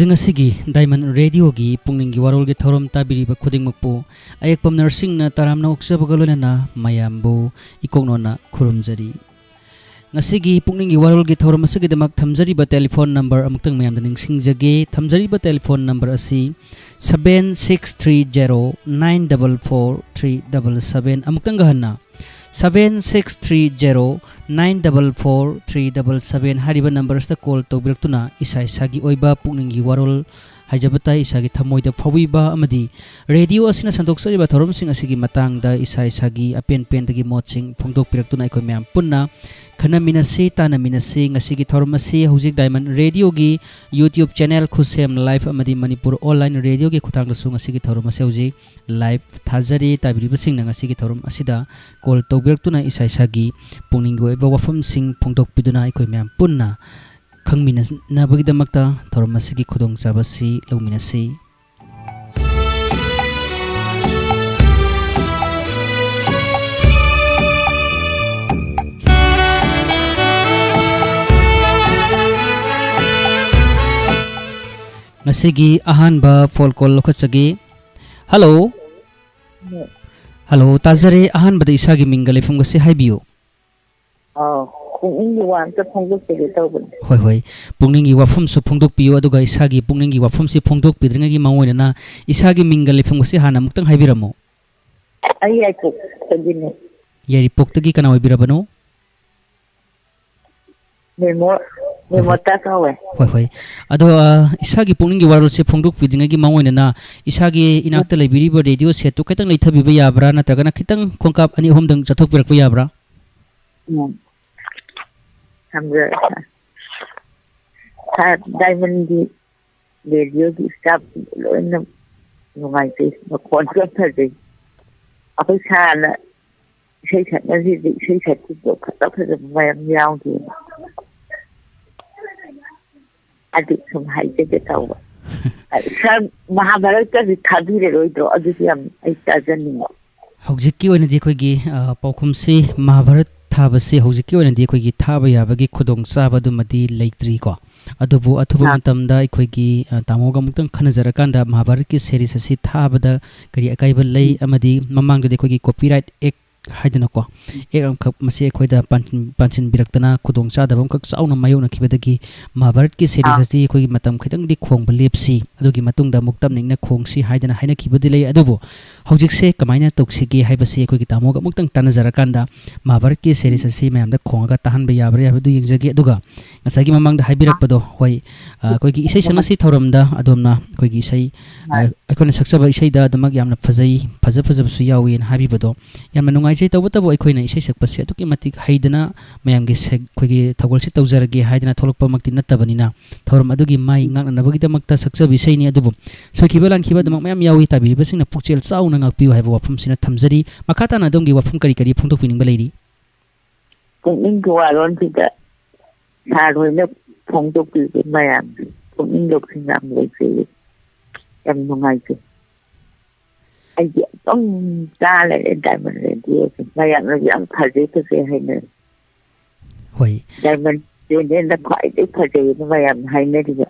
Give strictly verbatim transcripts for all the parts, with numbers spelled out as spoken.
ꯉꯁꯤꯒꯤ ꯗꯥꯏꯃꯟ ꯔꯦꯗꯤꯑꯣꯒꯤ ꯄꯨꯛꯅꯤꯡꯒꯤ ꯋꯥꯔꯣꯜꯒꯤ ꯊꯧꯔꯝ ꯇꯥꯕꯤꯔꯤꯕ ꯈꯨꯗꯤꯡꯃꯛꯄꯨ ꯑꯌꯦꯛꯄꯝ ꯅꯔꯁꯤꯡꯅ ꯇꯔꯥꯝꯅ ꯑꯣꯛꯆꯕꯒ ꯂꯣꯏꯅꯅ ꯃꯌꯥꯝꯕꯨ ꯏꯀꯣꯛꯅꯣꯅ ꯈꯨꯔꯨꯝꯖꯔꯤ꯫ ꯉꯁꯤꯒꯤ ꯄꯨꯛꯅꯤꯡꯒꯤ ꯋꯥꯔꯣꯜꯒꯤ ꯊꯧꯔꯝ ꯑꯁꯤꯒꯤꯗꯃꯛ ꯊꯝꯖꯔꯤꯕ ꯇꯦꯂꯤꯐꯣꯟ ꯅꯝꯕꯔ ꯑꯃꯨꯛꯇꯪ ꯃꯌꯥꯝꯗ ꯅꯤꯡꯁꯤꯡꯖꯒꯦ꯫ ꯊꯝꯖꯔꯤꯕ ꯇꯦꯂꯤꯐꯣꯟ ꯅꯝꯕꯔ ꯑꯁꯤ seven six three zero nine double four three double seven, ꯑꯃꯨꯛꯇꯪꯒ ꯍꯟꯅ seven six three zero nine double four three double seven ꯍꯥꯏꯔꯤꯕ ꯅꯝꯕꯔ ꯑꯁꯤꯗ ꯀꯣꯜ ꯇꯧꯕꯤꯔꯛꯇꯨꯅ ꯏꯁꯥ ꯏꯁꯥꯒꯤ ꯑꯣꯏꯕ ꯄꯨꯛꯅꯤꯡꯒꯤ ꯋꯥꯔꯣꯜ, ꯍꯥꯏꯖꯕ ꯇꯥꯏ, ꯏꯁꯥꯒꯤ ꯊꯃꯣꯏꯗ ꯐꯥꯎꯕꯤꯕ ꯑꯃꯗꯤ ꯔꯦꯗꯤꯑꯣ ꯑꯁꯤꯅ ꯁꯟꯗꯣꯛꯆꯔꯤꯕ ꯊꯧꯔꯝꯁꯤꯡ ꯑꯁꯤꯒꯤ ꯃꯇꯥꯡꯗ ꯏꯁꯥ ꯏꯁꯥꯒꯤ ꯑꯄꯦꯟ ꯄꯦꯟꯗꯒꯤ ꯃꯣꯠꯁꯤꯡ ꯐꯣꯡꯗꯣꯛꯄꯤꯔꯛꯇꯨꯅ ꯑꯩꯈꯣꯏ ꯃꯌꯥꯝ ꯄꯨꯟꯅ ꯈꯟꯅꯃꯤꯟꯅꯁꯤ, ꯇꯥꯟꯅꯃꯤꯟꯅꯁꯤ꯫ ꯉꯁꯤꯒꯤ ꯊꯧꯔꯝ ꯑꯁꯤ ꯍꯧꯖꯤꯛ ꯗꯥꯏꯃꯟ ꯔꯦꯗꯤꯑꯣꯒꯤ YouTube ꯆꯦꯅꯦꯜ ꯈꯨꯠꯁꯦꯝ ꯂꯥꯏꯚ ꯑꯃꯗꯤ ꯃꯅꯤꯄꯨꯔ ꯑꯣꯟꯂꯥꯏꯟ ꯔꯦꯗꯤꯑꯣꯒꯤ ꯈꯨꯠꯊꯥꯡꯗꯁꯨ ꯉꯁꯤꯒꯤ ꯊꯧꯔꯝ ꯑꯁꯤ ꯍꯧꯖꯤꯛ ꯂꯥꯏꯚ ꯊꯥꯖꯔꯤ꯫ ꯇꯥꯕꯤꯔꯤꯕꯁꯤꯡꯅ ꯉꯁꯤꯒꯤ ꯊꯧꯔꯝ ꯑꯁꯤꯗ ꯀꯣꯜ ꯇꯧꯕꯤꯔꯛꯇꯨꯅ ꯏꯁꯥ ꯏꯁꯥꯒꯤ ꯄꯨꯛꯅꯤꯡꯒꯤ ꯑꯣꯏꯕ ꯋꯥꯐꯝꯁꯤꯡ ꯐꯣꯡꯗꯣꯛꯄꯤꯗꯨꯅ ꯑꯩꯈꯣꯏ ꯃꯌꯥꯝ ꯄꯨꯟꯅ ꯈꯪꯃꯤꯟꯅꯅꯕꯒꯤꯗꯃꯛꯇ ꯊꯧꯔꯝ ꯑꯁꯤꯒꯤ ꯈꯨꯗꯣꯡꯆꯥꯕ ꯑꯁꯤ ꯂꯧꯃꯤꯟꯅꯁꯤ꯫ ꯉꯁꯤꯒꯤ ꯑꯍꯥꯟꯕ ꯐꯣꯟ ꯀꯣꯜ ꯂꯧꯈꯠꯆꯒꯦ꯫ ꯍꯜꯂꯣ꯫ ꯍꯜꯂꯣ꯫ ꯍꯜꯂꯣ, ꯇꯥꯖꯔꯦ꯫ ꯑꯍꯥꯟꯕꯗ ꯏꯁꯥꯒꯤ ꯃꯤꯡꯒ ꯂꯩꯐꯝꯒꯁꯦ ꯍꯥꯏꯕꯤꯌꯨ꯫ ꯑꯥꯎ, ꯄꯨꯛꯅꯤꯡꯒꯤ ꯋꯥ ꯑꯝꯇ ꯐꯣꯡꯗꯣꯛꯆꯒꯦ ꯇꯧꯕꯅꯤ꯫ ꯍꯣꯏ, ꯍꯣꯏ꯫ ꯄꯨꯛꯅꯤꯡꯒꯤ ꯋꯥꯐꯝꯁꯨ ꯐꯣꯡꯗꯣꯛꯄꯤꯌꯨ, ꯑꯗꯨꯒ ꯏꯁꯥꯒꯤ ꯄꯨꯛꯅꯤꯡꯒꯤ ꯋꯥꯐꯝꯁꯤ ꯐꯣꯡꯗꯣꯛꯄꯤꯗ꯭ꯔꯤꯉꯩꯒꯤ ꯃꯥꯡꯑꯣꯏꯅꯅ ꯏꯁꯥꯒꯤ ꯃꯤꯡꯒ ꯂꯩꯐꯝꯒꯁꯤ ꯍꯥꯟꯅ ꯑꯃꯨꯛꯇꯪ ꯍꯥꯏꯕꯤꯔꯝꯃꯨ꯫ ꯑꯩ ꯌꯥꯏꯄꯣꯛꯇꯒꯤꯅꯦ꯫ ꯌꯥꯏꯔꯤꯄꯣꯛꯇꯒꯤ ꯀꯅꯥ ꯑꯣꯏꯕꯤꯔꯕꯅꯣ? ꯃꯦꯃꯣ, ꯍꯣꯏ, ꯃꯦꯃꯣ ꯍꯣꯏ꯫ ꯇꯥ ꯀꯧꯋꯦ꯫ ꯍꯣꯏ, ꯍꯣꯏ꯫ ꯑꯗꯣ, ꯑ, ꯏꯁꯥꯒꯤ ꯄꯨꯛꯅꯤꯡꯒꯤ ꯋꯥꯔꯣꯜꯁꯦ ꯐꯣꯡꯗꯣꯛꯄꯤꯗ꯭ꯔꯤꯉꯩꯒꯤ ꯃꯥꯡꯑꯣꯏꯅꯅ ꯏꯁꯥꯒꯤ ꯏꯅꯥꯛꯇ ꯂꯩꯕꯤꯔꯤꯕ ꯔꯦꯗꯤꯑꯣ ꯁꯦꯠꯇꯨ ꯈꯤꯇꯪ ꯂꯩꯊꯕꯤꯕ ꯌꯥꯕ꯭ꯔꯥ, ꯅꯠꯇ꯭ꯔꯒꯅ ꯈꯤꯇꯪ ꯈꯣꯡꯀꯥꯞ ꯑꯅꯤ ꯑꯍꯨꯝꯗꯪ ꯆꯠꯊꯣꯛꯄꯤꯔꯛꯄ ꯌꯥꯕ꯭ꯔꯥ? ꯎꯝ꯫ ꯊꯝꯖꯔꯦ, ꯁꯥꯔ꯫ ꯁꯥꯔ, ꯗꯥꯏꯃꯟꯒꯤ ꯔꯦꯗꯤꯑꯣꯒꯤ ꯏꯁꯇꯥꯐꯁꯤꯡꯗꯣ ꯂꯣꯏꯅ ꯅꯨꯡꯉꯥꯏꯖꯩ, ꯃꯈꯣꯟꯁꯨ ꯌꯥꯝ ꯐꯖꯩ꯫ ꯑꯩꯈꯣꯏ ꯁꯥꯔꯅ ꯏꯁꯩ ꯁꯛꯅꯔꯤꯁꯦ, ꯏꯁꯩ ꯁꯛꯈꯤꯕꯗꯣ ꯐꯖ ꯐꯖꯕ ꯃꯌꯥꯝ ꯌꯥꯎꯈꯤꯕ꯫ ꯑꯗꯨ ꯁꯨꯝ ꯍꯥꯏꯖꯒꯦ ꯇꯧꯕ꯫ ꯁꯥꯔ, ꯃꯍꯥꯚꯥꯔꯠꯀꯁꯦ ꯊꯥꯕꯤꯔꯔꯣꯏꯗ꯭ꯔꯣ? ꯑꯗꯨꯁꯨ ꯌꯥꯝ ꯑꯩ ꯇꯥꯖꯅꯤꯡꯉꯤ꯫ ꯍꯧꯖꯤꯛꯀꯤ ꯑꯣꯏꯅꯗꯤ ꯑꯩꯈꯣꯏꯒꯤ, ꯑ, ꯄꯥꯎꯈꯨꯝꯁꯤ ꯃꯍꯥꯚꯥꯔꯠ ꯊꯥꯕꯁꯦ ꯍꯧꯖꯤꯛꯀꯤ ꯑꯣꯏꯅꯗꯤ ꯑꯩꯈꯣꯏꯒꯤ ꯊꯥꯕ ꯌꯥꯕꯒꯤ ꯈꯨꯗꯣꯡꯆꯥꯕ ꯑꯗꯨꯃꯗꯤ ꯂꯩꯇ꯭ꯔꯤꯀꯣ꯫ ꯑꯗꯨꯕꯨ ꯑꯊꯨꯕ ꯑꯥ꯫ ꯃꯇꯝꯗ ꯑꯩꯈꯣꯏꯒꯤ, ꯑ, ꯇꯥꯃꯣꯒ ꯑꯃꯨꯛꯇꯪ ꯈꯟꯅꯖꯔꯀꯥꯟꯗ ꯃꯍꯥꯚꯥꯔꯠꯀꯤ series ꯑꯁꯤ ꯊꯥꯕꯗ ꯀꯔꯤ ꯑꯀꯥꯏꯕ ꯂꯩ? ꯎꯝ꯫ ꯑꯃꯗꯤ ꯃꯃꯥꯡꯗꯗꯤ ꯑꯩꯈꯣꯏꯒꯤ Copyright Act ꯍꯥꯏꯗꯅꯀꯣ, Act ꯑꯃꯈꯛ ꯃꯁꯤ ꯑꯩꯈꯣꯏꯗ ꯄꯥꯟ-, ꯄꯥꯟꯁꯤꯟꯕꯤꯔꯛꯇꯅ ꯈꯨꯗꯣꯡꯆꯥꯗꯕ ꯑꯃꯈꯛ ꯆꯥꯎꯅ ꯃꯥꯌꯣꯛꯅꯈꯤꯕꯗꯒꯤ ꯃꯍꯥꯚꯥꯔꯠꯀꯤ series ꯑꯥ꯫ ꯑꯁꯤ ꯑꯩꯈꯣꯏꯒꯤ ꯃꯇꯝ ꯈꯤꯇꯪꯗꯤ ꯈꯣꯡꯕ ꯂꯦꯞꯁꯤ, ꯑꯗꯨꯒꯤ ꯃꯇꯨꯡꯗ ꯑꯃꯨꯛ ꯇꯞꯅ ꯏꯪꯅ ꯈꯣꯡꯁꯤ ꯍꯥꯏꯗꯅ ꯍꯥꯏꯅꯈꯤꯕꯗꯤ ꯂꯩ꯫ ꯑꯗꯨꯕꯨ ꯍꯧꯖꯤꯛꯁꯦ ꯀꯃꯥꯏꯅ ꯇꯧꯁꯤꯒꯦ ꯍꯥꯏꯕꯁꯤ ꯑꯩꯈꯣꯏꯒꯤ ꯇꯥꯃꯣꯒ ꯑꯃꯨꯛꯇꯪ ꯇꯥꯟꯅꯖꯔꯀꯥꯟꯗ ꯃꯍꯥꯚꯥꯔꯠꯀꯤ series ꯎꯝ꯫ ꯑꯁꯤ ꯃꯌꯥꯝꯗ ꯈꯣꯡꯉꯒ ꯇꯥꯍꯟꯕ ꯌꯥꯕ꯭ꯔꯥ ꯍꯥꯏꯕꯗꯨ ꯌꯦꯡꯖꯒꯦ꯫ ꯑꯗꯨꯒ ꯉꯁꯥꯏꯒꯤ ꯃꯃꯥꯡꯗ ꯑꯥ꯫ ꯍꯥꯏꯕꯤꯔꯛꯄꯗꯣ, ꯍꯣꯏ, ꯑ, ꯑꯩꯈꯣꯏꯒꯤ ꯏꯁꯩ ꯑꯗꯨꯃꯛ ꯁꯛꯂꯁꯤ ꯊꯧꯔꯝꯗ ꯑꯗꯣꯝꯅ ꯑꯩꯈꯣꯏꯒꯤ ꯏꯁꯩ, ꯑ, ꯍꯣꯏ꯫ ꯑꯩꯈꯣꯏꯅ ꯁꯛꯆꯕ ꯏꯁꯩꯗ ꯑꯗꯨꯃꯛ ꯌꯥꯝꯅ ꯐꯖꯩ, ꯐꯖ ꯐꯖꯕꯁꯨ ꯌꯥꯎꯏꯅ ꯍꯥꯏꯕꯤꯕꯗꯣ ꯌꯥꯝꯅ ꯅꯨꯡꯉꯥꯏꯖꯩ꯫ ꯇꯧꯕꯇꯕꯨ ꯑꯩꯈꯣꯏꯅ ꯏꯁꯩ ꯁꯛꯄꯁꯦ ꯑꯗꯨꯛꯀꯤ ꯃꯇꯤꯛ ꯍꯩꯗꯅ ꯃꯌꯥꯝꯒꯤ ꯁꯦ-, ꯑꯩꯈꯣꯏꯒꯤ ꯊꯧꯒꯜꯁꯤ ꯇꯧꯖꯔꯒꯦ ꯍꯥꯏꯗꯅ ꯊꯣꯛꯂꯛꯄꯃꯛꯇꯤ ꯅꯠꯇꯕꯅꯤꯅ, ꯊꯧꯔꯝ ꯑꯗꯨꯒꯤ ꯃꯥꯏ ꯎꯝ꯫ ꯉꯥꯛꯅꯅꯕꯒꯤꯗꯃꯛꯇ ꯁꯛꯆꯕ ꯏꯁꯩꯅꯤ꯫ ꯑꯗꯨꯕꯨ ꯁꯣꯏꯈꯤꯕ ꯂꯥꯟꯈꯤꯕ ꯎꯝ꯫ ꯑꯗꯨꯃꯛ ꯃꯌꯥꯝ ꯌꯥꯎꯏ꯫ ꯇꯥꯕꯤꯔꯤꯕꯁꯤꯡꯅ ꯄꯨꯛꯆꯦꯜ ꯆꯥꯎꯅ ꯉꯥꯛꯄꯤꯌꯨ ꯍꯥꯏꯕ ꯋꯥꯐꯝꯁꯤꯅ ꯊꯝꯖꯔꯤ꯫ ꯃꯈꯥ ꯇꯥꯅ ꯑꯗꯣꯝꯒꯤ ꯋꯥꯐꯝ ꯀꯔꯤ ꯀꯔꯤ ꯐꯣꯡꯗꯣꯛꯄꯤꯅꯤꯡꯕ ꯂꯩꯔꯤ? ꯄꯨꯛꯅꯤꯡꯒꯤ ꯋꯥꯔꯣꯜꯁꯤꯗ ꯁꯥꯔ ꯍꯣꯏꯅ ꯐꯣꯡꯗꯣꯛꯄꯤꯕ ꯃꯌꯥꯝꯁꯦ ꯄꯨꯛꯅꯤꯡ ꯂꯧꯁꯤꯡ ꯌꯥꯝ ꯂꯩꯖꯩ, ꯌꯥꯝ ꯅꯨꯡꯉꯥꯏꯖꯩ꯫ ꯑꯩꯗꯤ ꯑꯗꯨꯝ ꯇꯥ ꯂꯩꯔꯦ ꯗꯥꯏꯃꯟ ꯔꯦꯗꯤꯑꯣꯁꯦ꯫ ꯃꯌꯥꯝꯅꯁꯨ ꯌꯥꯝ ꯐꯖꯩ ꯐꯖꯩ ꯍꯥꯏꯅꯔꯦ꯫ ꯍꯣꯏ꯫ ꯗꯥꯏꯃꯟ ꯆꯦꯅꯦꯜꯅ ꯈ꯭ꯋꯥꯏꯗꯒꯤ ꯐꯖꯩꯅ ꯃꯌꯥꯝꯅ ꯍꯥꯏꯅꯔꯤꯕ꯫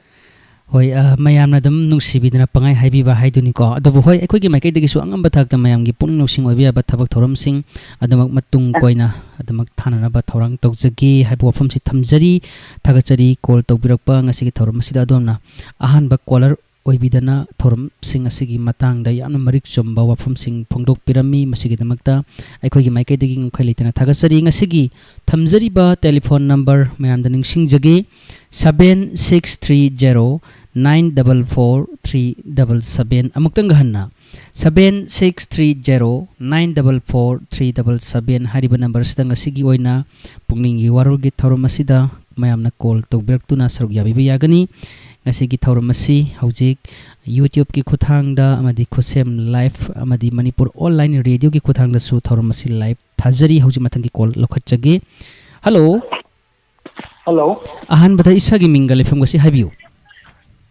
ꯍꯣꯏ, ꯑ, ꯃꯌꯥꯝꯅ ꯑꯗꯨꯝ ꯅꯨꯡꯁꯤꯕꯤꯗꯅ ꯄꯪꯍꯥꯏ ꯍꯥꯏꯕꯤꯕ ꯍꯥꯏꯗꯨꯅꯤꯀꯣ꯫ ꯑꯗꯨꯕꯨ ꯍꯣꯏ, ꯑꯩꯈꯣꯏꯒꯤ ꯃꯥꯏꯀꯩꯗꯒꯤꯁꯨ ꯑꯉꯝꯕ ꯊꯥꯛꯇ ꯃꯌꯥꯝꯒꯤ ꯄꯨꯛꯅꯤꯡ ꯂꯧꯁꯤꯡ ꯑꯣꯏꯕ ꯌꯥꯕ ꯊꯕꯛ ꯊꯧꯔꯝꯁꯤꯡ ꯑꯗꯨꯃꯛ ꯃꯇꯨꯡ ꯑ꯫ ꯀꯣꯏꯅ ꯑꯗꯨꯃꯛ ꯊꯥꯅꯅꯕ ꯊꯧꯔꯥꯡ ꯇꯧꯖꯒꯦ ꯍꯥꯏꯕ ꯋꯥꯐꯝꯁꯤ ꯊꯝꯖꯔꯤ꯫ ꯊꯥꯒꯠꯆꯔꯤ꯫ ꯀꯣꯜ ꯇꯧꯕꯤꯔꯛꯄ ꯉꯁꯤꯒꯤ ꯊꯧꯔꯝ ꯑꯁꯤꯗ ꯑꯗꯣꯝꯅ ꯑꯍꯥꯟꯕ ꯀꯣꯂꯔ ꯑꯣꯏꯕꯤꯗꯅ ꯊꯧꯔꯝꯁꯤꯡ ꯑꯁꯤꯒꯤ ꯃꯇꯥꯡꯗ ꯌꯥꯝꯅ ꯃꯔꯤꯛ ꯆꯨꯝꯕ ꯋꯥꯐꯝꯁꯤꯡ ꯐꯣꯡꯗꯣꯛꯄꯤꯔꯝꯃꯤ꯫ ꯃꯁꯤꯒꯤꯗꯃꯛꯇ ꯑꯩꯈꯣꯏꯒꯤ ꯃꯥꯏꯀꯩꯗꯒꯤ ꯉꯝꯈꯩ ꯂꯩꯇꯅ ꯊꯥꯒꯠꯆꯔꯤ꯫ ꯉꯁꯤꯒꯤ ꯊꯝꯖꯔꯤꯕ ꯇꯦꯂꯤꯐꯣꯟ ꯅꯝꯕꯔ ꯃꯌꯥꯝꯗ ꯅꯤꯡꯁꯤꯡꯖꯒꯦ, seven six three zero nine double four three double seven꯫ ꯑꯃꯨꯛꯇꯪꯒ ꯍꯟꯅ, seven six three zero nine double four three double seven ꯍꯥꯏꯔꯤꯕ ꯅꯝꯕꯔꯁꯤꯗ ꯉꯁꯤꯒꯤ ꯑꯣꯏꯅ ꯄꯨꯛꯅꯤꯡꯒꯤ ꯋꯥꯔꯣꯜꯒꯤ ꯊꯧꯔꯝ ꯑꯁꯤꯗ ꯃꯌꯥꯝꯅ ꯀꯣꯜ ꯇꯧꯕꯤꯔꯛꯇꯨꯅ ꯁꯔꯨꯛ ꯌꯥꯕꯤꯕ ꯌꯥꯒꯅꯤ꯫ ꯉꯁꯤꯒꯤ ꯊꯧꯔꯝ ꯑꯁꯤ ꯍꯧꯖꯤꯛ YouTube-ꯀꯤ ꯈꯨꯠꯊꯥꯡꯗ ꯑꯃꯗꯤ ꯈꯨꯠꯁꯦꯝ ꯂꯥꯏꯚ ꯑꯃꯗꯤ ꯃꯅꯤꯄꯨꯔ ꯑꯣꯟꯂꯥꯏꯟ ꯔꯦꯗꯤꯑꯣꯒꯤ ꯈꯨꯠꯊꯥꯡꯗꯁꯨ ꯊꯧꯔꯝ ꯑꯁꯤ ꯂꯥꯏꯚ ꯊꯥꯖꯔꯤ꯫ ꯍꯧꯖꯤꯛ ꯃꯊꯪꯒꯤ ꯀꯣꯜ ꯂꯧꯈꯠꯆꯒꯦ꯫ ꯍꯜꯂꯣ꯫ ꯍꯜꯂꯣ꯫ ꯑꯍꯥꯟꯕꯗ ꯏꯁꯥꯒꯤ ꯃꯤꯡꯒ ꯂꯩꯐꯝꯒ ꯁꯤ ꯍꯥꯏꯕꯤꯌꯨ꯫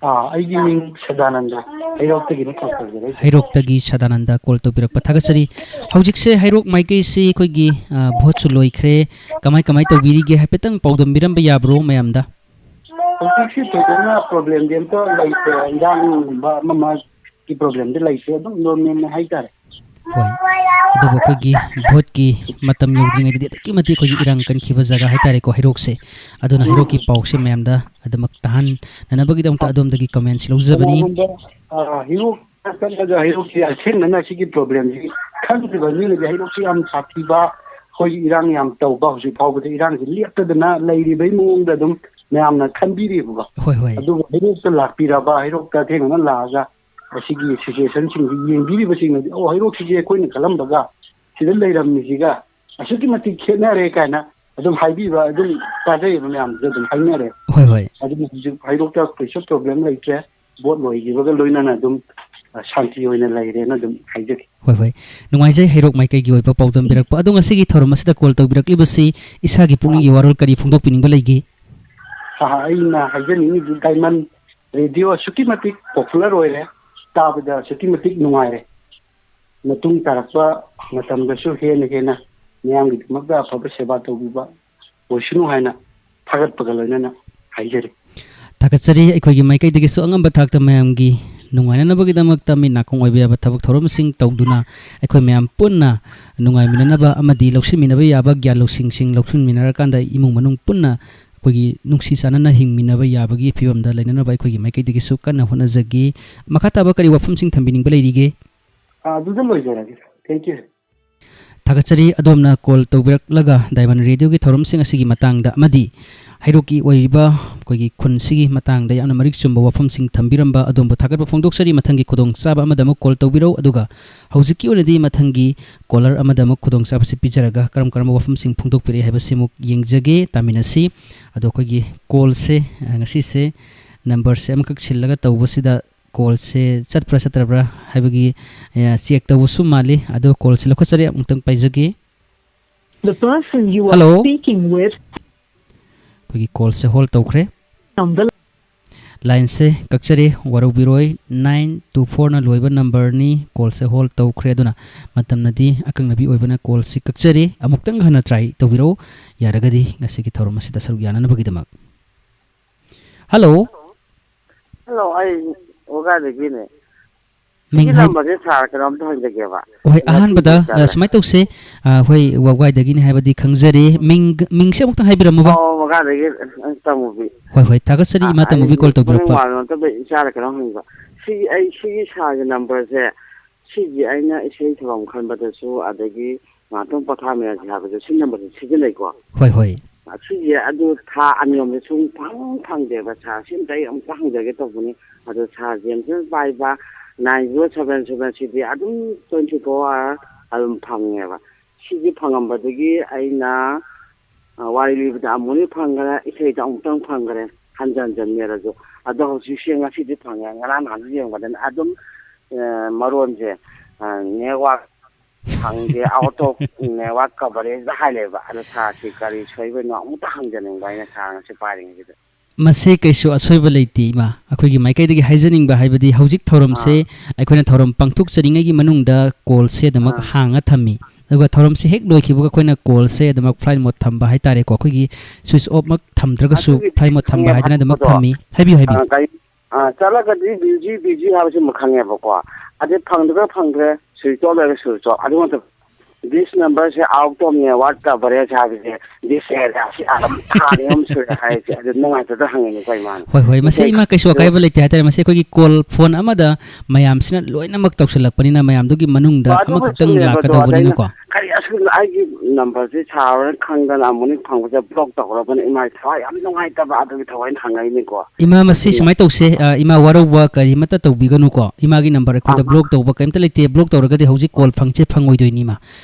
ꯑꯥ, ꯑꯩꯒꯤ ꯃꯤꯡ ꯁꯗꯥꯅꯟꯗ, ꯍꯩꯔꯣꯛꯇꯒꯤꯅꯤ ꯀꯣꯜ ꯇꯧꯖꯔꯛꯏꯁꯦ꯫ ꯍꯩꯔꯣꯛꯇꯒꯤ ꯁꯗꯥꯅꯟꯗ ꯀꯣꯜ ꯇꯧꯕꯤꯔꯛꯄ ꯊꯥꯒꯠꯆꯔꯤ꯫ ꯍꯧꯖꯤꯛꯁꯦ ꯍꯩꯔꯣꯛ ꯃꯥꯏꯀꯩꯁꯤ ꯑꯩꯈꯣꯏꯒꯤ, ꯑ, ꯚꯣꯠꯁꯨ ꯂꯣꯏꯈ꯭ꯔꯦ, ꯀꯃꯥꯏ ꯀꯃꯥꯏ ꯇꯧꯕꯤꯔꯤꯒꯦ ꯍꯥꯏꯐꯦꯠꯇꯪ ꯄꯥꯎꯗꯝꯕꯤꯔꯝꯕ ꯌꯥꯕ꯭ꯔꯣ ꯃꯌꯥꯝꯗ? ꯍꯧꯖꯤꯛꯁꯤ ꯊꯣꯏꯗꯣꯛꯅ ꯄ꯭ꯔꯣꯕ꯭ꯂꯦꯝꯗꯤ ꯑꯝꯇ ꯂꯩꯇ꯭ꯔꯦ, ꯏꯔꯥꯡꯒꯨꯝꯕ ꯑꯃ ꯑꯃꯒꯤ ꯄ꯭ꯔꯣꯕ꯭ꯂꯦꯝꯗꯤ ꯂꯩꯇ꯭ꯔꯦ, ꯑꯗꯨꯝ ꯅꯣꯔꯃꯦꯜꯅꯤ ꯍꯥꯏꯇꯥꯔꯦ꯫ ꯍꯣꯏ, ꯑꯗꯨꯕꯨ ꯑꯩꯈꯣꯏꯒꯤ ꯚꯣꯠꯀꯤ ꯃꯇꯝ ꯌꯧꯗ꯭ꯔꯤꯉꯩꯗꯗꯤ ꯑꯗꯨꯛꯀꯤ ꯃꯇꯤꯛ ꯑꯩꯈꯣꯏꯒꯤ ꯏꯔꯥꯡ ꯀꯟꯈꯤꯕ ꯖꯒꯥ ꯍꯥꯏꯇꯥꯔꯦꯀꯣ ꯍꯩꯔꯣꯛꯁꯦ꯫ ꯑꯗꯨꯅ ꯍꯩꯔꯣꯛꯀꯤ ꯄꯥꯎꯁꯦ ꯃꯌꯥꯝꯗ ꯑꯗꯨꯃꯛ ꯇꯥꯍꯟꯅꯅꯕꯒꯤꯗꯃꯛꯇ ꯑꯗꯣꯝꯗꯒꯤ ꯀꯃꯦꯟꯁꯤ ꯂꯧꯖꯕꯅꯤ꯫ ꯀꯅꯥꯒꯨꯝꯕꯕ ꯑ, ꯍꯩꯔꯣꯛ ꯆꯠꯂꯒ ꯍꯩꯔꯣꯛꯁꯤ ꯑꯁꯦꯡꯕꯅ ꯁꯤꯒꯤ ꯄ꯭ꯔꯣꯕ꯭ꯂꯦꯝꯁꯤ ꯈꯪꯗ꯭ꯔꯤꯕ ꯃꯤꯅꯗꯤ ꯍꯩꯔꯣꯛꯁꯤ ꯌꯥꯝ ꯁꯥꯊꯤꯕ, ꯑꯩꯈꯣꯏꯒꯤ ꯏꯔꯥꯡ ꯌꯥꯝ ꯇꯧꯕ, ꯍꯧꯖꯤꯛ ꯐꯥꯎꯕꯗ ꯏꯔꯥꯡꯁꯤ ꯂꯦꯞꯇꯗꯅ ꯂꯩꯔꯤꯕꯩ ꯃꯑꯣꯡꯗ ꯑꯗꯨꯝ ꯃꯌꯥꯝꯅ ꯈꯟꯕꯤꯔꯤꯕꯀꯣ꯫ ꯍꯣꯏ, ꯍꯣꯏ꯫ ꯑꯗꯨꯕꯨ ꯍꯩꯔꯣꯛꯇ ꯂꯥꯛꯄꯤꯔꯕ, ꯍꯩꯔꯣꯛꯇ ꯑꯊꯦꯡꯕꯅ ꯂꯥꯛꯑꯒ ꯑꯁꯤꯒꯤ ꯁꯤꯆꯨꯋꯦꯁꯟꯁꯤꯡꯁꯤ ꯌꯦꯡꯕꯤꯔꯤꯕꯁꯤꯡꯅꯗꯤ, "ꯑꯣ, ꯍꯩꯔꯣꯛꯁꯤꯗꯤ ꯑꯩꯈꯣꯏꯅ ꯈꯜꯂꯝꯕꯒ ꯁꯤꯗ ꯂꯩꯔꯝꯃꯤꯁꯤꯒ ꯑꯁꯨꯛꯀꯤ ꯃꯇꯤꯛ ꯈꯦꯠꯅꯔꯦ" ꯀꯥꯏꯅ ꯑꯗꯨꯝ ꯍꯥꯏꯕꯤꯕ, ꯑꯗꯨꯝ ꯇꯥꯖꯩꯌꯦꯕ, ꯃꯌꯥꯝꯁꯨ ꯑꯗꯨꯝ ꯍꯥꯏꯅꯔꯦ꯫ ꯍꯣꯏ, ꯍꯣꯏ꯫ ꯑꯗꯨꯅ ꯍꯧꯖꯤꯛ ꯍꯩꯔꯣꯛꯇ ꯀꯩꯁꯨ ꯄ꯭ꯔꯣꯕ꯭ꯂꯦꯝ ꯂꯩꯇ꯭ꯔꯦ꯫ ꯚꯣꯠ ꯂꯣꯏꯈꯤꯕꯒ ꯂꯣꯏꯅꯅ ꯑꯗꯨꯝ, ꯑ, ꯁꯥꯟꯇꯤ ꯑꯣꯏꯅ ꯂꯩꯔꯦꯅ ꯑꯗꯨꯝ ꯍꯥꯏꯖꯒꯦ꯫ ꯍꯣꯏ, ꯍꯣꯏ꯫ ꯅꯨꯡꯉꯥꯏꯖꯩ ꯍꯩꯔꯣꯛ ꯃꯥꯏꯀꯩꯒꯤ ꯑꯣꯏꯕ ꯄꯥꯎꯗꯝꯕꯤꯔꯛꯄ꯫ ꯑꯗꯣ ꯉꯁꯤꯒꯤ ꯊꯧꯔꯝ ꯑꯁꯤꯗ ꯀꯣꯜ ꯇꯧꯕꯤꯔꯛꯂꯤꯕꯁꯤ ꯏꯁꯥꯒꯤ ꯄꯨꯛꯅꯤꯡꯒꯤ ꯋꯥꯔꯣꯜ ꯀꯔꯤ ꯐꯣꯡꯗꯣꯛꯄꯤꯅꯤꯡꯕ ꯂꯩꯒꯦ? ꯑ, ꯑꯩꯅ ꯍꯥꯏꯖꯅꯤꯡꯉꯤꯗꯤ ꯗꯥꯏꯃꯟ ꯔꯦꯗꯤꯑꯣ ꯑꯁꯨꯛꯀꯤ ꯃꯇꯤꯛ ꯄꯣꯄꯨꯂꯔ ꯑꯣꯏꯔꯦ, ꯇꯥꯕꯗ ꯑꯁꯨꯛꯀꯤ ꯃꯇꯤꯛ ꯅꯨꯡꯉꯥꯏꯔꯦ꯫ ꯃꯇꯨꯡ ꯇꯥꯔꯛꯄ ꯃꯇꯝꯗꯁꯨ ꯍꯦꯟꯅ ꯍꯦꯟꯅ ꯃꯤꯌꯥꯝꯒꯤꯗꯃꯛꯇ ꯑꯐꯕ ꯁꯦꯕꯥ ꯇꯧꯕꯤꯕ ꯑꯣꯏꯁꯅꯨ ꯍꯥꯏꯅ ꯊꯥꯒꯠꯄꯒ ꯂꯣꯏꯅꯅ ꯍꯥꯏꯖꯔꯤ꯫ ꯊꯥꯒꯠꯆꯔꯤ꯫ ꯑꯩꯈꯣꯏꯒꯤ ꯃꯥꯏꯀꯩꯗꯒꯤꯁꯨ ꯑꯉꯝꯕ ꯊꯥꯛꯇ ꯃꯌꯥꯝꯒꯤ ꯅꯨꯡꯉꯥꯏꯅꯅꯕꯒꯤꯗꯃꯛꯇ ꯃꯤꯠ ꯅꯥꯀꯣꯡ ꯑꯣꯏꯕ ꯌꯥꯕ ꯊꯕꯛ ꯊꯧꯔꯝꯁꯤꯡ ꯇꯧꯗꯨꯅ ꯑꯩꯈꯣꯏ ꯃꯌꯥꯝ ꯄꯨꯟꯅ ꯅꯨꯡꯉꯥꯏꯃꯤꯟꯅꯅꯕ ꯑꯃꯗꯤ ꯂꯧꯁꯤꯟꯃꯤꯟꯅꯕ ꯌꯥꯕ ꯒ꯭ꯌꯥꯟ ꯂꯧꯁꯤꯡꯁꯤꯡ ꯂꯧꯁꯤꯟꯃꯤꯟꯅꯔꯀꯥꯟꯗ ꯏꯃꯨꯡ ꯃꯅꯨꯡ ꯄꯨꯟꯅ ꯑꯩꯈꯣꯏꯒꯤ ꯅꯨꯡꯁꯤ ꯆꯥꯟꯅꯅ ꯍꯤꯡꯃꯤꯟꯅꯕ ꯌꯥꯕꯒꯤ ꯐꯤꯕꯝꯗ ꯂꯩꯅꯅꯕ ꯑꯩꯈꯣꯏꯒꯤ ꯃꯥꯏꯀꯩꯗꯒꯤꯁꯨ ꯀꯟꯅ ꯍꯣꯠꯅꯖꯒꯦ꯫ ꯃꯈꯥ ꯇꯥꯕ ꯀꯔꯤ ꯋꯥꯐꯝꯁꯤꯡ ꯊꯝꯕꯤꯅꯤꯡꯕ ꯂꯩꯔꯤꯒꯦ? ꯑ, ꯑꯗꯨꯗ ꯂꯣꯏꯖꯔꯒꯦ꯫ Thank you꯫ ꯊꯥꯒꯠꯆꯔꯤ꯫ ꯑꯗꯣꯝꯅ ꯀꯣꯜ ꯇꯧꯕꯤꯔꯛꯂꯒ ꯗꯥꯏꯃꯟ ꯔꯦꯗꯤꯑꯣꯒꯤ ꯊꯧꯔꯝꯁꯤꯡ ꯑꯁꯤꯒꯤ ꯃꯇꯥꯡꯗ ꯑꯃꯗꯤ ꯍꯩꯔꯣꯛꯀꯤ ꯑꯣꯏꯔꯤꯕ ꯑꯩꯈꯣꯏꯒꯤ ꯈꯨꯟꯁꯤꯒꯤ ꯃꯇꯥꯡꯗ ꯌꯥꯝꯅ ꯃꯔꯤꯛ ꯆꯨꯝꯕ ꯋꯥꯐꯝꯁꯤꯡ ꯊꯝꯕꯤꯔꯝꯕ ꯑꯗꯣꯝꯕꯨ ꯊꯥꯒꯠꯄ ꯐꯣꯡꯗꯣꯛꯆꯔꯤ꯫ ꯃꯊꯪꯒꯤ ꯈꯨꯗꯣꯡꯆꯥꯕ ꯑꯃꯗ ꯑꯃꯨꯛ ꯀꯣꯜ ꯇꯧꯕꯤꯔꯧ, ꯑꯗꯨꯒ ꯍꯧꯖꯤꯛꯀꯤ ꯑꯣꯏꯅꯗꯤ ꯃꯊꯪꯒꯤ ꯀꯣꯂꯔ ꯑꯃꯗ ꯑꯃꯨꯛ ꯈꯨꯗꯣꯡꯆꯥꯕꯁꯤ ꯄꯤꯖꯔꯒ ꯀꯔꯝ ꯀꯔꯝꯕ ꯋꯥꯐꯝꯁꯤꯡ ꯐꯣꯡꯗꯣꯛꯄꯤꯔꯛꯏ ꯍꯥꯏꯕꯁꯤ ꯑꯃꯨꯛ ꯌꯦꯡꯖꯒꯦ, ꯇꯥꯃꯤꯟꯅꯁꯤ꯫ ꯑꯗꯣ ꯑꯩꯈꯣꯏꯒꯤ ꯀꯣꯜꯁꯦ, ꯑ, ꯉꯁꯤꯁꯦ ꯅꯝꯕꯔꯁꯦ ꯑꯃꯈꯛ ꯁꯤꯜꯂꯒ ꯇꯧꯕꯁꯤꯗ ꯀꯣꯜꯁꯦ ꯆꯠꯄ꯭ꯔꯥ ꯆꯠꯇ꯭ꯔꯕ꯭ꯔꯥ ꯍꯥꯏꯕꯒꯤ, ꯑ, ꯆꯦꯛ ꯇꯧꯕꯁꯨ ꯃꯥꯜꯂꯤ꯫ ꯑꯗꯣ ꯀꯣꯜꯁꯦ ꯂꯧꯈꯠꯆꯔꯤ, ꯑꯃꯨꯛꯇꯪ ꯄꯥꯏꯖꯒꯦ꯫ The person you are Hello. speaking with ꯑꯩꯈꯣꯏꯒꯤ ꯀꯣꯜꯁꯦ ꯍꯣꯜ ꯇꯧꯈ꯭ꯔꯦ꯫ On the Lineꯁꯦ ꯀꯛꯆꯔꯦ, ꯋꯥꯔꯧꯕꯤꯔꯣꯏ, nine two fourꯅ ꯂꯣꯏꯕ numberꯅꯤ꯫ Callꯁꯦ hold ꯇꯧꯈ꯭ꯔꯦ, ꯑꯗꯨꯅ ꯃꯇꯝꯅꯗꯤ ꯑꯀꯛꯅꯕꯤ ꯑꯣꯏꯕꯅ callꯁꯤ ꯀꯛꯆꯔꯦ꯫ ꯑꯃꯨꯛꯇꯪ ꯍꯟꯅ try ꯇꯧꯕꯤꯔꯛꯎ, ꯌꯥꯔꯒꯗꯤ ꯉꯁꯤꯒꯤ ꯊꯧꯔꯝ ꯑꯁꯤꯗ ꯁꯔꯨꯛ ꯌꯥꯅꯅꯕꯒꯤꯗꯃꯛ꯫ Hello꯫ Hello, ꯑꯩ ꯋꯥꯒꯥꯏꯗꯒꯤꯅꯦ꯫ ꯁꯤꯒꯤ ꯃꯤꯡ ꯍꯥꯏ- numberꯁꯦ sir ꯀꯩꯅꯣꯝꯇ ꯍꯪꯖꯒꯦꯕ꯫ ꯍꯣꯏ, ꯅꯣꯇꯤꯁ ꯑꯍꯥꯟꯕꯗ, ꯑ, ꯆꯠꯂꯦ꯫ ꯁꯨꯃꯥꯏꯅ ꯇꯧꯁꯦ, ꯑ, ꯍꯣꯏ, ꯋꯥꯒꯥꯏꯗꯒꯤꯅꯤ ꯍꯥꯏꯕꯗꯤ ꯈꯪꯖꯔꯦ꯫ ꯃꯤꯡ, ꯃꯤꯡꯁꯦ ꯑꯃꯨꯛꯇꯪ ꯍꯥꯏꯕꯤꯔꯝꯃꯨꯕ꯫ ꯑꯣ, ꯋꯥꯒꯥꯏꯗꯒꯤ, ꯑ, ꯇꯃꯨꯕꯤ꯫ ꯍꯣꯏ, ꯍꯣꯏ, ꯊꯥꯒꯠꯆꯔꯤ, ꯑ, ꯏꯃꯥ ꯑꯩ ꯇꯃꯨꯕꯤ call ꯃꯅꯤꯡ ꯇꯧꯕꯤꯔꯛꯄ꯫ ꯃꯥꯡꯂꯣꯝꯗ ꯏꯆꯥꯗ ꯀꯩꯅꯣꯝ ꯍꯪꯕ꯫ ꯁꯤ, ꯑꯩ, ꯁꯤꯒꯤ sirꯒꯤ numberꯁꯦ, ꯁꯤꯒꯤ ꯑꯩꯅ ꯏꯁꯩ ꯊꯧꯔꯝ ꯈꯟꯕꯗꯁꯨ, ꯑꯗꯒꯤ ꯉꯥꯛꯇꯪ ꯄꯣꯊꯥꯃꯤꯟꯅꯁꯦ ꯍꯥꯏꯕꯗ ꯁꯤ numberꯁꯦ ꯁꯤꯖꯤꯟꯅꯩꯀꯣ꯫ ꯍꯣꯏ, ꯍꯣꯏ꯫ ꯑꯁꯤꯁꯦ ꯑꯗꯨ ꯊꯥ ꯑꯅꯤ ꯑꯍꯨꯝꯁꯦ ꯁꯨꯡ ꯐꯪ ꯐꯪꯗꯦꯕ sir꯫ ꯁꯤ ꯑꯝꯇ ꯑꯩ ꯑꯝꯇ ꯍꯪꯖꯒꯦ ꯇꯧꯕꯅꯤ꯫ ꯑꯗꯣ sirꯁꯦ ꯑꯝꯇ ꯄꯥꯏꯕ nine zero seven seven ꯁꯤꯗꯤ ꯑꯗꯨꯝ twenty four hour ꯑꯗꯨꯝ ꯐꯪꯉꯦꯕ꯫ ꯁꯤꯁꯦ ꯐꯪꯉꯝꯕꯗꯒꯤ ꯑꯩꯅ, ꯑ, ꯋꯥꯔꯤ ꯂꯤꯕꯗ ꯑꯃꯨꯛꯅꯤ ꯐꯪꯈ꯭ꯔꯦ, ꯏꯁꯩꯗ ꯑꯃꯨꯛꯇꯪ ꯐꯪꯈ꯭ꯔꯦ, ꯍꯟꯖꯟ ꯍꯟꯖꯟ ꯅꯦꯔꯁꯨ꯫ ꯑꯗꯣ ꯍꯧꯖꯤꯛꯁꯦ ꯉꯁꯤꯗꯤ ꯐꯪꯉꯦ, ꯉꯔꯥꯡ ꯅꯍꯥꯟꯁꯨ ꯌꯦꯡꯕꯗꯅ ꯑꯗꯨꯝ, ꯑ, ꯃꯔꯣꯟꯁꯦ, ꯑ, network ꯐꯪꯗꯦ, out of network coverage ꯍꯥꯏ ꯂꯩꯕ꯫ ꯑꯗꯣ sirꯁꯤ ꯀꯔꯤ ꯁꯣꯏꯕꯅꯣ ꯑꯃꯨꯛꯇ ꯍꯪꯖꯅꯤꯡꯕ ꯑꯩꯅ sir ꯉꯁꯤ ꯄꯥꯏꯔꯤꯉꯩꯁꯤꯗ꯫ ꯃꯁꯤ ꯀꯩꯁꯨ ꯑꯁꯣꯏꯕ ꯂꯩꯇꯦ, ꯏꯃꯥ꯫ ꯑꯩꯈꯣꯏꯒꯤ ꯃꯥꯏꯀꯩꯗꯒꯤ ꯍꯥꯏꯖꯅꯤꯡꯕ ꯍꯥꯏꯕꯗꯤ, ꯍꯧꯖꯤꯛ ꯊꯧꯔꯝꯁꯦ ꯑꯥ꯫ ꯑꯩꯈꯣꯏꯅ ꯊꯧꯔꯝ ꯄꯥꯡꯊꯣꯛꯆꯔꯤꯉꯩꯒꯤ ꯃꯅꯨꯡꯗ callꯁꯦ ꯑꯗꯨꯃꯛ ꯑꯥ꯫ ꯍꯥꯡꯉ ꯊꯝꯃꯤ꯫ ꯑꯗꯨꯒ ꯊꯧꯔꯝꯁꯦ ꯍꯦꯛ ꯂꯣꯏꯈꯤꯕꯒ ꯑꯩꯈꯣꯏꯅ callꯁꯦ ꯑꯗꯨꯃꯛ flight mode ꯊꯝꯕ ꯍꯥꯏꯇꯥꯔꯦꯀꯣ꯫ ꯑꯩꯈꯣꯏꯒꯤ switch off ꯃꯛ ꯊꯝꯗ꯭ꯔꯒꯁꯨ ꯑꯗꯨꯒꯤ flight mode ꯊꯝꯕ ꯈꯪꯉꯦꯕ ꯍꯥꯏꯗꯅ ꯑꯗꯨꯃꯛ ꯍꯪꯕꯗꯣ꯫ ꯊꯝꯃꯤ꯫ ꯍꯥꯏꯕꯤꯌꯨ, ꯍꯥꯏꯕꯤꯌꯨ꯫ ꯑꯥ, ꯀꯩ-, ꯑꯥ, ꯆꯠꯂꯒꯗꯤ busy, busy ꯍꯥꯏꯕꯁꯤꯃ ꯈꯪꯉꯦꯕꯀꯣ꯫ ꯑꯗꯩ ꯐꯪꯗ꯭ꯔꯒ ꯐꯪꯗ꯭ꯔꯦ, switch off ꯂꯩꯔꯒ switch off꯫ ꯑꯗꯨ ꯅꯠꯇꯕ, "This number say out of network coverage" ꯍꯥꯏꯕꯁꯦ, "This area" ꯁꯤ ꯑꯗꯨꯝ ꯊꯥ ꯑꯅꯤ ꯑꯍꯨꯝ ꯁꯨꯔꯦ ꯍꯥꯏꯔꯤꯁꯦ꯫ ꯑꯗꯨ ꯅꯨꯡꯉꯥꯏꯇꯗꯅ ꯍꯪꯉꯤꯅꯤꯀꯣ, ꯏꯃꯥꯅ꯫ ꯍꯣꯏ, ꯍꯣꯏ, ꯃꯁꯤ ꯏꯆꯦ ꯏꯃꯥ ꯀꯩꯁꯨ ꯑꯀꯥꯏꯕ ꯂꯩꯇꯦ ꯍꯥꯏꯇꯥꯔꯦ꯫ ꯃꯁꯤ ꯑꯩꯈꯣꯏꯒꯤ call, phone ꯑꯃꯗ ꯃꯌꯥꯝꯁꯤꯅ ꯂꯣꯏꯅꯃꯛ ꯇꯧꯁꯤꯜꯂꯛꯄꯅꯤꯅ ꯃꯌꯥꯝꯗꯨꯒꯤ ꯃꯅꯨꯡꯗ ꯑꯗꯨꯕꯨ ꯑꯃꯈꯛꯇꯪ ꯆꯨꯝꯃꯦꯕ ꯑꯗꯣ, ꯑꯗ ꯑꯩꯅ ꯂꯥꯛꯀꯗꯧꯕꯅꯤꯅꯀꯣ꯫ ꯀꯔꯤ ꯑꯁꯨꯝ ꯑꯩꯒꯤ number ꯁꯦ sir ꯍꯣꯏꯅ ꯈꯪꯗꯅ ꯑꯃꯨꯛ ꯐꯪꯕꯁꯦ block ꯇꯧꯈ꯭ꯔꯕꯅ ꯏꯃꯥ ꯊꯋꯥꯏ ꯌꯥꯝ ꯅꯨꯡꯉꯥꯏꯇꯕ, ꯑꯗꯨꯒꯤ ꯊꯋꯥꯏꯅ ꯍꯪꯉꯛꯏꯅꯤꯀꯣ꯫ ꯏꯃꯥ, ꯃꯁꯤ ꯑꯗꯨꯅ ꯁꯨꯃꯥꯏꯅ ꯇꯧꯁꯦ, ꯑ, ꯏꯃꯥ, ꯋꯥꯔꯧꯕ ꯀꯔꯤꯃꯠꯇ ꯇꯧꯕꯤꯒꯅꯨꯀꯣ꯫ ꯏꯃꯥꯒꯤ number ꯑꯩꯈꯣꯏꯗ ꯑꯥ꯫ Block ꯇꯧꯕ ꯀꯔꯤꯝꯇ ꯂꯩꯇꯦ꯫ Block ꯇꯧꯔꯒꯗꯤ ꯍꯧꯖꯤꯛ call ꯐꯪꯁꯦ ꯐꯪꯉꯣꯏꯗꯣꯏꯅꯤ, ꯏꯃꯥ꯫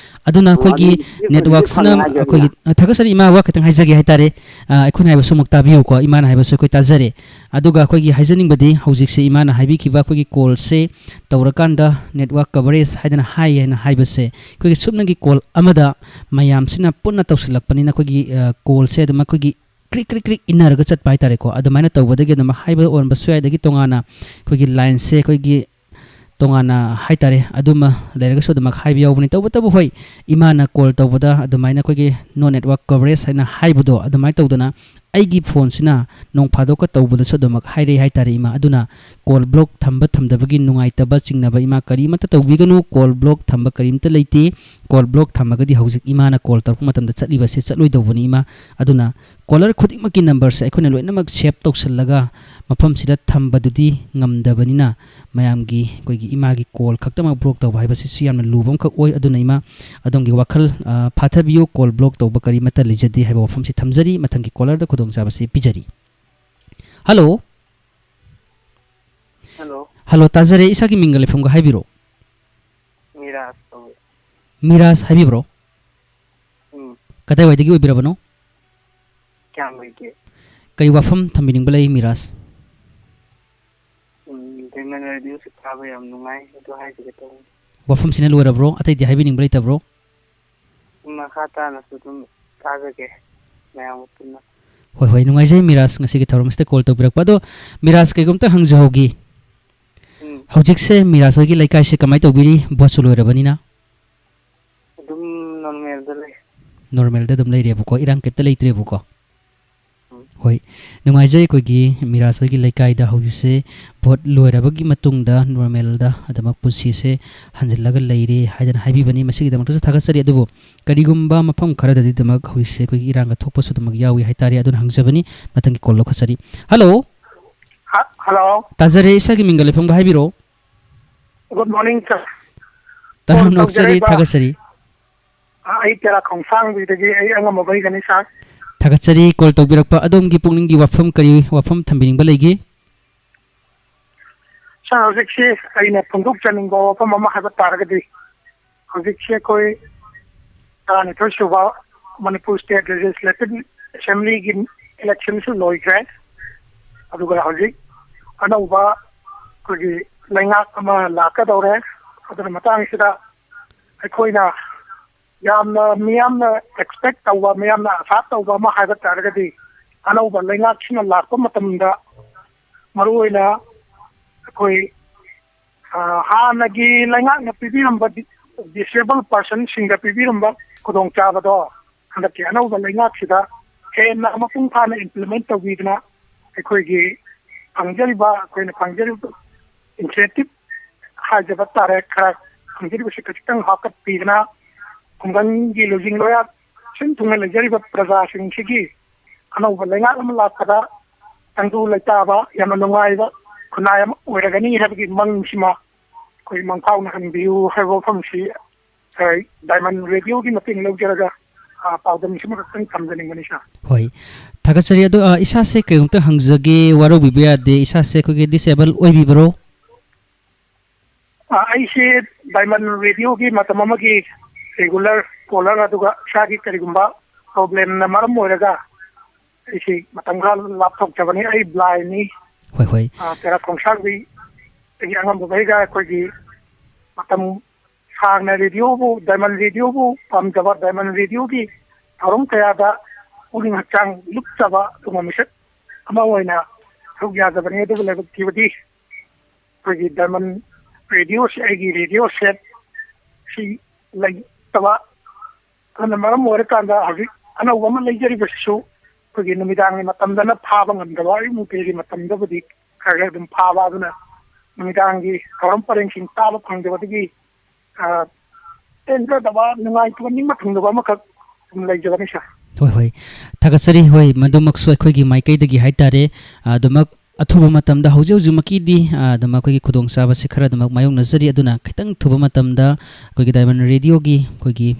ꯑꯗꯨꯅ ꯑꯣ, ꯑꯩꯈꯣꯏꯒꯤ ꯑꯗꯨꯗꯤ ꯍꯧꯖꯤꯛ ꯍꯧꯖꯤꯛ network ꯁꯤꯅ ꯐꯪꯉꯦ ꯍꯥꯏꯗꯣꯏꯅꯦ꯫ ꯑꯩꯈꯣꯏꯒꯤ, ꯑ, ꯊꯥꯒꯠꯆꯔꯤ ꯏꯃꯥ, ꯋꯥ ꯈꯤꯇꯪ ꯍꯥꯏꯖꯒꯦ ꯍꯥꯏꯇꯥꯔꯦ꯫ ꯑ, ꯑꯩꯈꯣꯏꯅ ꯍꯥꯏꯕꯁꯨ ꯑꯃꯨꯛ ꯇꯥꯕꯤꯌꯨꯀꯣ, ꯏꯃꯥꯅ ꯍꯥꯏꯕꯁꯨ ꯑꯩꯈꯣꯏ ꯇꯥꯖꯔꯦ꯫ ꯑꯗꯨꯒ ꯑꯩꯈꯣꯏꯒꯤ ꯍꯥꯏꯖꯅꯤꯡꯕꯗꯤ ꯍꯧꯖꯤꯛꯁꯦ ꯏꯃꯥꯅ ꯍꯥꯏꯕꯤꯈꯤꯕ ꯑꯩꯈꯣꯏꯒꯤ call ꯁꯦ ꯇꯧꯔꯀꯥꯟꯗ network coverage ꯍꯥꯏꯗꯅ ꯍꯥꯏ ꯍꯥꯏꯅ ꯍꯥꯏꯕꯁꯦ ꯑꯩꯈꯣꯏꯒꯤ ꯁꯨꯞꯅꯒꯤ call ꯑꯃꯗ ꯃꯌꯥꯝꯁꯤꯅ ꯄꯨꯟꯅ ꯇꯧꯁꯤꯜꯂꯛꯄꯅꯤꯅ ꯑꯩꯈꯣꯏꯒꯤ, ꯑ, call ꯁꯦ ꯑꯗꯨꯝ ꯑꯩꯈꯣꯏꯒꯤ ꯀ꯭ꯔꯤꯛ ꯀ꯭ꯔꯤꯛ ꯀ꯭ꯔꯤꯛ ꯏꯟꯅꯔꯒ ꯆꯠꯄ ꯍꯥꯏꯇꯥꯔꯦꯀꯣ꯫ ꯑꯗꯨꯃꯥꯏꯅ ꯇꯧꯕꯗꯒꯤ ꯑꯗꯨꯝ ꯍꯥꯏꯕ ꯑꯣꯏꯔꯝꯕꯁꯨ ꯌꯥꯏ꯫ ꯑꯗꯒꯤ ꯇꯣꯉꯥꯟꯅ ꯑꯩꯈꯣꯏꯒꯤ ꯂꯥꯏꯟꯁꯦ ꯑꯩꯈꯣꯏꯒꯤ ꯇꯣꯉꯥꯟꯅ ꯍꯥꯏꯇꯥꯔꯦ, ꯑꯗꯨꯝꯕ ꯂꯩꯔꯒꯁꯨ ꯑꯗꯨꯃꯛ ꯍꯥꯏꯕ ꯌꯥꯎꯕꯅꯤ꯫ ꯇꯧꯕꯇꯕꯨ ꯍꯣꯏ, ꯏꯃꯥꯅ ꯀꯣꯜ ꯇꯧꯕꯗ ꯑꯗꯨꯃꯥꯏꯅ ꯑꯩꯈꯣꯏꯒꯤ "No network coverage" ꯍꯥꯏꯅ ꯍꯥꯏꯕꯗꯣ, ꯑꯗꯨꯃꯥꯏꯅ ꯇꯧꯗꯅ ꯑꯩꯒꯤ ꯐꯣꯟꯁꯤꯅ ꯅꯣꯡ ꯐꯥꯗꯣꯛꯀ ꯇꯧꯕꯗꯁꯨ ꯑꯗꯨꯃꯛ ꯍꯥꯏꯔꯛꯏ ꯍꯥꯏꯇꯥꯔꯦ ꯏꯃꯥ꯫ ꯑꯗꯨꯅ ꯀꯣꯜ ꯕ꯭ꯂꯣꯛ ꯊꯝꯕ ꯊꯝꯗꯕꯒꯤ ꯅꯨꯡꯉꯥꯏꯇꯕ ꯆꯤꯡꯅꯕ ꯏꯃꯥ ꯀꯔꯤꯃꯠꯇ ꯇꯧꯕꯤꯒꯅꯨ꯫ ꯀꯣꯜ ꯕ꯭ꯂꯣꯛ ꯊꯝꯕ ꯀꯔꯤꯝꯇ ꯂꯩꯇꯦ꯫ ꯀꯣꯜ ꯕ꯭ꯂꯣꯛ ꯊꯝꯃꯒꯗꯤ ꯍꯧꯖꯤꯛ ꯏꯃꯥꯅ ꯀꯣꯜ ꯇꯧꯔꯛꯄ ꯃꯇꯝꯗ ꯆꯠꯂꯤꯕꯁꯦ ꯆꯠꯂꯣꯏꯗꯧꯕꯅꯤ ꯏꯃꯥ꯫ ꯑꯗꯨꯅ ꯀꯣꯂꯔ ꯈꯨꯗꯤꯡꯃꯛꯀꯤ ꯅꯝꯕꯔꯁꯦ ꯑꯩꯈꯣꯏꯅ ꯂꯣꯏꯅꯃꯛ ꯁꯦꯞ ꯇꯧꯁꯤꯜꯂꯒ ꯃꯐꯝꯁꯤꯗ ꯊꯝꯕꯗꯨꯗꯤ ꯉꯝꯗꯕꯅꯤꯅ, ꯃꯌꯥꯝꯒꯤ ꯑꯩꯈꯣꯏꯒꯤ ꯏꯃꯥꯒꯤ ꯀꯣꯜ ꯈꯛꯇꯃꯛ ꯕ꯭ꯂꯣꯛ ꯇꯧꯕ ꯍꯥꯏꯕꯁꯤꯁꯨ ꯌꯥꯝꯅ ꯂꯨꯕ ꯑꯃꯈꯛ ꯑꯣꯏ꯫ ꯑꯗꯨꯅ ꯏꯃꯥ, ꯑꯗꯣꯝꯒꯤ ꯋꯥꯈꯜ, ꯑ, ꯐꯥꯊꯕꯤꯌꯨ꯫ ꯀꯣꯜ ꯕ꯭ꯂꯣꯛ ꯇꯧꯕ ꯀꯔꯤꯃꯠꯇ ꯂꯩꯖꯗꯦ ꯍꯥꯏꯕ ꯋꯥꯐꯝꯁꯤ ꯊꯝꯖꯔꯤ꯫ ꯃꯊꯪꯒꯤ ꯀꯣꯂꯔꯗ ꯈꯨꯗꯣꯡꯆꯥꯕꯁꯤ ꯄꯤꯖꯔꯤ꯫ ꯍꯜꯂꯣ꯫ ꯍꯜꯂꯣ꯫ ꯍꯜꯂꯣ, ꯇꯥꯖꯔꯦ꯫ ꯏꯁꯥꯒꯤ ꯃꯤꯡꯒ ꯂꯩꯐꯝꯒ ꯍꯥꯏꯕꯤꯔꯣ꯫ ꯃꯤꯔꯥꯖ ꯀꯧꯏ꯫ ꯃꯤꯔꯥꯖ ꯍꯥꯏꯕꯤꯕ꯭ꯔꯣ? ꯎꯝ꯫ ꯀꯗꯥꯏꯋꯥꯏꯗꯒꯤ ꯑꯣꯏꯕꯤꯔꯕꯅꯣ? ꯀꯌꯥꯝꯒꯩꯒꯤ꯫ ꯀꯔꯤ ꯋꯥꯐꯝ ꯊꯝꯕꯤꯅꯤꯡꯕ ꯂꯩ ꯃꯤꯔꯥꯖ? ꯎꯝ, ꯗꯥꯏꯃꯟ ꯔꯦꯗꯤꯑꯣꯁꯦ ꯇꯥꯕ ꯌꯥꯝ ꯅꯨꯡꯉꯥꯏ, ꯑꯗꯨ ꯍꯥꯏꯖꯒꯦ ꯇꯧꯕꯅꯤ꯫ ꯋꯥꯐꯝꯁꯤꯅ ꯂꯣꯏꯔꯕ꯭ꯔꯣ? ꯑꯇꯩꯗꯤ ꯍꯥꯏꯕꯤꯅꯤꯡꯕ ꯂꯩꯇꯕ꯭ꯔꯣ? ꯃꯈꯥ ꯇꯥꯅꯁꯨ ꯑꯗꯨꯝ ꯇꯥꯖꯒꯦ ꯃꯌꯥꯝꯒ ꯄꯨꯟꯅ꯫ ꯍꯣꯏ, ꯍꯣꯏ, ꯅꯨꯡꯉꯥꯏꯖꯩ ꯃꯤꯔꯥꯖ ꯉꯁꯤꯒꯤ ꯊꯧꯔꯝ ꯑꯁꯤꯗ ꯀꯣꯜ ꯇꯧꯕꯤꯔꯛꯄ꯫ ꯑꯗꯣ ꯃꯤꯔꯥꯖ, ꯀꯩꯒꯨꯝꯇ ꯍꯪꯖꯍꯧꯒꯦ꯫ ꯎꯝ꯫ ꯍꯧꯖꯤꯛꯁꯦ ꯃꯤꯔꯥꯖ ꯍꯣꯏꯒꯤ ꯂꯩꯀꯥꯏꯁꯦ ꯀꯃꯥꯏꯅ ꯇꯧꯕꯤꯔꯤ? ꯚꯣꯠꯁꯨ ꯂꯣꯏꯔꯕꯅꯤꯅ꯫ ꯑꯗꯨꯝ ꯅꯣꯔꯃꯦꯜꯗ ꯂꯩ꯫ ꯅꯣꯔꯃꯦꯜꯗ ꯑꯗꯨꯝ ꯂꯩꯔꯦꯕꯀꯣ, ꯏꯔꯥꯡ ꯀꯩꯝꯇ ꯂꯩꯇ꯭ꯔꯦꯕꯀꯣ꯫ ꯎꯝ꯫ ꯍꯣꯏ, ꯅꯨꯡꯉꯥꯏꯖꯩ꯫ ꯑꯩꯈꯣꯏꯒꯤ ꯃꯤꯔꯥꯖ ꯍꯣꯏꯒꯤ ꯂꯩꯀꯥꯏꯗ ꯍꯧꯖꯤꯛꯁꯦ ꯚꯣꯠ ꯂꯣꯏꯔꯕꯒꯤ ꯃꯇꯨꯡꯗ ꯅꯣꯔꯃꯦꯜꯗ ꯑꯗꯨꯃꯛ ꯄꯨꯟꯁꯤꯁꯦ ꯍꯟꯖꯤꯜꯂꯒ ꯂꯩꯔꯦ ꯍꯥꯏꯗꯅ ꯍꯥꯏꯕꯤꯕꯅꯤ꯫ ꯃꯁꯤꯒꯤꯗꯃꯛꯇꯁꯨ ꯊꯥꯒꯠꯆꯔꯤ꯫ ꯑꯗꯨꯕꯨ ꯀꯔꯤꯒꯨꯝꯕ ꯃꯐꯝ ꯈꯔꯗꯗꯤ ꯑꯗꯨꯃꯛ ꯍꯧꯖꯤꯛꯁꯦ ꯑꯩꯈꯣꯏꯒꯤ ꯏꯔꯥꯡꯒ ꯊꯣꯛꯄꯁꯨ ꯑꯗꯨꯃꯛ ꯌꯥꯎꯏ ꯍꯥꯏꯇꯥꯔꯦ꯫ ꯑꯗꯨꯅ ꯍꯪꯖꯕꯅꯤ꯫ ꯃꯊꯪꯒꯤ ꯀꯣꯜ ꯂꯧꯈꯠꯆꯔꯤ꯫ ꯍꯜꯂꯣ꯫ ꯍ-, ꯍꯜꯂꯣ꯫ ꯇꯥꯖꯔꯦ꯫ ꯏꯁꯥꯒꯤ ꯃꯤꯡꯒ ꯂꯩꯐꯝꯒ ꯍꯥꯏꯕꯤꯔꯛꯑꯣ꯫ Good morning, sir꯫ ꯇꯔꯥꯝꯅ ꯀꯣꯜ ꯑꯣꯛꯆꯔꯤ, ꯇꯧꯖꯔꯛꯏꯕ ꯊꯥꯒꯠꯆꯔꯤ꯫ ꯑ, ꯑꯩ ꯇꯦꯔꯥ ꯈꯣꯡꯁꯥꯡꯕꯤꯗꯒꯤ ꯑꯩ ꯑꯉꯝꯕ ꯃꯩꯒꯅꯤ, sir꯫ ꯊꯥꯒꯠꯆꯔꯤ ꯀꯣꯜ ꯇꯧꯕꯤꯔꯛꯄ꯫ ꯑꯗꯣꯝꯒꯤ ꯄꯨꯛꯅꯤꯡꯒꯤ ꯋꯥꯐꯝ, ꯀꯔꯤ ꯋꯥꯐꯝ ꯊꯝꯕꯤꯅꯤꯡꯕ ꯂꯩꯒꯦ? Sir, ꯍꯧꯖꯤꯛꯁꯤ ꯑꯩꯅ ꯐꯣꯡꯗꯣꯛꯆꯅꯤꯡꯕ ꯋꯥꯐꯝ ꯑꯃ ꯍꯥꯏꯕ ꯇꯥꯔꯒꯗꯤ, ꯍꯧꯖꯤꯛꯁꯤ ꯑꯩꯈꯣꯏ ꯇꯔꯥꯅꯤꯊꯣꯏ ꯁꯨꯕ ꯃꯅꯤꯄꯨꯔ State Legislative Assemblyꯒꯤ electionꯁꯨ ꯂꯣꯏꯈ꯭ꯔꯦ꯫ ꯑꯗꯨꯒ ꯍꯧꯖꯤꯛ ꯑꯅꯧꯕ ꯑꯩꯈꯣꯏꯒꯤ ꯂꯩꯉꯥꯛ ꯑꯃ ꯂꯥꯛꯀꯗꯧꯔꯦ꯫ ꯑꯗꯨꯅ ꯃꯇꯥꯡꯁꯤꯗ ꯑꯩꯈꯣꯏꯅ ꯌꯥꯝꯅ ꯃꯤꯌꯥꯝꯅ expect ꯇꯧꯕ, ꯃꯤꯌꯥꯝꯅ ꯑꯁꯥ ꯇꯧꯕ ꯑꯃ ꯍꯥꯏꯕ ꯇꯥꯔꯒꯗꯤ, ꯑꯅꯧꯕ ꯂꯩꯉꯥꯛꯁꯤꯅ ꯂꯥꯛꯄ ꯃꯇꯝꯗ ꯃꯔꯨꯑꯣꯏꯅ ꯑꯩꯈꯣꯏ, ꯑ, ꯍꯥꯟꯅꯒꯤ ꯂꯩꯉꯥꯛꯅ ꯄꯤꯕꯤꯔꯝꯕ ꯗꯤ-, disabled personꯁꯤꯡꯗ ꯄꯤꯕꯤꯔꯝꯕ ꯈꯨꯗꯣꯡꯆꯥꯕꯗꯣ ꯍꯟꯗꯛꯀꯤ ꯑꯅꯧꯕ ꯂꯩꯉꯥꯛꯁꯤꯗ ꯍꯦꯟꯅ ꯃꯄꯨꯡ ꯐꯥꯅ implement ꯇꯧꯕꯤꯗꯅ ꯑꯩꯈꯣꯏꯒꯤ ꯐꯪꯖꯔꯤꯕ, ꯑꯩꯈꯣꯏꯅ ꯐꯪꯖꯔꯤꯕ incentive ꯍꯥꯏꯖꯕ ꯇꯥꯔꯦ, ꯈꯔ ꯐꯪꯖꯔꯤꯕꯁꯤ ꯈꯖꯤꯛꯇꯪ ꯍꯥꯞꯀꯠꯄꯤꯗꯅ ꯈꯨꯡꯒꯪꯒꯤ ꯂꯨꯆꯤꯡ ꯂꯣꯌꯥ ꯁꯤꯟ ꯊꯨꯡꯅ ꯂꯩꯖꯔꯤꯕ ꯄ꯭ꯔꯖꯥꯁꯤꯡꯁꯤꯒꯤ ꯑꯅꯧꯕ ꯂꯩꯉꯥꯛ ꯑꯃ ꯂꯥꯛꯄꯗ ꯇꯪꯗꯨ ꯂꯩꯇꯥꯕ, ꯌꯥꯝꯅ ꯅꯨꯡꯉꯥꯏꯕ ꯈꯨꯟꯅꯥꯏ ꯑꯃ ꯑꯣꯏꯔꯒꯅꯤ ꯍꯥꯏꯕꯒꯤ ꯃꯪꯁꯤꯃ ꯑꯩꯈꯣꯏ ꯃꯪꯐꯥꯎꯅꯍꯟꯕꯤꯌꯨ ꯍꯥꯏꯕ ꯋꯥꯐꯝꯁꯤ, ꯑꯩ Diamond Radioꯒꯤ ꯃꯇꯦꯡ ꯂꯧꯖꯔꯒ, ꯑ, ꯄꯥꯎꯗꯝꯁꯤꯃ ꯈꯛꯇꯪ ꯊꯝꯖꯅꯤꯡꯕꯅꯤ, ꯁꯥꯔ꯫ ꯍꯣꯏ, ꯊꯥꯒꯠꯆꯔꯤ꯫ ꯑꯗꯣ, ꯑ, ꯏꯁꯥꯁꯦ ꯀꯔꯤꯒꯨꯝꯇ ꯍꯪꯖꯒꯦ, ꯋꯥꯔꯧꯕꯤꯕ ꯌꯥꯗꯦ, ꯏꯁꯥꯁꯦ ꯑꯩꯈꯣꯏꯒꯤ disable ꯑꯣꯏꯕꯤꯕ꯭ꯔꯣ? ꯑ, ꯑꯩꯁꯦ Diamond Radioꯒꯤ ꯃꯇꯝ ꯑꯃꯒꯤ regular caller, ꯑꯗꯨꯒ ꯏꯁꯥꯒꯤ ꯀꯔꯤꯒꯨꯝꯕ problemꯅ ꯃꯔꯝ ꯑꯣꯏꯔꯒ ꯑꯩꯁꯤ ꯃꯇꯝ ꯈꯔ ꯂꯥꯞꯊꯣꯛꯆꯕꯅꯤ꯫ ꯑꯩ blindꯅꯤ꯫ ꯍꯣꯏ, ꯍꯣꯏ꯫ ꯑ, ꯇꯦꯔꯥ ꯈꯣꯡꯁꯥꯡꯕꯤ, ꯑꯩꯒꯤ ꯑꯉꯝꯕ ꯃꯍꯩꯒ ꯑꯩꯈꯣꯏꯒꯤ ꯃꯇꯝ ꯁꯥꯡꯅ radioꯕꯨ, Diamond Radioꯕꯨ ꯄꯥꯝꯖꯕ, Diamond Radioꯒꯤ ꯊꯧꯔꯝ ꯀꯌꯥꯗ ꯄꯨꯛꯅꯤꯡ ꯍꯛꯆꯥꯡ ꯂꯨꯞꯆꯕ ꯑꯗꯨꯒꯨꯝꯕ ꯃꯤꯁꯛ ꯑꯃ ꯑꯣꯏꯅ ꯁꯔꯨꯛ ꯌꯥꯖꯕꯅꯤ꯫ ꯑꯗꯨꯕꯨ ꯂꯥꯏꯕꯛ ꯊꯤꯕꯗꯤ ꯑꯩꯈꯣꯏꯒꯤ Diamond Radioꯁꯤ ꯑꯩꯒꯤ radio set ꯁꯤ ꯂꯩꯇꯕ, ꯑꯗꯨꯅ ꯃꯔꯝ ꯑꯣꯏꯔꯀꯥꯟꯗ ꯍꯧꯖꯤꯛ ꯑꯅꯧꯕ ꯑꯃ ꯂꯩꯖꯔꯤꯕꯁꯤꯁꯨ ꯑꯩꯈꯣꯏꯒꯤ ꯅꯨꯃꯤꯗꯥꯡꯒꯤ ꯃꯇꯝꯗꯅ ꯐꯥꯕ ꯉꯝꯗꯕ, ꯑꯌꯨꯛ ꯅꯨꯡꯊꯤꯜꯒꯤ ꯃꯇꯝꯗꯕꯨꯗꯤ ꯈꯔ ꯈꯔ ꯑꯗꯨꯝ ꯐꯥꯕ, ꯑꯗꯨꯅ ꯅꯨꯃꯤꯗꯥꯡꯒꯤ ꯊꯧꯔꯝ ꯄꯔꯦꯡꯁꯤꯡ ꯇꯥꯕ ꯐꯪꯗꯕꯗꯒꯤ, ꯑ, ꯄꯦꯟꯖꯗꯕ, ꯅꯨꯡꯉꯥꯏꯇꯕ, ꯅꯤꯡꯕ ꯊꯨꯡꯗꯕ ꯑꯃꯈꯛ ꯑꯗꯨꯝ ꯂꯩꯖꯕꯅꯤ, ꯁꯥꯔ꯫ ꯍꯣꯏ, ꯍꯣꯏ꯫ ꯊꯥꯒꯠꯆꯔꯤ꯫ ꯍꯣꯏ, ꯃꯗꯨꯃꯛꯁꯨ ꯑꯩꯈꯣꯏꯒꯤ ꯃꯥꯏꯀꯩꯗꯒꯤ ꯍꯥꯏꯇꯥꯔꯦ, ꯑꯗꯨꯃꯛ ꯑꯊꯨꯕ ꯃꯇꯝꯗ, ꯍꯧꯖꯤꯛ ꯍꯧꯖꯤꯛꯃꯛꯀꯤꯗꯤ, ꯑ, ꯑꯗꯨꯝ ꯑꯩꯈꯣꯏꯒꯤ ꯈꯨꯗꯣꯡꯆꯥꯕꯁꯤ ꯈꯔ ꯑꯗꯨꯃꯛ ꯃꯥꯌꯣꯛꯅꯖꯔꯤ꯫ ꯑꯗꯨꯅ ꯈꯤꯇꯪ ꯊꯨꯕ ꯃꯇꯝꯗ ꯑꯩꯈꯣꯏꯒꯤ Diamond Radioꯒꯤ ꯑꯩꯈꯣꯏꯒꯤ,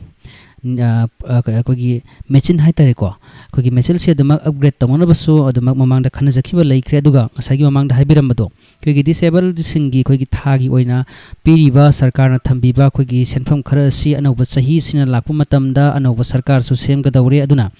ꯑ, ꯑ, ꯑꯩꯈꯣꯏꯒꯤ machine ꯍꯥꯏꯇꯥꯔꯦꯀꯣ, ꯑꯩꯈꯣꯏꯒꯤ machineꯁꯦ ꯑꯗꯨꯃꯛ upgrade ꯇꯧꯅꯅꯕꯁꯨ ꯑꯗꯨꯃꯛ ꯃꯃꯥꯡꯗ ꯈꯟꯅꯖꯈꯤꯕ ꯂꯩꯈ꯭ꯔꯦ꯫ ꯑꯗꯨꯒ ꯉꯁꯥꯏꯒꯤ ꯃꯃꯥꯡꯗ ꯍꯥꯏꯕꯤꯔꯝꯕꯗꯣ, ꯑꯩꯈꯣꯏꯒꯤ disabledꯁꯤꯡꯒꯤ ꯑꯩꯈꯣꯏꯒꯤ ꯊꯥꯒꯤ ꯑꯣꯏꯅ ꯄꯤꯔꯤꯕ ꯁꯔꯀꯥꯔꯅ ꯊꯝꯕꯤꯕ ꯑꯩꯈꯣꯏꯒꯤ ꯁꯦꯟꯐꯝ ꯈꯔ ꯑꯁꯤ ꯑꯅꯧꯕ ꯆꯍꯤꯁꯤꯅ ꯂꯥꯛꯄ ꯃꯇꯝꯗ ꯑꯅꯧꯕ ꯁꯔꯀꯥꯔꯁꯨ ꯁꯦꯝꯒꯗꯧꯔꯦ꯫ ꯑꯗꯨꯅ,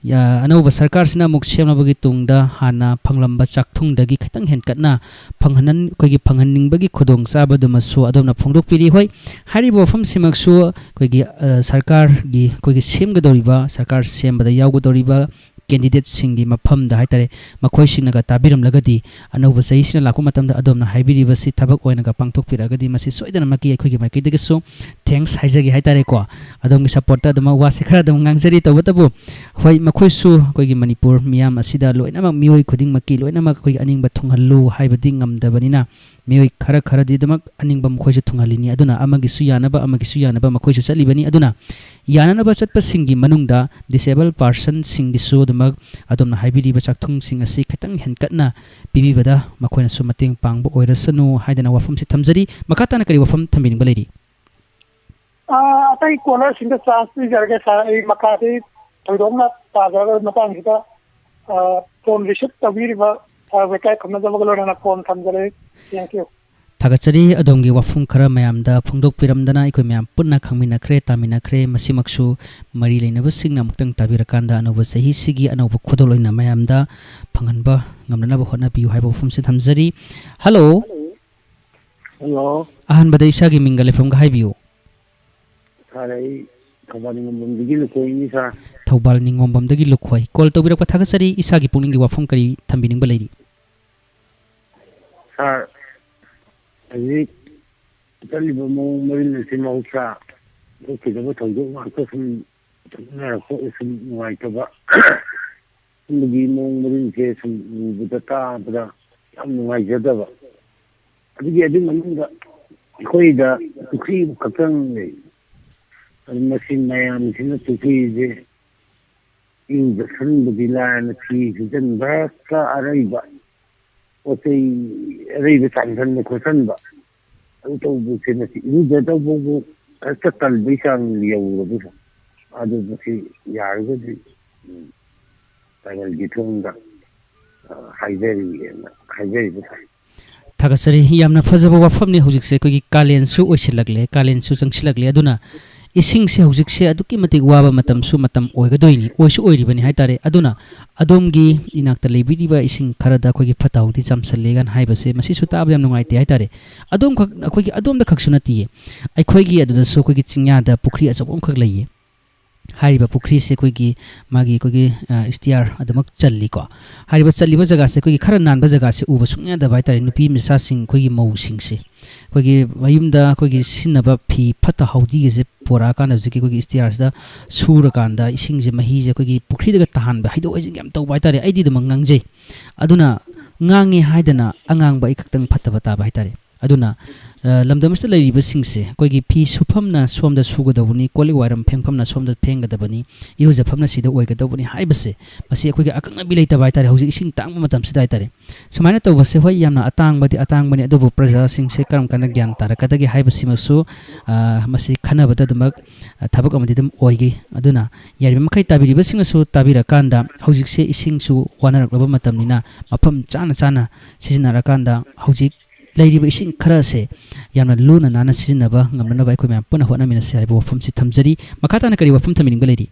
ꯑ, ꯑꯅꯧꯕ ꯁꯔꯀꯥꯔꯁꯤꯅ ꯑꯃꯨꯛ ꯁꯦꯝꯂꯕꯒꯤ ꯇꯨꯡꯗ ꯍꯥꯟꯅ ꯐꯪꯂꯝꯕ ꯆꯥꯛꯊꯨꯡꯗꯒꯤ ꯈꯤꯇꯪ ꯍꯦꯟꯀꯠꯅ ꯐꯪꯍꯟꯅꯟ-, ꯑꯩꯈꯣꯏꯒꯤ ꯐꯪꯍꯟꯅꯤꯡꯕꯒꯤ ꯈꯨꯗꯣꯡꯆꯥꯕꯗꯨꯃꯁꯨ ꯑꯗꯣꯝꯅ ꯐꯣꯡꯗꯣꯛꯄꯤꯔꯤ꯫ ꯍꯣꯏ, ꯍꯥꯏꯔꯤꯕ ꯋꯥꯐꯝꯁꯤꯃꯛꯁꯨ ꯑꯩꯈꯣꯏꯒꯤ, ꯑ, ꯁꯔꯀꯥꯔꯒꯤ, ꯑꯩꯈꯣꯏꯒꯤ ꯁꯦꯝꯒꯗꯧꯔꯤꯕ, ꯁꯔꯀꯥꯔ ꯁꯦꯝꯕꯗ ꯌꯥꯎꯒꯗꯧꯔꯤꯕ ꯀꯦꯟꯗꯤꯗꯦꯠꯁꯤꯡꯒꯤ ꯃꯐꯝꯗ ꯍꯥꯏꯇꯥꯔꯦ, ꯃꯈꯣꯏꯁꯤꯡꯅꯒ ꯇꯥꯕꯤꯔꯝꯂꯒꯗꯤ, ꯑꯅꯧꯕ ꯆꯍꯤꯁꯤꯅ ꯂꯥꯛꯄ ꯃꯇꯝꯗ ꯑꯗꯣꯝꯅ ꯍꯥꯏꯕꯤꯔꯤꯕꯁꯤ ꯊꯕꯛ ꯑꯣꯏꯅꯒ ꯄꯥꯡꯊꯣꯛꯄꯤꯔꯛꯑꯒꯗꯤ, ꯃꯁꯤ ꯁꯣꯏꯗꯅꯃꯛꯀꯤ ꯑꯩꯈꯣꯏꯒꯤ ꯃꯥꯏꯀꯩꯗꯒꯤꯁꯨ thanks ꯍꯥꯏꯖꯒꯦ ꯍꯥꯏꯇꯥꯔꯦꯀꯣ꯫ ꯑꯗꯣꯝꯒꯤ supportꯇ ꯑꯗꯨꯃꯛ ꯋꯥꯁꯦ ꯈꯔ ꯑꯗꯨꯝ ꯉꯥꯡꯖꯔꯤ꯫ ꯇꯧꯕꯇꯕꯨ ꯍꯣꯏ, ꯃꯈꯣꯏꯁꯨ ꯑꯩꯈꯣꯏꯒꯤ ꯃꯅꯤꯄꯨꯔ ꯃꯤꯌꯥꯝ ꯑꯁꯤꯗ ꯂꯣꯏꯅꯃꯛ, ꯃꯤꯑꯣꯏ ꯈꯨꯗꯤꯡꯃꯛꯀꯤ ꯂꯣꯏꯅꯃꯛ ꯑꯩꯈꯣꯏꯒꯤ ꯑꯅꯤꯡꯕ ꯊꯨꯡꯍꯜꯂꯨ ꯍꯥꯏꯕꯗꯤ ꯉꯝꯗꯕꯅꯤꯅ, ꯃꯤꯑꯣꯏ ꯈꯔ ꯈꯔꯗꯤ ꯑꯗꯨꯃꯛ ꯑꯅꯤꯡꯕ ꯃꯈꯣꯏꯁꯨ ꯊꯨꯡꯍꯜꯂꯤꯅꯤ꯫ ꯑꯗꯨꯅ ꯑꯃꯒꯤꯁꯨ ꯌꯥꯅꯕ, ꯑꯃꯒꯤꯁꯨ ꯌꯥꯅꯕ ꯃꯈꯣꯏꯁꯨ ꯆꯠꯂꯤꯕꯅꯤ꯫ ꯑꯗꯨꯅ ꯌꯥꯅꯅꯕ ꯆꯠꯄꯁꯤꯡꯒꯤ ꯃꯅꯨꯡꯗ disabled personꯁꯤꯡꯒꯤꯁꯨ ꯑꯗꯨꯃꯛ ꯑꯗꯣꯝꯅ ꯍꯥꯏꯕꯤꯔꯤꯕ ꯆꯥꯛꯊꯨꯡꯁꯤꯡ ꯑꯁꯤ ꯈꯤꯇꯪ ꯍꯦꯟꯀꯠꯅ ꯄꯤꯕꯤꯕꯗ ꯃꯈꯣꯏꯅꯁꯨ ꯃꯇꯦꯡ ꯄꯥꯡꯕ ꯑꯣꯏꯔꯁꯅꯨ ꯍꯥꯏꯗꯅ ꯋꯥꯐꯝꯁꯤ ꯊꯝꯖꯔꯤ꯫ ꯃꯈꯥ ꯇꯥꯅ ꯀꯔꯤ ꯋꯥꯐꯝ ꯊꯝꯕꯤꯅꯤꯡꯕ ꯂꯩꯔꯤ? ꯑꯥ, ꯑꯇꯩ caller ꯁꯤꯡꯗ chance ꯄꯤꯖꯔꯒꯦ, sir꯫ ꯑꯩ ꯃꯈꯥꯗꯤ ꯊꯣꯏꯗꯣꯛꯅ ꯇꯥꯖꯔꯔꯣꯏ꯫ ꯃꯇꯥꯡꯁꯤꯗ, ꯑꯥ, phone receive ꯇꯧꯕꯤꯔꯤꯕ sir ꯂꯩꯀꯥꯏ ꯈꯪꯅꯖꯕꯒ ꯂꯣꯏꯅꯅ phone ꯊꯝꯖꯔꯦ꯫ Thank you꯫ ꯊꯥꯒꯠꯆꯔꯤ꯫ ꯑꯗꯣꯝꯒꯤ ꯋꯥꯐꯝ ꯈꯔ ꯃꯌꯥꯝꯗ ꯐꯣꯡꯗꯣꯛꯄꯤꯔꯝꯗꯅ ꯑꯩꯈꯣꯏ ꯃꯌꯥꯝ ꯄꯨꯟꯅ ꯈꯪꯃꯤꯟꯅꯈ꯭ꯔꯦ, ꯇꯥꯃꯤꯟꯅꯈ꯭ꯔꯦ꯫ ꯃꯁꯤꯃꯛꯁꯨ ꯃꯔꯤ ꯂꯩꯅꯕꯁꯤꯡꯅ ꯑꯃꯨꯛꯇꯪ ꯇꯥꯕꯤꯔꯀꯥꯟꯗ ꯑꯅꯧꯕ ꯆꯍꯤꯁꯤꯒꯤ ꯑꯅꯧꯕ ꯈꯨꯗꯣꯜ ꯑꯣꯏꯅ ꯃꯌꯥꯝꯗ ꯐꯪꯍꯟꯕ ꯉꯝꯅꯅꯕ ꯍꯣꯠꯅꯕꯤꯌꯨ ꯍꯥꯏꯕ ꯋꯥꯐꯝꯁꯤ ꯊꯝꯖꯔꯤ꯫ Hello꯫ Hello꯫ ꯑꯍꯥꯟꯕꯗ ꯏꯁꯥꯒꯤ ꯃꯤꯡꯒ ꯂꯩꯐꯝꯒ ꯍꯥꯏꯕꯤꯌꯨ꯫ Sir, ꯑꯩ ꯊꯧꯕꯥꯜ ꯅꯤꯉꯣꯝꯕꯝꯗꯒꯤ ꯂꯨꯈꯣꯏꯅꯤ, sir꯫ ꯊꯧꯕꯥꯜ ꯅꯤꯉꯣꯝꯕꯝꯗꯒꯤ ꯂꯨꯈꯣꯏ꯫ Call ꯇꯧꯕꯤꯔꯛꯄ ꯊꯥꯒꯠꯆꯔꯤ꯫ ꯏꯁꯥꯒꯤ ꯄꯨꯛꯅꯤꯡꯒꯤ ꯋꯥꯐꯝ ꯀꯔꯤ ꯊꯝꯕꯤꯅꯤꯡꯕ ꯂꯩꯔꯤ? Sir, ꯍꯧꯖꯤꯛ ꯆꯠꯂꯤꯕ ꯃꯑꯣꯡ ꯃꯔꯤꯜ ꯑꯁꯤ ꯃꯍꯧꯁꯥ ꯊꯣꯛꯈꯤꯗꯕ ꯊꯧꯗꯣꯛ ꯉꯥꯛꯇ ꯁꯨꯝ ꯊꯣꯛꯅꯔꯛꯄ ꯁꯨꯝ ꯅꯨꯡꯉꯥꯏꯇꯕ꯫ ꯁꯨꯝꯕꯒꯤ ꯃꯑꯣꯡ ꯃꯔꯤꯜꯁꯦ ꯁꯨꯝ ꯎꯕꯗ, ꯇꯥꯕꯗ ꯌꯥꯝ ꯅꯨꯡꯉꯥꯏꯖꯗꯕ꯫ ꯑꯗꯨꯒꯤ, ꯑꯗꯨꯒꯤ ꯃꯅꯨꯡꯗ ꯑꯩꯈꯣꯏꯗ ꯄꯨꯈ꯭ꯔꯤ ꯈꯛꯇꯪ ꯂꯩ꯫ ꯑꯗꯨ ꯃꯁꯤ ꯃꯌꯥꯝꯁꯤꯅ ꯄꯨꯈ꯭ꯔꯤꯁꯦ ꯏꯔꯨꯖꯁꯟꯕꯗꯤ ꯂꯥꯏꯔꯅ ꯐꯤ ꯁꯨꯖꯟꯕ, ꯍꯦꯛꯇ ꯑꯔꯩꯕ ꯄꯣꯠ ꯆꯩ ꯑꯔꯩꯕ ꯆꯥꯏꯁꯟꯕ ꯈꯣꯠꯆꯟꯕ, ꯑꯗꯨ ꯇꯧꯕꯁꯦ ꯃꯁꯤ ꯏꯔꯨꯖꯗꯧꯕꯕꯨ ꯍꯦꯛꯇ ꯇꯟꯕꯩ ꯆꯥꯡ ꯌꯧꯔꯕ꯫ ꯑꯗꯨ ꯃꯁꯤ ꯌꯥꯔꯒꯗꯤ, ꯎꯝ, ꯇꯥꯏꯕꯪꯒꯤ ꯊꯣꯡꯗ, ꯑ, ꯍꯥꯏꯖꯔꯤꯑꯅ ꯍꯥꯏꯖꯔꯤꯕ ꯁꯥꯏ꯫ ꯊꯥꯒꯠꯆꯔꯤ꯫ ꯌꯥꯝꯅ ꯐꯖꯕ ꯋꯥꯐꯝꯅꯤ꯫ ꯍꯧꯖꯤꯛꯁꯦ ꯑꯩꯈꯣꯏꯒꯤ ꯀꯥꯂꯦꯟꯁꯨ ꯑꯣꯏꯁꯤꯜꯂꯛꯂꯦ, ꯀꯥꯂꯦꯟꯁꯨ ꯆꯪꯁꯤꯜꯂꯛꯂꯦ꯫ ꯑꯗꯨꯅ ꯏꯁꯤꯡꯁꯦ ꯍꯧꯖꯤꯛꯁꯦ ꯑꯗꯨꯛꯀꯤ ꯃꯇꯤꯛ ꯋꯥꯕ ꯃꯇꯝꯁꯨ ꯃꯇꯝ ꯑꯣꯏꯒꯗꯣꯏꯅꯤ, ꯑꯣꯏꯁꯨ ꯑꯣꯏꯔꯤꯕꯅꯤ ꯍꯥꯏꯇꯥꯔꯦ꯫ ꯑꯗꯨꯅ ꯑꯗꯣꯝꯒꯤ ꯏꯅꯥꯛꯇ ꯂꯩꯕꯤꯔꯤꯕ ꯏꯁꯤꯡ ꯈꯔꯗ ꯑꯩꯈꯣꯏꯒꯤ ꯐꯠꯇ ꯍꯥꯎꯗꯤ ꯆꯥꯝꯁꯤꯜꯂꯦ ꯀꯥꯏꯅ ꯍꯥꯏꯕꯁꯦ, ꯃꯁꯤꯁꯨ ꯇꯥꯕꯗ ꯌꯥꯝ ꯅꯨꯡꯉꯥꯏꯇꯦ ꯍꯥꯏꯇꯥꯔꯦ꯫ ꯑꯗꯣꯝꯈꯛ, ꯑꯩꯈꯣꯏꯒꯤ ꯑꯗꯣꯝꯗ ꯈꯛꯁꯨ ꯅꯠꯇꯤꯌꯦ, ꯑꯩꯈꯣꯏꯒꯤ ꯑꯗꯨꯗꯁꯨ ꯑꯩꯈꯣꯏꯒꯤ ꯆꯤꯡꯌꯥꯗ ꯄꯨꯈ꯭ꯔꯤ ꯑꯆꯧꯕ ꯑꯃꯈꯛ ꯂꯩꯌꯦ꯫ ꯍꯥꯏꯔꯤꯕ ꯄꯨꯈ꯭ꯔꯤꯁꯦ ꯑꯩꯈꯣꯏꯒꯤ ꯃꯥꯒꯤ ꯑꯩꯈꯣꯏꯒꯤ ꯏꯁꯇꯤꯌꯥꯔ ꯑꯗꯨꯃꯛ ꯆꯜꯂꯤꯀꯣ꯫ ꯍꯥꯏꯔꯤꯕ ꯆꯜꯂꯤꯕ ꯖꯒꯥꯁꯦ ꯑꯩꯈꯣꯏꯒꯤ ꯈꯔ ꯅꯥꯟꯕ ꯖꯒꯥꯁꯦ ꯎꯕ ꯁꯨꯡꯌꯥ ꯌꯥꯗꯕ ꯍꯥꯏꯇꯥꯔꯦ꯫ ꯅꯨꯄꯤ ꯃꯆꯥꯁꯤꯡ, ꯑꯩꯈꯣꯏꯒꯤ ꯃꯧꯁꯤꯡꯁꯦ ꯑꯩꯈꯣꯏꯒꯤ ꯃꯌꯨꯝꯗ ꯑꯩꯈꯣꯏꯒꯤ ꯁꯤꯖꯤꯟꯅꯕ ꯐꯤ ꯐꯠꯇ ꯍꯥꯎꯗꯤꯒꯁꯦ ꯄꯣꯔꯛꯑꯀꯥꯟꯗ ꯍꯧꯖꯤꯛꯀꯤ ꯑꯩꯈꯣꯏꯒꯤ ꯏꯁꯇꯤꯌꯥꯔꯁꯤꯗ ꯁꯨꯔꯀꯥꯟꯗ ꯏꯁꯤꯡꯁꯦ, ꯃꯍꯤꯁꯦ ꯑꯩꯈꯣꯏꯒꯤ ꯄꯨꯈ꯭ꯔꯤꯗꯒ ꯇꯥꯍꯟꯕ, ꯍꯩꯗꯣꯛ ꯍꯩꯖꯤꯟ ꯌꯥꯝ ꯇꯧꯕ ꯍꯥꯏꯇꯥꯔꯦ꯫ ꯑꯩꯗꯤ ꯑꯗꯨꯃꯛ ꯉꯥꯡꯖꯩ꯫ ꯑꯗꯨꯅ ꯉꯥꯡꯉꯦ ꯍꯥꯏꯗꯅ ꯑꯉꯥꯡꯕ ꯑꯩ ꯈꯛꯇꯪ ꯐꯠꯇꯕ ꯇꯥꯕ ꯍꯥꯏꯇꯥꯔꯦ꯫ ꯑꯗꯨꯅ ꯑ, ꯂꯝꯗꯝ ꯑꯁꯤꯗ ꯂꯩꯔꯤꯕꯁꯤꯡꯁꯦ ꯑꯩꯈꯣꯏꯒꯤ ꯐꯤ ꯁꯨꯐꯝꯅ ꯁꯣꯝꯗ ꯁꯨꯒꯗꯧꯕꯅꯤ, ꯀꯣꯜ ꯂꯤꯛ ꯋꯥꯏꯔꯝ ꯐꯦꯡꯐꯝꯅ ꯁꯣꯝꯗ ꯐꯦꯡꯒꯗꯕꯅꯤ, ꯏꯔꯨꯖꯐꯝꯅ ꯁꯤꯗ ꯑꯣꯏꯒꯗꯧꯕꯅꯤ ꯍꯥꯏꯕꯁꯦ, ꯃꯁꯤ ꯑꯩꯈꯣꯏꯒꯤ ꯑꯀꯛꯅꯕꯤ ꯂꯩꯇꯕ ꯍꯥꯏꯇꯥꯔꯦ꯫ ꯍꯧꯖꯤꯛ ꯏꯁꯤꯡ ꯇꯥꯡꯕ ꯃꯇꯝꯁꯤꯗ ꯍꯥꯏꯇꯥꯔꯦ꯫ ꯁꯨꯃꯥꯏꯅ ꯇꯧꯕꯁꯦ, ꯍꯣꯏ, ꯌꯥꯝꯅ ꯑꯇꯥꯡꯕꯗꯤ ꯑꯇꯥꯡꯕꯅꯤ, ꯑꯗꯨꯕꯨ ꯄ꯭ꯔꯖꯥꯁꯤꯡꯁꯦ ꯀꯔꯝ ꯀꯥꯟꯗ ꯒ꯭ꯌꯥꯟ ꯇꯥꯔꯛꯀꯗꯒꯦ ꯍꯥꯏꯕꯁꯤꯃꯁꯨ, ꯑ, ꯃꯁꯤ ꯈꯟꯅꯕꯗ ꯑꯗꯨꯃꯛ, ꯑ, ꯊꯕꯛ ꯑꯃꯗꯤ ꯑꯗꯨꯝ ꯑꯣꯏꯒꯤ꯫ ꯑꯗꯨꯅ ꯌꯥꯔꯤꯕ ꯃꯈꯩ ꯇꯥꯕꯤꯔꯤꯕꯁꯤꯡꯅꯁꯨ ꯇꯥꯕꯤꯔꯀꯥꯟꯗ, ꯍꯧꯖꯤꯛꯁꯦ ꯏꯁꯤꯡꯁꯨ ꯋꯥꯅꯔꯛꯂꯕ ꯃꯇꯝꯅꯤꯅ, ꯃꯐꯝ ꯆꯥꯅ ꯆꯥꯅ ꯁꯤꯖꯤꯟꯅꯔꯀꯥꯟꯗ ꯍꯧꯖꯤꯛ ꯂꯩꯔꯤꯕ ꯏꯁꯤꯡ ꯈꯔ ꯑꯁꯦ ꯌꯥꯝꯅ ꯂꯨꯅ ꯅꯥꯟꯅ ꯁꯤꯖꯤꯟꯅꯕ ꯉꯝꯅꯅꯕ ꯑꯩꯈꯣꯏ ꯃꯌꯥꯝ ꯄꯨꯟꯅ ꯍꯣꯠꯅꯃꯤꯟꯅꯁꯤ ꯍꯥꯏꯕ ꯋꯥꯐꯝꯁꯤ ꯊꯝꯖꯔꯤ꯫ ꯃꯈꯥ ꯇꯥꯅ ꯀꯔꯤ ꯋꯥꯐꯝ ꯊꯝꯕꯤꯅꯤꯡꯕ ꯂꯩꯔꯤ?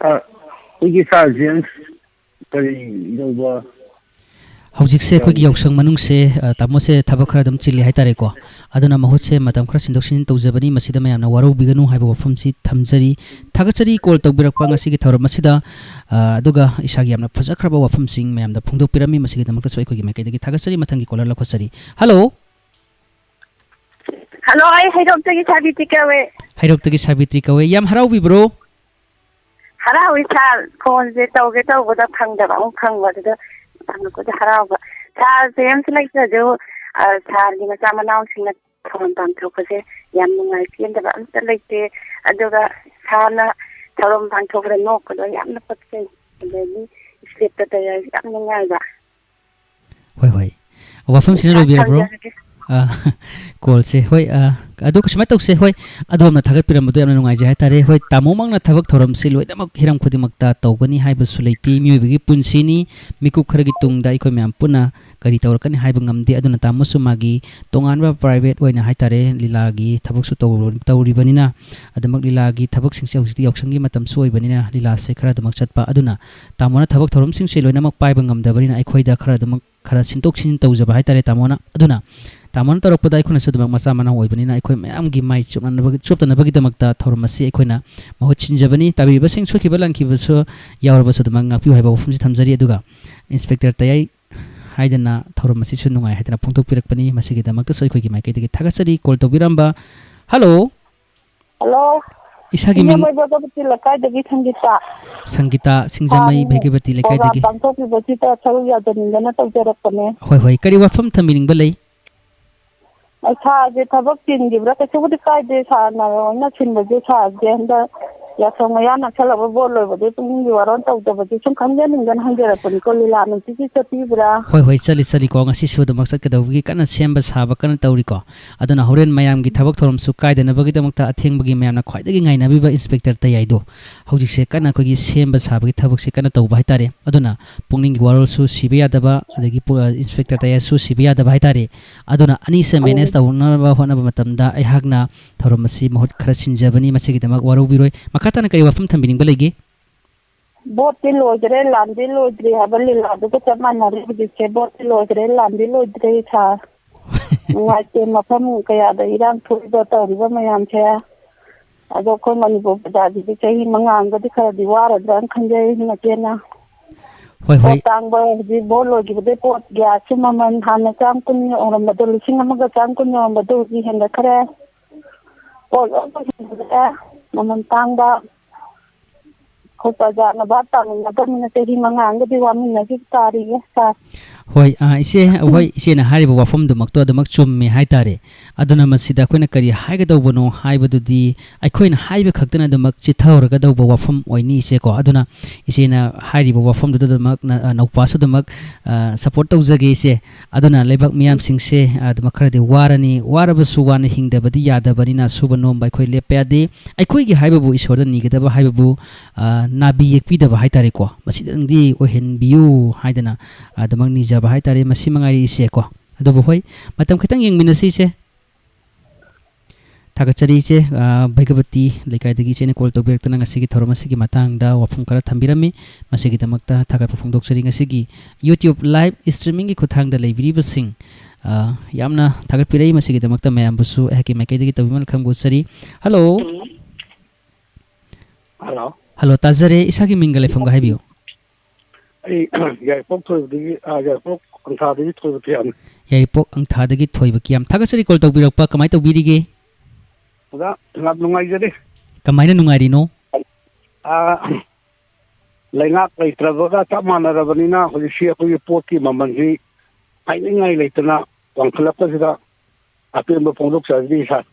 ꯑ, ꯑꯩꯈꯣꯏꯒꯤ ꯁꯥꯔ ꯖꯦꯝꯁ ꯀꯔꯤ ꯂꯧꯕ ꯍꯧꯖꯤꯛꯁꯦ ꯑꯩꯈꯣꯏꯒꯤ ꯌꯥꯎꯁꯪ ꯃꯅꯨꯡꯁꯦ, ꯑ, ꯇꯥꯃꯣꯁꯦ ꯊꯕꯛ ꯈꯔ ꯑꯗꯨꯝ ꯆꯤꯜꯂꯤ ꯍꯥꯏꯇꯥꯔꯦꯀꯣ꯫ ꯑꯗꯨꯅ ꯃꯍꯨꯠꯁꯦ ꯃꯇꯝ ꯈꯔ ꯁꯤꯟꯗꯣꯛ ꯁꯤꯟꯖꯤꯟ ꯇꯧꯖꯕꯅꯤ꯫ ꯃꯁꯤꯗ ꯃꯌꯥꯝꯅ ꯋꯥꯔꯧꯕꯤꯒꯅꯨ ꯍꯥꯏꯕ ꯋꯥꯐꯝꯁꯤ ꯊꯝꯖꯔꯤ꯫ ꯊꯥꯒꯠꯆꯔꯤ ꯀꯣꯜ ꯇꯧꯕꯤꯔꯛꯄ ꯉꯁꯤꯒꯤ ꯊꯧꯔꯝ ꯑꯁꯤꯗ, ꯑ, ꯑꯗꯨꯒ ꯏꯁꯥꯒꯤ ꯌꯥꯝꯅ ꯐꯖꯈ꯭ꯔꯕ ꯋꯥꯐꯝꯁꯤꯡ ꯃꯌꯥꯝꯗ ꯐꯣꯡꯗꯣꯛꯄꯤꯔꯝꯃꯤ꯫ ꯃꯁꯤꯒꯤꯗꯃꯛꯇꯁꯨ ꯑꯩꯈꯣꯏꯒꯤ ꯃꯥꯏꯀꯩꯗꯒꯤ ꯊꯥꯒꯠꯆꯔꯤ꯫ ꯃꯊꯪꯒꯤ ꯀꯣꯂꯔ ꯂꯧꯈꯠꯆꯔꯤ꯫ ꯍꯜꯂꯣ꯫ ꯍꯜꯂꯣ, ꯑꯩ ꯍꯩꯔꯣꯛꯇꯒꯤ ꯁꯥꯕꯤꯇ꯭ꯔꯤ ꯀꯧꯋꯦ꯫ ꯍꯩꯔꯣꯛꯇꯒꯤ ꯁꯥꯕꯤꯇ꯭ꯔꯤ ꯀꯧꯋꯦ꯫ ꯌꯥꯝ ꯍꯔꯥꯎꯕꯤꯕ꯭ꯔꯣ? ꯍꯔꯥꯎꯏ ꯁꯥꯔ, ꯐꯣꯟꯁꯦ ꯇꯧꯒꯦ ꯇꯧꯕꯗ ꯐꯪꯗꯕ, ꯑꯃꯨꯛ ꯐꯪꯕ, ꯑꯗꯨꯗ ꯐꯪꯉꯛꯄꯗ ꯍꯔꯥꯎꯕ꯫ ꯁꯥꯔꯁꯦ ꯑꯝꯇ ꯂꯩꯇ꯭ꯔꯁꯨ, ꯑ, ꯁꯥꯔꯒꯤ ꯃꯆꯥ ꯃꯅꯥꯎꯁꯤꯡꯅ ꯊꯧꯔꯝ ꯄꯥꯡꯊꯣꯛꯄꯁꯦ ꯌꯥꯝ ꯅꯨꯡꯉꯥꯏ, ꯄꯦꯟꯗꯕ ꯑꯝꯇ ꯂꯩꯇꯦ꯫ ꯑꯗꯨꯒ ꯁꯥꯔꯅ ꯊꯧꯔꯝ ꯄꯥꯡꯊꯣꯛꯄꯗ ꯅꯣꯛꯄꯗꯣ ꯌꯥꯝꯅ ꯄꯛꯆꯩ꯫ ꯑꯗꯒꯤ ꯏꯁꯇꯦꯞꯇ ꯇꯧꯔꯤꯉꯩꯁꯨ ꯌꯥꯝ ꯅꯨꯡꯉꯥꯏꯕ꯫ ꯍꯣꯏ, ꯍꯣꯏ꯫ ꯋꯥꯐꯝꯁꯤꯅ ꯁꯥꯔ, ꯂꯣꯏꯕꯤꯔꯕ꯭ꯔꯣ? ꯊꯝꯖꯔꯒꯦ꯫ ꯑ, ꯀꯣꯜꯁꯦ, ꯍꯣꯏ, ꯑ, ꯑꯗꯣ ꯁꯨꯃꯥꯏꯅ ꯇꯧꯁꯦ, ꯍꯣꯏ, ꯑꯗꯣꯝꯅ ꯊꯥꯒꯠꯄꯤꯔꯝꯕꯗꯣ ꯌꯥꯝꯅ ꯅꯨꯡꯉꯥꯏꯖꯩ ꯍꯥꯏꯇꯥꯔꯦ꯫ ꯍꯣꯏ, ꯇꯥꯃꯣꯃꯛꯅ ꯊꯕꯛ ꯊꯧꯔꯝꯁꯤ ꯂꯣꯏꯅꯃꯛ ꯍꯤꯔꯝ ꯈꯨꯗꯤꯡꯃꯛꯇ ꯇꯧꯒꯅꯤ ꯍꯥꯏꯕꯁꯨ ꯂꯩꯇꯦ꯫ ꯃꯤꯑꯣꯏꯕꯒꯤ ꯄꯨꯟꯁꯤꯅꯤ, ꯃꯤꯀꯨꯞ ꯈꯔꯒꯤ ꯇꯨꯡꯗ ꯑꯩꯈꯣꯏ ꯃꯌꯥꯝ ꯄꯨꯟꯅ ꯀꯔꯤ ꯇꯧꯔꯛꯀꯅꯤ ꯍꯥꯏꯕ ꯉꯝꯗꯦ꯫ ꯑꯗꯨꯅ ꯇꯥꯃꯣꯁꯨ ꯃꯥꯒꯤ ꯇꯣꯉꯥꯟꯕ ꯄ꯭ꯔꯥꯏꯚꯦꯠ ꯑꯣꯏꯅ ꯍꯥꯏꯇꯥꯔꯦ, ꯂꯤꯂꯥꯒꯤ ꯊꯕꯛꯁꯨ ꯇꯧꯔꯨ-, ꯇꯧꯔꯤꯕꯅꯤꯅ, ꯑꯗꯨꯃꯛ ꯂꯤꯂꯥꯒꯤ ꯊꯕꯛꯁꯤꯡꯁꯦ ꯍꯧꯖꯤꯛꯇꯤ ꯌꯥꯎꯁꯪꯒꯤ ꯃꯇꯝꯁꯨ ꯑꯣꯏꯕꯅꯤꯅ ꯂꯤꯂꯥꯁꯦ ꯈꯔ ꯑꯗꯨꯃꯛ ꯆꯠꯄ꯫ ꯑꯗꯨꯅ ꯇꯥꯃꯣꯅ ꯊꯕꯛ ꯊꯧꯔꯝꯁꯤꯡꯁꯦ ꯂꯣꯏꯅꯃꯛ ꯄꯥꯏꯕ ꯉꯝꯗꯕꯅꯤꯅ ꯑꯩꯈꯣꯏꯗ ꯈꯔ ꯑꯗꯨꯃꯛ ꯈꯔ ꯁꯤꯟꯗꯣꯛ ꯁꯤꯟꯖꯤꯟ ꯇꯧꯖꯕ ꯍꯥꯏꯇꯥꯔꯦ ꯇꯥꯃꯣꯅ꯫ ꯑꯗꯨꯅ ꯇꯥꯃꯣꯅ ꯇꯧꯔꯛꯄꯗ ꯑꯩꯈꯣꯏꯅꯁꯨ ꯑꯗꯨꯃꯛ ꯃꯆꯥ ꯃꯅꯥꯎ ꯑꯣꯏꯕꯅꯤꯅ ꯑꯩꯈꯣꯏ ꯃꯌꯥꯝꯒꯤ ꯃꯥꯏ ꯆꯣꯞꯅꯅꯕ-, ꯆꯣꯞꯇꯅꯕꯒꯤꯗꯃꯛꯇ ꯊꯧꯔꯝ ꯑꯁꯤ ꯑꯩꯈꯣꯏꯅ ꯃꯍꯨꯠ ꯁꯤꯟꯖꯕꯅꯤ꯫ ꯇꯥꯕꯤꯔꯤꯕꯁꯤꯡ ꯁꯣꯏꯈꯤꯕ ꯂꯥꯟꯈꯤꯕꯁꯨ ꯌꯥꯎꯔꯕꯁꯨ ꯑꯗꯨꯃꯛ ꯉꯥꯛꯄꯤꯌꯨ ꯍꯥꯏꯕ ꯋꯥꯐꯝꯁꯤ ꯊꯝꯖꯔꯤ꯫ ꯑꯗꯨꯒ ꯏꯟꯁꯄꯦꯛꯇꯔ ꯇꯌꯥꯏ ꯍꯥꯏꯗꯅ ꯊꯧꯔꯝ ꯑꯁꯤꯁꯨ ꯅꯨꯡꯉꯥꯏ ꯍꯥꯏꯗꯅ ꯐꯣꯡꯗꯣꯛꯄꯤꯔꯛꯄꯅꯤ꯫ ꯃꯁꯤꯒꯤꯗꯃꯛꯇꯁꯨ ꯑꯩꯈꯣꯏꯒꯤ ꯃꯥꯏꯀꯩꯗꯒꯤ ꯊꯥꯒꯠꯆꯔꯤ꯫ ꯀꯣꯜ ꯇꯧꯕꯤꯔꯝꯕ, ꯍꯜꯂꯣ꯫ ꯍꯜꯂꯣ꯫ ꯏꯁꯥꯒꯤ ꯃꯤꯡ? ꯁꯤꯡꯖꯃꯩ ꯚꯒꯕꯇꯤ ꯂꯩꯀꯥꯏꯗꯒꯤ ꯁꯪꯒꯤꯇꯥ꯫ ꯁꯪꯒꯤꯇꯥ, ꯁꯤꯡꯖꯃꯩ ꯁꯥꯔꯅ ꯚꯒꯕꯇꯤ ꯄ꯭ꯔꯣꯒ꯭ꯔꯥꯝ ꯂꯩꯀꯥꯏꯗꯒꯤ꯫ ꯄꯥꯡꯊꯣꯛꯄꯤꯕꯁꯤꯗ ꯁꯔꯨꯛ ꯌꯥꯖꯅꯤꯡꯗꯅ ꯇꯧꯖꯔꯛꯄꯅꯦ꯫ ꯍꯣꯏ, ꯍꯣꯏ꯫ ꯀꯔꯤ ꯋꯥꯐꯝ ꯊꯝꯕꯤꯅꯤꯡꯕ ꯂꯩ? ꯑꯩ ꯁꯥꯔꯁꯦ ꯊꯕꯛ ꯆꯤꯟꯈꯤꯕ꯭ꯔꯥ? ꯀꯩꯁꯨꯕꯨꯗꯤ ꯀꯥꯏꯗꯦ, ꯁꯥꯔꯅ ꯂꯣꯏꯅ ꯁꯤꯟꯕꯁꯦ꯫ ꯁꯥꯔꯁꯦ ꯍꯟꯗꯛ ꯌꯥꯁꯪ ꯃꯌꯥ ꯅꯛꯁꯜꯂꯕ ꯕꯣꯠ ꯂꯣꯏꯕꯗꯩ ꯄꯨꯛꯅꯤꯡꯒꯤ ꯋꯥꯔꯣꯜ ꯇꯧꯗꯕꯁꯦ ꯁꯨꯝ ꯈꯪꯖꯅꯤꯡꯗꯅ ꯍꯪꯖꯔꯛꯄꯅꯤꯀꯣ꯫ ꯂꯤꯂꯥ ꯅꯨꯡꯇꯤꯒꯤ ꯆꯠꯄꯤꯕ꯭ꯔꯥ? ꯍꯣꯏ, ꯍꯣꯏ, ꯆꯠꯂꯤ, ꯆꯠꯂꯤꯀꯣ꯫ ꯉꯁꯤꯁꯨ ꯑꯗꯨꯃꯛ ꯆꯠꯀꯗꯧꯕꯒꯤ ꯀꯟꯅ ꯁꯦꯝꯕ ꯁꯥꯕ ꯀꯟꯅ ꯇꯧꯔꯤꯀꯣ꯫ ꯑꯗꯨꯅ ꯍꯣꯔꯦꯟ ꯃꯌꯥꯝꯒꯤ ꯊꯕꯛ ꯊꯧꯔꯝꯁꯨ ꯀꯥꯏꯗꯅꯕꯒꯤꯗꯃꯛꯇ ꯑꯊꯦꯡꯕꯒꯤ ꯃꯌꯥꯝꯅ ꯈ꯭ꯋꯥꯏꯗꯒꯤ ꯉꯥꯏꯅꯕꯤꯕ ꯏꯟꯁꯄꯦꯛꯇꯔ ꯇꯌꯥꯏꯗꯣ ꯍꯧꯖꯤꯛꯁꯦ ꯀꯟꯅ ꯑꯩꯈꯣꯏꯒꯤ ꯁꯦꯝꯕ ꯁꯥꯕꯒꯤ ꯊꯕꯛꯁꯦ ꯀꯟꯅ ꯇꯧꯕ ꯍꯥꯏꯇꯥꯔꯦ꯫ ꯑꯗꯨꯅ ꯄꯨꯛꯅꯤꯡꯒꯤ ꯋꯥꯔꯣꯜꯁꯨ ꯁꯤꯕ ꯌꯥꯗꯕ, ꯑꯗꯒꯤ ꯄꯨ-, ꯏꯟꯁꯄꯦꯛꯇꯔ ꯇꯌꯥꯏꯁꯨ ꯁꯤꯕ ꯌꯥꯗꯕ ꯍꯥꯏꯇꯥꯔꯦ꯫ ꯑꯗꯨꯅ ꯑꯅꯤꯁꯦ ꯎꯝ꯫ ꯃꯦꯅꯦꯖ ꯇꯧꯅꯅꯕ ꯍꯣꯠꯅꯕ ꯃꯇꯝꯗ ꯑꯩꯍꯥꯛꯅ ꯊꯧꯔꯝ ꯑꯁꯤ ꯃꯍꯨꯠ ꯈꯔ ꯁꯤꯟꯖꯕꯅꯤ꯫ ꯃꯁꯤꯒꯤꯗꯃꯛ ꯋꯥꯔꯧꯕꯤꯔꯣꯏ꯫ ꯃꯈꯥ ꯇꯥꯅ ꯀꯔꯤ ꯋꯥꯐꯝ ꯊꯝꯕꯤꯅꯤꯡꯕ ꯂꯩꯒꯦ? ꯚꯣꯠꯇꯤ ꯂꯣꯏꯈ꯭ꯔꯦ, ꯂꯥꯟꯗꯤ ꯂꯣꯏꯗ꯭ꯔꯤ ꯍꯥꯏꯕ ꯂꯤꯂꯥꯗꯨꯒ ꯆꯞ ꯃꯥꯟꯅꯔꯦ ꯍꯧꯖꯤꯛꯁꯦ꯫ ꯚꯣꯠꯇꯤ ꯂꯣꯏꯈ꯭ꯔꯦ, ꯂꯥꯟꯗꯤ ꯂꯣꯏꯗ꯭ꯔꯦ ꯁꯥꯔ꯫ ꯅꯨꯡꯉꯥꯏꯇꯦ, ꯃꯐꯝ ꯀꯌꯥꯗ ꯏꯔꯥꯡ ꯊꯣꯛꯏꯕ ꯇꯧꯔꯤꯕ ꯃꯌꯥꯝꯁꯦ꯫ ꯑꯗꯣ ꯑꯩꯈꯣꯏ ꯃꯅꯤꯄꯨꯔ ꯄ꯭ꯔꯖꯥꯁꯤꯗꯤ ꯆꯍꯤ ꯃꯉꯥ ꯑꯃꯒꯗꯤ ꯈꯔꯗꯤ ꯋꯥꯔꯗ꯭ꯔꯥꯅ ꯈꯟꯖꯩ, ꯏꯃꯥ ꯏꯆꯦꯅ꯫ ꯍꯣꯏ, ꯍꯣꯏ꯫ ꯄꯣꯠ ꯇꯥꯡꯕ ꯍꯧꯖꯤꯛ ꯚꯣꯠ ꯂꯣꯏꯈꯤꯕꯗꯩ ꯄꯣꯠ ꯒ꯭ꯌꯥꯁꯁꯨ ꯃꯃꯜ ꯍꯥꯟꯅ ꯆꯥꯝ ꯀꯨꯟ ꯌꯧꯔꯝꯕꯗꯣ, ꯂꯤꯁꯤꯡ ꯑꯃꯒ ꯆꯥꯝ ꯀꯨꯟ ꯌꯧꯔꯝꯕꯗꯣ ꯍꯧꯖꯤꯛ ꯍꯦꯟꯒꯠꯈ꯭ꯔꯦ꯫ ꯄꯣꯠ ꯂꯣꯏꯅ ꯍꯦꯟꯒꯠꯂꯦ, ꯃꯃꯜ ꯇꯥꯡꯕ꯫ ꯑꯩꯈꯣꯏ ꯄ꯭ꯔꯖꯥꯅ ꯚꯥꯞ ꯇꯥꯃꯤꯟꯅꯗꯕꯅꯤꯅ ꯆꯍꯤ ꯃꯉꯥ ꯑꯃꯒꯗꯤ ꯋꯥꯃꯤꯟꯅꯈꯤꯕ ꯇꯥꯔꯤꯌꯦ ꯁꯥꯔ꯫ ꯍꯣꯏ, ꯑ, ꯏꯆꯦ, ꯍꯣꯏ, ꯏꯆꯦꯅ ꯍꯥꯏꯔꯤꯕ ꯋꯥꯐꯝꯗꯨꯃꯛꯇꯣ ꯑꯗꯨꯃꯛ ꯆꯨꯝꯃꯦ ꯍꯥꯏꯇꯥꯔꯦ꯫ ꯑꯗꯨꯅ ꯃꯁꯤꯗ ꯑꯩꯈꯣꯏꯅ ꯀꯔꯤ ꯍꯥꯏꯒꯗꯧꯕꯅꯣ ꯍꯥꯏꯕꯗꯨꯗꯤ ꯑꯩꯈꯣꯏꯅ ꯍꯥꯏꯕ ꯈꯛꯇꯅ ꯑꯗꯨꯃꯛ ꯆꯤꯠꯊꯍꯧꯔꯒꯗꯧꯕ ꯋꯥꯐꯝ ꯑꯣꯏꯅꯤ ꯏꯆꯦꯀꯣ꯫ ꯑꯗꯨꯅ ꯏꯆꯦꯅ ꯍꯥꯏꯔꯤꯕ ꯋꯥꯐꯝꯗꯨꯗ ꯑꯗꯨꯃꯛ ꯅ-, ꯑ, ꯅꯧꯄꯥꯁꯨ ꯑꯗꯨꯃꯛ, ꯑ, support ꯇꯧꯖꯒꯦ ꯏꯆꯦ꯫ ꯑꯗꯨꯅ ꯂꯩꯕꯥꯛ ꯃꯤꯌꯥꯝꯁꯤꯡꯁꯦ, ꯑ, ꯑꯗꯨꯃꯛ ꯈꯔꯗꯤ ꯋꯥꯔꯅꯤ꯫ ꯋꯥꯔꯕꯁꯨ ꯋꯥꯅ ꯍꯤꯡꯗꯕꯗꯤ ꯌꯥꯗꯕꯅꯤꯅ ꯁꯨꯕ ꯅꯣꯝꯕ ꯑꯩꯈꯣꯏ ꯂꯦꯞꯄ ꯌꯥꯗꯦ꯫ ꯑꯩꯈꯣꯏꯒꯤ ꯍꯥꯏꯕꯕꯨ ꯏꯁꯣꯔꯗ ꯅꯤꯒꯗꯕ ꯍꯥꯏꯕꯕꯨ, ꯑ, ꯅꯥꯕꯤ ꯌꯦꯛꯄꯤꯗꯕ ꯍꯥꯏꯇꯥꯔꯦꯀꯣ, ꯃꯁꯤꯗꯪꯗꯤ ꯑꯣꯏꯍꯟꯕꯤꯌꯨ ꯍꯥꯏꯗꯅ ꯑꯗꯨꯃꯛ ꯅꯤꯖꯕ ꯍꯥꯏꯇꯥꯔꯦ꯫ ꯃꯁꯤ ꯃꯉꯥꯏꯔꯦ ꯏꯆꯦꯀꯣ꯫ ꯑꯗꯨꯕꯨ ꯍꯣꯏ, ꯃꯇꯝ ꯈꯤꯇꯪ ꯌꯦꯡꯃꯤꯟꯅꯁꯤ ꯏꯆꯦ꯫ ꯊꯥꯒꯠꯆꯔꯤ ꯏꯆꯦ꯫ ꯑ, ꯚꯩꯒꯕꯇꯤ ꯂꯩꯀꯥꯏꯗꯒꯤ ꯏꯆꯦꯅ ꯀꯣꯜ ꯇꯧꯕꯤꯔꯛꯇꯅ ꯉꯁꯤꯒꯤ ꯊꯧꯔꯝ ꯑꯁꯤꯒꯤ ꯃꯇꯥꯡꯗ ꯋꯥꯐꯝ ꯈꯔ ꯊꯝꯕꯤꯔꯝꯃꯤ꯫ ꯃꯁꯤꯒꯤꯗꯃꯛꯇ ꯊꯥꯒꯠꯄ ꯐꯣꯡꯗꯣꯛꯆꯔꯤ꯫ ꯉꯁꯤꯒꯤ YouTube ꯂꯥꯏꯚ ꯁ꯭ꯇ꯭ꯔꯤꯃꯤꯡꯒꯤ ꯈꯨꯠꯊꯥꯡꯗ ꯂꯩꯕꯤꯔꯤꯕꯁꯤꯡ, ꯑ, ꯌꯥꯝꯅ ꯊꯥꯒꯠꯄꯤꯔꯛꯏ꯫ ꯃꯁꯤꯒꯤꯗꯃꯛꯇ ꯃꯌꯥꯝꯕꯨꯁꯨ ꯑꯩꯍꯥꯛꯀꯤ ꯃꯥꯏꯀꯩꯗꯒꯤ ꯇꯧꯕꯤꯃꯜ ꯈꯪꯕ ꯎꯠꯆꯔꯤ꯫ ꯍꯜꯂꯣ꯫ ꯍꯜꯂꯣ꯫ ꯍꯜꯂꯣ, ꯇꯥꯖꯔꯦ꯫ ꯏꯁꯥꯒꯤ ꯃꯤꯡꯒ ꯂꯩꯐꯝꯒ ꯍꯥꯏꯕꯤꯌꯨ꯫ ꯑꯩ ꯌꯥꯏꯔꯤꯄꯣꯛ ꯊꯣꯏꯕꯗꯒꯤ, ꯑ, ꯌꯥꯏꯔꯤꯄꯣꯛ ꯑꯪꯊꯥꯗꯒꯤ ꯊꯣꯏꯕ ꯊꯤꯌꯥꯝꯅꯤ꯫ ꯌꯥꯏꯔꯤꯄꯣꯛ ꯑꯪꯊꯥꯗꯒꯤ ꯊꯣꯏꯕ ꯀꯤꯌꯥꯝ꯫ ꯊꯥꯒꯠꯆꯔꯤ ꯀꯣꯜ ꯇꯧꯕꯤꯔꯛꯄ꯫ ꯀꯃꯥꯏꯅ ꯇꯧꯕꯤꯔꯤꯒꯦ? ꯑꯣꯖꯥ, ꯌꯥꯝ ꯅꯨꯡꯉꯥꯏꯖꯔꯤ꯫ ꯀꯃꯥꯏꯅ ꯅꯨꯡꯉꯥꯏꯔꯤꯅꯣ? ꯑ, ꯂꯩꯉꯥꯛ ꯂꯩꯇ꯭ꯔꯕꯒ ꯆꯞ ꯃꯥꯟꯅꯔꯕꯅꯤꯅ ꯍꯧꯖꯤꯛꯁꯤ ꯑꯩꯈꯣꯏꯒꯤ ꯄꯣꯠꯀꯤ ꯃꯃꯜꯁꯤ ꯍꯥꯏꯅꯤꯡꯉꯥꯏ ꯂꯩꯇꯅ ꯋꯥꯡꯈꯠꯂꯛꯄꯁꯤꯗ ꯑꯄꯦꯟꯕ ꯐꯣꯡꯗꯣꯛꯆꯔꯤ, ꯁꯥꯔ꯫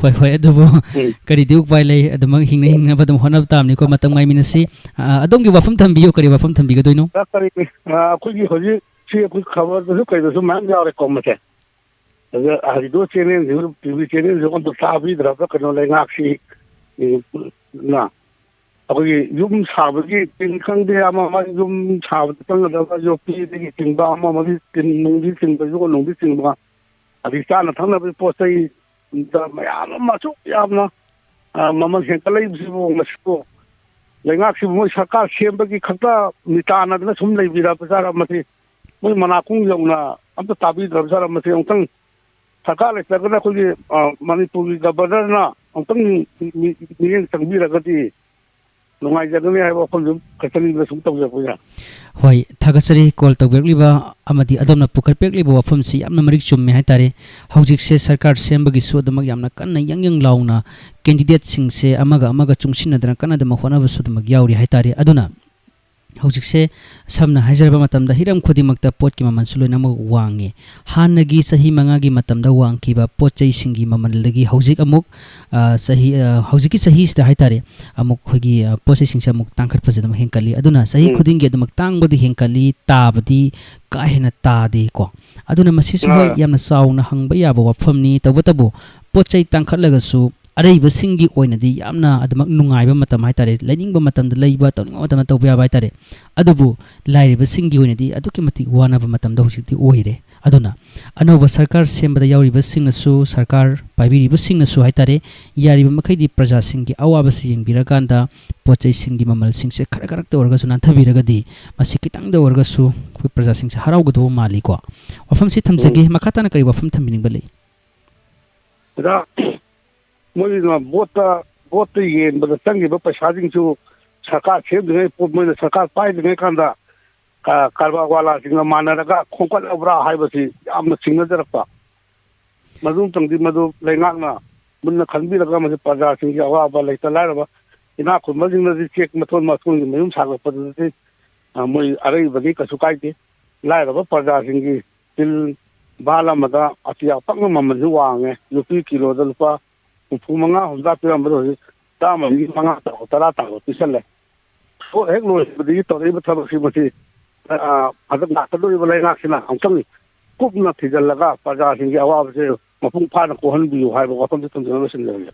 ꯍꯣꯏ, ꯍꯣꯏ, ꯑꯗꯨꯕꯨ ꯎꯝ꯫ ꯀꯔꯤꯗꯤ ꯎꯄꯥꯏ ꯂꯩ, ꯑꯗꯨꯃꯛ ꯍꯤꯡꯅ ꯍꯤꯡꯅꯕ ꯑꯗꯨꯝ ꯍꯣꯠꯅꯕ ꯇꯥꯕꯅꯤꯀꯣ, ꯃꯇꯝ ꯉꯥꯏꯃꯤꯟꯅꯁꯤ꯫ ꯑ, ꯑꯗꯣꯝꯒꯤ ꯋꯥꯐꯝ ꯊꯝꯕꯤꯌꯨ, ꯀꯔꯤ ꯋꯥꯐꯝ ꯊꯝꯕꯤꯒꯗꯣꯏꯅꯣ? ꯑ, ꯀꯔꯤ, ꯑ, ꯑꯩꯈꯣꯏꯒꯤ ꯍꯧꯖꯤꯛꯁꯤ ꯑꯩꯈꯣꯏ ꯈꯕꯔꯗꯁꯨ ꯀꯩꯗꯁꯨ ꯃꯌꯥꯝ ꯌꯥꯎꯔꯦꯀꯣ ꯃꯁꯦ꯫ ꯑꯗ ꯍꯧꯖꯤꯛꯇꯣ ꯆꯦꯅꯦꯜꯁꯤꯡ, ꯇꯤ ꯚꯤ ꯆꯦꯅꯦꯜꯁꯤꯡ ꯑꯝꯇ ꯇꯥꯕꯤꯗ꯭ꯔꯕ꯭ꯔꯥ ꯀꯩꯅꯣ, ꯂꯩꯉꯥꯛꯁꯤ, ꯎꯝ, ꯅ ꯑꯩꯈꯣꯏꯒꯤ ꯌꯨꯝ ꯁꯥꯕꯒꯤ ꯇꯤꯟ ꯈꯪꯗꯦ, ꯑꯃ ꯑꯃ ꯌꯨꯝ ꯁꯥꯕꯗ ꯆꯪꯒꯗꯕ ꯌꯣꯠꯄꯤꯗꯒꯤ ꯆꯤꯡꯕ, ꯑꯃ ꯑꯃꯒꯤ ꯇꯤꯟ ꯅꯨꯡꯗꯤ ꯆꯤꯡꯕ, ꯌꯣꯠ ꯅꯨꯡꯗꯤ ꯆꯤꯡꯕ, ꯑꯗꯒꯤ ꯆꯥꯅ ꯊꯛꯅꯕꯒꯤ ꯄꯣꯠ ꯆꯩꯗ ꯃꯌꯥꯝ ꯑꯃ ꯑꯁꯨꯛ ꯌꯥꯝꯅ, ꯑ, ꯃꯃꯜ ꯍꯦꯟꯒꯠꯂꯛꯏꯕꯁꯤꯕꯨ ꯃꯁꯤꯕꯨ ꯂꯩꯉꯥꯛꯁꯤꯕꯨ ꯃꯣꯏ ꯁꯔꯀꯥꯔ ꯁꯦꯝꯕꯒꯤ ꯈꯛꯇ ꯃꯤꯇꯥꯟꯅꯗꯅ ꯁꯨꯝ ꯂꯩꯕꯤꯔꯕꯖꯥꯠꯂ? ꯃꯁꯤ ꯃꯣꯏ ꯃꯅꯥꯀꯣꯡ ꯌꯧꯅ ꯑꯝꯇ ꯇꯥꯕꯤꯗ꯭ꯔꯕꯖꯥꯠꯂ? ꯃꯁꯤ ꯑꯃꯨꯛꯇꯪ ꯁꯔꯀꯥꯔ ꯂꯩꯇ꯭ꯔꯒꯅ ꯑꯩꯈꯣꯏꯒꯤ, ꯑ, ꯃꯅꯤꯄꯨꯔꯒꯤ ꯒꯕꯔꯅꯔꯅ ꯑꯃꯨꯛꯇꯪ ꯃꯤ-, ꯃꯤꯠꯌꯦꯡ ꯆꯪꯕꯤꯔꯒꯗꯤ ꯅꯨꯡꯉꯥꯏꯖꯒꯅꯤ ꯍꯥꯏꯕ ꯋꯥꯐꯝꯁꯨ ꯈꯛꯇꯅꯤꯗ ꯁꯨꯝ ꯇꯧꯖꯕꯅꯤꯗ꯫ ꯍꯣꯏ, ꯊꯥꯒꯠꯆꯔꯤ ꯀꯣꯜ ꯇꯧꯕꯤꯔꯛꯂꯤꯕ ꯑꯃꯗꯤ ꯑꯗꯣꯝꯅ ꯄꯨꯈꯠꯄꯤꯔꯛꯂꯤꯕ ꯋꯥꯐꯝꯁꯤ ꯌꯥꯝꯅ ꯃꯔꯤꯛ ꯆꯨꯝꯃꯦ ꯍꯥꯏꯇꯥꯔꯦ꯫ ꯍꯧꯖꯤꯛꯁꯦ ꯁꯔꯀꯥꯔ ꯁꯦꯝꯕꯒꯤꯁꯨ ꯑꯗꯨꯃꯛ ꯌꯥꯝꯅ ꯀꯟꯅ ꯌꯪ ꯌꯪ ꯂꯥꯎꯅ ꯀꯦꯟꯗꯤꯗꯦꯠꯁꯤꯡꯁꯦ ꯑꯃꯒ ꯑꯃꯒ ꯆꯨꯡꯁꯤꯟꯅꯗꯅ ꯀꯟꯅ ꯑꯗꯨꯃꯛ ꯍꯣꯠꯅꯕꯁꯨ ꯑꯗꯨꯃꯛ ꯌꯥꯎꯔꯤ ꯍꯥꯏꯇꯥꯔꯦ꯫ ꯑꯗꯨꯅ ꯍꯧꯖꯤꯛꯁꯦ ꯁꯝꯅ ꯍꯥꯏꯖꯔꯕ ꯃꯇꯝꯗ ꯍꯤꯔꯝ ꯈꯨꯗꯤꯡꯃꯛꯇ ꯄꯣꯠꯀꯤ ꯃꯃꯜꯁꯨ ꯂꯣꯏꯅꯃꯛ ꯋꯥꯡꯉꯦ꯫ ꯍꯥꯟꯅꯒꯤ ꯆꯍꯤ ꯃꯉꯥꯒꯤ ꯃꯇꯝꯗ ꯋꯥꯡꯈꯤꯕ ꯄꯣꯠ ꯆꯩꯁꯤꯡꯒꯤ ꯃꯃꯜꯗꯒꯤ ꯍꯧꯖꯤꯛ ꯑꯃꯨꯛ, ꯑ, ꯆꯍꯤ, ꯑ, ꯍꯧꯖꯤꯛꯀꯤ ꯆꯍꯤꯁꯤꯗ ꯍꯥꯏꯇꯥꯔꯦ, ꯑꯃꯨꯛ ꯑꯩꯈꯣꯏꯒꯤ, ꯑ, ꯄꯣꯠ ꯆꯩꯁꯤꯡꯁꯦ ꯑꯃꯨꯛ ꯇꯥꯡꯈꯠꯄꯁꯦ ꯑꯗꯨꯝ ꯍꯦꯟꯒꯠꯂꯤ꯫ ꯑꯗꯨꯅ ꯆꯍꯤ ꯎꯝ꯫ ꯈꯨꯗꯤꯡꯒꯤ ꯑꯗꯨꯃꯛ ꯇꯥꯡꯕꯗꯤ ꯍꯦꯟꯒꯠꯂꯤ, ꯇꯥꯕꯗꯤ ꯀꯥ ꯍꯦꯟꯅ ꯇꯥꯗꯦꯀꯣ꯫ ꯑꯗꯨꯅ ꯃꯁꯤꯁꯨ, ꯍꯣꯏ, ꯑꯥ꯫ ꯌꯥꯝꯅ ꯆꯥꯎꯅ ꯍꯪꯕ ꯌꯥꯕ ꯋꯥꯐꯝꯅꯤ꯫ ꯇꯧꯕꯇꯕꯨ ꯄꯣꯠ ꯆꯩ ꯇꯥꯡꯈꯠꯂꯒꯁꯨ ꯑꯔꯩꯕꯁꯤꯡꯒꯤ ꯑꯣꯏꯅꯗꯤ ꯌꯥꯝꯅ ꯑꯗꯨꯃꯛ ꯅꯨꯡꯉꯥꯏꯕ ꯃꯇꯝ ꯍꯥꯏꯇꯥꯔꯦ, ꯂꯩꯅꯤꯡꯕ ꯃꯇꯝꯗ ꯂꯩꯕ, ꯇꯧꯅꯤꯡꯕ ꯃꯇꯝꯗ ꯇꯧꯕ ꯌꯥꯕ ꯍꯥꯏꯇꯥꯔꯦ꯫ ꯑꯗꯨꯕꯨ ꯂꯥꯏꯔꯕꯁꯤꯡꯒꯤ ꯑꯣꯏꯅꯗꯤ ꯑꯗꯨꯛꯀꯤ ꯃꯇꯤꯛ ꯋꯥꯅꯕ ꯃꯇꯝꯗ ꯍꯧꯖꯤꯛꯇꯤ ꯑꯣꯏꯔꯦ꯫ ꯑꯗꯨꯅ ꯑꯅꯧꯕ ꯁꯔꯀꯥꯔ ꯁꯦꯝꯕꯗ ꯌꯥꯎꯔꯤꯕꯁꯤꯡꯅꯁꯨ, ꯁꯔꯀꯥꯔ ꯄꯥꯏꯕꯤꯔꯤꯕꯁꯤꯡꯅꯁꯨ ꯍꯥꯏꯇꯥꯔꯦ, ꯌꯥꯔꯤꯕ ꯃꯈꯩꯗꯤ ꯄ꯭ꯔꯖꯥꯁꯤꯡꯒꯤ ꯑꯋꯥꯕꯁꯤ ꯌꯦꯡꯕꯤꯔꯀꯥꯟꯗ ꯄꯣꯠ ꯆꯩꯁꯤꯡꯒꯤ ꯃꯃꯜꯁꯤꯡꯁꯦ ꯈꯔ ꯈꯔꯛꯇ ꯑꯣꯏꯔꯒꯁꯨ ꯅꯥꯟꯊꯕꯤꯔꯒꯗꯤ ꯃꯁꯤ ꯈꯤꯇꯪꯗ ꯑꯣꯏꯔꯒꯁꯨ ꯑꯩꯈꯣꯏ ꯄ꯭ꯔꯖꯥꯁꯤꯡꯁꯦ ꯍꯔꯥꯎꯒꯗꯧꯕ ꯃꯥꯜꯂꯤꯀꯣ꯫ ꯋꯥꯐꯝꯁꯤ ꯊꯝꯖꯒꯦ꯫ ꯎꯝ꯫ ꯃꯈꯥ ꯇꯥꯅ ꯀꯔꯤ ꯋꯥꯐꯝ ꯊꯝꯕꯤꯅꯤꯡꯕ ꯂꯩ? ꯑꯣꯖꯥ, ꯃꯣꯏꯅ ꯚꯣꯠꯇ, ꯚꯣꯠꯇ ꯌꯦꯟꯕꯗ ꯆꯪꯈꯤꯕ ꯄꯩꯁꯥꯁꯤꯡꯁꯨ ꯁꯔꯀꯥꯔ ꯁꯦꯝꯗ꯭ꯔꯤꯉꯩ, ꯄꯣꯠ ꯃꯣꯏꯅ ꯁꯔꯀꯥꯔ ꯄꯥꯏꯗ꯭ꯔꯤꯉꯩ ꯀꯥꯟꯗ ꯀ-, ꯀꯔꯕꯥꯔ ꯋꯥꯂꯥꯁꯤꯡꯒ ꯃꯥꯟꯅꯔꯒ ꯈꯣꯝꯀꯠꯂꯕ꯭ꯔꯥ ꯍꯥꯏꯕꯁꯤ ꯌꯥꯝꯅ ꯆꯤꯡꯅꯖꯔꯛꯄ꯫ ꯃꯗꯨ ꯑꯃꯇꯪꯗꯤ ꯃꯗꯨ ꯂꯩꯉꯥꯛꯅ ꯃꯨꯟꯅ ꯈꯟꯕꯤꯔꯒ ꯃꯁꯤ ꯄ꯭ꯔꯖꯥꯁꯤꯡꯒꯤ ꯑꯋꯥꯕ, ꯂꯩꯇ ꯂꯥꯏꯔꯕ ꯏꯅꯥꯛ ꯈꯨꯟꯕꯁꯤꯡꯅꯗꯤ ꯆꯦꯛ ꯃꯊꯣꯟ ꯃꯊꯣꯟꯒꯤ ꯃꯌꯨꯝ ꯁꯥꯒꯠꯄꯗꯨꯗꯤ, ꯑ, ꯃꯣꯏ ꯑꯔꯩꯕꯗꯤ ꯀꯩꯁꯨ ꯀꯥꯏꯗꯦ꯫ ꯂꯥꯏꯔꯕ ꯄ꯭ꯔꯖꯥꯁꯤꯡꯒꯤ ꯇꯤꯜ ꯕꯥꯜ ꯑꯃꯗ ꯑꯇꯤꯌꯥ ꯄꯛꯅ ꯃꯃꯜꯁꯨ ꯋꯥꯡꯉꯦ꯫ ꯌꯣꯄꯤ ꯀꯤꯂꯣꯗ ꯂꯨꯄꯥ ꯍꯨꯝꯐꯨ ꯃꯉꯥ, ꯍꯨꯝꯗ꯭ꯔꯥ ꯄꯤꯔꯝꯕꯗꯣ ꯍꯧꯖꯤꯛ ꯆꯥꯝꯃꯒꯤ ꯃꯉꯥ ꯇꯔꯥ, ꯇꯔꯥ ꯇꯥꯕ ꯄꯤꯁꯜꯂꯦ꯫ ꯍꯦꯛ ꯂꯣꯏꯕꯗꯒꯤ ꯇꯧꯔꯛꯏꯕ ꯊꯕꯛꯁꯤ ꯃꯁꯤ, ꯑ, ꯍꯟꯗꯛ ꯂꯥꯛꯀꯗꯧꯔꯤꯕ ꯂꯩꯉꯥꯛꯁꯤꯅ ꯑꯃꯨꯛꯇꯪ ꯀꯨꯞꯅ ꯊꯤꯖꯤꯜꯂꯒ ꯄ꯭ꯔꯖꯥꯁꯤꯡꯒꯤ ꯑꯋꯥꯕꯁꯦ ꯃꯄꯨꯡ ꯐꯥꯅ ꯀꯣꯛꯍꯟꯕꯤꯌꯨ ꯍꯥꯏꯕ ꯋꯥꯐꯝꯁꯦ ꯊꯝꯖꯔꯒ ꯂꯣꯏꯁꯤꯟꯖꯔꯒꯦ꯫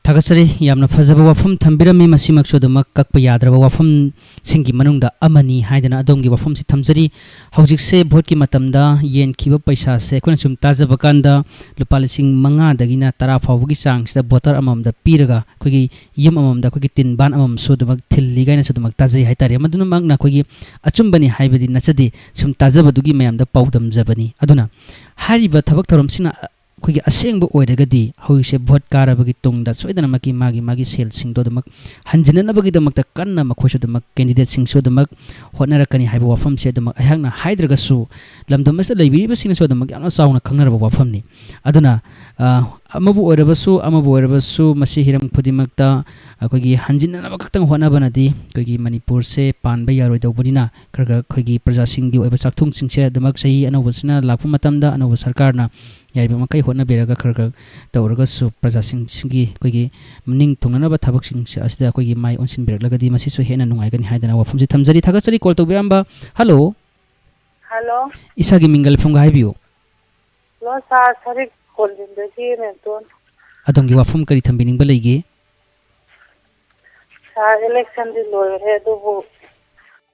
ꯊꯥꯒꯠꯆꯔꯤ꯫ ꯌꯥꯝꯅ ꯐꯖꯕ ꯋꯥꯐꯝ ꯊꯝꯕꯤꯔꯝꯃꯤ꯫ ꯃꯁꯤꯃꯛꯁꯨ ꯑꯗꯨꯃꯛ ꯀꯛꯄ ꯌꯥꯗ꯭ꯔꯕ ꯋꯥꯐꯝꯁꯤꯡꯒꯤ ꯃꯅꯨꯡꯗ ꯑꯃꯅꯤ ꯍꯥꯏꯗꯅ ꯑꯗꯣꯝꯒꯤ ꯋꯥꯐꯝꯁꯤ ꯊꯝꯖꯔꯤ꯫ ꯍꯧꯖꯤꯛꯁꯦ ꯚꯣꯠꯀꯤ ꯃꯇꯝꯗ ꯌꯦꯟꯈꯤꯕ ꯄꯩꯁꯥꯁꯦ ꯑꯩꯈꯣꯏꯅ ꯁꯨꯝ ꯇꯥꯖꯕ ꯀꯥꯟꯗ ꯂꯨꯄꯥ ꯂꯤꯁꯤꯡ ꯃꯉꯥꯗꯒꯤꯅ ꯇꯔꯥ ꯐꯥꯎꯕꯒꯤ ꯆꯥꯡꯁꯤꯗ ꯚꯣꯇꯔ ꯑꯃꯃꯝꯗ ꯄꯤꯔꯒ ꯑꯩꯈꯣꯏꯒꯤ ꯌꯨꯝ ꯑꯃꯃꯝꯗ ꯑꯩꯈꯣꯏꯒꯤ ꯇꯤꯟ ꯕꯥꯟ ꯑꯃꯃꯝꯁꯨ ꯑꯗꯨꯃꯛ ꯊꯤꯜꯂꯤ ꯀꯥꯏꯅꯁꯨ ꯑꯗꯨꯃꯛ ꯇꯥꯖꯩ ꯍꯥꯏꯇꯥꯔꯦ꯫ ꯃꯗꯨꯅꯃꯛꯅ ꯑꯩꯈꯣꯏꯒꯤ ꯑꯆꯨꯝꯕꯅꯤ ꯍꯥꯏꯕꯗꯤ ꯅꯠꯆꯗꯦ, ꯁꯨꯝ ꯇꯥꯖꯕꯗꯨꯒꯤ ꯃꯌꯥꯝꯗ ꯄꯥꯎꯗꯝꯖꯕꯅꯤ꯫ ꯑꯗꯨꯅ ꯍꯥꯏꯔꯤꯕ ꯊꯕꯛ ꯊꯧꯔꯝꯁꯤꯅ ꯑꯩꯈꯣꯏꯒꯤ ꯑꯁꯦꯡꯕ ꯑꯣꯏꯔꯒꯗꯤ ꯍꯧꯖꯤꯛꯁꯦ ꯚꯣꯠ ꯀꯥꯔꯕꯒꯤ ꯇꯨꯡꯗ ꯁꯣꯏꯗꯅꯃꯛꯀꯤ ꯃꯥꯒꯤ, ꯃꯥꯒꯤ ꯁꯦꯜꯁꯤꯡꯗꯣ ꯑꯗꯨꯃꯛ ꯍꯟꯖꯤꯟꯅꯅꯕꯒꯤꯗꯃꯛꯇ ꯀꯟꯅ ꯃꯈꯣꯏꯁꯨ ꯑꯗꯨꯃꯛ, ꯀꯦꯟꯗꯤꯗꯦꯠꯁꯤꯡꯁꯨ ꯑꯗꯨꯃꯛ ꯍꯣꯠꯅꯔꯛꯀꯅꯤ ꯍꯥꯏꯕ ꯋꯥꯐꯝꯁꯦ ꯑꯗꯨꯃꯛ ꯑꯩꯍꯥꯛꯅ ꯍꯥꯏꯗ꯭ꯔꯒꯁꯨ ꯂꯝꯗꯝ ꯑꯁꯤꯗ ꯂꯩꯕꯤꯔꯤꯕꯁꯤꯡꯅꯁꯨ ꯑꯗꯨꯃꯛ ꯌꯥꯝꯅ ꯆꯥꯎꯅ ꯈꯪꯅꯔꯕ ꯋꯥꯐꯝꯅꯤ꯫ ꯑꯗꯨꯅ, ꯑ, ꯑꯃꯕꯨ ꯑꯣꯏꯔꯕꯁꯨ, ꯑꯃꯕꯨ ꯑꯣꯏꯔꯕꯁꯨ ꯃꯁꯤ ꯍꯤꯔꯝ ꯈꯨꯗꯤꯡꯃꯛꯇ ꯑꯩꯈꯣꯏꯒꯤ ꯍꯟꯖꯤꯟꯅꯅꯕ ꯈꯛꯇꯪ ꯍꯣꯠꯅꯕꯅꯗꯤ ꯑꯩꯈꯣꯏꯒꯤ ꯃꯅꯤꯄꯨꯔꯁꯦ ꯄꯥꯟꯕ ꯌꯥꯔꯣꯏꯗꯧꯕꯅꯤꯅ ꯈꯔ ꯈꯔ ꯑꯩꯈꯣꯏꯒꯤ ꯄ꯭ꯔꯖꯥꯁꯤꯡꯒꯤ ꯑꯣꯏꯕ ꯆꯥꯛꯊꯨꯡꯁꯤꯡꯁꯦ ꯑꯗꯨꯃꯛ ꯆꯍꯤ ꯑꯅꯧꯕꯁꯤꯅ ꯂꯥꯛꯄ ꯃꯇꯝꯗ ꯑꯅꯧꯕ ꯁꯔꯀꯥꯔꯅ ꯌꯥꯔꯤꯕ ꯃꯈꯩ ꯍꯣꯠꯅꯕꯤꯔꯒ ꯈꯔ ꯈꯔ ꯇꯧꯔꯒꯁꯨ ꯄ꯭ꯔꯖꯥꯁꯤꯡꯁꯤꯒꯤ ꯑꯩꯈꯣꯏꯒꯤ ꯅꯤꯡ ꯊꯨꯡꯅꯅꯕ ꯊꯕꯛꯁꯤꯡꯁꯦ ꯑꯁꯤꯗ ꯑꯩꯈꯣꯏꯒꯤ ꯃꯥꯏ ꯑꯣꯟꯁꯤꯟꯕꯤꯔꯛꯂꯒꯗꯤ ꯃꯁꯤꯁꯨ ꯍꯦꯟꯅ ꯅꯨꯡꯉꯥꯏꯒꯅꯤ ꯍꯥꯏꯗꯅ ꯋꯥꯐꯝꯁꯤ ꯊꯝꯖꯔꯤ꯫ ꯊꯥꯒꯠꯆꯔꯤ ꯀꯣꯜ ꯇꯧꯕꯤꯔꯝꯕ꯫ ꯍꯜꯂꯣ꯫ ꯍꯜꯂꯣ꯫ ꯏꯁꯥꯒꯤ ꯃꯤꯡꯒ ꯂꯩꯐꯝꯒ ꯍꯥꯏꯕꯤꯌꯨ꯫ ꯍꯜꯂꯣ ꯁꯥꯔ, ꯁꯔꯤꯛ ꯀꯣꯟꯖꯤꯟꯗꯒꯤ ꯃꯦꯝꯇꯣꯟ꯫ ꯑꯗꯣꯝꯒꯤ ꯋꯥꯐꯝ ꯀꯔꯤ ꯊꯝꯕꯤꯅꯤꯡꯕ ꯂꯩꯒꯦ? ꯁꯥꯔ, ꯏꯂꯦꯛꯁꯟꯗꯤ ꯂꯣꯏꯔꯦ, ꯑꯗꯨꯕꯨ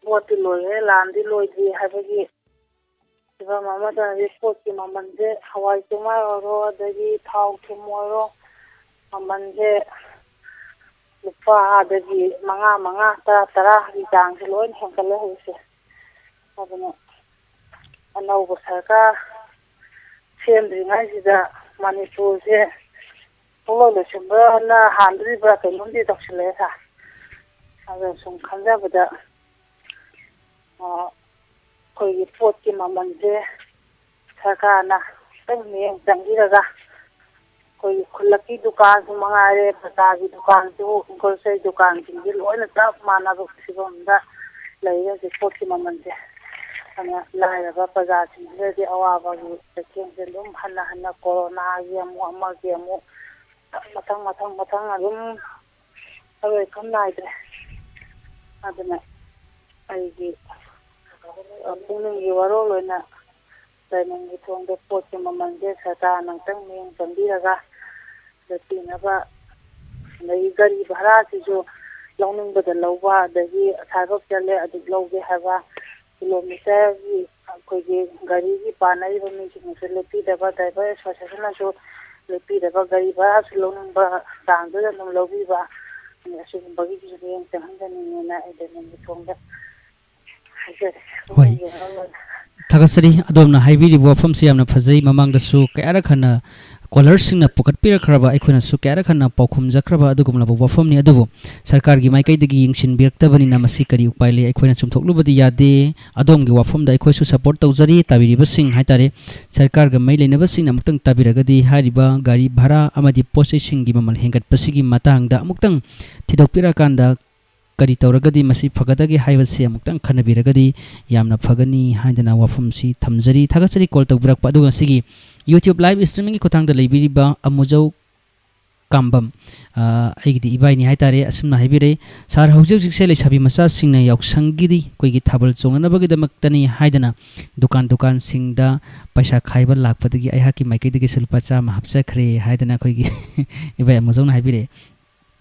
ꯚꯣꯠꯇꯤ ꯂꯣꯏꯔꯦ, ꯂꯥꯟꯗꯤ ꯂꯣꯏꯗ꯭ꯔꯤ ꯍꯥꯏꯕꯒꯤ ꯐꯤꯕꯝ ꯑꯃꯗ ꯍꯧꯖꯤꯛ ꯄꯣꯠꯀꯤ ꯃꯃꯜꯁꯦ, ꯍꯋꯥꯏ ꯆꯦꯡꯋꯥꯏ ꯑꯣꯏꯔꯣ, ꯑꯗꯒꯤ ꯊꯥꯎ ꯊꯨꯝ ꯑꯣꯏꯔꯣ, ꯃꯃꯜꯁꯦ ꯂꯨꯄꯥꯗꯒꯤ ꯃꯉꯥ ꯃꯉꯥ, ꯇꯔꯥ ꯇꯔꯥꯒꯤ ꯆꯥꯡꯁꯦ ꯂꯣꯏꯅ ꯍꯦꯟꯒꯠꯂꯦ ꯍꯧꯖꯤꯛꯁꯦ꯫ ꯑꯗꯨꯅ ꯑꯅꯧꯕ ꯁꯔꯀꯥꯔ ꯁꯦꯝꯗ꯭ꯔꯤꯉꯩꯁꯤꯗ ꯃꯅꯤꯄꯨꯔꯁꯦ ꯄꯨꯡꯂꯣꯏ ꯂꯣꯏꯁꯤꯟꯕꯅ ꯍꯥꯟꯗꯣꯔꯤꯕ꯭ꯔꯥ ꯀꯩꯅꯣꯝꯗꯤ ꯇꯧꯁꯤꯜꯂꯛꯑꯦ ꯁꯥꯔ꯫ ꯑꯗꯣ ꯁꯨꯝ ꯈꯟꯖꯕꯗ, ꯑ, ꯑꯩꯈꯣꯏꯒꯤ ꯄꯣꯠꯀꯤ ꯃꯃꯜꯁꯦ ꯁꯔꯀꯥꯔꯅ ꯈꯤꯇꯪ ꯃꯤꯠꯌꯦꯡ ꯆꯪꯕꯤꯔꯒ, ꯑꯩꯈꯣꯏꯒꯤ ꯈꯨꯜꯂꯛꯀꯤ ꯗꯨꯀꯥꯟꯁꯨ ꯃꯉꯥꯏꯔꯦ, ꯕꯖꯥꯔꯒꯤ ꯗꯨꯀꯥꯟꯁꯨ, ꯒ꯭ꯔꯣꯁꯔꯤ ꯗꯨꯀꯥꯟꯁꯤꯡꯁꯦ ꯂꯣꯏꯅ ꯆꯞ ꯃꯥꯟꯅꯕ ꯐꯤꯕꯝꯗ ꯂꯩꯔꯦ ꯍꯧꯖꯤꯛ ꯄꯣꯠꯀꯤ ꯃꯃꯜꯁꯦ꯫ ꯑꯗꯨꯅ ꯂꯥꯏꯔꯕ ꯄ꯭ꯔꯖꯥꯁꯤꯡꯁꯤꯗꯗꯤ ꯑꯋꯥꯕꯒꯤ ꯆꯩꯊꯦꯡꯁꯦ ꯑꯗꯨꯝ ꯍꯟꯅ ꯍꯟꯅ ꯀꯣꯔꯣꯅꯥꯒꯤ ꯑꯃꯨꯛ, ꯑꯃꯒꯤ ꯑꯃꯨꯛ, ꯃꯊꯪ ꯃꯊꯪ ꯃꯊꯪ ꯑꯗꯨꯝ ꯑꯔꯣꯏ ꯑꯈꯝ ꯅꯥꯏꯗ꯭ꯔꯦ꯫ ꯑꯗꯨꯅ ꯑꯩꯒꯤ, ꯑ, ꯄꯨꯛꯅꯤꯡꯒꯤ ꯋꯥꯔꯣꯜ ꯑꯣꯏꯅ ꯂꯥꯏꯅꯤꯡꯒꯤ ꯊꯣꯡꯗ ꯄꯣꯠꯀꯤ ꯃꯃꯜꯁꯦ ꯁꯔꯀꯥꯔꯅ ꯑꯃꯨꯛꯇꯪ ꯃꯤꯠꯌꯦꯡ ꯆꯪꯕꯤꯔꯒ ꯆꯠꯄꯤꯅꯕ, ꯑꯗꯒꯤ ꯒꯥꯔꯤ ꯚꯔꯥꯁꯤꯁꯨ ꯂꯧꯅꯤꯡꯕꯗ ꯂꯧꯕ, ꯑꯗꯒꯤ ꯑꯁꯥꯏꯐꯥꯎ ꯆꯠꯂꯦ ꯑꯗꯨꯛ ꯂꯧꯒꯦ ꯍꯥꯏꯕ, ꯀꯤꯂꯣꯃꯤꯇꯔꯒꯤ ꯑꯩꯈꯣꯏꯒꯤ ꯒꯥꯔꯤꯒꯤ ꯄꯥꯟꯅꯔꯤꯕ ꯃꯤꯁꯤꯡꯅꯁꯨ ꯂꯦꯞꯄꯤꯗꯕ, ꯗ꯭ꯔꯥꯏꯚꯔ ꯑꯦꯁꯣꯁꯤꯌꯦꯁꯟꯅꯁꯨ ꯂꯦꯞꯄꯤꯗꯕ, ꯒꯥꯔꯤ ꯚꯔꯥꯁꯨ ꯂꯧꯅꯤꯡꯕ ꯆꯥꯡꯗꯨꯗ ꯑꯗꯨꯝ ꯂꯧꯕꯤꯕ, ꯑꯁꯤꯒꯨꯝꯕꯒꯤꯁꯨ ꯃꯤꯠꯌꯦꯡ ꯆꯪꯍꯟꯖꯅꯤꯡꯉꯦꯅ ꯑꯩ ꯂꯥꯏꯅꯤꯡꯒꯤ ꯊꯣꯡꯗ ꯍꯥꯏꯖꯔꯤ꯫ ꯍꯣꯏ꯫ ꯄꯨꯛꯅꯤꯡꯒꯤ ꯋꯥꯔꯣꯜ ꯑꯣꯏꯅ꯫ ꯊꯥꯒꯠꯆꯔꯤ꯫ ꯑꯗꯣꯝꯅ ꯍꯥꯏꯕꯤꯔꯤꯕ ꯋꯥꯐꯝꯁꯤ ꯌꯥꯝꯅ ꯐꯖꯩ꯫ ꯃꯃꯥꯡꯗꯁꯨ ꯀꯌꯥꯔꯛ ꯍꯟꯅ ꯀꯣꯂꯔꯁꯤꯡꯅ ꯄꯨꯈꯠꯄꯤꯔꯛꯈ꯭ꯔꯕ, ꯑꯩꯈꯣꯏꯅꯁꯨ ꯀꯌꯥꯔꯛ ꯍꯟꯅ ꯄꯥꯎꯈꯨꯝꯖꯈ꯭ꯔꯕ ꯑꯗꯨꯒꯨꯝꯂꯕ ꯋꯥꯐꯝꯅꯤ꯫ ꯑꯗꯨꯕꯨ ꯁꯔꯀꯥꯔꯒꯤ ꯃꯥꯏꯀꯩꯗꯒꯤ ꯌꯦꯡꯁꯤꯟꯕꯤꯔꯛꯇꯕꯅꯤꯅ ꯃꯁꯤ ꯀꯔꯤ ꯎꯄꯥꯏ ꯂꯩ? ꯑꯩꯈꯣꯏꯅ ꯆꯨꯝꯊꯣꯛꯂꯨꯕꯗꯤ ꯌꯥꯗꯦ꯫ ꯑꯗꯣꯝꯒꯤ ꯋꯥꯐꯝꯗ ꯑꯩꯈꯣꯏꯁꯨ ꯁꯄꯣꯔꯠ ꯇꯧꯖꯔꯤ꯫ ꯇꯥꯕꯤꯔꯤꯕꯁꯤꯡ ꯍꯥꯏꯇꯥꯔꯦ, ꯁꯔꯀꯥꯔꯒ ꯃꯔꯤ ꯂꯩꯅꯕꯁꯤꯡꯅ ꯑꯃꯨꯛꯇꯪ ꯇꯥꯕꯤꯔꯒꯗꯤ ꯍꯥꯏꯔꯤꯕ ꯒꯥꯔꯤ ꯚꯔꯥ ꯑꯃꯗꯤ ꯄꯣꯠ ꯆꯩꯁꯤꯡꯒꯤ ꯃꯃꯜ ꯍꯦꯟꯒꯠꯄꯁꯤꯒꯤ ꯃꯇꯥꯡꯗ ꯑꯃꯨꯛꯇꯪ ꯊꯤꯗꯣꯛꯄꯤꯔꯀꯥꯟꯗ ꯀꯔꯤ ꯇꯧꯔꯒꯗꯤ ꯃꯁꯤ ꯐꯒꯗꯒꯦ ꯍꯥꯏꯕꯁꯤ ꯑꯃꯨꯛꯇꯪ ꯈꯟꯅꯕꯤꯔꯒꯗꯤ ꯌꯥꯝꯅ ꯐꯒꯅꯤ ꯍꯥꯏꯗꯅ ꯋꯥꯐꯝꯁꯤ ꯊꯝꯖꯔꯤ꯫ ꯊꯥꯒꯠꯆꯔꯤ ꯀꯣꯜ ꯇꯧꯕꯤꯔꯛꯄ꯫ ꯑꯗꯨꯒ ꯉꯁꯤꯒꯤ YouTube live streamingꯒꯤ ꯈꯨꯠꯊꯥꯡꯗ ꯂꯩꯕꯤꯔꯤꯕ ꯑꯃꯨꯖꯧ ꯀꯥꯝꯕꯝ, ꯑ, ꯑꯩꯒꯤꯗꯤ ꯏꯕꯥꯏꯅꯤ ꯍꯥꯏꯇꯥꯔꯦ, ꯑꯁꯨꯝꯅ ꯍꯥꯏꯕꯤꯔꯛꯏ, "ꯁꯥꯔ, ꯍꯧꯖꯤꯛ ꯍꯧꯖꯤꯛꯁꯦ ꯂꯩꯁꯥꯕꯤ ꯃꯆꯥꯁꯤꯡꯅ ꯌꯥꯎꯁꯪꯒꯤꯗꯤ ꯑꯩꯈꯣꯏꯒꯤ ꯊꯥꯕꯜ ꯆꯣꯡꯅꯅꯕꯒꯤꯗꯃꯛꯇꯅꯤ ꯍꯥꯏꯗꯅ ꯗꯨꯀꯥꯟ ꯗꯨꯀꯥꯟꯁꯤꯡꯗ ꯄꯩꯁꯥ ꯈꯥꯏꯕ ꯂꯥꯛꯄꯗꯒꯤ ꯑꯩꯍꯥꯛꯀꯤ ꯃꯥꯏꯀꯩꯗꯒꯤꯁꯨ ꯂꯨꯄꯥ ꯆꯥꯝꯃ ꯍꯥꯞꯆꯈ꯭ꯔꯦ" ꯍꯥꯏꯗꯅ ꯑꯩꯈꯣꯏꯒꯤ ꯏꯕꯥꯏ ꯑꯃꯨꯖꯧꯅ ꯍꯥꯏꯕꯤꯔꯛꯑꯦ꯫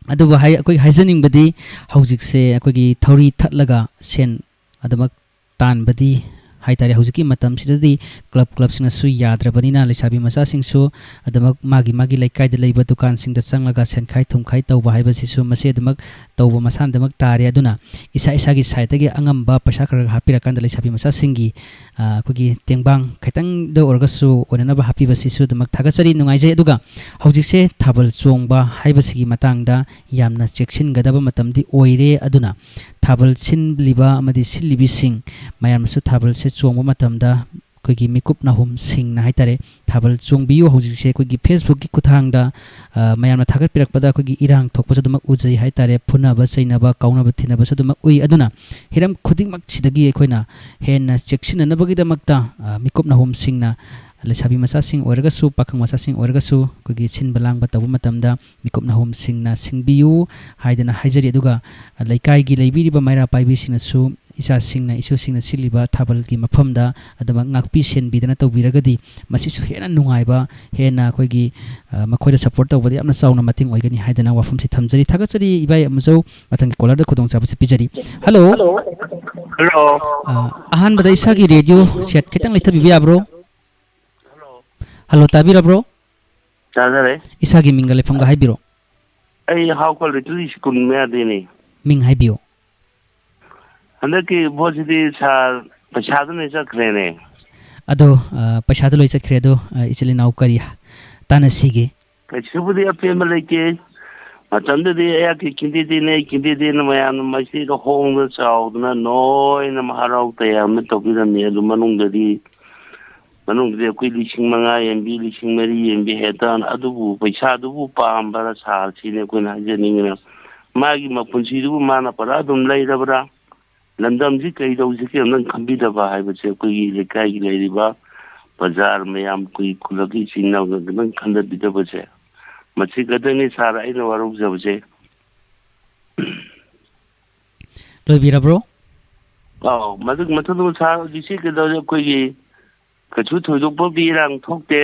ꯑꯗꯨꯕꯨ ꯍꯥꯏ-, ꯑꯩꯈꯣꯏ ꯍꯥꯏꯖꯅꯤꯡꯕꯗꯤ, ꯍꯧꯖꯤꯛꯁꯦ ꯑꯩꯈꯣꯏꯒꯤ ꯊꯧꯔꯤ ꯊꯠꯂꯒ ꯁꯦꯟ ꯑꯗꯨꯃꯛ ꯇꯥꯟꯕꯗꯤ ꯍꯥꯏꯇꯥꯔꯦ, ꯍꯧꯖꯤꯛꯀꯤ ꯃꯇꯝꯁꯤꯗꯗꯤ ꯀ꯭ꯂꯕ ꯀ꯭ꯂꯕꯁꯤꯡꯅꯁꯨ ꯌꯥꯗ꯭ꯔꯕꯅꯤꯅ, ꯂꯩꯁꯥꯕꯤ ꯃꯆꯥꯁꯤꯡꯁꯨ ꯑꯗꯨꯃꯛ ꯃꯥꯒꯤ ꯃꯥꯒꯤ ꯂꯩꯀꯥꯏꯗ ꯂꯩꯕ ꯗꯨꯀꯥꯟꯁꯤꯡꯗ ꯆꯪꯂꯒ ꯁꯦꯟꯈꯥꯏ ꯊꯨꯝꯈꯥꯏ ꯇꯧꯕ ꯍꯥꯏꯕꯁꯤꯁꯨ ꯃꯁꯤ ꯑꯗꯨꯃꯛ ꯇꯧꯕ ꯃꯁꯥꯅꯗꯃꯛ ꯇꯥꯔꯦ꯫ ꯑꯗꯨꯅ ꯏꯁꯥ ꯏꯁꯥꯒꯤ ꯁꯥꯏꯠꯇꯒꯤ ꯑꯉꯝꯕ ꯄꯩꯁꯥ ꯈꯔ ꯈꯔ ꯍꯥꯞꯄꯤꯔꯀꯥꯟꯗ ꯂꯩꯁꯥꯕꯤ ꯃꯆꯥꯁꯤꯡꯒꯤ, ꯑ, ꯑꯩꯈꯣꯏꯒꯤ ꯇꯦꯡꯕꯥꯡ ꯈꯤꯇꯪꯗ ꯑꯣꯏꯔꯒꯁꯨ ꯑꯣꯏꯅꯅꯕ ꯍꯥꯞꯄꯤꯕꯁꯤꯁꯨ ꯑꯗꯨꯃꯛ ꯊꯥꯒꯠꯆꯔꯤ, ꯅꯨꯡꯉꯥꯏꯖꯩ꯫ ꯑꯗꯨꯒ ꯍꯧꯖꯤꯛꯁꯦ ꯊꯥꯕꯜ ꯆꯣꯡꯕ ꯍꯥꯏꯕꯁꯤꯒꯤ ꯃꯇꯥꯡꯗ ꯌꯥꯝꯅ ꯆꯦꯛꯁꯤꯟꯒꯗꯕ ꯃꯇꯝꯗꯤ ꯑꯣꯏꯔꯦ꯫ ꯑꯗꯨꯅ ꯊꯥꯕꯜ ꯁꯤꯜꯂꯤꯕ ꯑꯃꯗꯤ ꯁꯤꯜꯂꯤꯕꯤꯁꯤꯡ ꯃꯌꯥꯝꯅꯁꯨ ꯊꯥꯕꯜꯁꯦ ꯆꯣꯡꯕ ꯃꯇꯝꯗ ꯑꯩꯈꯣꯏꯒꯤ ꯃꯤꯀꯨꯞ ꯅꯥꯍꯨꯝꯁꯤꯡꯅ ꯍꯥꯏꯇꯥꯔꯦ, ꯊꯥꯕꯜ ꯆꯣꯡꯕꯤꯌꯨ꯫ ꯍꯧꯖꯤꯛꯁꯦ ꯑꯩꯈꯣꯏꯒꯤ Facebook-ꯀꯤ ꯈꯨꯠꯊꯥꯡꯗ, ꯑ, ꯃꯌꯥꯝꯅ ꯊꯥꯒꯠꯄꯤꯔꯛꯄꯗ ꯑꯩꯈꯣꯏꯒꯤ ꯏꯔꯥꯡ ꯊꯣꯛꯄꯁꯨ ꯑꯗꯨꯃꯛ ꯎꯖꯩ ꯍꯥꯏꯇꯥꯔꯦ, ꯐꯨꯅꯕ ꯆꯩꯅꯕ ꯀꯥꯎꯅꯕ ꯊꯤꯅꯕꯁꯨ ꯑꯗꯨꯃꯛ ꯎꯏ꯫ ꯑꯗꯨꯅ ꯍꯤꯔꯝ ꯈꯨꯗꯤꯡꯃꯛꯁꯤꯗꯒꯤ ꯑꯩꯈꯣꯏꯅ ꯍꯦꯟꯅ ꯆꯦꯛꯁꯤꯟꯅꯅꯕꯒꯤꯗꯃꯛꯇ, ꯑ, ꯃꯤꯀꯨꯞ ꯅꯥꯍꯨꯝꯁꯤꯡꯅ ꯂꯩꯁꯥꯕꯤ ꯃꯆꯥꯁꯤꯡ ꯑꯣꯏꯔꯒꯁꯨ, ꯄꯥꯈꯪ ꯃꯆꯥꯁꯤꯡ ꯑꯣꯏꯔꯒꯁꯨ, ꯑꯩꯈꯣꯏꯒꯤ ꯁꯤꯟꯕ ꯂꯥꯡꯕ ꯇꯧꯕ ꯃꯇꯝꯗ ꯃꯤꯀꯨꯞ ꯅꯥꯍꯨꯝꯁꯤꯡꯅ ꯁꯤꯡꯕꯤꯌꯨ ꯍꯥꯏꯗꯅ ꯍꯥꯏꯖꯔꯤ꯫ ꯑꯗꯨꯒ ꯂꯩꯀꯥꯏꯒꯤ ꯂꯩꯕꯤꯔꯤꯕ ꯃꯩꯔꯥ ꯄꯥꯏꯕꯤꯁꯤꯡꯅꯁꯨ ꯏꯆꯥꯁꯤꯡꯅ, ꯏꯁꯨꯁꯤꯡꯅ ꯁꯤꯜꯂꯤꯕ ꯊꯥꯕꯜꯒꯤ ꯃꯐꯝꯗ ꯑꯗꯨꯃꯛ ꯉꯥꯛꯄꯤ ꯁꯦꯟꯕꯤꯗꯅ ꯇꯧꯕꯤꯔꯒꯗꯤ ꯃꯁꯤꯁꯨ ꯍꯦꯟꯅ ꯅꯨꯡꯉꯥꯏꯕ, ꯍꯦꯟꯅ ꯑꯩꯈꯣꯏꯒꯤ, ꯑ, ꯃꯈꯣꯏꯗ ꯁꯄꯣꯔꯠ ꯇꯧꯕꯗ ꯌꯥꯝꯅ ꯆꯥꯎꯅ ꯃꯇꯦꯡ ꯑꯣꯏꯒꯅꯤ ꯍꯥꯏꯗꯅ ꯋꯥꯐꯝꯁꯤ ꯊꯝꯖꯔꯤ꯫ ꯊꯥꯒꯠꯆꯔꯤ ꯏꯕꯥꯏ ꯑꯃꯨꯖꯧ꯫ ꯃꯊꯪꯒꯤ ꯀꯣꯂꯔꯗ ꯈꯨꯗꯣꯡꯆꯥꯕꯁꯤ ꯄꯤꯖꯔꯤ꯫ ꯍꯜꯂꯣ꯫ ꯍꯜꯂꯣ꯫ ꯑ, ꯑꯍꯥꯟꯕꯗ ꯏꯁꯥꯒꯤ ꯔꯦꯗꯤꯑꯣ ꯁꯦꯠ ꯈꯤꯇꯪ ꯂꯩꯊꯕꯤꯕ ꯌꯥꯕ꯭ꯔꯣ? ꯍꯜꯂꯣ꯫ ꯍꯜꯂꯣ, ꯇꯥꯕꯤꯔꯕ꯭ꯔꯣ? ꯇꯥꯖꯔꯦ꯫ ꯏꯁꯥꯒꯤ ꯃꯤꯡꯒ ꯂꯩꯐꯝꯒ ꯍꯥꯏꯕꯤꯔꯣ꯫ ꯑꯩ ꯍꯥꯎ ꯀꯜ ꯔꯤꯇꯨ ꯁ꯭ꯀꯨꯜ ꯃꯌꯥꯗꯩꯅꯦ꯫ ꯃꯤꯡ ꯍꯥꯏꯕꯤꯌꯨ꯫ ꯍꯟꯗꯛꯀꯤ ꯚꯣꯠꯁꯤꯗꯤ ꯁꯥꯔ ꯄꯩꯁꯥꯗꯨꯅ ꯆꯠꯈ꯭ꯔꯦꯅꯦ꯫ ꯑꯗꯣ, ꯑ, ꯄꯩꯁꯥꯗꯨ ꯂꯣꯏ ꯆꯠꯈ꯭ꯔꯦ꯫ ꯑꯗꯣ, ꯑ, ꯏꯆꯤꯜ ꯏꯅꯥꯎ ꯀꯔꯤ ꯇꯥꯟꯅꯁꯤꯒꯦ? ꯀꯩꯁꯨꯕꯨꯗꯤ ꯑꯄꯦꯟꯕ ꯂꯩꯇꯦ꯫ ꯃꯇꯝꯗꯨꯗꯤ ꯑꯩꯍꯥꯛꯀꯤ ꯀꯦꯟꯗꯤꯗꯦꯠꯅꯦ, ꯑꯩ ꯀꯦꯟꯗꯤꯗꯦꯠꯅ ꯃꯌꯥꯝꯅ ꯃꯁꯤꯗ ꯍꯣꯡꯗ ꯆꯥꯎꯗꯅ ꯅꯣꯏꯅ ꯍꯔꯥꯎ ꯇꯌꯥꯝꯅ ꯇꯧꯕꯤꯔꯝꯃꯤ꯫ ꯑꯗꯨ ꯃꯅꯨꯡꯗꯗꯤ, ꯃꯅꯨꯡꯗꯗꯤ ꯑꯩꯈꯣꯏ ꯂꯤꯁꯤꯡ ꯃꯉꯥ ꯌꯦꯟꯕꯤ, ꯂꯤꯁꯤꯡ ꯃꯔꯤ ꯌꯦꯟꯕꯤ ꯍꯦꯛꯇ, ꯑꯗꯨꯕꯨ ꯄꯩꯁꯥꯗꯨꯕꯨ ꯄꯥꯝꯕꯔꯥ ꯁꯥꯔ, ꯁꯤꯅꯤ ꯑꯩꯈꯣꯏꯅ ꯍꯥꯏꯖꯅꯤꯡꯉꯤꯅ꯫ ꯃꯥꯒꯤ ꯃꯄꯨꯟꯁꯤꯗꯨꯕꯨ ꯃꯥꯅ ꯄꯨꯔꯥ ꯑꯗꯨꯝ ꯂꯩꯔꯕ꯭ꯔꯥ? ꯂꯝꯗꯝꯁꯤ ꯀꯩꯗꯧꯁꯤꯒꯦ ꯑꯝꯇꯪ ꯈꯟꯕꯤꯗꯕ ꯍꯥꯏꯕꯁꯦ ꯑꯩꯈꯣꯏꯒꯤ ꯂꯩꯀꯥꯏꯒꯤ ꯂꯩꯔꯤꯕ ꯕꯖꯥꯔ ꯃꯌꯥꯝ, ꯑꯩꯈꯣꯏꯒꯤ ꯈꯨꯜꯂꯛꯀꯤ ꯏꯆꯤꯟ ꯏꯅꯥꯎꯁꯤꯡ ꯈꯤꯇꯪ ꯈꯟꯊꯕꯤꯗꯕꯁꯦ ꯃꯁꯤ ꯈꯛꯇꯅꯤ ꯁꯥꯔ ꯑꯩꯅ ꯋꯥꯔꯧꯖꯕꯁꯦ꯫ ꯂꯣꯏꯕꯤꯔꯕ꯭ꯔꯣ? ꯑꯧ, ꯃꯗꯨꯒꯤ ꯃꯊꯛꯇ ꯁꯥꯔ ꯍꯧꯖꯤꯛꯁꯤ ꯀꯩꯗꯧꯔꯦ, ꯑꯩꯈꯣꯏꯒꯤ ꯀꯩꯁꯨ ꯊꯣꯏꯗꯣꯛꯄ ꯏꯔꯥꯡ ꯊꯣꯛꯇꯦ꯫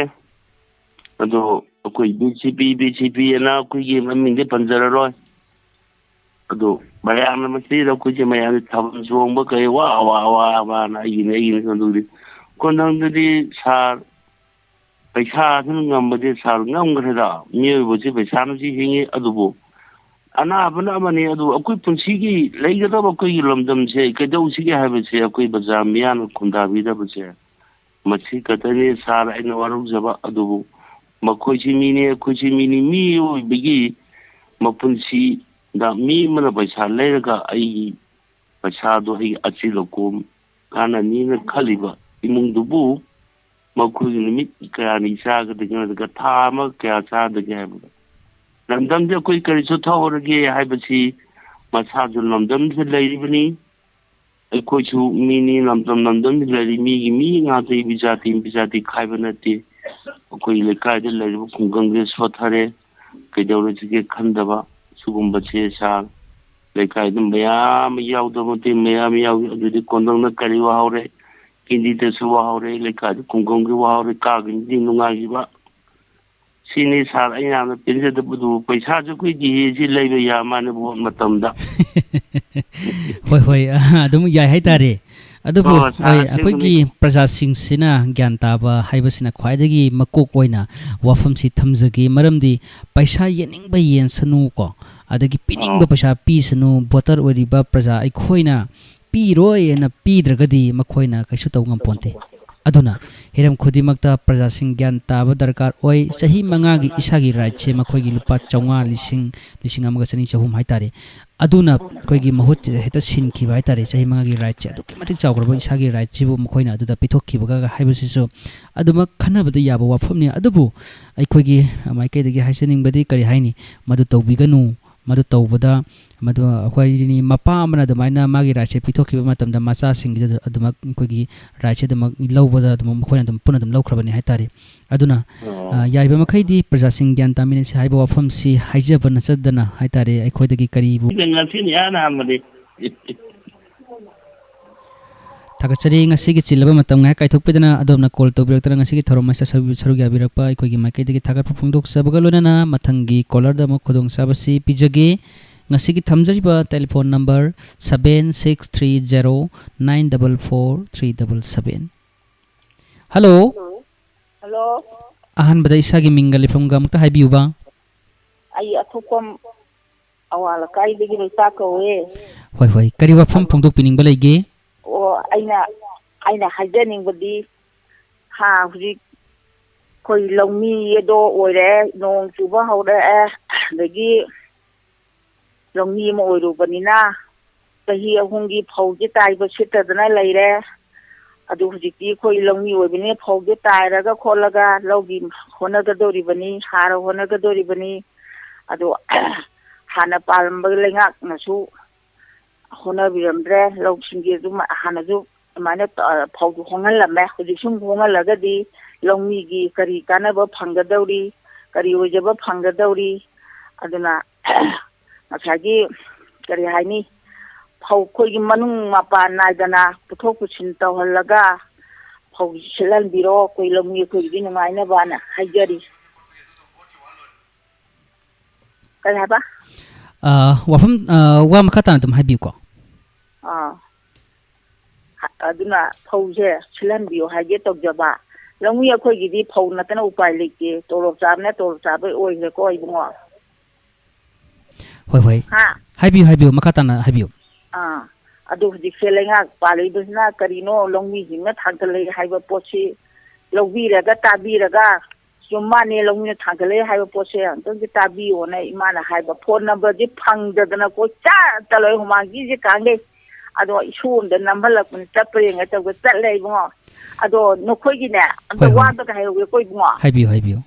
ꯑꯗꯣ ꯑꯩꯈꯣꯏ ꯕꯤ ꯖꯦ ꯄꯤ, ꯕꯤ ꯖꯦ ꯄꯤ ꯑꯅ ꯑꯩꯈꯣꯏꯒꯤ ꯃꯃꯤꯡꯗꯤ ꯄꯟꯖꯔꯔꯣꯏ꯫ ꯑꯗꯣ ꯃꯌꯥꯝꯅ ꯃꯁꯤꯗ ꯑꯩꯈꯣꯏꯁꯦ ꯃꯌꯥꯝꯁꯦ ꯊꯥꯕꯜ ꯆꯣꯡꯕ ꯀꯩ ꯋꯥ ꯋꯥ ꯋꯥ ꯋꯥꯅ ꯑꯩꯒꯤꯅꯤ ꯑꯩꯒꯤꯅꯤ ꯑꯗꯨꯗꯤ ꯈꯨꯡꯒꯪꯗꯗꯤ ꯁꯥꯔ ꯄꯩꯁꯥꯁꯤꯅ ꯉꯝꯕꯗꯤ ꯁꯥꯔ ꯉꯝꯈ꯭ꯔꯦꯗ꯫ ꯃꯤꯑꯣꯏꯕꯁꯤ ꯄꯩꯁꯥꯅꯁꯨ ꯍꯤꯡꯉꯤ꯫ ꯑꯗꯨꯕꯨ ꯑꯅꯥꯕꯅ ꯑꯃꯅꯤ, ꯑꯗꯨ ꯑꯩꯈꯣꯏ ꯄꯨꯟꯁꯤꯒꯤ ꯂꯩꯒꯗꯕ ꯑꯩꯈꯣꯏꯒꯤ ꯂꯝꯗꯝꯁꯦ ꯀꯩꯗꯧꯁꯤꯒꯦ ꯍꯥꯏꯕꯁꯦ ꯑꯩꯈꯣꯏ ꯕꯖꯥꯔ ꯃꯤꯌꯥꯝꯅ ꯈꯨꯟꯗꯥꯕꯤꯗꯕꯁꯦ ꯃꯁꯤ ꯈꯛꯇꯅꯤ ꯁꯥꯔ ꯑꯩꯅ ꯋꯥꯔꯧꯖꯕ꯫ ꯑꯗꯨꯕꯨ ꯃꯈꯣꯏꯁꯤ ꯃꯤꯅꯤ, ꯑꯩꯈꯣꯏꯁꯤ ꯃꯤꯅꯤ, ꯃꯤꯑꯣꯏꯕꯒꯤ ꯃꯄꯨꯟꯁꯤꯗ ꯃꯤ ꯑꯃꯅ ꯄꯩꯁꯥ ꯂꯩꯔꯒ ꯑꯩꯒꯤ ꯄꯩꯁꯥꯗꯣ ꯑꯩꯒꯤ ꯑꯆꯤꯜ ꯑꯀꯣꯝ ꯀꯥꯟꯅꯅꯤꯅ ꯈꯜꯂꯤꯕ ꯏꯃꯨꯡꯗꯨꯕꯨ ꯃꯈꯣꯏꯒꯤ ꯅꯨꯃꯤꯠ ꯀꯌꯥꯅꯤ ꯆꯥꯒꯗꯒꯦ ꯅꯠꯇ꯭ꯔꯒ ꯊꯥ ꯑꯃ ꯀꯌꯥ ꯆꯥꯗꯒꯦ ꯍꯥꯏꯕꯗ ꯂꯝꯗꯝꯁꯦ ꯑꯩꯈꯣꯏ ꯀꯔꯤꯁꯨ ꯊꯧꯔꯒꯦ ꯍꯥꯏꯕꯁꯤ ꯃꯁꯥꯁꯨ ꯂꯝꯗꯝꯁꯤꯗ ꯂꯩꯔꯤꯕꯅꯤ꯫ ꯑꯩꯈꯣꯏꯁꯨ ꯃꯤꯅꯤ, ꯂꯝꯗꯝ ꯂꯝꯗꯝꯗ ꯂꯩꯔꯤ ꯃꯤꯒꯤ ꯃꯤ ꯉꯥꯛꯇ, ꯏꯕꯤ ꯖꯥꯇꯤ ꯏꯕꯤ ꯖꯥꯇꯤ ꯈꯥꯏꯕ ꯅꯠꯇꯦ꯫ ꯑꯩꯈꯣꯏ ꯂꯩꯀꯥꯏꯗ ꯂꯩꯔꯤꯕ ꯈꯨꯡꯒꯪꯁꯦ ꯁꯣꯠꯊꯔꯦ, ꯀꯩꯗꯧꯔꯁꯤꯒꯦ ꯈꯟꯗꯕ ꯁꯤꯒꯨꯝꯕꯁꯦ ꯁꯥꯔ ꯂꯩꯀꯥꯏꯗ ꯃꯌꯥꯝ ꯑꯃ ꯌꯥꯎꯗꯕ ꯅꯠꯇꯦ, ꯃꯌꯥꯝ ꯌꯥꯎꯏ꯫ ꯑꯗꯨꯗꯤ ꯀꯣꯟꯗꯪꯅ ꯀꯔꯤ ꯋꯥꯍꯧꯔꯦ, ꯀꯦꯟꯗꯤꯗꯦꯠꯁꯨ ꯋꯥꯍꯧꯔꯦ, ꯂꯩꯀꯥꯏꯗ ꯈꯨꯡꯒꯪꯒꯤ ꯋꯥꯍꯧꯔꯦ, ꯀꯥꯒꯤꯕꯗꯤ ꯅꯨꯡꯉꯥꯏꯈꯤꯕ꯫ ꯁꯤꯅꯤ ꯁꯥꯔ ꯑꯩ ꯌꯥꯝꯅ ꯄꯦꯟꯖꯗꯕꯗꯨ, ꯄꯩꯁꯥꯁꯨ ꯑꯩꯈꯣꯏꯒꯤ ꯁꯤ ꯂꯩꯕ ꯌꯥ ꯃꯥꯅꯦ ꯚꯣꯠ ꯃꯇꯝꯗ꯫ ꯍꯣꯏ, ꯍꯣꯏ, ꯑ, ꯑꯗꯨꯝ ꯌꯥꯏ ꯍꯥꯏꯇꯥꯔꯦ꯫ ꯑꯗꯨꯕꯨ, ꯑꯣ, ꯁꯥꯔ, ꯍꯣꯏ, ꯑꯁꯦꯡꯕꯅꯤ꯫ ꯑꯩꯈꯣꯏꯒꯤ ꯄ꯭ꯔꯖꯥꯁꯤꯡꯁꯤꯅ ꯒ꯭ꯌꯥꯟ ꯇꯥꯕ ꯍꯥꯏꯕꯁꯤꯅ ꯈ꯭ꯋꯥꯏꯗꯒꯤ ꯃꯀꯣꯛ ꯑꯣꯏꯅ ꯋꯥꯐꯝꯁꯤ ꯊꯝꯖꯒꯦ꯫ ꯃꯔꯝꯗꯤ ꯄꯩꯁꯥ ꯌꯦꯟꯅꯤꯡꯕ ꯌꯦꯟꯁꯅꯨꯀꯣ, ꯑꯗꯒꯤ ꯄꯤꯅꯤꯡꯕ ꯑꯣ꯫ ꯄꯩꯁꯥ ꯄꯤꯁꯅꯨ, ꯚꯣꯇꯔ ꯑꯣꯏꯔꯤꯕ ꯄ꯭ꯔꯖꯥ ꯑꯩꯈꯣꯏꯅ ꯄꯤꯔꯣꯏ ꯍꯥꯏꯅ ꯄꯤꯗ꯭ꯔꯒꯗꯤ ꯃꯈꯣꯏꯅ ꯀꯩꯁꯨ ꯇꯧ ꯉꯝꯄꯣꯟꯇꯦ꯫ ꯑꯗꯨꯅ ꯍꯤꯔꯝ ꯈꯨꯗꯤꯡꯃꯛꯇ ꯄ꯭ꯔꯖꯥꯁꯤꯡ ꯒ꯭ꯌꯥꯟ ꯇꯥꯕ ꯗꯔꯀꯥꯔ ꯑꯣꯏ꯫ ꯆꯍꯤ ꯃꯉꯥꯒꯤ ꯏꯁꯥꯒꯤ ꯔꯥꯏꯠꯁꯦ ꯃꯈꯣꯏꯒꯤ ꯂꯨꯄꯥ ꯆꯥꯝꯃꯉꯥ, ꯂꯤꯁꯤꯡ, ꯂꯤꯁꯤꯡ ꯑꯃꯒ ꯆꯅꯤ, ꯆꯍꯨꯝ ꯍꯥꯏꯇꯥꯔꯦ, ꯑꯗꯨꯅ ꯑꯩꯈꯣꯏꯒꯤ ꯃꯍꯨꯠ ꯍꯦꯛꯇ ꯁꯤꯟꯈꯤꯕ ꯍꯥꯏꯇꯥꯔꯦ꯫ ꯆꯍꯤ ꯃꯉꯥꯒꯤ ꯔꯥꯏꯠꯁꯦ ꯑꯗꯨꯛꯀꯤ ꯃꯇꯤꯛ ꯆꯥꯎꯈ꯭ꯔꯕ ꯏꯁꯥꯒꯤ ꯔꯥꯏꯠꯁꯤꯕꯨ ꯃꯈꯣꯏꯅ ꯑꯗꯨꯗ ꯄꯤꯊꯣꯛꯈꯤꯕꯒ ꯍꯥꯏꯕꯁꯤꯁꯨ ꯑꯗꯨꯃꯛ ꯈꯟꯅꯕꯗ ꯌꯥꯕ ꯋꯥꯐꯝꯅꯤ꯫ ꯑꯗꯨꯕꯨ ꯑꯩꯈꯣꯏꯒꯤ ꯃꯥꯏꯀꯩꯗꯒꯤ ꯍꯥꯏꯖꯅꯤꯡꯕꯗꯤ ꯀꯔꯤ ꯍꯥꯏꯅꯤ, ꯃꯗꯨ ꯇꯧꯕꯤꯒꯅꯨ꯫ ꯃꯗꯨ ꯇꯧꯕꯗ, ꯃꯗꯨ ꯑꯩꯈꯣꯏ ꯃꯄꯥ ꯑꯃꯅ ꯑꯗꯨꯃꯥꯏꯅ ꯃꯥꯒꯤ ꯔꯥꯏꯠꯁꯦ ꯄꯤꯊꯣꯛꯈꯤꯕ ꯃꯇꯝꯗ, ꯃꯆꯥꯁꯤꯡꯒꯤꯁꯨ ꯑꯗꯨꯃꯛ ꯑꯩꯈꯣꯏꯒꯤ ꯔꯥꯏꯠꯁꯦ ꯑꯗꯨꯃꯛ ꯂꯧꯕꯗ ꯑꯗꯨꯃꯛ ꯃꯈꯣꯏꯅ ꯑꯗꯨꯝ ꯄꯨꯟꯅ ꯑꯗꯨꯝ ꯂꯧꯈ꯭ꯔꯕꯅꯤ ꯍꯥꯏꯇꯥꯔꯦ꯫ ꯑꯗꯨꯅ, ꯑꯣ꯫ ꯑ, ꯌꯥꯔꯤꯕ ꯃꯈꯩꯗꯤ ꯄ꯭ꯔꯖꯥꯁꯤꯡ ꯒ꯭ꯌꯥꯟ ꯇꯥꯃꯤꯟꯅꯁꯤ ꯍꯥꯏꯕ ꯋꯥꯐꯝꯁꯤ ꯍꯥꯏꯖꯕ ꯅꯠꯆꯗꯅ ꯍꯥꯏꯇꯥꯔꯦ, ꯑꯩꯈꯣꯏꯗꯒꯤ ꯀꯔꯤꯕꯨ ꯉꯁꯤꯅꯤ ꯑꯍꯥꯟꯕꯗꯤ꯫ ꯊꯥꯒꯠꯆꯔꯤ꯫ ꯉꯁꯤꯒꯤ ꯆꯤꯜꯂꯕ ꯃꯇꯝ ꯉꯥꯏꯍꯥꯛ ꯀꯥꯏꯊꯣꯛꯄꯤꯗꯅ ꯑꯗꯣꯝꯅ ꯀꯣꯜ ꯇꯧꯕꯤꯔꯛꯇꯨꯅ ꯉꯁꯤꯒꯤ ꯊꯧꯔꯝ ꯑꯁꯤꯗ ꯁꯔꯨꯛ, ꯁꯔꯨꯛ ꯌꯥꯕꯤꯔꯛꯄ ꯑꯩꯈꯣꯏꯒꯤ ꯃꯥꯏꯀꯩꯗꯒꯤ ꯊꯥꯒꯠꯄ ꯐꯣꯡꯗꯣꯛꯆꯕꯒ ꯂꯣꯏꯅꯅ ꯃꯊꯪꯒꯤ ꯀꯣꯂꯔꯗ ꯑꯃꯨꯛ ꯈꯨꯗꯣꯡꯆꯥꯕꯁꯤ ꯄꯤꯖꯒꯦ꯫ ꯉꯁꯤꯒꯤ ꯊꯝꯖꯔꯤꯕ telephone number seven six three zero nine double four three double seven꯫ Hello. Hello. ꯑꯍꯥꯟꯕꯗ ꯏꯁꯥꯒꯤ ꯃꯤꯡꯒ ꯂꯩꯐꯝꯒ ꯑꯃꯨꯛꯇ ꯍꯥꯏꯕꯤꯌꯨꯕ꯫ ꯑꯩ ꯑꯊꯣꯛꯄꯝ ꯑꯋꯥꯡ ꯂꯩꯀꯥꯏꯗꯒꯤ ꯂꯣꯏꯇꯥ ꯀꯧꯋꯦ꯫ ꯍꯣꯏ, ꯍꯣꯏ꯫ ꯀꯔꯤ ꯋꯥꯐꯝ ꯑꯗꯣ ꯐꯣꯡꯗꯣꯛꯄꯤꯅꯤꯡꯕ ꯂꯩꯒꯦ? ꯑꯣ, ꯑꯩꯅ, ꯑꯩꯅ ꯍꯥꯏꯖꯅꯤꯡꯕꯗꯤ, ꯍꯥ, ꯍꯧꯖꯤꯛ ꯑꯩꯈꯣꯏ ꯂꯧꯃꯤ ꯑꯗꯣ ꯑꯣꯏꯔꯦ, ꯅꯣꯡ ꯆꯨꯕ ꯍꯧꯔꯛꯑꯦ, ꯑꯗꯒꯤ ꯂꯧꯃꯤ ꯑꯃ ꯑꯣꯏꯔꯨꯕꯅꯤꯅ ꯆꯍꯤ ꯑꯍꯨꯝꯒꯤ ꯐꯧꯁꯦ ꯇꯥꯏꯕ ꯁꯤꯠꯇꯗꯅ ꯂꯩꯔꯦ꯫ ꯑꯗꯨ ꯍꯧꯖꯤꯛꯇꯤ ꯑꯩꯈꯣꯏ ꯂꯧꯃꯤ ꯑꯣꯏꯕꯅꯤꯅ ꯐꯧꯁꯦ ꯇꯥꯏꯔꯒ ꯈꯣꯠꯂꯒ ꯂꯧꯒꯤ ꯍꯣꯠꯅꯒꯗꯧꯔꯤꯕꯅꯤ, ꯍꯥꯔ ꯍꯣꯠꯅꯒꯗꯧꯔꯤꯕꯅꯤ꯫ ꯑꯗꯣ ꯍꯥꯟꯅ ꯄꯥꯜꯂꯝꯕ ꯂꯩꯉꯥꯛꯅꯁꯨ ꯍꯣꯠꯅꯕꯤꯔꯝꯗ꯭ꯔꯦ꯫ ꯂꯧꯁꯤꯡꯒꯤ ꯑꯗꯨꯝ ꯍꯥꯟꯅꯁꯨ ꯑꯗꯨꯃꯥꯏꯅ ꯇ-, ꯐꯧꯗꯨ ꯍꯣꯡꯍꯜꯂꯝꯃꯦ꯫ ꯍꯧꯖꯤꯛ ꯁꯨꯝ ꯍꯣꯡꯍꯜꯂꯒꯗꯤ ꯂꯧꯃꯤꯒꯤ ꯀꯔꯤ ꯀꯥꯟꯅꯕ ꯐꯪꯒꯗꯧꯔꯤ, ꯀꯔꯤ ꯑꯣꯏꯖꯕ ꯐꯪꯒꯗꯧꯔꯤ? ꯑꯗꯨꯅ ꯉꯁꯥꯏꯒꯤ, ꯀꯔꯤ ꯍꯥꯏꯅꯤ, ꯐꯧ ꯑꯩꯈꯣꯏꯒꯤ ꯃꯅꯨꯡ ꯃꯄꯥꯟ ꯅꯥꯏꯗꯅ ꯄꯨꯊꯣꯛ ꯄꯨꯁꯤꯟ ꯇꯧꯍꯜꯂꯒ ꯐꯧ ꯁꯤꯠꯍꯟꯕꯤꯔꯣ, ꯑꯩꯈꯣꯏ ꯂꯧꯃꯤ ꯑꯩꯈꯣꯏꯒꯤꯗꯤ ꯅꯨꯡꯉꯥꯏꯅꯕꯅ ꯍꯥꯏꯖꯔꯤ꯫ ꯀꯔꯤ ꯍꯥꯏꯕ? ꯑ, ꯋꯥꯐꯝ, ꯑ, ꯋꯥ ꯃꯈꯥ ꯇꯥꯅ ꯑꯗꯨꯝ ꯍꯥꯏꯕꯤꯌꯨꯀꯣ꯫ ꯑꯥ꯫ ꯑꯗꯨꯅ ꯐꯧꯁꯦ ꯁꯤꯜꯍꯟꯕꯤꯌꯨ ꯍꯥꯏꯒꯦ ꯇꯧꯖꯕ꯫ ꯂꯧꯃꯤ ꯑꯩꯈꯣꯏꯒꯤꯗꯤ ꯐꯧ ꯅꯠꯇꯅ ꯎꯄꯥꯏ ꯂꯩꯇꯦ꯫ ꯇꯣꯂꯣꯞ ꯆꯥꯕꯅ ꯇꯣꯂꯣꯞ ꯆꯥꯕ ꯑꯣꯏꯈ꯭ꯔꯦꯀꯣ ꯏꯕꯨꯡꯉꯣ꯫ ꯍꯣꯏ, ꯍꯣꯏ꯫ ꯍꯥ? ꯍꯥꯏꯕꯤꯌꯨ, ꯍꯥꯏꯕꯤꯌꯨ, ꯃꯈꯥ ꯇꯥꯅ ꯍꯥꯏꯕꯤꯌꯨ꯫ ꯑꯥ꯫ ꯑꯗꯨ ꯍꯧꯖꯤꯛꯁꯦ ꯂꯩꯉꯥꯛ ꯄꯥꯜꯂꯤꯕꯁꯤꯅ ꯀꯔꯤꯅꯣ, ꯂꯧꯃꯤꯁꯤꯡꯅ ꯊꯥꯡꯒꯠꯂꯛꯏ ꯍꯥꯏꯕ ꯄꯣꯠꯁꯤ ꯂꯧꯕꯤꯔꯒ ꯇꯥꯕꯤꯔꯒ, ꯆꯨꯝ ꯃꯥꯅꯦ, ꯂꯧꯃꯤꯅ ꯊꯥꯡꯒꯠꯂꯛꯏ ꯍꯥꯏꯕ ꯄꯣꯠꯁꯦ ꯑꯝꯇꯪꯗꯤ ꯇꯥꯕꯤꯌꯣꯅ ꯏꯃꯥꯅ ꯍꯥꯏꯕ꯫ ꯐꯣꯟ ꯅꯝꯕꯔꯁꯤ ꯐꯪꯗꯗꯅ ꯀꯣꯏꯆꯠ ꯆꯠꯂꯣꯏ, ꯍꯨꯃꯥꯡꯁꯤꯁꯦ ꯀꯥꯡꯒꯩ꯫ ꯑꯗꯣ ꯏꯁꯨ ꯑꯝꯗ ꯅꯝꯍꯜꯂꯛꯄꯅꯤ, ꯆꯠꯄ꯭ꯔꯥ ꯌꯦꯡꯉꯦ ꯇꯧꯕ ꯆꯠꯂꯦ ꯏꯕꯨꯡꯉꯣ꯫ ꯑꯗꯣ ꯅꯈꯣꯏꯒꯤꯅꯦ, ꯑꯝꯇ ꯍꯣꯏ, ꯍꯣꯏ꯫ ꯋꯥ ꯑꯝꯇꯒ ꯍꯥꯏꯍꯧꯒꯦꯀꯣ ꯏꯕꯨꯡꯉꯣ꯫ ꯍꯥꯏꯕꯤꯌꯨ, ꯍꯥꯏꯕꯤꯌꯨ꯫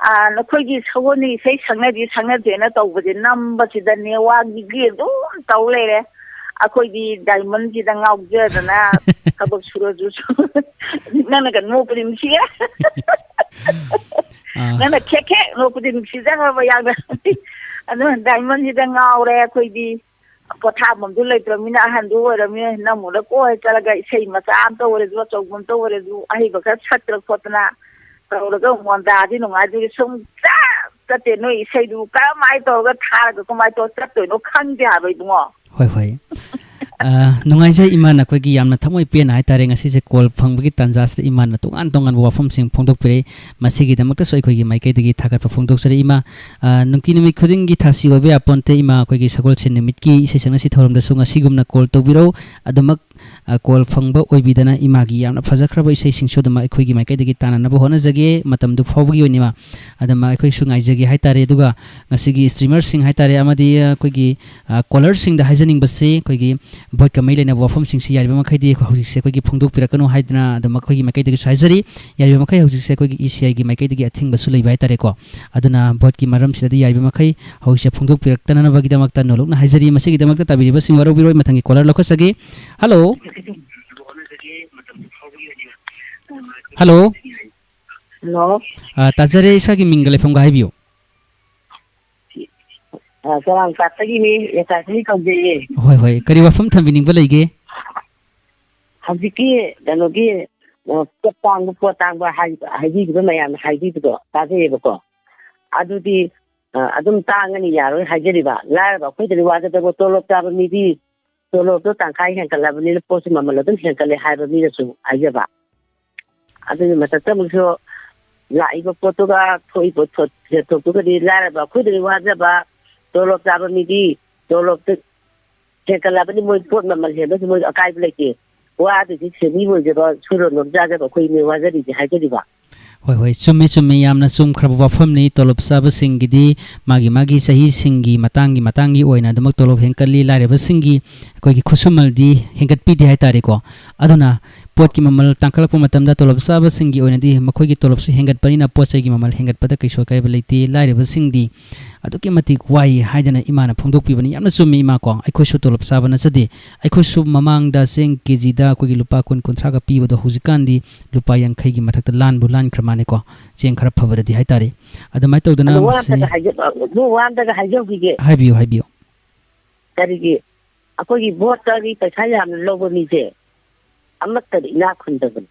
ꯑꯥ, ꯅꯈꯣꯏꯒꯤ ꯁꯒꯣꯜꯅ ꯏꯁꯩ ꯁꯛꯅꯗꯦ, ꯁꯛꯅꯗꯦꯅ ꯇꯧꯕꯁꯦ ꯅꯝꯕꯁꯤꯗ ꯅꯦꯋꯥꯛꯒꯤ ꯑꯗꯨꯝ ꯇꯧ ꯂꯩꯔꯦ꯫ ꯑꯩꯈꯣꯏꯗꯤ ꯗꯥꯏꯃꯟꯁꯤꯗ ꯉꯥꯎꯖꯗꯅ ꯊꯕꯛ ꯁꯨꯔꯁꯨ ꯁꯨ-, ꯅꯪꯅꯒ ꯅꯣꯛꯄꯗꯤ ꯅꯨꯡꯁꯤꯌꯦ꯫ ꯑꯥ꯫ ꯅꯪꯅ ꯈꯦꯛ ꯈꯦꯛ ꯅꯣꯛꯄꯗꯤ ꯅꯨꯡꯁꯤꯖꯈ꯭ꯔꯕ ꯌꯥꯝꯅ꯫ ꯑꯗꯨꯅ ꯗꯥꯏꯃꯟꯁꯤꯗ ꯉꯥꯎꯔꯦ ꯑꯩꯈꯣꯏꯗꯤ꯫ ꯄꯣꯊꯥꯐꯝꯗꯨ ꯂꯩꯇ꯭ꯔꯕꯅꯤꯅ, ꯑꯍꯟꯗꯨ ꯑꯣꯏꯔꯕꯅꯤꯅ, ꯅꯝꯃꯨꯔ ꯀꯣꯏ ꯆꯠꯂꯒ ꯏꯁꯩ ꯃꯆꯥ ꯑꯝꯇ ꯑꯣꯏꯔꯁꯨ, ꯑꯆꯧꯕ ꯑꯝꯇ ꯑꯣꯏꯔꯁꯨ, ꯑꯍꯩꯕ ꯈꯔ ꯁꯛꯇꯅ ꯈꯣꯠꯇꯅ ꯇꯧꯔꯒ ꯃꯣꯟꯗꯥꯗꯤ ꯅꯨꯡꯉꯥꯏꯗꯣꯏꯅꯤ꯫ ꯁꯨꯝ ꯆꯠ ꯆꯠꯇꯦ꯫ ꯅꯣꯏ ꯏꯁꯩꯗꯨ ꯀꯔꯝꯍꯥꯏꯅ ꯇꯧꯔꯒ ꯊꯥꯔꯒ ꯀꯃꯥꯏꯅ ꯇꯧꯔ ꯆꯠꯇꯣꯏꯅꯣ ꯈꯪꯗꯦ ꯍꯥꯏꯕ, ꯏꯕꯨꯡꯉꯣ꯫ ꯍꯣꯏ, ꯍꯣꯏ꯫ ꯑ, ꯅꯨꯡꯉꯥꯏꯖꯩ ꯏꯃꯥ, ꯅꯈꯣꯏꯒꯤ ꯌꯥꯝꯅ ꯊꯃꯣꯏ ꯄꯦꯟꯅ ꯍꯥꯏꯇꯥꯔꯦ, ꯉꯁꯤꯁꯦ ꯀꯣꯜ ꯐꯪꯕꯒꯤ ꯇꯥꯟꯖꯥꯁꯤꯗ ꯏꯃꯥꯅ ꯇꯣꯉꯥꯟ ꯇꯣꯉꯥꯟꯕ ꯋꯥꯐꯝꯁꯤꯡ ꯐꯣꯡꯗꯣꯛꯄꯤꯔꯛꯏ꯫ ꯃꯁꯤꯒꯤꯗꯃꯛꯇꯁꯨ ꯑꯩꯈꯣꯏꯒꯤ ꯃꯥꯏꯀꯩꯗꯒꯤ ꯊꯥꯒꯠꯄ ꯐꯣꯡꯗꯣꯛꯆꯔꯤ ꯏꯃꯥ꯫ ꯑ, ꯅꯨꯡꯇꯤ ꯅꯨꯃꯤꯠ ꯈꯨꯗꯤꯡꯒꯤ ꯊꯥꯁꯤ ꯑꯣꯏꯕ ꯌꯥꯄꯣꯟꯇꯦ ꯏꯃꯥ, ꯑꯩꯈꯣꯏꯒꯤ ꯁꯒꯣꯜꯁꯦꯟ ꯅꯨꯃꯤꯠꯀꯤ ꯏꯁꯩ ꯁꯛꯅꯁꯤ ꯊꯧꯔꯝꯗꯁꯨ ꯉꯁꯤꯒꯨꯝꯅ ꯀꯣꯜ ꯇꯧꯕꯤꯔꯛꯎ꯫ ꯑꯗꯨꯃꯛ, ꯑ, ꯀꯣꯜ ꯐꯪꯕ ꯑꯣꯏꯕꯤꯗꯅ ꯏꯃꯥꯒꯤ ꯌꯥꯝꯅ ꯐꯖꯈ꯭ꯔꯕ ꯏꯁꯩꯁꯤꯡꯁꯨ ꯑꯗꯨꯃꯛ ꯑꯩꯈꯣꯏꯒꯤ ꯃꯥꯏꯀꯩꯗꯒꯤ ꯇꯥꯟꯅꯅꯕ ꯍꯣꯠꯅꯖꯒꯦ꯫ ꯃꯇꯝꯗꯨ ꯐꯥꯎꯕꯒꯤ ꯑꯣꯏꯅ ꯏꯃꯥ, ꯑꯗꯨꯃꯛ ꯑꯩꯈꯣꯏꯁꯨ ꯉꯥꯏꯖꯒꯦ ꯍꯥꯏꯇꯥꯔꯦ꯫ ꯑꯗꯨꯒ ꯉꯁꯤꯒꯤ streamerꯁꯤꯡ ꯍꯥꯏꯇꯥꯔꯦ, ꯑꯃꯗꯤ ꯑꯩꯈꯣꯏꯒꯤ, ꯑ, callerꯁꯤꯡꯗ ꯍꯥꯏꯖꯅꯤꯡꯕꯁꯤ, ꯑꯩꯈꯣꯏꯒꯤ ꯚꯣꯠꯀ ꯃꯔꯤ ꯂꯩꯅꯕ ꯋꯥꯐꯝꯁꯤꯡꯁꯤ ꯌꯥꯔꯤꯕ ꯃꯈꯩꯗꯤ ꯑꯩꯈꯣꯏ ꯍꯧꯖꯤꯛꯁꯦ ꯑꯩꯈꯣꯏꯒꯤ ꯐꯣꯡꯗꯣꯛꯄꯤꯔꯛꯀꯅꯨ ꯍꯥꯏꯗꯅ ꯑꯗꯨꯝ ꯑꯩꯈꯣꯏꯒꯤ ꯃꯥꯏꯀꯩꯗꯒꯤꯁꯨ ꯍꯥꯏꯖꯔꯤ꯫ ꯌꯥꯔꯤꯕ ꯃꯈꯩ ꯍꯧꯖꯤꯛꯁꯦ ꯑꯩꯈꯣꯏꯒꯤ ECIꯒꯤ ꯃꯥꯏꯀꯩꯗꯒꯤ ꯑꯊꯤꯡꯕꯁꯨ ꯂꯩꯕ ꯍꯥꯏꯇꯥꯔꯦꯀꯣ꯫ ꯑꯗꯨꯅ ꯚꯣꯠꯀꯤ ꯃꯔꯝꯁꯤꯗꯗꯤ ꯌꯥꯔꯤꯕ ꯃꯈꯩ ꯍꯧꯖꯤꯛꯁꯦ ꯐꯣꯡꯗꯣꯛꯄꯤꯔꯛꯇꯅꯅꯕꯒꯤꯗꯃꯛꯇ ꯅꯣꯂꯨꯛꯅ ꯍꯥꯏꯖꯔꯤ꯫ ꯃꯁꯤꯒꯤꯗꯃꯛꯇ ꯇꯥꯕꯤꯔꯤꯕꯁꯤꯡ ꯋꯥꯔꯧꯕꯤꯔꯣꯏ꯫ ꯃꯊꯪꯒꯤ caller ꯂꯧꯈꯠꯆꯒꯦ꯫ Hello꯫ Hello꯫ Hello꯫ ꯑ, ꯇꯥꯖꯔꯦ, ꯏꯁꯥꯒꯤ ꯃꯤꯡꯒ ꯂꯩꯐꯝꯒ ꯍꯥꯏꯕꯤꯌꯨ꯫ ꯑ, ꯆꯔꯥꯡꯄꯥꯠꯇꯒꯤꯅꯤ, ꯌꯥꯆꯥꯁꯤꯅꯤ ꯀꯧꯖꯩꯌꯦ꯫ ꯍꯣꯏ, ꯍꯣꯏ꯫ ꯀꯔꯤ ꯋꯥꯐꯝ ꯊꯝꯕꯤꯅꯤꯡꯕ ꯂꯩꯒꯦ? ꯍꯧꯖꯤꯛꯀꯤ ꯀꯩꯅꯣꯒꯤ, ꯑ, ꯄꯣꯠ ꯇꯥꯡꯕ, ꯄꯣꯠ ꯇꯥꯡꯕ ꯍꯥꯏ-, ꯍꯥꯏꯕꯤꯕꯗꯣ, ꯃꯌꯥꯝꯅ ꯍꯥꯏꯕꯤꯕꯗꯣ ꯇꯥꯖꯩꯌꯦꯕꯀꯣ꯫ ꯑꯗꯨꯗꯤ, ꯑ, ꯑꯗꯨꯝ ꯇꯥꯡꯉꯅꯤ, ꯌꯥꯔꯣꯏ ꯍꯥꯏꯖꯔꯤꯕ꯫ ꯂꯥꯏꯔꯕ ꯑꯩꯈꯣꯏꯗꯗꯤ ꯋꯥꯖꯗꯕ, ꯇꯣꯂꯣꯞ ꯆꯥꯕ ꯃꯤꯗꯤ ꯇꯣꯂꯣꯞꯇꯣ ꯇꯪꯈꯥꯏ ꯍꯦꯟꯒꯠꯂꯕꯅꯤꯅ ꯄꯣꯠꯁꯨ ꯃꯃꯜ ꯑꯗꯨꯝ ꯍꯦꯟꯒꯠꯂꯦ ꯍꯥꯏꯕ ꯃꯤꯅꯁꯨ ꯍꯥꯏꯖꯕ꯫ ꯑꯗꯨꯒꯤ ꯃꯊꯛꯇ ꯑꯃꯨꯛꯁꯨ ꯂꯥꯛꯏꯕ ꯄꯣꯠꯇꯨꯒ ꯊꯣꯛꯏꯕ ꯊꯣꯠ-, ꯁꯦꯟꯊꯣꯛꯇꯨꯒꯗꯤ ꯂꯥꯏꯔꯕ ꯑꯩꯈꯣꯏꯗꯗꯤ ꯋꯥꯖꯕ, ꯇꯣꯂꯣꯞ ꯆꯥꯕ ꯃꯤꯗꯤ ꯇꯣꯂꯣꯞꯇ ꯍꯦꯟꯒꯠꯂꯕꯅꯤ, ꯃꯣꯏ ꯄꯣꯠ ꯃꯃꯜ ꯍꯦꯟꯕꯁꯨ ꯃꯣꯏ ꯑꯀꯥꯏꯕ ꯂꯩꯇꯦ꯫ ꯋꯥꯗꯨꯗꯤ ꯁꯦꯟꯃꯤ ꯑꯣꯏꯖꯕ, ꯁꯨꯔ ꯅꯣꯝꯖꯖꯕ ꯑꯩꯈꯣꯏꯅꯦ ꯋꯥꯖꯔꯤꯁꯦ ꯍꯥꯏꯖꯔꯤꯕ꯫ ꯍꯣꯏ, ꯍꯣꯏ, ꯆꯨꯝꯃꯤ, ꯆꯨꯝꯃꯤ, ꯌꯥꯝꯅ ꯆꯨꯝꯈ꯭ꯔꯕ ꯋꯥꯐꯝꯅꯤ꯫ ꯇꯣꯂꯣꯞ ꯆꯥꯕꯁꯤꯡꯒꯤꯗꯤ ꯃꯥꯒꯤ, ꯃꯥꯒꯤ ꯆꯍꯤꯁꯤꯡꯒꯤ ꯃꯇꯥꯡꯒꯤ, ꯃꯇꯥꯡꯒꯤ ꯑꯣꯏꯅ ꯑꯗꯨꯃꯛ ꯇꯣꯂꯣꯞ ꯍꯦꯟꯒꯠꯂꯤ, ꯂꯥꯏꯔꯕꯁꯤꯡꯒꯤ ꯑꯩꯈꯣꯏꯒꯤ ꯈꯨꯠꯁꯨꯃꯜꯗꯤ ꯍꯦꯟꯒꯠꯄꯤꯗꯦ ꯍꯥꯏꯇꯥꯔꯦꯀꯣ꯫ ꯑꯗꯨꯅ ꯄꯣꯠꯀꯤ ꯃꯃꯜ ꯇꯥꯡꯈꯠꯂꯛꯄ ꯃꯇꯝꯗ ꯇꯣꯂꯣꯞ ꯆꯥꯕꯁꯤꯡꯒꯤ ꯑꯣꯏꯅꯗꯤ ꯃꯈꯣꯏꯒꯤ ꯇꯣꯂꯣꯞꯁꯨ ꯍꯦꯟꯒꯠꯄꯅꯤꯅ ꯄꯣꯠ ꯆꯩꯒꯤ ꯃꯃꯜ ꯍꯦꯟꯒꯠꯄꯗ ꯀꯩꯁꯨ ꯑꯀꯥꯏꯕ ꯂꯩꯇꯦ꯫ ꯂꯥꯏꯔꯕꯁꯤꯡꯗꯤ ꯑꯗꯨꯛꯀꯤ ꯃꯇꯤꯛ ꯋꯥꯏ ꯍꯥꯏꯗꯅ ꯏꯃꯥꯅ ꯐꯣꯡꯗꯣꯛꯄꯤꯕꯅꯤ꯫ ꯌꯥꯝꯅ ꯆꯨꯝꯃꯤ ꯏꯃꯥ ꯀꯣ, ꯑꯩꯈꯣꯏꯁꯨ ꯇꯣꯂꯣꯞ ꯆꯥꯕ ꯅꯠꯆꯗꯦ꯫ ꯑꯩꯈꯣꯏꯁꯨ ꯃꯃꯥꯡꯗ ꯆꯦꯡ ꯀꯦ ꯖꯤꯗ ꯑꯩꯈꯣꯏꯒꯤ ꯂꯨꯄꯥ ꯀꯨꯟ ꯀꯨꯟꯊ꯭ꯔꯥꯒ ꯄꯤꯕꯗꯣ ꯍꯧꯖꯤꯛꯀꯥꯟꯗꯤ ꯂꯨꯄꯥ ꯌꯥꯡꯈꯩꯒꯤ ꯃꯊꯛꯇ ꯂꯥꯟꯕꯨ ꯂꯥꯟꯈ꯭ꯔ ꯃꯥꯜꯂꯦꯀꯣ, ꯆꯦꯡ ꯈꯔ ꯐꯕꯗꯗꯤ ꯍꯥꯏꯇꯥꯔꯦ꯫ ꯑꯗꯨꯃꯥꯏꯅ ꯇꯧꯗꯅ ꯑꯗꯣ ꯋꯥ ꯃꯁꯤ ꯑꯝꯇꯒ ꯍꯥꯏꯖ-, ꯑꯗꯨ ꯋꯥ ꯑꯝꯇꯒ ꯍꯥꯏꯖꯍꯧꯈꯤꯒꯦ꯫ ꯍꯥꯏꯕꯤꯌꯨ, ꯍꯥꯏꯕꯤꯌꯨ꯫ ꯀꯔꯤꯒꯤ ꯑꯩꯈꯣꯏꯒꯤ ꯚꯣꯠꯇꯒꯤ ꯄꯩꯁꯥ ꯌꯥꯝꯅ ꯂꯧꯕ ꯃꯤꯁꯦ ꯑꯃꯠꯇꯗꯤ ꯏꯅꯥꯛ ꯈꯨꯟꯗꯕꯅꯤ꯫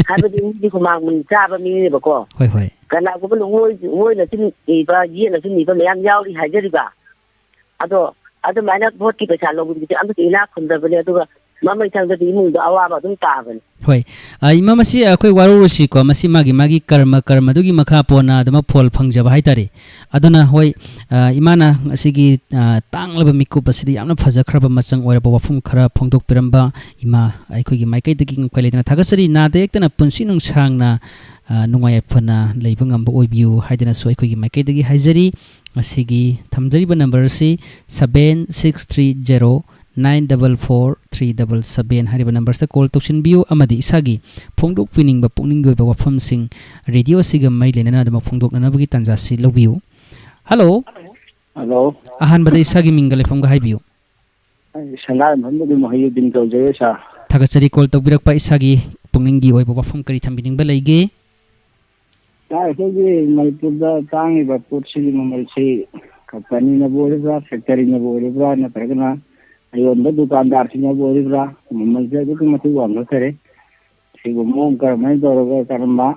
ꯍꯥꯏꯕꯗꯤ ꯃꯤꯗꯤ ꯍꯨꯃꯥꯡ ꯃꯅꯤ ꯆꯥꯕ ꯃꯤꯅꯦꯕꯀꯣ꯫ ꯍꯣꯏ, ꯍꯣꯏ꯫ ꯀꯅꯥꯒꯨꯝꯕ ꯂꯨꯉꯣꯏ-, ꯂꯨꯉꯣꯏꯅꯁꯨ ꯅꯤꯕ, ꯌꯦꯠꯅꯁꯨ ꯅꯤꯕ ꯃꯌꯥꯝ ꯌꯥꯎꯔꯤ ꯍꯥꯏꯖꯔꯤꯕ꯫ ꯑꯗꯣ ꯑꯗꯨꯃꯥꯏꯅ ꯚꯣꯠꯀꯤ ꯄꯩꯁꯥ ꯂꯧꯕꯗꯨꯗꯤ ꯑꯃꯠꯇ ꯏꯅꯥꯛ ꯈꯨꯟꯗꯕꯅꯤ, ꯑꯗꯨꯒ ꯃꯃꯩꯊꯪꯗꯗꯤ ꯏꯃꯨꯡꯗ ꯑꯋꯥꯕ ꯑꯗꯨꯝ ꯇꯥꯕꯅꯤ꯫ ꯍꯣꯏ꯫ ꯑ, ꯏꯃꯥ, ꯃꯁꯤ ꯑꯩꯈꯣꯏ ꯋꯥꯔꯧꯔꯨꯁꯤꯀꯣ, ꯃꯁꯤ ꯃꯥꯒꯤ, ꯃꯥꯒꯤ ꯀꯔꯃ, ꯀꯔꯃꯗꯨꯒꯤ ꯃꯈꯥ ꯄꯣꯟꯅ ꯑꯗꯨꯃꯛ ꯐꯣꯜ ꯐꯪꯖꯕ ꯍꯥꯏꯇꯥꯔꯦ꯫ ꯑꯗꯨꯅ ꯍꯣꯏ, ꯑ, ꯏꯃꯥꯅ ꯉꯁꯤꯒꯤ, ꯑ, ꯇꯥꯡꯂꯕ ꯃꯤꯀꯨꯞ ꯑꯁꯤꯗ ꯌꯥꯝꯅ ꯐꯖꯈ꯭ꯔꯕ ꯃꯆꯪ ꯑꯣꯏꯔꯕ ꯋꯥꯐꯝ ꯈꯔ ꯐꯣꯡꯗꯣꯛꯄꯤꯔꯝꯕ ꯏꯃꯥ ꯑꯩꯈꯣꯏꯒꯤ ꯃꯥꯏꯀꯩꯗꯒꯤ ꯀꯩ ꯂꯩꯇꯅ ꯊꯥꯒꯠꯆꯔꯤ꯫ ꯅꯥꯗ ꯌꯦꯛꯇꯅ ꯄꯨꯟꯁꯤ ꯅꯨꯡꯁꯥꯡꯅ, ꯑ, ꯅꯨꯡꯉꯥꯏ ꯌꯥꯏꯐꯅ ꯂꯩꯕ ꯉꯝꯕ ꯑꯣꯏꯕꯤꯌꯨ ꯍꯥꯏꯗꯅꯁꯨ ꯑꯩꯈꯣꯏꯒꯤ ꯃꯥꯏꯀꯩꯗꯒꯤ ꯍꯥꯏꯖꯔꯤ꯫ ꯉꯁꯤꯒꯤ ꯊꯝꯖꯔꯤꯕ ꯅꯝꯕꯔ ꯑꯁꯤ seven six three zero nine double four three double seven ꯍꯥꯏꯔꯤꯕ ꯅꯝꯕꯔꯁꯤꯗ ꯀꯣꯜ ꯇꯧꯁꯤꯟꯕꯤꯌꯨ ꯑꯃꯗꯤ ꯏꯁꯥꯒꯤ ꯐꯣꯡꯗꯣꯛꯄꯤꯅꯤꯡꯕ ꯄꯨꯛꯅꯤꯡꯒꯤ ꯑꯣꯏꯕ ꯋꯥꯐꯝꯁꯤꯡ ꯔꯦꯗꯤꯑꯣ ꯑꯁꯤꯒ ꯃꯔꯤ ꯂꯩꯅꯅ ꯑꯗꯨꯃꯛ ꯐꯣꯡꯗꯣꯛꯅꯅꯕꯒꯤ ꯇꯥꯟꯖꯥꯁꯤ ꯂꯧꯕꯤꯌꯨ꯫ ꯍꯜꯂꯣ꯫ ꯍꯜꯂꯣ꯫ ꯑꯍꯥꯟꯕꯗ ꯏꯁꯥꯒꯤ ꯃꯤꯡꯒ ꯂꯩꯐꯝꯒ ꯍꯥꯏꯕꯤꯌꯨ꯫ ꯑꯩ ꯁꯪꯒꯥꯏ ꯃꯐꯝꯗꯒꯤ ꯃꯍꯤꯎꯗꯤꯟ ꯀꯧꯖꯩ, ꯁꯥꯔ꯫ ꯊꯥꯒꯠꯆꯔꯤ ꯀꯣꯜ ꯇꯧꯕꯤꯔꯛꯄ꯫ ꯏꯁꯥꯒꯤ ꯄꯨꯛꯅꯤꯡꯒꯤ ꯑꯣꯏꯕ ꯋꯥꯐꯝ ꯀꯔꯤ ꯊꯝꯕꯤꯅꯤꯡꯕ ꯂꯩꯒꯦ? ꯁꯥꯔ, ꯑꯩꯈꯣꯏꯒꯤ ꯃꯅꯤꯄꯨꯔꯗ ꯇꯥꯡꯉꯤꯕ ꯄꯣꯠꯁꯤꯒꯤ ꯃꯃꯜꯁꯤ ꯀꯝꯄꯅꯤꯅꯕꯨ ꯑꯣꯏꯔꯤꯕ꯭ꯔꯥ, ꯐꯦꯛꯇꯔꯤꯅꯕꯨ ꯑꯣꯏꯔꯤꯕ꯭ꯔꯥ, ꯅꯠꯇ꯭ꯔꯒꯅ ꯑꯌꯣꯟꯕ ꯗꯨꯀꯥꯟꯗꯥꯔꯁꯤꯡꯅꯕꯨ ꯑꯣꯏꯔꯤꯕ꯭ꯔꯥ, ꯃꯃꯜꯁꯦ ꯑꯗꯨꯛꯀꯤ ꯃꯇꯤꯛ ꯋꯥꯡꯈꯠꯈꯔꯦ꯫ ꯁꯤꯕꯨ ꯃꯑꯣꯡ ꯀꯔꯝꯍꯥꯏꯅ ꯇꯧꯔꯒ, ꯀꯔꯝꯕ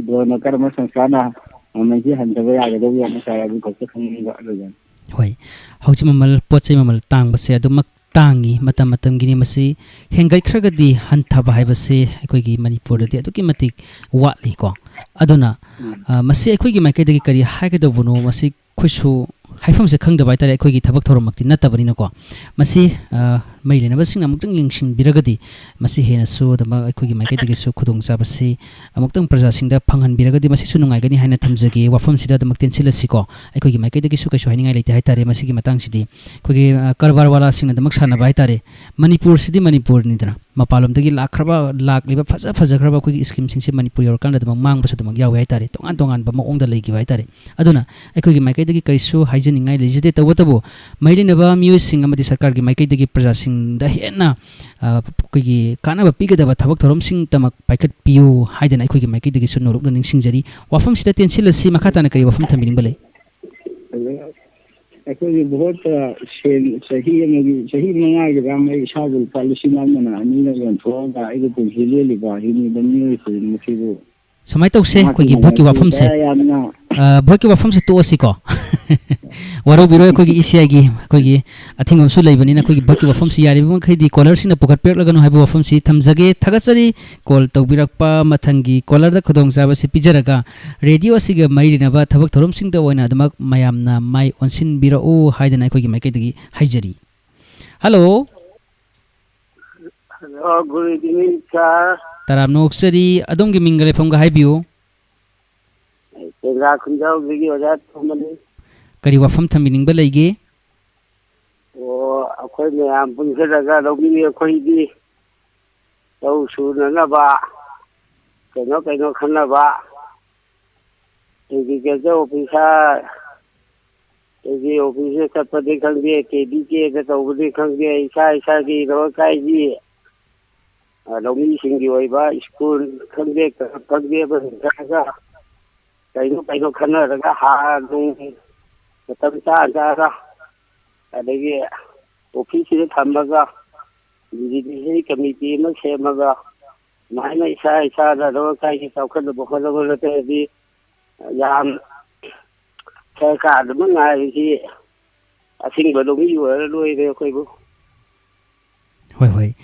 ꯗꯣꯟꯅ, ꯀꯔꯝꯕ ꯁꯪꯁꯊꯥꯅ ꯃꯃꯜꯁꯤ ꯍꯟꯊꯕ ꯌꯥꯒꯗꯧꯔꯤ ꯍꯥꯏꯅ, ꯁꯥꯔ, ꯑꯗꯨ ꯈꯛꯇ ꯈꯪꯅꯤꯡꯕ ꯑꯗꯨꯒꯤꯅꯤ꯫ ꯍꯣꯏ, ꯍꯧꯖꯤꯛ ꯃꯃꯜ, ꯄꯣꯠ ꯆꯩ ꯃꯃꯜ ꯇꯥꯡꯕꯁꯦ ꯑꯗꯨꯃꯛ ꯇꯥꯡꯉꯤ, ꯃꯇꯝ ꯃꯇꯝꯒꯤꯅꯤ꯫ ꯃꯁꯤ ꯍꯦꯟꯒꯠꯈ꯭ꯔꯒꯗꯤ ꯍꯟꯊꯕ ꯍꯥꯏꯕꯁꯤ ꯑꯩꯈꯣꯏꯒꯤ ꯃꯅꯤꯄꯨꯔꯗꯗꯤ ꯑꯗꯨꯛꯀꯤ ꯃꯇꯤꯛ ꯋꯥꯠꯂꯤꯀꯣ꯫ ꯑꯗꯨꯅ, ꯎꯝ꯫ ꯑ, ꯃꯁꯤ ꯑꯩꯈꯣꯏꯒꯤ ꯃꯥꯏꯀꯩꯗꯒꯤ ꯀꯔꯤ ꯍꯥꯏꯒꯗꯧꯕꯅꯣ, ꯃꯁꯤ ꯑꯩꯈꯣꯏꯁꯨ ꯍꯥꯏꯐꯝꯁꯦ ꯈꯪꯗꯕ ꯍꯥꯏꯇꯥꯔꯦ꯫ ꯑꯩꯈꯣꯏꯒꯤ ꯊꯕꯛ ꯊꯧꯔꯝꯃꯛꯇꯤ ꯅꯠꯇꯕꯅꯤꯅꯀꯣ꯫ ꯃꯁꯤ, ꯑ, ꯃꯔꯤ ꯂꯩꯅꯕꯁꯤꯡꯅ ꯑꯃꯨꯛꯇꯪ ꯌꯦꯡꯁꯤꯟꯕꯤꯔꯒꯗꯤ, ꯃꯁꯤ ꯍꯦꯟꯅꯁꯨ ꯑꯗꯨꯃꯛ ꯑꯩꯈꯣꯏꯒꯤ ꯃꯥꯏꯀꯩꯗꯒꯤꯁꯨ ꯈꯨꯗꯣꯡꯆꯥꯕꯁꯤ ꯑꯃꯨꯛꯇꯪ ꯄ꯭ꯔꯖꯥꯁꯤꯡꯗ ꯐꯪꯍꯟꯕꯤꯔꯒꯗꯤ, ꯃꯁꯤꯁꯨ ꯅꯨꯡꯉꯥꯏꯒꯅꯤ ꯍꯥꯏꯅ ꯊꯝꯖꯒꯦ꯫ ꯋꯥꯐꯝꯁꯤꯗ ꯑꯗꯨꯃꯛ ꯇꯦꯟꯁꯤꯜꯂꯁꯤꯀꯣ꯫ ꯑꯩꯈꯣꯏꯒꯤ ꯃꯥꯏꯀꯩꯗꯒꯤꯁꯨ ꯀꯩꯁꯨ ꯍꯥꯏꯅꯤꯡꯉꯥꯏ ꯂꯩꯇꯦ ꯍꯥꯏꯇꯥꯔꯦ꯫ ꯃꯁꯤꯒꯤ ꯃꯇꯥꯡꯁꯤꯗꯤ ꯑꯩꯈꯣꯏꯒꯤ, ꯑ, ꯀꯔꯕꯥꯔ ꯋꯥꯂꯥꯁꯤꯡꯅ ꯑꯗꯨꯃꯛ ꯁꯥꯟꯅꯕ ꯍꯥꯏꯇꯥꯔꯦ꯫ ꯃꯅꯤꯄꯨꯔꯁꯤꯗꯤ ꯃꯅꯤꯄꯨꯔꯅꯤꯗꯅ, ꯃꯄꯥꯟꯂꯣꯝꯗꯒꯤ ꯂꯥꯛꯈ꯭ꯔꯕ, ꯂꯥꯛꯂꯤꯕ ꯐꯖ ꯐꯖꯈ꯭ꯔꯕ ꯑꯩꯈꯣꯏꯒꯤ ꯁ꯭ꯀꯤꯝꯁꯤꯡꯁꯦ ꯃꯅꯤꯄꯨꯔ ꯌꯧꯔꯀꯥꯟꯗ ꯑꯗꯨꯃꯛ ꯃꯥꯡꯕꯁꯨ ꯑꯗꯨꯃꯛ ꯌꯥꯎꯋꯦ ꯍꯥꯏꯇꯥꯔꯦ, ꯇꯣꯉꯥꯟ ꯇꯣꯉꯥꯟꯕ ꯃꯑꯣꯡꯗ ꯂꯩꯈꯤꯕ ꯍꯥꯏꯇꯥꯔꯦ꯫ ꯑꯗꯨꯅ ꯑꯩꯈꯣꯏꯒꯤ ꯃꯥꯏꯀꯩꯗꯒꯤ ꯀꯔꯤꯁꯨ ꯍꯥꯏꯖꯅꯤꯡꯉꯥꯏ ꯂꯩꯖꯗꯦ꯫ ꯇꯧꯕꯇꯕꯨ ꯃꯔꯤ ꯂꯩꯅꯕ ꯃꯤꯑꯣꯏꯁꯤꯡ ꯑꯃꯗꯤ ꯁꯔꯀꯥꯔꯒꯤ ꯃꯥꯏꯀꯩꯗꯒꯤ ꯄ꯭ꯔꯖꯥꯁꯤꯡꯗ ꯍꯦꯟꯅ, ꯑ, ꯑꯩꯈꯣꯏꯒꯤ ꯀꯥꯟꯅꯕ ꯄꯤꯒꯗꯕ ꯊꯕꯛ ꯊꯧꯔꯝꯁꯤꯡꯇꯃꯛ ꯄꯥꯏꯈꯠꯄꯤꯌꯨ ꯍꯥꯏꯗꯅ ꯑꯩꯈꯣꯏꯒꯤ ꯃꯥꯏꯀꯩꯗꯒꯤꯁꯨ ꯅꯧꯔꯨꯛꯅ ꯅꯤꯡꯁꯤꯡꯖꯔꯤ꯫ ꯋꯥꯐꯝꯁꯤꯗ ꯇꯦꯟꯁꯤꯜꯂꯁꯤ꯫ ꯃꯈꯥ ꯇꯥꯅ ꯀꯔꯤ ꯋꯥꯐꯝ ꯊꯝꯕꯤꯅꯤꯡꯕ ꯂꯩ? ꯑꯗꯨ ꯑꯩꯈꯣꯏꯒꯤ ꯚꯣꯠꯇ ꯁꯦꯟ ꯆꯍꯤ ꯑꯃꯒꯤ, ꯆꯍꯤ ꯃꯉꯥꯒꯤ ꯔꯥꯡ ꯑꯩ ꯏꯁꯥꯕꯨ ꯂꯨꯄꯥ ꯂꯤꯁꯤꯡ ꯑꯃꯅ ꯑꯅꯤꯅ ꯌꯣꯟꯊꯣꯛꯑꯒ ꯑꯩꯒꯤ ꯄꯨꯟꯁꯤ ꯂꯦꯜꯂꯤꯕ ꯍꯤꯡꯉꯤꯕ ꯃꯤꯑꯣꯏ ꯈꯨꯗꯤꯡꯃꯛꯁꯤꯕꯨ ꯁꯨꯃꯥꯏꯅ ꯇꯧꯁꯦ, ꯃꯍꯥꯛꯀꯤ ꯑꯩꯈꯣꯏꯒꯤ ꯚꯣꯠꯀꯤ ꯃꯃꯜꯁꯤ ꯋꯥꯐꯝꯁꯦ, ꯈꯔ ꯌꯥꯝꯅ ꯑ, ꯚꯣꯠꯀꯤ ꯋꯥꯐꯝꯁꯦ ꯇꯣꯛꯑꯁꯤꯀꯣ꯫ ꯋꯥꯔꯧꯕꯤꯔꯣꯏ, ꯑꯩꯈꯣꯏꯒꯤ ꯏ ꯁꯤ ꯑꯥꯏꯒꯤ ꯑꯩꯈꯣꯏꯒꯤ ꯑꯊꯤꯡꯕ ꯑꯃꯁꯨ ꯂꯩꯕꯅꯤꯅ, ꯑꯩꯈꯣꯏꯒꯤ ꯚꯣꯠꯀꯤ ꯋꯥꯐꯝꯁꯤ ꯌꯥꯔꯤꯕ ꯃꯈꯩꯗꯤ ꯀꯣꯂꯔꯁꯤꯡꯅ ꯄꯨꯈꯠꯄꯤꯔꯛꯂꯒꯅꯨ ꯍꯥꯏꯕ ꯋꯥꯐꯝꯁꯤ ꯊꯝꯖꯒꯦ꯫ ꯊꯥꯒꯠꯆꯔꯤ꯫ ꯀꯣꯜ ꯇꯧꯕꯤꯔꯛꯄ ꯃꯊꯪꯒꯤ ꯀꯣꯂꯔꯗ ꯈꯨꯗꯣꯡꯆꯥꯕꯁꯤ ꯄꯤꯖꯔꯒ, ꯔꯦꯗꯤꯑꯣ ꯑꯁꯤꯒ ꯃꯔꯤ ꯂꯩꯅꯕ ꯊꯕꯛ ꯊꯧꯔꯝꯁꯤꯡꯗ ꯑꯣꯏꯅ ꯑꯗꯨꯃꯛ ꯃꯌꯥꯝꯅ ꯃꯥꯏ ꯑꯣꯟꯁꯤꯟꯕꯤꯔꯛꯎ ꯍꯥꯏꯗꯅ ꯑꯩꯈꯣꯏꯒꯤ ꯃꯥꯏꯀꯩꯗꯒꯤ ꯍꯥꯏꯖꯔꯤ꯫ Hello. Hello, good evening, sir. ꯇꯔꯥꯝꯅ ꯑꯣꯛꯆꯔꯤ꯫ ꯑꯗꯣꯝꯒꯤ ꯃꯤꯡꯒ ꯂꯩꯐꯝꯒ ꯍꯥꯏꯕꯤꯌꯨ꯫ ꯑꯩ ꯇꯦꯡꯒ꯭ꯔꯥ ꯈꯨꯟꯖꯥꯎꯗꯒꯤ ꯑꯣꯖꯥ ꯇꯣꯝꯕꯅꯤ꯫ ꯀꯔꯤ ꯋꯥꯐꯝ ꯊꯝꯕꯤꯅꯤꯡꯕ ꯂꯩꯒꯦ? ꯑꯣ, ꯑꯩꯈꯣꯏ ꯃꯌꯥꯝ ꯄꯨꯟꯁꯤꯜꯂꯒ ꯂꯧꯃꯤ ꯑꯩꯈꯣꯏꯗꯤ ꯂꯧ ꯁꯨꯅꯅꯕ ꯀꯩꯅꯣ ꯀꯩꯅꯣ ꯈꯟꯅꯕ, ꯑꯦꯒ꯭ꯔꯤꯀꯜꯆꯔ ꯑꯣꯐꯤꯁꯥꯔ, ꯑꯦꯒ꯭ꯔꯤ ꯑꯣꯐꯤꯁꯇ ꯆꯠꯄꯅꯤ ꯈꯪꯗꯦ, ꯀꯦ ꯚꯤ ꯀꯦꯗ ꯇꯧꯕꯅꯤ ꯈꯪꯗꯦ, ꯏꯁꯥ ꯏꯁꯥꯒꯤ ꯂꯩꯀꯥꯏꯒꯤ, ꯑ, ꯂꯧꯃꯤꯁꯤꯡꯒꯤ ꯑꯣꯏꯕ ꯁ꯭ꯀꯨꯜ ꯈꯪꯗꯦ, ꯀ꯭ꯂꯕ ꯈꯪꯗꯦ, ꯑꯃ ꯆꯠꯂꯒ ꯀꯩꯅꯣ ꯀꯩꯅꯣ ꯈꯟꯅꯔꯒ ꯍꯥꯔ ꯅꯨꯡ ꯃꯇꯝ ꯆꯥ ꯆꯥꯅ, ꯑꯗꯒꯤ ꯑꯣꯐꯤꯁꯁꯤꯗ ꯊꯝꯃꯒ ꯚꯤꯖꯤꯇꯦꯁꯟ ꯀꯃꯤꯇꯤ ꯑꯃ ꯁꯦꯝꯃꯒ, ꯑꯗꯨꯃꯥꯏꯅ ꯏꯁꯥ ꯏꯁꯥꯗ ꯂꯩꯀꯥꯏꯒꯤ ꯆꯥꯎꯈꯠꯅꯕ ꯍꯣꯠꯅꯕ ꯅꯠꯇ꯭ꯔꯗꯤ ꯌꯥꯝ ꯁꯔꯀꯥꯔꯗꯃꯛ ꯉꯥꯏꯔꯤꯁꯤ ꯑꯁꯤꯡꯕ ꯂꯧꯃꯤ ꯑꯣꯏꯔ ꯂꯣꯏꯔꯦ ꯑꯩꯈꯣꯏꯕꯨ꯫ ꯍꯣꯏ, ꯍꯣꯏ,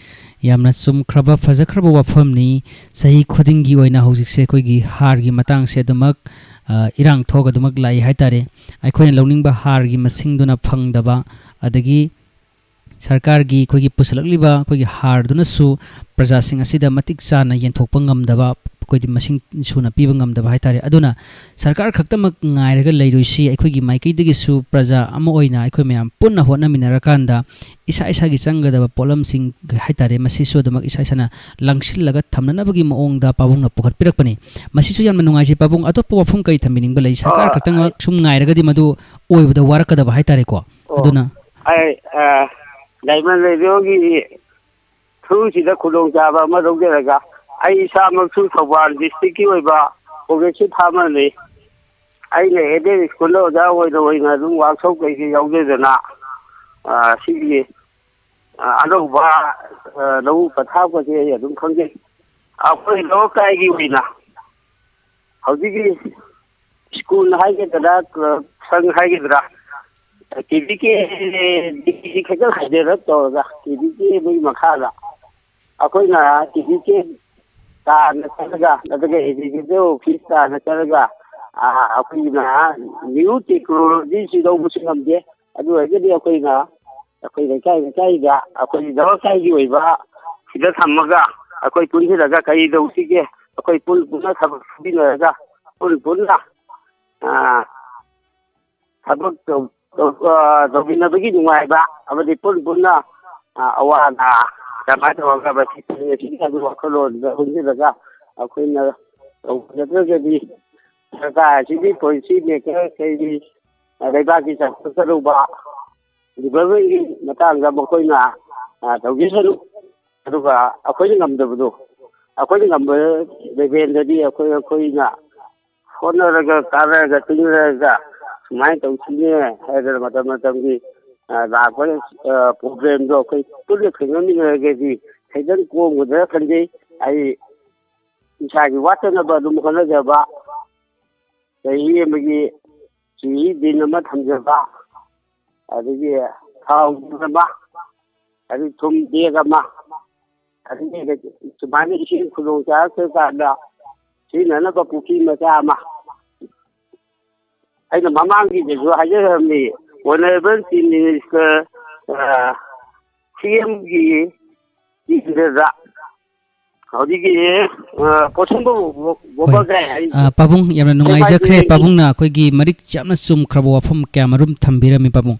ꯌꯥꯝꯅ ꯆꯨꯝꯈ꯭ꯔꯕ, ꯐꯖꯈ꯭ꯔꯕ ꯋꯥꯐꯝꯅꯤ꯫ ꯆꯍꯤ ꯈꯨꯗꯤꯡꯒꯤ ꯑꯣꯏꯅ ꯍꯧꯖꯤꯛꯁꯦ ꯑꯩꯈꯣꯏꯒꯤ ꯍꯥꯔꯒꯤ ꯃꯇꯥꯡꯁꯦ ꯑꯗꯨꯃꯛ, ꯑ, ꯏꯔꯥꯡ ꯊꯣꯛꯑꯒ ꯑꯗꯨꯃꯛ ꯂꯥꯛꯏ ꯍꯥꯏꯇꯥꯔꯦ꯫ ꯑꯩꯈꯣꯏꯅ ꯂꯧꯅꯤꯡꯕ ꯍꯥꯔꯒꯤ ꯃꯁꯤꯡꯗꯨꯅ ꯐꯪꯗꯕ, ꯑꯗꯒꯤ ꯁꯔꯀꯥꯔꯒꯤ ꯑꯩꯈꯣꯏꯒꯤ ꯄꯨꯁꯤꯜꯂꯛꯂꯤꯕ ꯑꯩꯈꯣꯏꯒꯤ ꯍꯥꯔꯗꯨꯅꯁꯨ ꯄ꯭ꯔꯖꯥꯁꯤꯡ ꯑꯁꯤꯗ ꯃꯇꯤꯛ ꯆꯥꯅ ꯌꯦꯟꯊꯣꯛꯄ ꯉꯝꯗꯕ, ꯑꯩꯈꯣꯏꯗꯤ ꯃꯁꯤꯡ ꯁꯨꯅ ꯄꯤꯕ ꯉꯝꯗꯕ ꯍꯥꯏꯇꯥꯔꯦ꯫ ꯑꯗꯨꯅ ꯁꯔꯀꯥꯔ ꯈꯛꯇꯃꯛ ꯉꯥꯏꯔꯒ ꯂꯩꯔꯣꯏꯁꯤ, ꯑꯩꯈꯣꯏꯒꯤ ꯃꯥꯏꯀꯩꯗꯒꯤꯁꯨ ꯄ꯭ꯔꯖꯥ ꯑꯃ ꯑꯣꯏꯅ ꯑꯩꯈꯣꯏ ꯃꯌꯥꯝ ꯄꯨꯟꯅ ꯍꯣꯠꯅꯃꯤꯟꯅꯔꯀꯥꯟꯗ ꯏꯁꯥ ꯏꯁꯥꯒꯤ ꯆꯪꯒꯗꯕ ꯄꯣꯠꯂꯝꯁꯤꯡ ꯍꯥꯏꯇꯥꯔꯦ, ꯃꯁꯤꯁꯨ ꯑꯗꯨꯃꯛ ꯏꯁꯥ ꯏꯁꯥꯅ ꯂꯪꯁꯤꯜꯂꯒ ꯊꯝꯅꯅꯕꯒꯤ ꯃꯑꯣꯡꯗ ꯄꯥꯕꯨꯡꯅ ꯄꯨꯈꯠꯄꯤꯔꯛꯄꯅꯤ꯫ ꯃꯁꯤꯁꯨ ꯌꯥꯝꯅ ꯅꯨꯡꯉꯥꯏꯖꯩ ꯄꯥꯕꯨꯡ꯫ ꯑꯇꯣꯞꯄ ꯋꯥꯐꯝ ꯀꯔꯤ ꯊꯝꯕꯤꯅꯤꯡꯕ ꯂꯩ? ꯁꯔꯀꯥꯔ ꯑ, ꯈꯛꯇꯃꯛ ꯁꯨꯝ ꯉꯥꯏꯔꯒꯗꯤ ꯃꯗꯨ ꯑꯣꯏꯕꯗ ꯋꯥꯔꯛꯀꯗꯕ ꯍꯥꯏꯇꯥꯔꯦꯀꯣ꯫ ꯑꯣ, ꯑꯗꯨꯅ ꯑꯩ, ꯑ, ꯗꯥꯏꯃꯟ ꯔꯦꯗꯤꯑꯣꯒꯤ ꯊ꯭ꯔꯨꯁꯤꯗ ꯈꯨꯗꯣꯡꯆꯥꯕ ꯑꯃ ꯂꯧꯖꯔꯒ, ꯑꯩ ꯏꯁꯥꯃꯛꯁꯨ ꯊꯧꯕꯥꯜ ꯗꯤꯁꯇ꯭ꯔꯤꯛꯀꯤ ꯑꯣꯏꯕ ꯄ꯭ꯔꯣꯒ꯭ꯔꯦꯁꯤꯞ ꯐꯥꯔꯃꯔꯅꯤ꯫ ꯑꯩꯅ ꯑꯦꯗꯦꯠ ꯁ꯭ꯀꯨꯜꯗ ꯑꯣꯖꯥ ꯑꯣꯏꯅ, ꯑꯣꯏꯅ ꯑꯗꯨꯝ ꯋꯥꯛꯁꯣꯞ ꯀꯩꯀꯩ ꯌꯥꯎꯖꯗꯅ, ꯑ, ꯁꯤꯒꯤ, ꯑ, ꯑꯅꯧꯕ, ꯑ, ꯂꯧꯎ ꯄꯊꯥꯞꯀꯁꯦ ꯑꯩ ꯑꯗꯨꯝ ꯈꯪꯖꯩ꯫ ꯑꯩꯈꯣꯏ ꯂꯣꯀꯦꯜꯒꯤ ꯑꯣꯏꯅ ꯍꯧꯖꯤꯛꯀꯤ ꯁ꯭ꯀꯨꯜ ꯍꯥꯏꯒꯗ꯭ꯔꯥ, ꯁꯪ ꯍꯥꯏꯒꯗ꯭ꯔꯥ, ꯀꯦ ꯚꯤ ꯀꯦ ꯗꯤ ꯁꯤ ꯈꯛꯇꯪ ꯍꯥꯏꯗꯔꯞ ꯇꯧꯔꯒ ꯀꯦ ꯚꯤ ꯀꯦ ꯃꯣꯏꯒꯤ ꯃꯈꯥꯗ ꯑꯩꯈꯣꯏꯅ ꯀꯦ ꯚꯤ ꯀꯦ ꯇꯥꯟꯅ ꯆꯠꯂꯒ, ꯅꯠꯇ꯭ꯔꯒ ꯑꯦꯒ꯭ꯔꯤꯀꯜꯆꯔ ꯑꯣꯐꯤꯁ ꯇꯥꯟꯅ ꯆꯠꯂꯒ, ꯑ, ꯑꯩꯈꯣꯏꯅ ꯅ꯭ꯌꯨ ꯇꯦꯛꯅꯣꯂꯣꯖꯤꯁꯤ ꯂꯧꯕꯁꯨ ꯉꯝꯗꯦ꯫ ꯑꯗꯨ ꯑꯣꯏꯔꯒꯗꯤ ꯑꯩꯈꯣꯏꯅ ꯑꯩꯈꯣꯏ ꯂꯩꯀꯥꯏ ꯂꯩꯀꯥꯏꯗ ꯑꯩꯈꯣꯏ ꯂꯩꯀꯥꯏꯒꯤ ꯑꯣꯏꯕ ꯁꯤꯗ ꯊꯝꯃꯒ ꯑꯩꯈꯣꯏ ꯄꯨꯟꯁꯤꯜꯂꯒ ꯀꯔꯤ ꯇꯧꯁꯤꯒꯦ? ꯑꯩꯈꯣꯏ ꯄꯨꯟ ꯄꯨꯟꯅ ꯊꯕꯛ ꯁꯨꯃꯤꯟꯅꯔꯒ ꯄꯨꯟ ꯄꯨꯟꯅ, ꯑ, ꯊꯕꯛ ꯇꯧ-, ꯇꯧ-, ꯑ, ꯇꯧꯃꯤꯟꯅꯕꯒꯤ ꯅꯨꯡꯉꯥꯏꯕ ꯑꯃꯗꯤ ꯄꯨꯟ ꯄꯨꯟꯅ, ꯑ, ꯑꯋꯥ ꯑꯅꯥ ꯀꯃꯥꯏꯅ ꯇꯧꯔꯒ ꯃꯁꯤ ꯊꯦꯡꯅꯁꯤꯒꯦ ꯍꯥꯏꯕꯒꯤ ꯋꯥꯈꯜꯂꯣꯟꯗ ꯄꯨꯟꯁꯤꯜꯂꯒ ꯑꯩꯈꯣꯏꯅ ꯇꯧꯕ ꯅꯠꯇ꯭ꯔꯒꯗꯤ ꯁꯔꯀꯥꯔ ꯑꯁꯤꯒꯤ ꯄꯣꯂꯤꯁꯤ ꯃꯦꯀꯔ ꯀꯩꯒꯤ, ꯑ, ꯂꯩꯕꯥꯛꯀꯤ ꯆꯥꯎꯈꯠꯀꯗꯧꯕ ꯗꯤꯕꯂꯞꯃꯦꯟꯒꯤ ꯃꯇꯥꯡꯗ ꯃꯈꯣꯏꯅ, ꯑ, ꯇꯧꯖꯁꯅꯨ꯫ ꯑꯗꯨꯒ ꯑꯩꯈꯣꯏꯅ ꯉꯝꯗꯕꯗꯣ, ꯑꯩꯈꯣꯏꯅ ꯉꯝꯕ ꯂꯦꯚꯦꯜꯗꯗꯤ ꯑꯩꯈꯣꯏ, ꯑꯩꯈꯣꯏꯅ ꯍꯣꯠꯅꯔꯒ, ꯀꯥꯟꯅꯔꯒ, ꯇꯤꯡꯅꯔꯒ ꯁꯨꯃꯥꯏꯅ ꯇꯧꯁꯤꯅꯦ ꯍꯥꯏꯗꯅ ꯃꯇꯝ ꯃꯇꯝꯒꯤ, ꯑ, ꯂꯥꯛꯄ, ꯑ, ꯄ꯭ꯔꯣꯕ꯭ꯂꯦꯝꯗꯣ ꯑꯩꯈꯣꯏ ꯄꯨꯟꯅ ꯊꯦꯡꯅꯃꯤꯟꯅꯔꯒꯗꯤ ꯈꯤꯇꯪ ꯀꯣꯝꯒꯗ꯭ꯔꯥ ꯈꯟꯖꯩ꯫ ꯑꯩ ꯏꯁꯥꯒꯤ ꯋꯥꯠꯇꯅꯕ ꯑꯗꯨꯝ ꯍꯣꯠꯅꯖꯕ, ꯆꯍꯤ ꯑꯃꯒꯤ ꯆꯨꯍꯤ ꯕꯤꯟ ꯑꯃ ꯊꯝꯖꯕ, ꯑꯗꯒꯤ ꯊꯥꯎ ꯕꯤꯟ ꯑꯃ, ꯑꯗꯒꯤ ꯊꯨꯝ ꯕꯦꯒ ꯑꯃ, ꯑꯗꯒꯤ ꯁꯨꯃꯥꯏꯅ ꯏꯁꯤꯡ ꯈꯨꯗꯣꯡ ꯆꯥꯔꯛꯇ꯭ꯔꯀꯥꯟꯗ ꯁꯤꯖꯤꯟꯅꯅꯕ ꯄꯨꯈ꯭ꯔꯤ ꯃꯆꯥ ꯑꯃ꯫ ꯑꯩꯅ ꯃꯃꯥꯡꯒꯤꯗꯁꯨ ꯍꯥꯏꯖꯈ꯭ꯔꯕꯅꯤ, ꯑꯣꯅꯔꯦꯕꯜ ꯆꯤꯐ ꯃꯤꯅꯤꯁꯇꯔ, ꯑ, ꯁꯤ ꯑꯦꯝꯒꯤ ꯏꯟꯗ꯭ꯔꯖꯥ꯫ ꯍꯧꯖꯤꯛꯀꯤ, ꯑ, ꯄꯣꯠꯁꯪꯕ ꯕꯣ-, ꯕꯣ-, ꯍꯣꯏ꯫ ꯕꯣꯕꯒꯥꯏ ꯍꯥꯏꯔꯤꯁꯦ꯫ ꯑ, ꯄꯥꯕꯨꯡ, ꯌꯥꯝꯅ ꯅꯨꯡꯉꯥꯏꯖꯈ꯭ꯔꯦ꯫ ꯀꯩ ꯍꯥꯏꯗꯤ? ꯄꯥꯕꯨꯡꯅ ꯑꯩꯈꯣꯏꯒꯤ ꯃꯔꯤꯛ ꯌꯥꯝꯅ ꯆꯨꯝꯈ꯭ꯔꯕ ꯋꯥꯐꯝ ꯀꯌꯥꯃꯔꯨꯝ ꯊꯝꯕꯤꯔꯝꯃꯤ, ꯄꯥꯕꯨꯡ꯫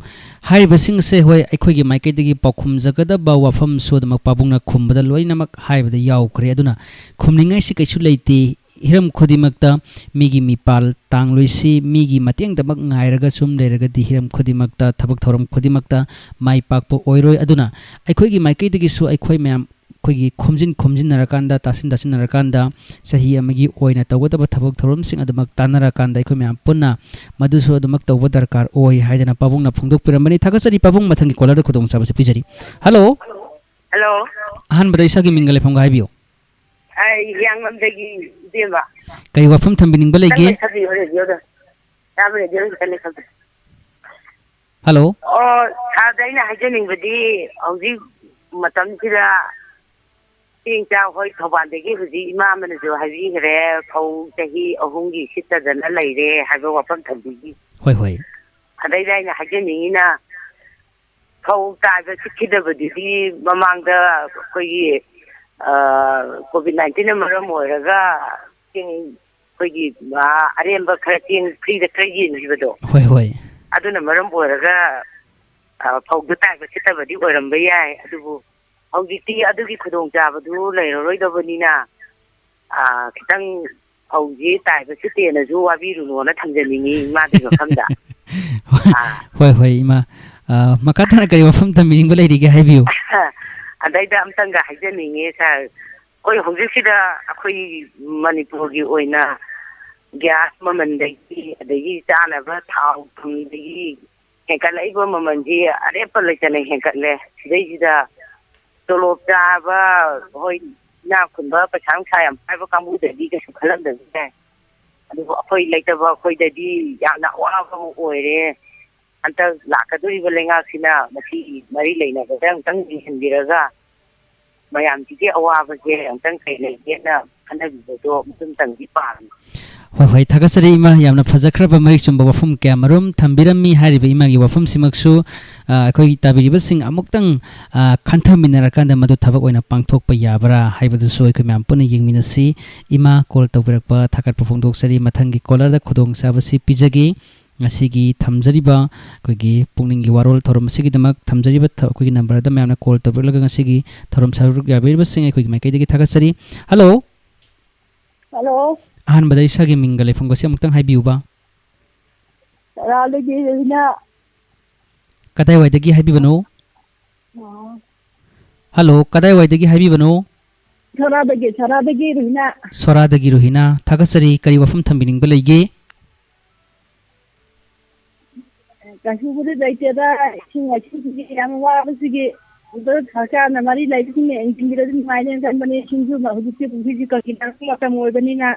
ꯍꯥꯏꯔꯤꯕꯁꯤꯡ ꯑꯁꯦ, ꯍꯣꯏ, ꯑꯩꯈꯣꯏꯒꯤ ꯃꯥꯏꯀꯩꯗꯒꯤ ꯄꯥꯎꯈꯨꯝꯖꯒꯗꯕ ꯋꯥꯐꯝꯁꯨ ꯑꯗꯨꯃꯛ ꯄꯥꯕꯨꯡꯅ ꯈꯨꯝꯕꯗ ꯂꯣꯏꯅꯃꯛ ꯍꯥꯏꯕꯗ ꯌꯥꯎꯈ꯭ꯔꯦ꯫ ꯑꯗꯨꯅ ꯈꯨꯝꯅꯤꯡꯉꯥꯏꯁꯤ ꯀꯩꯁꯨ ꯂꯩꯇꯦ꯫ ꯍꯤꯔꯝ ꯈꯨꯗꯤꯡꯃꯛꯇ ꯃꯤꯒꯤ ꯃꯤꯄꯥꯜ ꯇꯥꯡꯂꯣꯏꯁꯤ, ꯃꯤꯒꯤ ꯃꯇꯦꯡꯗꯃꯛ ꯉꯥꯏꯔꯒ ꯁꯨꯝ ꯂꯩꯔꯒꯗꯤ ꯍꯤꯔꯝ ꯈꯨꯗꯤꯡꯃꯛꯇ, ꯊꯕꯛ ꯊꯧꯔꯝ ꯈꯨꯗꯤꯡꯃꯛꯇ ꯃꯥꯏ ꯄꯥꯛꯄ ꯑꯣꯏꯔꯣꯏ꯫ ꯑꯗꯨꯅ ꯑꯩꯈꯣꯏꯒꯤ ꯃꯥꯏꯀꯩꯗꯒꯤꯁꯨ ꯑꯩꯈꯣꯏ ꯃꯌꯥꯝ ꯑꯩꯈꯣꯏꯒꯤ ꯈꯣꯝꯖꯤꯟ ꯈꯣꯝꯖꯤꯟꯅꯔꯀꯥꯟꯗ, ꯇꯥꯁꯤꯟ ꯇꯥꯁꯤꯟꯅꯔꯀꯥꯟꯗ, ꯆꯍꯤ ꯑꯃꯒꯤ ꯑꯣꯏꯅ ꯇꯧꯒꯗꯕ ꯊꯕꯛ ꯊꯧꯔꯝꯁꯤꯡ ꯑꯗꯨꯃꯛ ꯇꯥꯟꯅꯔꯀꯥꯟꯗ ꯑꯩꯈꯣꯏ ꯃꯌꯥꯝ ꯄꯨꯟꯅ ꯃꯗꯨꯁꯨ ꯑꯗꯨꯃꯛ ꯇꯧꯕ ꯗꯔꯀꯥꯔ ꯑꯣꯏ ꯍꯥꯏꯗꯅ ꯄꯥꯕꯨꯡꯅ ꯐꯣꯡꯗꯣꯛꯄꯤꯔꯝꯕꯅꯤ꯫ ꯊꯥꯒꯠꯆꯔꯤ ꯄꯥꯕꯨꯡ, ꯃꯊꯪꯒꯤ caller ꯗ ꯈꯨꯗꯣꯡꯆꯥꯕꯁꯤ ꯄꯤꯖꯔꯤ꯫ ꯍꯜꯂꯣ꯫ ꯍꯜꯂꯣ꯫ ꯑꯍꯥꯟꯕꯗ ꯏꯁꯥꯒꯤ ꯃꯤꯡꯒ ꯂꯩꯐꯝꯒ ꯍꯥꯏꯕꯤꯌꯨ꯫ ꯑꯩ ꯍꯤꯌꯥꯡꯂꯝꯗꯒꯤ ꯏꯕꯦꯝꯃ꯫ ꯀꯔꯤ ꯋꯥꯐꯝ ꯊꯝꯕꯤꯅꯤꯡꯕ ꯈꯤꯇꯪ ꯂꯩꯒꯦ? ꯂꯩꯈꯠꯄꯤꯌꯣ ꯔꯦꯗꯤꯑꯣꯗꯣ꯫ ꯆꯥꯕ ꯔꯦꯗꯤꯑꯣꯗꯣ ꯈꯤꯇꯪ ꯂꯩꯈꯠꯄꯤꯌꯣ꯫ ꯍꯜꯂꯣ꯫ ꯑꯣ, ꯁꯥꯔꯗ ꯑꯩꯅ ꯍꯥꯏꯖꯅꯤꯡꯕꯗꯤ ꯍꯧꯖꯤꯛ ꯃꯇꯝꯁꯤꯗ ꯆꯦꯡ ꯆꯥꯛ, ꯍꯣꯏ, ꯊꯧꯕꯥꯜꯗꯒꯤ ꯍꯧꯖꯤꯛ ꯏꯃꯥ ꯑꯃꯅꯁꯨ ꯍꯥꯏꯕꯤꯈ꯭ꯔꯦ, ꯐꯧ ꯆꯍꯤ ꯑꯍꯨꯝꯒꯤ ꯁꯤꯠꯇꯗꯅ ꯂꯩꯔꯦ ꯍꯥꯏꯕ ꯋꯥꯐꯝ ꯊꯝꯕꯤꯈꯤ꯫ ꯍꯣꯏ, ꯍꯣꯏ꯫ ꯑꯗꯩꯗ ꯑꯩꯅ ꯍꯥꯏꯖꯅꯤꯡꯉꯤꯅ, ꯐꯧ ꯇꯥꯏꯕ ꯁꯤꯠꯈꯤꯗꯕꯗꯨꯗꯤ ꯃꯃꯥꯡꯗ ꯑꯩꯈꯣꯏꯒꯤ, ꯑ, COVID nineteen ꯅ ꯃꯔꯝ ꯑꯣꯏꯔꯒ ꯆꯦꯡ ꯑꯩꯈꯣꯏꯒꯤ, ꯑ, ꯑꯔꯦꯝꯕ ꯈꯔ ꯆꯦꯡ free ꯗ ꯈꯔ ꯌꯦꯟꯈꯤꯕꯗꯣ, ꯍꯣꯏ, ꯍꯣꯏ꯫ ꯑꯗꯨꯅ ꯃꯔꯝ ꯑꯣꯏꯔꯒ, ꯑ, ꯐꯧꯗꯨ ꯇꯥꯏꯕ ꯁꯤꯠꯇꯕꯗꯤ ꯑꯣꯏꯔꯝꯕ ꯌꯥꯏ, ꯑꯗꯨꯕꯨ ꯍꯧꯖꯤꯛꯇꯤ ꯑꯗꯨꯒꯤ ꯈꯨꯗꯣꯡꯆꯥꯕꯗꯨ ꯂꯩꯔꯔꯣꯏꯗꯕꯅꯤꯅ, ꯑ, ꯈꯤꯇꯪ ꯐꯧꯁꯤ ꯇꯥꯏꯕ ꯁꯤꯠꯇꯦꯅꯁꯨ ꯋꯥꯕꯤꯔꯨꯅꯣꯅ ꯊꯝꯖꯅꯤꯡꯉꯤ ꯏꯃꯥꯗꯨꯒꯤ ꯃꯐꯝꯗ꯫ ꯍꯣꯏ, ꯑꯥ꯫ ꯍꯣꯏ, ꯍꯣꯏ, ꯏꯃꯥ꯫ ꯑ, ꯃꯈꯥ ꯇꯥꯅ ꯀꯔꯤ ꯋꯥꯐꯝ ꯊꯝꯕꯤꯅꯤꯡꯕ ꯂꯩꯔꯤꯒꯦ ꯍꯥꯏꯕꯤꯌꯨ꯫ ꯑꯗꯩꯗ ꯑꯝꯇꯪꯒ ꯍꯥꯏꯖꯅꯤꯡꯉꯤ ꯁꯥꯔ, ꯑꯩꯈꯣꯏ ꯍꯧꯖꯤꯛꯁꯤꯗ ꯑꯩꯈꯣꯏ ꯃꯅꯤꯄꯨꯔꯒꯤ ꯑꯣꯏꯅ ꯒ꯭ꯌꯥꯁ ꯃꯃꯜꯗꯒꯤ, ꯑꯗꯒꯤ ꯆꯥꯅꯕ ꯊꯥꯎ ꯊꯨꯝꯗꯒꯤ ꯍꯦꯟꯀꯠꯂꯛꯏꯕ ꯃꯃꯜꯁꯤ ꯑꯔꯦꯞꯄ ꯂꯩꯇꯅ ꯍꯦꯟꯀꯠꯂꯦ꯫ ꯁꯤꯗꯩꯁꯤꯗ ꯇꯣꯂꯣꯞ ꯆꯥꯕ, ꯍꯣꯏ, ꯏꯅꯥꯛ ꯈꯨꯟꯕ, ꯄꯩꯁꯥ ꯅꯨꯡꯁꯥ ꯌꯥꯝ ꯄꯥꯏꯕ ꯀꯥꯡꯕꯨꯗꯗꯤ ꯀꯩꯁꯨ ꯈꯜꯂꯝꯗꯕꯁꯨ ꯌꯥꯏ꯫ ꯑꯗꯨꯕꯨ ꯑꯩꯈꯣꯏ ꯂꯩꯇꯕ ꯑꯩꯈꯣꯏꯗꯗꯤ ꯌꯥꯝꯅ ꯑꯋꯥꯕ ꯑꯃ ꯑꯣꯏꯔꯦ꯫ ꯍꯟꯗꯛ ꯂꯥꯛꯀꯗꯧꯔꯤꯕ ꯂꯩꯉꯥꯛꯁꯤꯅ ꯃꯁꯤ ꯃꯔꯤ ꯂꯩꯅꯕꯗ ꯑꯃꯨꯛꯇꯪ ꯌꯦꯡꯁꯤꯟꯕꯤꯔꯒ ꯃꯌꯥꯝꯁꯤꯒꯤ ꯑꯋꯥꯕꯁꯦ ꯑꯃꯨꯛꯇꯪ ꯀꯩ ꯂꯩꯒꯦꯅ ꯈꯟꯅꯕꯤꯕꯗꯣ ꯑꯃꯨꯛꯇꯪꯗꯤ ꯄꯥꯝꯃꯤ꯫ ꯍꯣꯏ, ꯍꯣꯏ, ꯊꯥꯒꯠꯆꯔꯤ ꯏꯃꯥ꯫ ꯌꯥꯝꯅ ꯐꯖꯈ꯭ꯔꯕ ꯃꯔꯤꯛ ꯆꯨꯝꯕ ꯋꯥꯐꯝ ꯀꯌꯥ ꯃꯔꯨꯝ ꯊꯝꯕꯤꯔꯝꯃꯤ꯫ ꯍꯥꯏꯔꯤꯕ ꯏꯃꯥꯒꯤ ꯋꯥꯐꯝꯁꯤꯃꯛꯁꯨ, ꯑ, ꯑꯩꯈꯣꯏꯒꯤ ꯇꯥꯕꯤꯔꯤꯕꯁꯤꯡ ꯑꯃꯨꯛꯇꯪ, ꯑ, ꯈꯟꯊꯃꯤꯟꯅꯔꯀꯥꯟꯗ ꯃꯗꯨ ꯊꯕꯛ ꯑꯣꯏꯅ ꯄꯥꯡꯊꯣꯛꯄ ꯌꯥꯕ꯭ꯔꯥ ꯍꯥꯏꯕꯗꯨꯁꯨ ꯑꯩꯈꯣꯏ ꯃꯌꯥꯝ ꯄꯨꯟꯅ ꯌꯦꯡꯃꯤꯟꯅꯁꯤ꯫ ꯏꯃꯥ, call ꯇꯧꯕꯤꯔꯛꯄ ꯊꯥꯒꯠꯄ ꯐꯣꯡꯗꯣꯛꯆꯔꯤ꯫ ꯃꯊꯪꯒꯤ callerꯗ ꯈꯨꯗꯣꯡꯆꯥꯕꯁꯤ ꯄꯤꯖꯒꯦ꯫ ꯉꯁꯤꯒꯤ ꯊꯝꯖꯔꯤꯕ ꯑꯩꯈꯣꯏꯒꯤ ꯄꯨꯛꯅꯤꯡꯒꯤ ꯋꯥꯔꯣꯜ ꯊꯧꯔꯝ ꯑꯁꯤꯒꯤꯗꯃꯛ ꯊꯝꯖꯔꯤꯕ ꯊ-, ꯑꯩꯈꯣꯏꯒꯤ numberꯗ ꯃꯌꯥꯝꯅ call ꯇꯧꯕꯤꯔꯛꯂꯒ ꯉꯁꯤꯒꯤ ꯊꯧꯔꯝ ꯁꯔꯨꯛ ꯌꯥꯕꯤꯔꯤꯕꯁꯤꯡ ꯑꯩꯈꯣꯏꯒꯤ ꯃꯥꯏꯀꯩꯗꯒꯤ ꯊꯥꯒꯠꯆꯔꯤ꯫ Hello꯫ Hello꯫ ꯑꯍꯥꯟꯕꯗ ꯏꯁꯥꯒꯤ ꯃꯤꯡꯒ ꯂꯩꯐꯝꯒꯁꯤ ꯑꯃꯨꯛꯇꯪ ꯍꯥꯏꯕꯤꯌꯨꯕ꯫ ꯁꯣꯔꯥꯗꯒꯤ ꯔꯣꯍꯤꯅꯥ꯫ ꯀꯗꯥꯏꯋꯥꯏꯗꯒꯤ ꯍꯥꯏꯕꯤꯕꯅꯣ? ꯑꯣ꯫ Hello, ꯀꯗꯥꯏꯋꯥꯏꯗꯒꯤ ꯍꯥꯏꯕꯤꯕꯅꯣ? ꯁꯣꯔꯥꯗꯒꯤ, ꯁꯣꯔꯥꯗꯒꯤ ꯔꯣꯍꯤꯅꯥ꯫ ꯁꯣꯔꯥꯗꯒꯤ ꯔꯣꯍꯤꯅꯥ꯫ ꯊꯥꯒꯠꯆꯔꯤ꯫ ꯀꯔꯤ ꯋꯥꯐꯝ ꯊꯝꯕꯤꯅꯤꯡꯕ ꯂꯩꯒꯦ? ꯀꯩꯁꯨꯕꯨꯗꯤ ꯂꯩꯇꯦꯗ, ꯏꯁꯤꯡ ꯃꯥꯏꯁꯤꯡꯁꯤꯒꯤ ꯌꯥꯝ ꯋꯥꯕꯁꯤꯒꯤ꯫ ꯑꯗꯣ ꯁꯔꯀꯥꯔꯅ ꯃꯔꯤ ꯂꯩꯕꯁꯤꯡꯅ ꯌꯦꯡꯁꯤꯟꯕꯤꯔꯗꯤ ꯅꯨꯡꯉꯥꯏꯅꯦꯅ ꯈꯟꯕꯅꯦ꯫ ꯏꯁꯤꯡꯁꯨ ꯍꯧꯖꯤꯛꯇꯤ ꯄꯨꯈ꯭ꯔꯤꯁꯨ ꯀꯪꯁꯤꯜꯂꯛꯄ ꯃꯇꯝ ꯑꯣꯏꯕꯅꯤꯅ꯫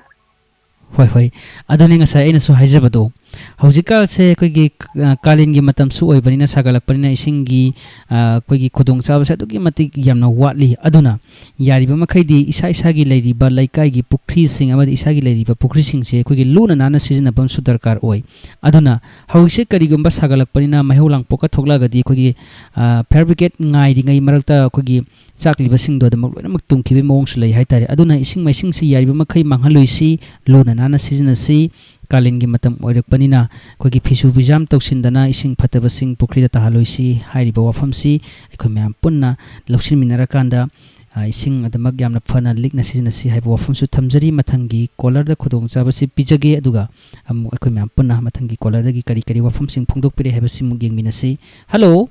ꯍꯣꯏ, ꯍꯣꯏ꯫ ꯑꯗꯨꯅꯤ ꯉꯁꯥꯏ ꯑꯩꯅꯁꯨ ꯍꯥꯏꯖꯕꯗꯣ, ꯍꯧꯖꯤꯛꯀꯥꯟꯁꯦ ꯑꯩꯈꯣꯏꯒꯤ, ꯑ, ꯀꯥꯂꯦꯟꯒꯤ ꯃꯇꯝꯁꯨ ꯑꯣꯏꯕꯅꯤꯅ, ꯁꯥꯒꯠꯂꯛꯄꯅꯤꯅ ꯏꯁꯤꯡꯒꯤ, ꯑ, ꯑꯩꯈꯣꯏꯒꯤ ꯈꯨꯗꯣꯡꯆꯥꯕꯁꯦ ꯑꯗꯨꯛꯀꯤ ꯃꯇꯤꯛ ꯌꯥꯝꯅ ꯋꯥꯠꯂꯤ꯫ ꯑꯗꯨꯅ ꯌꯥꯔꯤꯕ ꯃꯈꯩꯗꯤ ꯏꯁꯥ ꯏꯁꯥꯒꯤ ꯂꯩꯔꯤꯕ ꯂꯩꯀꯥꯏꯒꯤ ꯄꯨꯈ꯭ꯔꯤꯁꯤꯡ ꯑꯃꯗꯤ ꯏꯁꯥꯒꯤ ꯂꯩꯔꯤꯕ ꯄꯨꯈ꯭ꯔꯤꯁꯤꯡꯁꯦ ꯑꯩꯈꯣꯏꯒꯤ ꯂꯨꯅ ꯅꯥꯟꯅ ꯁꯤꯖꯤꯟꯅꯕ ꯑꯃꯁꯨ ꯗꯔꯀꯥꯔ ꯑꯣꯏ꯫ ꯑꯗꯨꯅ ꯍꯧꯖꯤꯛꯁꯦ ꯀꯔꯤꯒꯨꯝꯕ ꯁꯥꯒꯠꯂꯛꯄꯅꯤꯅ ꯃꯩꯍꯧ ꯂꯥꯡꯄꯣꯛꯀ ꯊꯣꯛꯂꯛꯑꯒꯗꯤ ꯑꯩꯈꯣꯏꯒꯤ, ꯑ, fire brigade ꯉꯥꯏꯔꯤꯉꯩ ꯃꯔꯛꯇ ꯑꯩꯈꯣꯏꯒꯤ ꯆꯥꯛꯂꯤꯕꯁꯤꯡꯗꯣ ꯑꯗꯨꯃꯛ ꯂꯣꯏꯅꯃꯛ ꯇꯨꯝꯈꯤꯕꯒꯤ ꯃꯑꯣꯡꯁꯨ ꯂꯩ ꯍꯥꯏꯇꯥꯔꯦ꯫ ꯑꯗꯨꯅ ꯏꯁꯤꯡ ꯃꯥꯏꯁꯤꯡꯁꯤ ꯌꯥꯔꯤꯕ ꯃꯈꯩ ꯃꯥꯡꯍꯜꯂꯣꯏꯁꯤ, ꯂꯨꯅ ꯅꯥꯟꯅ ꯁꯤꯖꯤꯟꯅꯁꯤ꯫ ꯀꯥꯂꯦꯟꯒꯤ ꯃꯇꯝ ꯑꯣꯏꯔꯛꯄꯅꯤꯅ ꯑꯩꯈꯣꯏꯒꯤ ꯐꯤꯁꯨ ꯐꯤꯖꯥꯝ ꯇꯧꯁꯤꯟꯗꯅ ꯏꯁꯤꯡ ꯐꯠꯇꯕꯁꯤꯡ ꯄꯨꯈ꯭ꯔꯤꯗ ꯇꯥꯍꯜꯂꯣꯏꯁꯤ꯫ ꯍꯥꯏꯔꯤꯕ ꯋꯥꯐꯝꯁꯤ ꯑꯩꯈꯣꯏ ꯃꯌꯥꯝ ꯄꯨꯟꯅ ꯂꯧꯁꯤꯟꯃꯤꯟꯅꯔꯀꯥꯟꯗ, ꯑ, ꯏꯁꯤꯡ ꯑꯗꯨꯃꯛ ꯌꯥꯝꯅ ꯐꯅ ꯂꯤꯛꯅ ꯁꯤꯖꯤꯟꯅꯁꯤ ꯍꯥꯏꯕ ꯋꯥꯐꯝꯁꯨ ꯊꯝꯖꯔꯤ꯫ ꯃꯊꯪꯒꯤ callerꯗ ꯈꯨꯗꯣꯡꯆꯥꯕꯁꯤ ꯄꯤꯖꯒꯦ, ꯑꯗꯨꯒ ꯑꯃꯨꯛ ꯑꯩꯈꯣꯏ ꯃꯌꯥꯝ ꯄꯨꯟꯅ ꯃꯊꯪꯒꯤ callerꯗꯒꯤ ꯀꯔꯤ ꯀꯔꯤ ꯋꯥꯐꯝꯁꯤꯡ ꯐꯣꯡꯗꯣꯛꯄꯤꯔꯛꯏ ꯍꯥꯏꯕꯁꯤꯃꯨꯛ ꯌꯦꯡꯃꯤꯟꯅꯁꯤ꯫ Hello꯫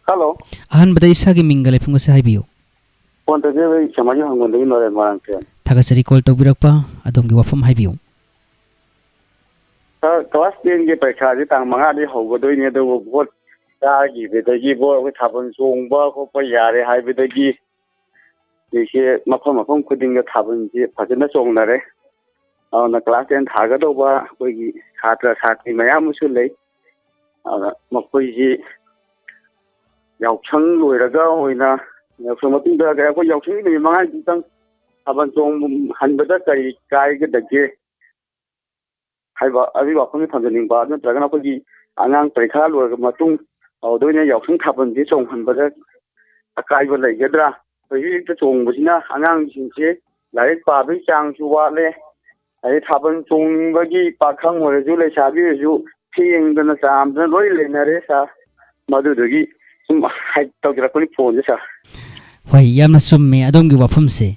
Hello꯫ ꯑꯍꯥꯟꯕꯗ ꯏꯁꯥꯒꯤ ꯃꯤꯡꯒ ꯂꯩꯐꯝꯒꯁꯦ ꯍꯥꯏꯕꯤꯌꯨ꯫ Phone ꯇꯧꯖꯔꯤꯕ ꯑꯩ ꯁꯦꯃꯥꯏ ꯍꯪꯒꯣꯜꯗꯒꯤ ꯅꯣꯔꯦꯟ ꯃꯣꯏꯔꯥꯡꯊꯦꯝ꯫ ꯊꯥꯒꯠꯆꯔꯤ call ꯇꯧꯕꯤꯔꯛꯄ꯫ ꯑꯗꯣꯝꯒꯤ ꯋꯥꯐꯝ ꯍꯥꯏꯕꯤꯌꯨ꯫ Sir, class tenꯒꯤ ꯄꯔꯤꯈꯥꯁꯦ ꯇꯥꯡ ꯃꯉꯥꯗꯒꯤ ꯍꯧꯒꯗꯣꯏꯅꯦ, ꯑꯗꯨꯕꯨ vote ꯀꯥꯈꯤꯕꯗꯒꯤ, vote ꯑꯩꯈꯣꯏ ꯊꯥꯕꯜ ꯆꯣꯡꯕ ꯈꯣꯠꯄ ꯌꯥꯔꯦ ꯍꯥꯏꯕꯗꯒꯤ, ꯍꯧꯖꯤꯛꯁꯦ ꯃꯐꯝ ꯃꯐꯝ ꯈꯨꯗꯤꯡꯗ ꯊꯥꯕꯜꯁꯦ ꯐꯖꯅ ꯆꯣꯡꯅꯔꯦ꯫ ꯑꯗꯨꯅ class ten ꯊꯥꯒꯗꯧꯕ ꯑꯩꯈꯣꯏꯒꯤ ꯁꯥꯇ꯭ꯔ ꯁꯥꯇ꯭ꯔꯤ ꯃꯌꯥꯝ ꯑꯃꯁꯨ ꯂꯩ꯫ ꯑꯗꯨꯅ ꯃꯈꯣꯏꯁꯤ ꯌꯥꯎꯁꯪ ꯂꯣꯏꯔꯒ ꯑꯣꯏꯅ, ꯌꯥꯎꯁꯪ ꯃꯇꯨꯡꯗ ꯑꯩꯈꯣꯏ ꯌꯥꯎꯁꯪꯒꯤ ꯅꯨꯃꯤꯠ ꯃꯉꯥꯅꯤꯗꯨꯇꯪ ꯊꯥꯕꯜ ꯆꯣꯡꯍꯟꯕꯗ ꯀꯔꯤ ꯀꯥꯏꯒꯗꯒꯦ? ꯍꯥꯏꯕ ꯑꯗꯨꯒꯤ ꯋꯥꯐꯝꯁꯦ ꯊꯝꯖꯅꯤꯡꯕ꯫ ꯑꯗꯨ ꯅꯠꯇ꯭ꯔꯒꯅ ꯑꯩꯈꯣꯏꯒꯤ ꯑꯉꯥꯡ ꯄꯔꯤꯈꯥ ꯂꯣꯏꯔꯕ ꯃꯇꯨꯡ ꯑꯗꯨꯗ ꯑꯣꯏꯅ ꯌꯥꯎꯁꯪ ꯊꯥꯕꯜꯁꯦ ꯆꯣꯡꯍꯟꯕꯗ ꯑꯀꯥꯏꯕ ꯂꯩꯒꯗ꯭ꯔꯥ? ꯍꯧꯖꯤꯛ ꯍꯦꯛꯇ ꯆꯣꯡꯕꯁꯤꯅ ꯑꯉꯥꯡꯁꯤꯡꯁꯦ ꯂꯥꯏꯔꯤꯛ ꯄꯥꯕꯒꯤ ꯆꯥꯡꯁꯨ ꯋꯥꯠꯂꯦ, ꯑꯗꯩ ꯊꯥꯕꯜ ꯆꯣꯡꯕꯒꯤ ꯄꯥꯈꯪ ꯑꯣꯏꯔꯁꯨ ꯂꯩꯁꯥꯕꯤ ꯑꯣꯏꯔꯁꯨ ꯐꯦꯡꯗꯅ ꯆꯥꯝꯗꯅ ꯂꯣꯏ ꯂꯩꯅꯔꯦ ꯁꯥꯔ꯫ ꯃꯗꯨꯗꯨꯒꯤ ꯁꯨꯝ ꯍꯥꯏ ꯇꯧꯖꯔꯛꯄꯅꯤ ꯐꯣꯟꯁꯦ ꯁꯥꯔ꯫ ꯍꯣꯏ, ꯌꯥꯝꯅ ꯆꯨꯝꯃꯦ ꯑꯗꯣꯝꯒꯤ ꯋꯥꯐꯝꯁꯦ꯫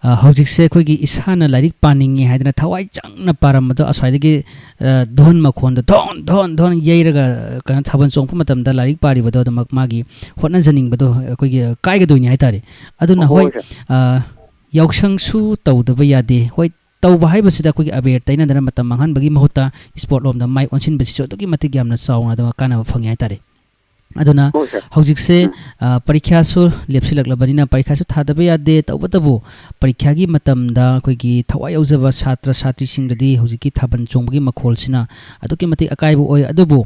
ꯑ, ꯍꯧꯖꯤꯛꯁꯦ ꯑꯩꯈꯣꯏꯒꯤ ꯏꯁꯥꯅ ꯂꯥꯏꯔꯤꯛ ꯄꯥꯅꯤꯡꯉꯦ ꯍꯥꯏꯗꯅ ꯊꯋꯥꯏ ꯆꯪꯅ ꯄꯥꯔꯝꯕꯗꯣ ꯑꯁ꯭ꯋꯥꯏꯗꯒꯤ, ꯑ, ꯙꯣꯟ ꯃꯈꯣꯟꯗꯣ ꯙꯣꯟ ꯙꯣꯟ ꯙꯣꯟ ꯌꯩꯔꯒ, ꯑ, ꯀꯩꯅꯣ ꯊꯥꯕꯜ ꯆꯣꯡꯉꯛꯄ ꯃꯇꯝꯗ ꯂꯥꯏꯔꯤꯛ ꯄꯥꯔꯤꯕꯗꯣ ꯑꯗꯨꯃꯛ ꯃꯥꯒꯤ ꯍꯣꯠꯅꯖꯅꯤꯡꯕꯗꯣ ꯑꯩꯈꯣꯏꯒꯤ ꯀꯥꯏꯒꯗꯣꯏꯅꯤ ꯍꯥꯏꯇꯥꯔꯦ꯫ ꯑꯗꯨꯅ ꯍꯣꯏ, ꯍꯣꯏ, ꯁꯥꯔ꯫ ꯑ, ꯌꯥꯎꯁꯪꯁꯨ ꯇꯧꯗꯕ ꯌꯥꯗꯦ꯫ ꯍꯣꯏ, ꯇꯧꯕ ꯍꯥꯏꯕꯁꯤꯗ ꯑꯩꯈꯣꯏꯒꯤ ꯑꯕꯦꯔ ꯇꯩꯅꯗꯅ ꯃꯇꯝ ꯃꯥꯡꯍꯟꯕꯒꯤ ꯃꯍꯨꯠꯇ ꯏꯁꯄꯣꯔꯠ ꯂꯣꯝꯗ ꯃꯥꯏ ꯑꯣꯟꯁꯤꯟꯕꯁꯤꯁꯨ ꯑꯗꯨꯛꯀꯤ ꯃꯇꯤꯛ ꯌꯥꯝꯅ ꯆꯥꯎꯅ ꯑꯗꯨꯃꯛ ꯀꯥꯟꯅꯕ ꯐꯪꯉꯤ ꯍꯥꯏꯇꯥꯔꯦ꯫ ꯑꯗꯨꯅ ꯍꯣꯏ, ꯁꯥꯔ꯫ ꯍꯧꯖꯤꯛꯁꯦ, ꯎꯝ꯫ ꯑ, ꯄꯔꯤꯈ꯭ꯌꯥꯁꯨ ꯂꯦꯞꯁꯤꯜꯂꯛꯂꯕꯅꯤꯅ ꯄꯔꯤꯈ꯭ꯌꯥꯁꯨ ꯊꯥꯗꯕ ꯌꯥꯗꯦ꯫ ꯇꯧꯕꯇꯕꯨ ꯄꯔꯤꯈ꯭ꯌꯥꯒꯤ ꯃꯇꯝꯗ ꯑꯩꯈꯣꯏꯒꯤ ꯊꯋꯥꯏ ꯌꯥꯎꯖꯕ ꯁꯥꯇ꯭ꯔ ꯁꯥꯇ꯭ꯔꯤꯁꯤꯡꯗꯗꯤ ꯍꯧꯖꯤꯛꯀꯤ ꯊꯥꯕꯜ ꯆꯣꯡꯕꯒꯤ ꯃꯈꯣꯜꯁꯤꯅ ꯑꯗꯨꯛꯀꯤ ꯃꯇꯤꯛ ꯑꯀꯥꯏꯕ ꯑꯣꯏ꯫ ꯑꯗꯨꯕꯨ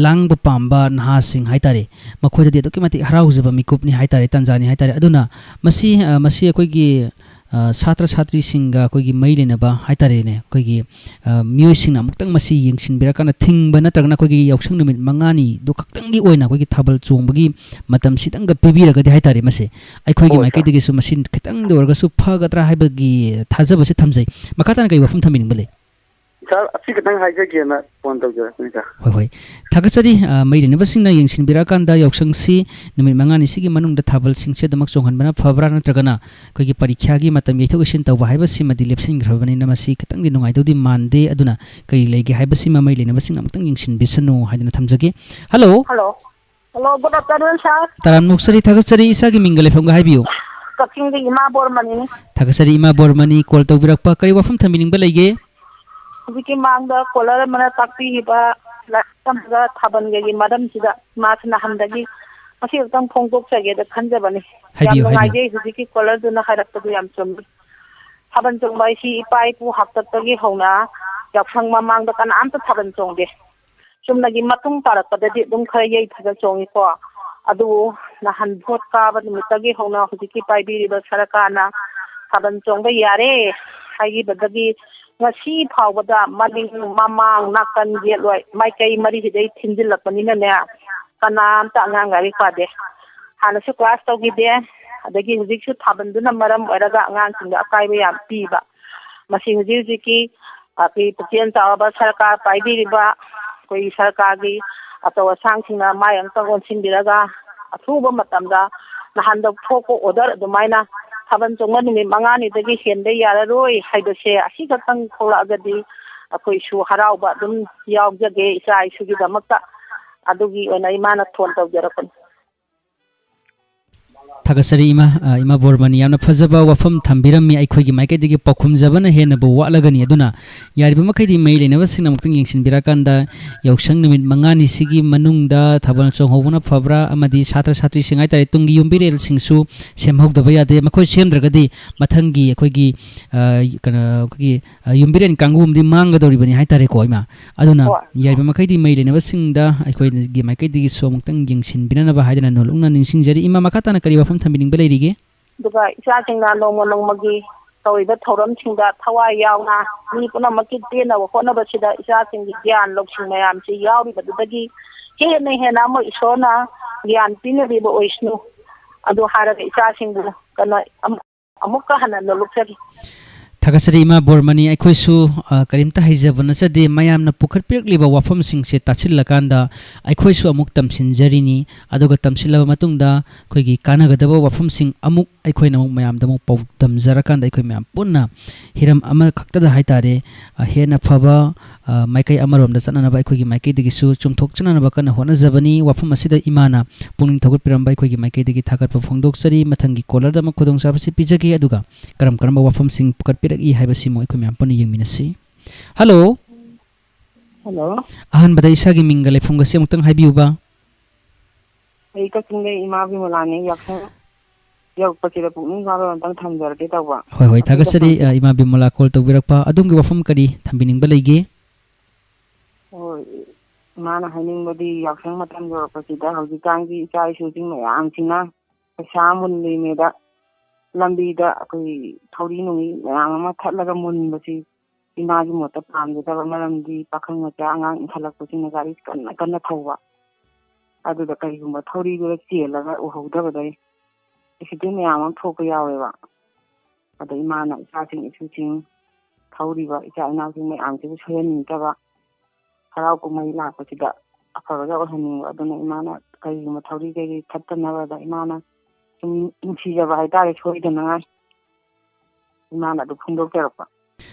ꯂꯥꯡꯕ ꯄꯥꯝꯕ ꯅꯍꯥꯁꯤꯡ ꯍꯥꯏꯇꯥꯔꯦ, ꯃꯈꯣꯏꯗꯗꯤ ꯑꯗꯨꯛꯀꯤ ꯃꯇꯤꯛ ꯍꯔꯥꯎꯖꯕ ꯃꯤꯀꯨꯞꯅꯤ ꯍꯥꯏꯇꯥꯔꯦ, ꯇꯥꯟꯖꯥꯅꯤ ꯍꯥꯏꯇꯥꯔꯦ꯫ ꯑꯗꯨꯅ ꯃꯁꯤ, ꯑ, ꯃꯁꯤ ꯑꯩꯈꯣꯏꯒꯤ, ꯑ, ꯁꯥꯇ꯭ꯔ ꯁꯥꯇ꯭ꯔꯤꯁꯤꯡꯒ ꯑꯩꯈꯣꯏꯒꯤ ꯃꯔꯤ ꯂꯩꯅꯕ ꯍꯥꯏꯇꯥꯔꯦꯅꯦ, ꯑꯩꯈꯣꯏꯒꯤ, ꯑ, ꯃꯤꯑꯣꯏꯁꯤꯡꯅ ꯑꯃꯨꯛꯇꯪ ꯃꯁꯤ ꯌꯦꯡꯁꯤꯟꯕꯤꯔꯀꯥꯟꯗ ꯊꯤꯡꯕ ꯅꯠꯇ꯭ꯔꯒꯅ ꯑꯩꯈꯣꯏꯒꯤ ꯌꯥꯎꯁꯪ ꯅꯨꯃꯤꯠ ꯃꯉꯥꯅꯤꯗꯨ ꯈꯛꯇꯪꯒꯤ ꯑꯣꯏꯅ ꯑꯩꯈꯣꯏꯒꯤ ꯊꯥꯕꯜ ꯆꯣꯡꯕꯒꯤ ꯃꯇꯝꯁꯤꯗꯪꯒ ꯄꯤꯕꯤꯔꯒꯗꯤ ꯍꯥꯏꯇꯥꯔꯦ, ꯃꯁꯦ ꯑꯩꯈꯣꯏꯒꯤ ꯍꯣꯏ, ꯁꯥꯔ꯫ ꯃꯥꯏꯀꯩꯗꯒꯤꯁꯨ ꯃꯁꯤ ꯈꯤꯇꯪꯗ ꯑꯣꯏꯔꯒꯁꯨ ꯐꯒꯗ꯭ꯔꯥ ꯍꯥꯏꯕꯒꯤ ꯊꯥꯖꯕꯁꯦ ꯊꯝꯖꯩ꯫ ꯃꯈꯥ ꯇꯥꯅ ꯀꯔꯤ ꯋꯥꯐꯝ ꯊꯝꯕꯤꯅꯤꯡꯕ ꯂꯩ? ꯁꯥꯔ, ꯑꯁꯤ ꯈꯤꯇꯪ ꯍꯥꯏꯖꯒꯦꯅ ꯐꯣꯟ ꯇꯧꯖꯔꯛꯄꯅꯤ, ꯁꯥꯔ꯫ ꯍꯣꯏ, ꯍꯣꯏ꯫ ꯊꯥꯒꯠꯆꯔꯤ꯫ ꯑ, ꯃꯔꯤ ꯂꯩꯅꯕꯁꯤꯡꯅ ꯌꯦꯡꯁꯤꯟꯕꯤꯔꯛꯑꯀꯥꯟꯗ ꯌꯥꯎꯁꯪꯁꯤ ꯅꯨꯃꯤꯠ ꯃꯉꯥꯅꯤꯁꯤꯒꯤ ꯃꯅꯨꯡꯗ ꯊꯥꯕꯜꯁꯤꯡꯁꯦ ꯑꯗꯨꯃꯛ ꯆꯣꯡꯍꯟꯕꯅ ꯐꯕ꯭ꯔꯥ, ꯅꯠꯇ꯭ꯔꯒꯅ ꯑꯩꯈꯣꯏꯒꯤ ꯄꯔꯤꯈ꯭ꯌꯥꯒꯤ ꯃꯇꯝ ꯌꯩꯊꯣꯛ ꯌꯩꯁꯤꯟ ꯇꯧꯕ ꯍꯥꯏꯕꯁꯤꯃꯗꯤ ꯂꯦꯞꯁꯤꯟꯈ꯭ꯔꯕꯅꯤꯅ ꯃꯁꯤ ꯈꯤꯇꯪꯗꯤ ꯅꯨꯡꯉꯥꯏꯗꯧꯗꯤ ꯃꯥꯟꯗꯦ꯫ ꯑꯗꯨꯅ ꯀꯔꯤ ꯂꯩꯒꯦ ꯍꯥꯏꯕꯁꯤꯃ ꯃꯔꯤ ꯂꯩꯅꯕꯁꯤꯡꯅ ꯑꯃꯨꯛꯇꯪ ꯌꯦꯡꯁꯤꯟꯕꯤꯁꯅꯨ ꯍꯥꯏꯗꯅ ꯊꯝꯖꯒꯦ꯫ Hello. Hello. Hello, good afternoon, sir꯫ ꯇꯔꯥꯝꯅ ꯑꯣꯛꯆꯔꯤ, ꯊꯥꯒꯠꯆꯔꯤ꯫ ꯏꯁꯥꯒꯤ ꯃꯤꯡꯒ ꯂꯩꯐꯝꯒ ꯍꯥꯏꯕꯤꯌꯨ꯫ ꯀꯛꯆꯤꯡꯗꯒꯤ ꯏꯃꯥ ꯕꯣꯔꯃꯅꯤ꯫ ꯊꯥꯒꯠꯆꯔꯤ ꯏꯃꯥ ꯕꯣꯔꯃꯅꯤ, call ꯇꯧꯕꯤꯔꯛꯄ꯫ ꯀꯔꯤ ꯋꯥꯐꯝ ꯊꯝꯕꯤꯅꯤꯡꯕ ꯂꯩꯒꯦ? ꯍꯧꯖꯤꯛꯀꯤ ꯃꯥꯡꯗ caller ꯑꯃꯅ ꯇꯥꯛꯄꯤꯈꯤꯕ ꯂꯥꯏꯔꯤꯛ ꯇꯝꯕꯒ ꯊꯥꯕꯜꯒꯒꯤ ꯃꯔꯝꯁꯤꯗ ꯏꯃꯥꯁꯤ ꯅꯍꯥꯟꯗꯒꯤ ꯉꯁꯤ ꯈꯛꯇꯪ ꯐꯣꯡꯗꯣꯛꯆꯒꯦꯗ ꯈꯟꯖꯕꯅꯤ꯫ ꯌꯥꯝ ꯍꯥꯏꯕꯤꯌꯨ, ꯍꯥꯏꯕꯤꯌꯨ꯫ ꯅꯨꯡꯉꯥꯏꯖꯩ ꯍꯧꯖꯤꯛꯀꯤ caller ꯗꯨꯅ ꯍꯥꯏꯔꯛꯄꯗꯨ ꯌꯥꯝ ꯆꯨꯝꯃꯤ꯫ ꯊꯥꯕꯜ ꯆꯣꯡꯕ ꯍꯥꯏꯁꯤ ꯏꯄꯥ ꯏꯄꯨ ꯍꯥꯛꯇꯛꯇꯒꯤ ꯍꯧꯅ ꯌꯥꯎꯁꯪ ꯃꯃꯥꯡꯗ ꯀꯅꯥꯝꯇ ꯊꯥꯕꯜ ꯆꯣꯡꯗꯦ꯫ ꯆꯨꯝꯅꯒꯤ ꯃꯇꯨꯡ ꯇꯥꯔꯛꯄꯗꯗꯤ ꯑꯗꯨꯝ ꯈꯔ ꯌꯩ ꯐꯖ ꯆꯣꯡꯉꯤꯀꯣ꯫ ꯑꯗꯨꯕꯨ ꯅꯍꯥꯟ ꯚꯣꯠ ꯀꯥꯕ ꯅꯨꯃꯤꯠꯇꯒꯤ ꯍꯧꯅ ꯍꯧꯖꯤꯛꯀꯤ ꯄꯥꯏꯕꯤꯔꯤꯕ ꯁꯔꯀꯥꯔꯅ ꯊꯥꯕꯜ ꯆꯣꯡꯕ ꯌꯥꯔꯦ ꯍꯥꯏꯈꯤꯕꯗꯒꯤ ꯉꯁꯤ ꯐꯥꯎꯕꯗ ꯃꯅꯤꯡ ꯃꯃꯥꯡ ꯅꯥꯀꯟ ꯌꯦꯠꯂꯣꯏ ꯃꯥꯏꯀꯩ ꯃꯔꯤꯁꯤꯗꯩ ꯊꯤꯟꯖꯤꯜꯂꯛꯄꯅꯤꯅꯅꯦ, ꯀꯅꯥꯝꯇ ꯑꯉꯥꯡ ꯂꯥꯏꯔꯤꯛ ꯄꯥꯗꯦ꯫ ꯍꯥꯟꯅꯁꯨ ꯀ꯭ꯂꯥꯁ ꯇꯧꯈꯤꯗꯦ, ꯑꯗꯒꯤ ꯍꯧꯖꯤꯛꯁꯨ ꯊꯥꯕꯜꯗꯨꯅ ꯃꯔꯝ ꯑꯣꯏꯔꯒ ꯑꯉꯥꯡꯁꯤꯡꯗ ꯑꯀꯥꯏꯕ ꯌꯥꯝ ꯄꯤꯕ꯫ ꯃꯁꯤ ꯍꯧꯖꯤꯛ ꯍꯧꯖꯤꯛꯀꯤ ꯑꯩꯈꯣꯏ ꯄꯨꯛꯆꯦꯜ ꯆꯥꯎꯔꯕ ꯁꯔꯀꯥꯔ ꯄꯥꯏꯕꯤꯔꯤꯕ ꯑꯩꯈꯣꯏꯒꯤ ꯁꯔꯀꯥꯔꯒꯤ ꯑꯆꯧ ꯑꯁꯥꯡꯁꯤꯡꯅ ꯃꯥꯏ ꯑꯃꯨꯛꯇꯪ ꯑꯣꯟꯁꯤꯟꯕꯤꯔꯒ ꯑꯊꯨꯕ ꯃꯇꯝꯗ ꯅꯍꯥꯟꯗ ꯊꯣꯛꯄ ꯑꯣꯔꯗꯔ ꯑꯗꯨꯃꯥꯏꯅ ꯊꯥꯕꯜ ꯆꯣꯡꯕ ꯅꯨꯃꯤꯠ ꯃꯉꯥꯅꯤꯗꯒꯤ ꯍꯦꯟꯕ ꯌꯥꯔꯔꯣꯏ ꯍꯥꯏꯕꯁꯦ ꯑꯁꯤꯈꯛꯇꯪ ꯊꯣꯛꯂꯛꯑꯒꯗꯤ ꯑꯩꯈꯣꯏꯁꯨ ꯍꯔꯥꯎꯕ ꯑꯗꯨꯝ ꯌꯥꯎꯖꯒꯦ ꯏꯆꯥ ꯏꯁꯨꯒꯤꯗꯃꯛꯇ꯫ ꯑꯗꯨꯒꯤ ꯑꯣꯏꯅ ꯏꯃꯥꯅ ꯐꯣꯟ ꯇꯧꯖꯔꯛꯄꯅꯤ꯫ ꯊꯥꯒꯠꯆꯔꯤ ꯏꯃꯥ꯫ ꯑ, ꯏꯃꯥ ꯕꯣꯔꯃꯅꯤ, ꯌꯥꯝꯅ ꯐꯖꯕ ꯋꯥꯐꯝ ꯊꯝꯕꯤꯔꯝꯃꯤ꯫ ꯑꯩꯈꯣꯏꯒꯤ ꯃꯥꯏꯀꯩꯗꯒꯤ ꯄꯥꯎꯈꯨꯝꯖꯕꯅ ꯍꯦꯟꯅꯕꯨ ꯋꯥꯠꯂꯒꯅꯤ꯫ ꯑꯗꯨꯅ ꯌꯥꯔꯤꯕ ꯃꯈꯩꯗꯤ ꯃꯔꯤ ꯂꯩꯅꯕꯁꯤꯡꯅ ꯑꯃꯨꯛꯇꯪ ꯌꯦꯡꯁꯤꯟꯕꯤꯔꯀꯥꯟꯗ ꯌꯥꯎꯁꯪ ꯅꯨꯃꯤꯠ ꯃꯉꯥꯅꯤꯁꯤꯒꯤ ꯃꯅꯨꯡꯗ ꯊꯥꯕꯜ ꯆꯣꯡꯍꯧꯕꯅ ꯐꯕ꯭ꯔꯥ, ꯑꯃꯗꯤ ꯁꯥꯇ꯭ꯔ ꯁꯥꯇ꯭ꯔꯤꯁꯤꯡ ꯍꯥꯏꯇꯥꯔꯦ, ꯇꯨꯡꯒꯤ ꯌꯨꯝꯕꯤꯔꯦꯜꯁꯤꯡꯁꯨ ꯁꯦꯝꯍꯧꯗꯕ ꯌꯥꯗꯦ꯫ ꯃꯈꯣꯏ ꯁꯦꯝꯗ꯭ꯔꯒꯗꯤ ꯃꯊꯪꯒꯤ ꯑꯩꯈꯣꯏꯒꯤ, ꯑ, ꯀꯩꯅꯣ, ꯑꯩꯈꯣꯏꯒꯤ, ꯑ, ꯌꯨꯝꯕꯤꯔꯦꯜ ꯀꯥꯡꯕꯨ ꯑꯃꯗꯤ ꯃꯥꯡꯒꯗꯧꯔꯤꯕꯅꯤ ꯍꯥꯏꯇꯥꯔꯦꯀꯣ ꯏꯃꯥ꯫ ꯑꯗꯨꯅ ꯍꯣꯏ꯫ ꯌꯥꯔꯤꯕ ꯃꯈꯩꯗꯤ ꯃꯔꯤ ꯂꯩꯅꯕꯁꯤꯡꯗ ꯑꯩꯈꯣꯏꯒꯤ ꯃꯥꯏꯀꯩꯗꯒꯤꯁꯨ ꯑꯃꯨꯛꯇꯪ ꯌꯦꯡꯁꯤꯟꯕꯤꯅꯅꯕ ꯍꯥꯏꯗꯅ ꯅꯣꯜꯂꯨꯛꯅ ꯅꯤꯡꯁꯤꯡꯖꯔꯤ꯫ ꯏꯃꯥ, ꯃꯈꯥ ꯇꯥꯅ ꯀꯔꯤ ꯋꯥꯐꯝ ꯊꯝꯕꯤꯅꯤꯡꯕ ꯂꯩꯔꯤꯒꯦ? ꯑꯗꯨꯒ ꯏꯆꯥꯁꯤꯡꯅ ꯅꯣꯡꯃ ꯅꯣꯡꯃꯒꯤ ꯇꯧꯔꯤꯕ ꯊꯧꯔꯝꯁꯤꯡꯗ ꯊꯋꯥꯏ ꯌꯥꯎꯅ ꯃꯤ ꯄꯨꯝꯅꯃꯛꯀꯤ ꯄꯦꯟꯅꯕ ꯍꯣꯠꯅꯕꯁꯤꯗ ꯏꯆꯥꯁꯤꯡꯒꯤ ꯒ꯭ꯌꯥꯟ ꯂꯧꯁꯤꯡ ꯃꯌꯥꯝꯁꯤ ꯌꯥꯎꯔꯤꯕꯗꯨꯗꯒꯤ ꯍꯦꯟꯅ ꯍꯦꯟꯅ ꯑꯃꯨꯛ ꯏꯁꯣꯔꯅ ꯒ꯭ꯌꯥꯟ ꯄꯤꯅꯕꯤꯕ ꯑꯣꯏꯁꯅꯨ꯫ ꯑꯗꯨ ꯍꯥꯏꯔꯒ ꯏꯆꯥꯁꯤꯡꯕꯨ ꯀꯩꯅꯣ ꯑꯃ-, ꯑꯃꯨꯛꯀ ꯍꯟꯅ ꯅꯣꯂꯨꯛꯆꯔꯤ꯫ ꯊꯥꯒꯠꯆꯔꯤ ꯏꯃꯥ ꯕꯣꯔꯃꯅꯤ꯫ ꯑꯩꯈꯣꯏꯁꯨ, ꯑ, ꯀꯔꯤꯝꯇ ꯍꯩꯖꯕ ꯅꯠꯆꯗꯦ꯫ ꯃꯌꯥꯝꯅ ꯄꯨꯈꯠꯄꯤꯔꯛꯂꯤꯕ ꯋꯥꯐꯝꯁꯤꯡꯁꯦ ꯇꯥꯁꯤꯜꯂꯀꯥꯟꯗ ꯑꯩꯈꯣꯏꯁꯨ ꯑꯃꯨꯛ ꯇꯝꯁꯤꯟꯖꯔꯤꯅꯤ꯫ ꯑꯗꯨꯒ ꯇꯝꯁꯤꯜꯂꯕ ꯃꯇꯨꯡꯗ ꯑꯩꯈꯣꯏꯒꯤ ꯀꯥꯟꯅꯒꯗꯕ ꯋꯥꯐꯝꯁꯤꯡ ꯑꯃꯨꯛ ꯑꯩꯈꯣꯏꯅ ꯑꯃꯨꯛ ꯃꯌꯥꯝꯗ ꯑꯃꯨꯛ ꯄꯥꯎꯗꯝꯖꯔꯀꯥꯟꯗ ꯑꯩꯈꯣꯏ ꯃꯌꯥꯝ ꯄꯨꯟꯅ ꯍꯤꯔꯝ ꯑꯃꯈꯛꯇꯗ ꯍꯥꯏꯇꯥꯔꯦ, ꯑ, ꯍꯦꯟꯅ ꯐꯕ, ꯑ, ꯃꯥꯏꯀꯩ ꯑꯃꯔꯣꯝꯗ ꯆꯠꯅꯅꯕ ꯑꯩꯈꯣꯏꯒꯤ ꯃꯥꯏꯀꯩꯗꯒꯤꯁꯨ ꯆꯨꯝꯊꯣꯛꯆꯅꯅꯕ ꯀꯟꯅ ꯍꯣꯠꯅꯖꯕꯅꯤ꯫ ꯋꯥꯐꯝ ꯑꯁꯤꯗ ꯏꯃꯥꯅ ꯄꯨꯛꯅꯤꯡ ꯊꯧꯒꯠꯄꯤꯔꯝꯕ ꯑꯩꯈꯣꯏꯒꯤ ꯃꯥꯏꯀꯩꯗꯒꯤ ꯊꯥꯒꯠꯄ ꯐꯣꯡꯗꯣꯛꯆꯔꯤ꯫ ꯃꯊꯪꯒꯤ ꯀꯣꯂꯔꯗ ꯑꯃꯨꯛ ꯈꯨꯗꯣꯡꯆꯥꯕꯁꯤ ꯄꯤꯖꯒꯦ, ꯑꯗꯨꯒ ꯀꯔꯝ ꯀꯔꯝꯕ ꯋꯥꯐꯝꯁꯤꯡ ꯄꯨꯈꯠꯄꯤꯔꯛꯏ ꯍꯥꯏꯕꯁꯤꯃꯨꯛ ꯑꯩꯈꯣꯏ ꯃꯌꯥꯝ ꯄꯨꯟꯅ ꯌꯦꯡꯃꯤꯟꯅꯁꯤ꯫ ꯍꯜꯂꯣ꯫ ꯍꯜꯂꯣ꯫ ꯑꯍꯥꯟꯕꯗ ꯏꯁꯥꯒꯤ ꯃꯤꯡꯒ ꯂꯩꯐꯝꯒꯁꯤ ꯑꯃꯨꯛꯇꯪ ꯍꯥꯏꯕꯤꯌꯨꯕ꯫ ꯑꯩ ꯀꯛꯆꯤꯡꯗꯩ ꯏꯃꯥ ꯕꯤꯃꯂꯥꯅꯦ꯫ ꯌꯥꯎꯁꯪ ꯌꯧꯔꯛꯄꯁꯤꯗ ꯄꯨꯛꯅꯤꯡ ꯋꯥꯕ ꯑꯝꯇꯪ ꯊꯝꯖꯔꯛꯀꯦ ꯇꯧꯕ꯫ ꯍꯣꯏ, ꯍꯣꯏ, ꯑꯗꯨꯒ ꯊꯥꯒꯠꯆꯔꯤ, ꯄꯨꯟꯁꯤ ꯑ, ꯏꯃꯥ ꯕꯤꯃꯂꯥ ꯀꯣꯜ ꯇꯧꯕꯤꯔꯛꯄ꯫ ꯑꯗꯣꯝꯒꯤ ꯋꯥꯐꯝ ꯀꯔꯤ ꯊꯝꯕꯤꯅꯤꯡꯕ ꯂꯩꯒꯦ? ꯍꯣꯏ, ꯏꯃꯥꯅ ꯍꯥꯏꯅꯤꯡꯕꯗꯤ ꯌꯥꯎꯁꯪ ꯃꯇꯝ ꯌꯧꯔꯛꯄꯁꯤꯗ ꯍꯧꯖꯤꯛꯀꯥꯟꯒꯤ ꯏꯆꯥ ꯏꯁꯨꯁꯤꯡ ꯃꯌꯥꯝꯁꯤꯅ ꯄꯩꯁꯥ ꯃꯨꯜꯂꯤꯉꯩꯗ ꯂꯝꯕꯤꯗ ꯑꯩꯈꯣꯏ ꯊꯧꯔꯤ ꯅꯨꯡꯔꯤ ꯃꯌꯥꯝ ꯑꯃ ꯊꯠꯂꯒ ꯃꯨꯟꯕꯁꯤ ꯏꯃꯥꯒꯤ ꯃꯣꯠꯇ ꯄꯥꯝꯖꯗꯕ, ꯃꯔꯝꯗꯤ ꯄꯥꯈꯪ ꯃꯆꯥ ꯑꯉꯥꯡ ꯏꯟꯈꯠꯂꯛꯄꯁꯤꯡꯅ ꯒꯥꯔꯤ ꯀꯟꯅ ꯀꯟꯅ ꯊꯧꯕ, ꯑꯗꯨꯗ ꯀꯔꯤꯒꯨꯝꯕ ꯊꯧꯔꯤꯗꯨꯗ ꯆꯦꯜꯂꯒ ꯎꯍꯧꯗꯕꯗꯩ ꯑꯦꯛꯁꯤꯗꯦꯟ ꯃꯌꯥꯝ ꯑꯃ ꯊꯣꯛꯄ ꯌꯥꯎꯋꯦꯕ꯫ ꯑꯗ ꯏꯃꯥꯅ ꯏꯆꯥꯁꯤꯡ ꯏꯁꯨꯁꯤꯡ ꯊꯧꯔꯤꯕ ꯏꯆꯥ ꯏꯅꯥꯎꯁꯤꯡ ꯃꯌꯥꯝꯁꯤꯕꯨ ꯁꯣꯏꯍꯟꯅꯤꯡꯗꯕ, ꯍꯔꯥꯎ ꯀꯨꯝꯍꯩ ꯂꯥꯛꯄꯁꯤꯗ ꯑꯐꯕꯗ ꯑꯣꯏꯍꯟꯅꯤꯡꯕ꯫ ꯑꯗꯨꯅ ꯏꯃꯥꯅ ꯀꯔꯤꯒꯨꯝꯕ ꯊꯧꯔꯤ ꯀꯩꯀꯩ ꯊꯠꯇꯅꯕꯗ ꯏꯃꯥꯅ ꯁꯨꯝ ꯅꯨꯡꯁꯤꯖꯕ ꯍꯥꯏꯇꯥꯔꯦ, ꯁꯣꯏꯗꯅꯉꯥꯏ ꯏꯃꯥꯅ ꯑꯗꯨ ꯐꯣꯡꯗꯣꯛꯆꯔꯛꯄ꯫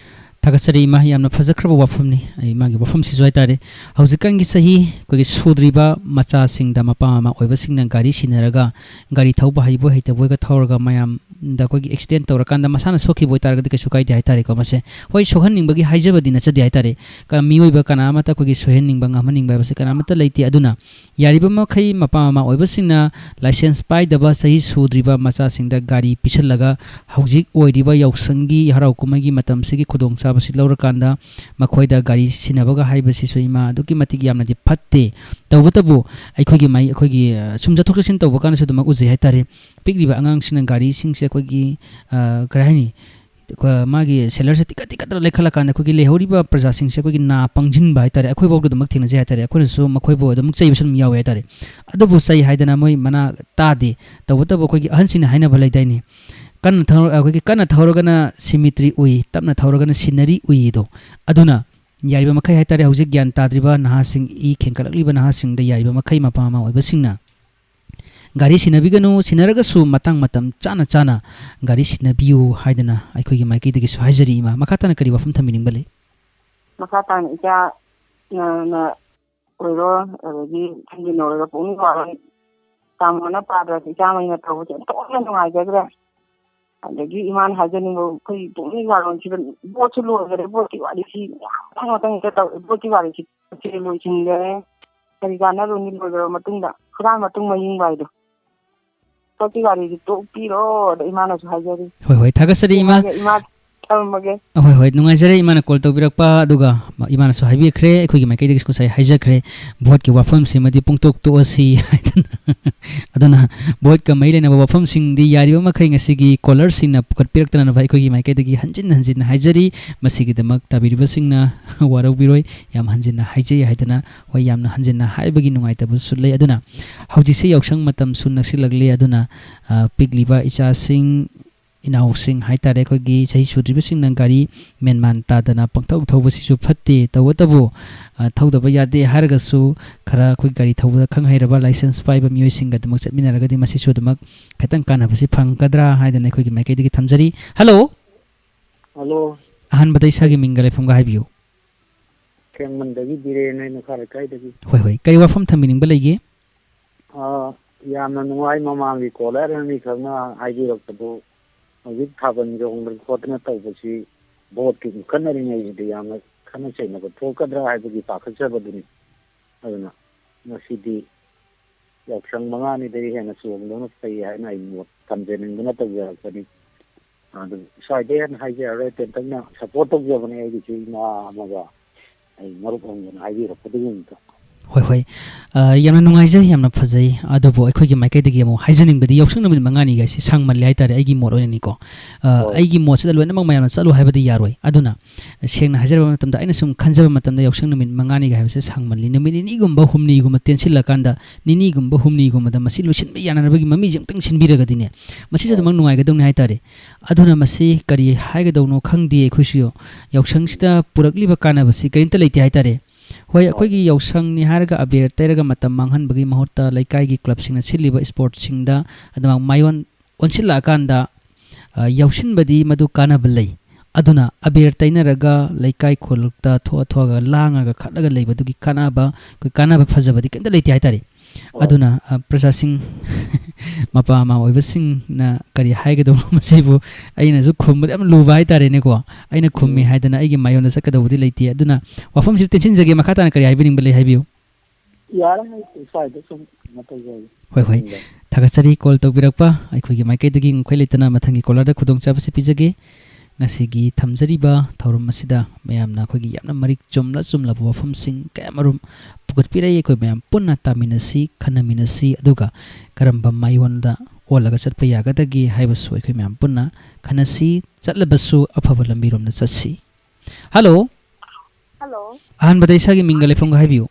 ꯊꯥꯒꯠꯆꯔꯤ ꯏꯃꯥ, ꯌꯥꯝꯅ ꯐꯖꯈ꯭ꯔꯕ ꯋꯥꯐꯝꯅꯤ꯫ ꯑꯩ ꯃꯥꯒꯤ ꯋꯥꯐꯝꯁꯤꯁꯨ ꯍꯥꯏꯇꯥꯔꯦ, ꯍꯧꯖꯤꯛꯀꯥꯟꯒꯤ ꯆꯍꯤ ꯑꯩꯈꯣꯏꯒꯤ ꯁꯨꯗ꯭ꯔꯤꯕ ꯃꯆꯥꯁꯤꯡꯗ ꯃꯄꯥ ꯃꯃꯥ ꯑꯣꯏꯕꯁꯤꯡꯅ ꯒꯥꯔꯤ ꯁꯤꯟꯅꯔꯒ, ꯒꯥꯔꯤ ꯊꯧꯕ ꯍꯩꯕꯣꯏ ꯍꯩꯇꯕꯣꯏꯒ ꯊꯧꯔꯒ ꯃꯌꯥꯝꯗ ꯑꯩꯈꯣꯏꯒꯤ ꯑꯦꯛꯁꯤꯗꯦꯟ ꯇꯧꯔꯀꯥꯟꯗ ꯃꯁꯥꯅ ꯁꯣꯛꯈꯤꯕ ꯑꯣꯏꯇꯥꯔꯒꯗꯤ ꯀꯩꯁꯨ ꯀꯥꯏꯗꯦ ꯍꯥꯏꯇꯥꯔꯦꯀꯣ꯫ ꯃꯁꯦ ꯍꯣꯏ, ꯁꯣꯛꯍꯟꯅꯤꯡꯕꯒꯤ ꯍꯥꯏꯖꯕꯗꯤ ꯅꯠꯆꯗꯦ ꯍꯥꯏꯇꯥꯔꯦ꯫ ꯀ-, ꯃꯤꯑꯣꯏꯕ ꯀꯅꯥ ꯑꯃꯠꯇ ꯑꯩꯈꯣꯏꯒꯤ ꯁꯣꯏꯍꯟꯅꯤꯡꯕ, ꯉꯥꯝꯍꯟꯅꯤꯡꯕ ꯍꯥꯏꯕꯁꯦ ꯀꯅꯥ ꯑꯃꯠꯇ ꯂꯩꯇꯦ꯫ ꯑꯗꯨꯅ ꯌꯥꯔꯤꯕ ꯃꯈꯩ ꯃꯄꯥ ꯃꯃꯥ ꯑꯣꯏꯕꯁꯤꯡꯅ ꯂꯥꯏꯁꯦꯟꯁ ꯄꯥꯏꯗꯕ, ꯆꯍꯤ ꯁꯨꯗ꯭ꯔꯤꯕ ꯃꯆꯥꯁꯤꯡꯗ ꯒꯥꯔꯤ ꯄꯤꯁꯜꯂꯒ ꯍꯧꯖꯤꯛ ꯑꯣꯏꯔꯤꯕ ꯌꯥꯎꯁꯪꯒꯤ ꯍꯔꯥꯎ ꯀꯨꯝꯍꯩꯒꯤ ꯃꯇꯝꯁꯤꯒꯤ ꯈꯨꯗꯣꯡꯆꯥꯕꯁꯤ ꯂꯧꯔꯀꯥꯟꯗ ꯃꯈꯣꯏꯗ ꯒꯥꯔꯤ ꯁꯤꯟꯅꯕꯒ ꯍꯥꯏꯕꯁꯤꯁꯨ, ꯏꯃꯥ, ꯑꯗꯨꯛꯀꯤ ꯃꯇꯤꯛ ꯌꯥꯝꯅꯗꯤ ꯐꯠꯇꯦ꯫ ꯇꯧꯕꯇꯕꯨ ꯑꯩꯈꯣꯏꯒꯤ ꯃꯥꯏ-, ꯑꯩꯈꯣꯏꯒꯤ, ꯑ, ꯁꯨꯝ ꯆꯠꯊꯣꯛ ꯆꯠꯁꯤꯟ ꯇꯧꯕ ꯀꯥꯟꯗꯁꯨ ꯑꯗꯨꯃꯛ ꯎꯖꯩ ꯍꯥꯏꯇꯥꯔꯦ꯫ ꯄꯤꯛꯂꯤꯕ ꯑꯉꯥꯡꯁꯤꯡꯅ ꯒꯥꯔꯤꯁꯤꯡꯁꯦ ꯑꯩꯈꯣꯏꯒꯤ, ꯑ, ꯀꯔꯤ ꯍꯥꯏꯅꯤ, ꯑꯩꯈꯣꯏ ꯃꯥꯒꯤ ꯁꯦꯂꯔꯁꯦ ꯇꯤꯛꯀꯠ ꯇꯤꯛꯀꯠꯇꯅ ꯂꯩꯈꯠꯂꯀꯥꯟꯗ ꯑꯩꯈꯣꯏꯒꯤ ꯂꯩꯍꯧꯔꯤꯕ ꯄ꯭ꯔꯖꯥꯁꯤꯡꯁꯦ ꯑꯩꯈꯣꯏꯒꯤ ꯅꯥ ꯄꯪꯁꯤꯟꯕ ꯍꯥꯏꯇꯥꯔꯦ꯫ ꯑꯩꯈꯣꯏꯐꯥꯎꯗ ꯑꯗꯨꯃꯛ ꯊꯦꯡꯅꯖꯩ ꯍꯥꯏꯇꯥꯔꯦ꯫ ꯑꯩꯈꯣꯏꯅꯁꯨ ꯃꯈꯣꯏꯕꯨ ꯑꯗꯨꯃꯛ ꯆꯩꯕꯁꯨ ꯑꯗꯨꯝ ꯌꯥꯎꯋꯦ ꯍꯥꯏꯇꯥꯔꯦ꯫ ꯑꯗꯨꯕꯨ ꯆꯩ ꯍꯥꯏꯗꯅ ꯃꯣꯏ ꯃꯅꯥ ꯇꯥꯗꯦ꯫ ꯇꯧꯕꯇꯕꯨ ꯑꯩꯈꯣꯏꯒꯤ ꯑꯍꯟꯁꯤꯡꯅ ꯍꯥꯏꯅꯕ ꯂꯩꯗꯥꯏꯅꯦ, ꯀꯟꯅ ꯊꯧ-, ꯑꯩꯈꯣꯏꯒꯤ ꯀꯟꯅ ꯊꯧꯔꯒꯅ ꯁꯤꯃꯤꯇ꯭ꯔꯤ ꯎꯏ, ꯇꯞꯅ ꯊꯧꯔꯒꯅ ꯁꯤꯅꯔꯤ ꯎꯏꯗꯣ꯫ ꯑꯗꯨꯅ ꯌꯥꯔꯤꯕ ꯃꯈꯩ ꯍꯥꯏꯇꯥꯔꯦ, ꯍꯧꯖꯤꯛ ꯒ꯭ꯌꯥꯟ ꯇꯥꯗ꯭ꯔꯤꯕ ꯅꯍꯥꯁꯤꯡ, ꯏ ꯈꯦꯡꯒꯠꯂꯛꯂꯤꯕ ꯅꯍꯥꯁꯤꯡꯗ ꯌꯥꯔꯤꯕ ꯃꯈꯩ ꯃꯄꯥ ꯃꯃꯥ ꯑꯣꯏꯕꯁꯤꯡꯅ ꯒꯥꯔꯤ ꯁꯤꯟꯅꯕꯤꯒꯅꯨ, ꯁꯤꯟꯅꯔꯒꯁꯨ ꯃꯇꯥꯡ ꯃꯇꯝ ꯆꯥꯅ ꯆꯥꯅ ꯒꯥꯔꯤ ꯁꯤꯟꯅꯕꯤꯌꯨ ꯍꯥꯏꯗꯅ ꯑꯩꯈꯣꯏꯒꯤ ꯃꯥꯏꯀꯩꯗꯒꯤꯁꯨ ꯍꯥꯏꯖꯔꯤ ꯏꯃꯥ꯫ ꯃꯈꯥ ꯇꯥꯅ ꯀꯔꯤ ꯋꯥꯐꯝ ꯊꯝꯕꯤꯅꯤꯡꯕ ꯂꯩ? ꯃꯈꯥ ꯇꯥꯅ ꯏꯆꯥ, ꯑ, ꯅ ꯑꯣꯏꯔꯣ, ꯑꯗꯒꯤ ꯏꯆꯤꯟ ꯏꯅꯥꯎ ꯑꯣꯏꯔꯣ, ꯄꯨꯛꯅꯤꯡ ꯋꯥꯔꯣꯏ꯫ ꯇꯥꯃꯣꯅ ꯄꯥꯗ꯭ꯔꯁꯨ ꯏꯆꯥ ꯃꯩꯅ ꯊꯧꯕꯁꯦ ꯑꯣꯟꯊꯣꯛꯅ ꯅꯨꯡꯉꯥꯏꯖꯈ꯭ꯔꯦ꯫ ꯑꯗꯒꯤ ꯏꯃꯥꯅ ꯍꯥꯏꯖꯅꯤꯡꯕ, ꯑꯩꯈꯣꯏ ꯄꯨꯛꯅꯤꯡ ꯋꯥꯔꯣꯟꯁꯤꯗ ꯕꯣꯠꯁꯨ ꯂꯣꯏꯈꯔꯦ, ꯕꯣꯠꯀꯤ ꯋꯥꯔꯤꯁꯤ ꯃꯌꯥꯝ ꯃꯊꯪ ꯃꯊꯪ ꯍꯦꯛꯇ ꯇꯧꯔꯦ꯫ ꯕꯣꯠꯀꯤ ꯋꯥꯔꯤꯁꯤ ꯂꯣꯏꯁꯤꯟꯈꯔꯦ꯫ ꯀꯔꯤ ꯀꯥꯟꯅꯔꯨꯅꯤ ꯂꯣꯏꯈ꯭ꯔꯕ ꯃꯇꯨꯡꯗ? ꯍꯨꯔꯥꯟ ꯃꯇꯨꯡ ꯃꯌꯤꯡꯕ ꯍꯥꯏꯗꯣ꯫ ꯕꯣꯠꯀꯤ ꯋꯥꯔꯤꯁꯤ ꯇꯣꯛꯄꯤꯔꯣ, ꯑꯗ ꯏꯃꯥꯅꯁꯨ ꯍꯥꯏꯖꯔꯤ꯫ ꯍꯣꯏ, ꯍꯣꯏ, ꯊꯥꯒꯠꯆꯔꯤ ꯏꯃꯥ꯫ ꯏꯃꯥꯒ ꯏꯃꯥ ꯊꯝꯃꯒꯦ꯫ ꯑꯍꯣꯏ, ꯍꯣꯏ, ꯅꯨꯡꯉꯥꯏꯖꯔꯦ ꯏꯃꯥꯅ call ꯇꯧꯕꯤꯔꯛꯄ, ꯑꯗꯨꯒ ꯏꯃꯥꯅꯁꯨ ꯍꯥꯏꯕꯤꯈ꯭ꯔꯦ, ꯑꯩꯈꯣꯏꯒꯤ ꯃꯥꯏꯀꯩꯗꯒꯤꯁꯨ ꯉꯁꯥꯏ ꯍꯥꯏꯖꯈ꯭ꯔꯦ, voteꯀꯤ ꯋꯥꯐꯝꯁꯤꯃꯗꯤ ꯄꯨꯡꯇꯣꯛ ꯇꯣꯛꯑꯁꯤ ꯍꯥꯏꯗꯅ꯫ ꯑꯗꯨꯅ voteꯀ ꯃꯔꯤ ꯂꯩꯅꯕ ꯋꯥꯐꯝꯁꯤꯡꯗꯤ ꯌꯥꯔꯤꯕ ꯃꯈꯩ ꯉꯁꯤꯒꯤ callerꯁꯤꯡꯅ ꯄꯨꯈꯠꯄꯤꯔꯛꯇꯅꯅꯕ ꯑꯩꯈꯣꯏꯒꯤ ꯃꯥꯏꯀꯩꯗꯒꯤ ꯍꯟꯖꯤꯟ ꯍꯟꯖꯤꯟꯅ ꯍꯥꯏꯖꯔꯤ꯫ ꯃꯁꯤꯒꯤꯗꯃꯛ ꯇꯥꯕꯤꯔꯤꯕꯁꯤꯡꯅ ꯋꯥꯔꯧꯕꯤꯔꯣꯏ, ꯌꯥꯝ ꯍꯟꯖꯤꯟꯅ ꯍꯥꯏꯖꯩ ꯍꯥꯏꯗꯅ, ꯍꯣꯏ, ꯌꯥꯝꯅ ꯍꯟꯖꯤꯟꯅ ꯍꯥꯏꯕꯒꯤ ꯅꯨꯡꯉꯥꯏꯇꯕꯁꯨ ꯂꯩ꯫ ꯑꯗꯨꯅ ꯍꯧꯖꯤꯛꯁꯦ ꯌꯥꯎꯁꯪ ꯃꯇꯝꯁꯨ ꯅꯛꯁꯤꯜꯂꯛꯂꯦ, ꯑꯗꯨꯅ, ꯑ, ꯄꯤꯛꯂꯤꯕ ꯏꯆꯥꯁꯤꯡ, ꯏꯅꯥꯎꯁꯤꯡ ꯍꯥꯏꯇꯥꯔꯦ, ꯑꯩꯈꯣꯏꯒꯤ ꯆꯍꯤ ꯁꯨꯗ꯭ꯔꯤꯕꯁꯤꯡꯅ ꯒꯥꯔꯤ ꯃꯦꯟꯃꯥꯟ ꯇꯥꯗꯅ ꯄꯪꯊꯧ ꯊꯧꯕꯁꯤꯁꯨ ꯐꯠꯇꯦ꯫ ꯇꯧꯕꯇꯕꯨ, ꯑ, ꯊꯧꯗꯕ ꯌꯥꯗꯦ ꯍꯥꯏꯔꯒꯁꯨ ꯈꯔ ꯑꯩꯈꯣꯏ ꯒꯥꯔꯤ ꯊꯧꯕꯗ ꯈꯪ ꯍꯩꯔꯕ license ꯄꯥꯏꯕ ꯃꯤꯑꯣꯏꯁꯤꯡꯒ ꯑꯗꯨꯃꯛ ꯆꯠꯃꯤꯟꯅꯔꯒꯗꯤ ꯃꯁꯤꯁꯨ ꯑꯗꯨꯃꯛ ꯈꯤꯇꯪ ꯀꯥꯟꯅꯕꯁꯤ ꯐꯪꯒꯗ꯭ꯔꯥ ꯍꯥꯏꯗꯅ ꯑꯩꯈꯣꯏꯒꯤ ꯃꯥꯏꯀꯩꯗꯒꯤ ꯊꯝꯖꯔꯤ꯫ Hello꯫ ꯍꯜꯂꯣ꯫ ꯑꯍꯥꯟꯕꯗ ꯏꯁꯥꯒꯤ ꯃꯤꯡꯒ ꯂꯩꯐꯝꯒ ꯍꯥꯏꯕꯤꯌꯨ꯫ ꯈꯦꯡꯃꯟꯗꯒꯤ ꯕꯤꯔꯦꯟ ꯍꯥꯏꯅ ꯃꯈꯥ ꯂꯩꯀꯥꯏꯗꯒꯤ꯫ ꯍꯣꯏ, ꯍꯣꯏ꯫ ꯀꯔꯤ ꯋꯥꯐꯝ ꯊꯝꯕꯤꯅꯤꯡꯕ ꯂꯩꯒꯦ? ꯑꯥ, ꯌꯥꯝꯅ ꯅꯨꯡꯉꯥꯏ꯫ ꯃꯃꯥꯡꯒꯤ caller ꯑꯅꯤꯈꯛꯅ ꯍꯥꯏꯕꯤꯔꯛꯄꯗꯨ, ꯍꯧꯖꯤꯛ ꯊꯥꯕꯜ ꯆꯣꯡꯗꯅ ꯈꯣꯠꯇꯅ ꯇꯧꯕꯁꯤ voteꯀꯤ ꯏꯟꯈꯠꯅꯔꯤꯉꯩꯁꯤꯗ ꯌꯥꯝꯅ ꯈꯠꯅ ꯆꯩꯅꯕ ꯊꯣꯛꯀꯗ꯭ꯔꯥ ꯍꯥꯏꯕꯒꯤ ꯄꯥꯈꯠꯆꯕꯗꯨꯅꯤ꯫ ꯑꯗꯨꯅ ꯉꯁꯤꯗꯤ ꯌꯥꯎꯁꯪ ꯃꯉꯥꯅꯤꯗꯒꯤ ꯍꯦꯟꯅ ꯆꯣꯡꯗꯕꯅ ꯐꯩ ꯍꯥꯏꯅ ꯑꯩ ꯃꯣꯠ ꯊꯝꯖꯅꯤꯡꯗꯨꯅ ꯇꯧꯖꯔꯛꯄꯅꯤ꯫ ꯑꯗꯨ ꯁ꯭ꯋꯥꯏꯗꯩ ꯍꯦꯟꯅ ꯍꯥꯏꯖꯔꯔꯣꯏ, ꯇꯦꯟꯇꯛꯅ support ꯇꯧꯖꯕꯅꯦ ꯑꯩꯒꯤꯁꯨ ꯏꯃꯥ ꯑꯃꯒ ꯑꯩ ꯃꯔꯨꯞ ꯑꯃꯒꯅ ꯍꯥꯏꯕꯤꯔꯛꯄꯗꯨꯒꯤ ꯅꯨꯃꯤꯠꯇꯣ꯫ ꯍꯣꯏ, ꯍꯣꯏ꯫ ꯑ, ꯌꯥꯝꯅ ꯅꯨꯡꯉꯥꯏꯖꯩ, ꯌꯥꯝꯅ ꯐꯖꯩ꯫ ꯑꯗꯨꯕꯨ ꯑꯩꯈꯣꯏꯒꯤ ꯃꯥꯏꯀꯩꯗꯒꯤ ꯑꯃꯨꯛ ꯍꯥꯏꯖꯅꯤꯡꯕꯗꯤ ꯌꯥꯎꯁꯪ ꯅꯨꯃꯤꯠ ꯃꯉꯥꯅꯤ ꯒꯥꯏꯁꯤ ꯁꯥꯡꯃꯜꯂꯦ ꯍꯥꯏꯇꯥꯔꯦ, ꯑꯩꯒꯤ ꯃꯣꯠ ꯑꯣꯏꯅꯅꯤꯀꯣ꯫ ꯑ, ꯍꯣꯏ꯫ ꯑꯩꯒꯤ ꯃꯣꯠꯁꯤꯗ ꯂꯣꯏꯅꯃꯛ ꯃꯌꯥꯝꯅ ꯆꯠꯂꯨ ꯍꯥꯏꯕꯗꯤ ꯌꯥꯔꯣꯏ꯫ ꯑꯗꯨꯅ ꯁꯦꯡꯅ ꯍꯥꯏꯖꯔꯕ ꯃꯇꯝꯗ, ꯑꯩꯅ ꯁꯨꯝ ꯈꯟꯖꯕ ꯃꯇꯝꯗ ꯌꯥꯎꯁꯪ ꯅꯨꯃꯤꯠ ꯃꯉꯥꯅꯤꯒ ꯍꯥꯏꯕꯁꯦ ꯁꯥꯡꯃꯜꯂꯤ꯫ ꯅꯨꯃꯤꯠ ꯅꯤꯅꯤꯒꯨꯝꯕ ꯍꯨꯝꯅꯤꯒꯨꯝꯕ ꯇꯦꯟꯁꯤꯜꯂꯀꯥꯟꯗ, ꯅꯤꯅꯤꯒꯨꯝꯕ ꯍꯨꯝꯅꯤꯒꯨꯝꯕꯗ ꯃꯁꯤ ꯂꯣꯏꯁꯤꯟꯕ ꯌꯥꯅꯅꯕꯒꯤ ꯃꯃꯤꯁꯦ ꯑꯃꯨꯛꯇꯪ ꯁꯤꯟꯕꯤꯔꯒꯗꯤꯅꯦ, ꯃꯁꯤꯁꯨ ꯍꯣꯏ꯫ ꯑꯗꯨꯃꯛ ꯅꯨꯡꯉꯥꯏꯒꯗꯧꯅꯦ ꯍꯥꯏꯇꯥꯔꯦ꯫ ꯑꯗꯨꯅ ꯃꯁꯤ ꯀꯔꯤ ꯍꯥꯏꯒꯗꯧꯅꯣ ꯈꯪꯗꯦ꯫ ꯑꯩꯈꯣꯏꯁꯨ ꯌꯥꯎꯁꯪꯁꯤꯗ ꯄꯨꯔꯛꯂꯤꯕ ꯀꯥꯟꯅꯕꯁꯤ ꯀꯔꯤꯝꯇ ꯂꯩꯇꯦ ꯍꯥꯏꯇꯥꯔꯦ꯫ ꯍꯣꯏ, ꯍꯣꯏ꯫ ꯑꯩꯈꯣꯏꯒꯤ ꯌꯥꯎꯁꯪꯅꯤ ꯍꯥꯏꯔꯒ ꯑꯕꯦꯔ ꯇꯩꯔꯒ ꯃꯇꯝ ꯃꯥꯡꯍꯟꯕꯒꯤ ꯃꯍꯨꯠꯇ ꯂꯩꯀꯥꯏꯒꯤ clubꯁꯤꯡꯅ ꯁꯤꯜꯂꯤꯕ sportꯁꯤꯡꯗ ꯑꯗꯨꯃꯛ ꯃꯥꯏꯑꯣꯟ ꯑꯣꯟꯁꯤꯜꯂꯛꯑꯀꯥꯟꯗ, ꯑ, ꯌꯥꯎꯁꯤꯟꯕꯗꯤ ꯃꯗꯨ ꯀꯥꯟꯅꯕ ꯂꯩ꯫ ꯑꯗꯨꯅ ꯑꯕꯦꯔ ꯇꯩꯅꯔꯒ ꯂꯩꯀꯥꯏ ꯈꯨꯜꯂꯛꯇ ꯊꯣꯛꯑ ꯊꯣꯛꯑꯒ ꯂꯥꯡꯉꯒ ꯈꯠꯂꯒ ꯂꯩꯕꯗꯨꯒꯤ ꯀꯥꯟꯅꯕ, ꯑꯩꯈꯣꯏ ꯀꯥꯟꯅꯕ ꯐꯖꯕꯗꯤ ꯀꯩꯝꯇ ꯂꯩꯇꯦ ꯍꯥꯏꯇꯥꯔꯦ꯫ ꯍꯣꯏ꯫ ꯑꯗꯨꯅ, ꯑ, ꯄ꯭ꯔꯖꯥꯁꯤꯡ, ꯃꯄꯥ ꯃꯃꯥ ꯑꯣꯏꯕꯁꯤꯡꯅ ꯀꯔꯤ ꯍꯥꯏꯒꯗꯧꯕ ꯃꯁꯤꯕꯨ ꯑꯩꯅꯁꯨ ꯈꯨꯝꯕꯗ ꯌꯥꯝ ꯂꯨꯕ ꯍꯥꯏꯇꯥꯔꯦꯅꯦꯀꯣ꯫ ꯑꯩꯅ ꯈꯨꯝꯃꯤ ꯎꯝ꯫ ꯍꯥꯏꯗꯅ ꯑꯩꯒꯤ ꯃꯥꯏꯌꯣꯟꯗ ꯆꯠꯀꯗꯧꯕꯗꯤ ꯂꯩꯇꯦ꯫ ꯑꯗꯨꯅ ꯋꯥꯐꯝꯁꯤꯗ ꯇꯦꯟꯁꯤꯟꯖꯒꯦ, ꯃꯈꯥ ꯇꯥꯅ ꯀꯔꯤ ꯍꯥꯏꯕꯤꯅꯤꯡꯕ ꯂꯩ ꯍꯥꯏꯕꯤꯌꯨ꯫ ꯌꯥꯔꯦ, ꯑꯩ ꯁ꯭ꯋꯥꯏꯗ ꯁꯨꯝ ꯀꯩꯅꯣ ꯇꯧꯖꯒꯦ꯫ ꯍꯣꯏ, ꯍꯣꯏ꯫ ꯎꯝ꯫ ꯊꯥꯒꯠꯆꯔꯤ call ꯇꯧꯕꯤꯔꯛꯄ꯫ ꯑꯩꯈꯣꯏꯒꯤ ꯃꯥꯏꯀꯩꯗꯒꯤ ꯉꯝꯈꯩ ꯂꯩꯇꯅ ꯃꯊꯪꯒꯤ callerꯗ ꯈꯨꯗꯣꯡꯆꯥꯕꯁꯤ ꯄꯤꯖꯒꯦ꯫ ꯉꯁꯤꯒꯤ ꯊꯝꯖꯔꯤꯕ ꯊꯧꯔꯝ ꯑꯁꯤꯗ ꯃꯌꯥꯝꯅ ꯑꯩꯈꯣꯏꯒꯤ ꯌꯥꯝꯅ ꯃꯔꯤꯛ ꯆꯨꯝꯂ ꯆꯨꯝꯂꯕ ꯋꯥꯐꯝꯁꯤꯡ ꯀꯌꯥꯃꯔꯨꯝ ꯄꯨꯈꯠꯄꯤꯔꯛꯏ꯫ ꯑꯩꯈꯣꯏ ꯃꯌꯥꯝ ꯄꯨꯟꯅ ꯇꯥꯃꯤꯟꯅꯁꯤ, ꯈꯟꯅꯃꯤꯟꯅꯁꯤ, ꯑꯗꯨꯒ ꯀꯔꯝꯕ ꯃꯥꯏꯑꯣꯟꯗ ꯑꯣꯜꯂꯒ ꯆꯠꯄ ꯌꯥꯒꯗꯒꯦ ꯍꯥꯏꯕꯁꯨ ꯑꯩꯈꯣꯏ ꯃꯌꯥꯝ ꯄꯨꯟꯅ ꯈꯟꯅꯁꯤ, ꯆꯠꯂꯕꯁꯨ ꯑꯐꯕ ꯂꯝꯕꯤꯔꯣꯝꯗ ꯆꯠꯁꯤ꯫ ꯍꯜꯂꯣ꯫ ꯍꯜꯂꯣ꯫ ꯑꯍꯥꯟꯕꯗ ꯏꯁꯥꯒꯤ ꯃꯤꯡꯒ ꯂꯩꯐꯝꯒ ꯍꯥꯏꯕꯤꯌꯨ꯫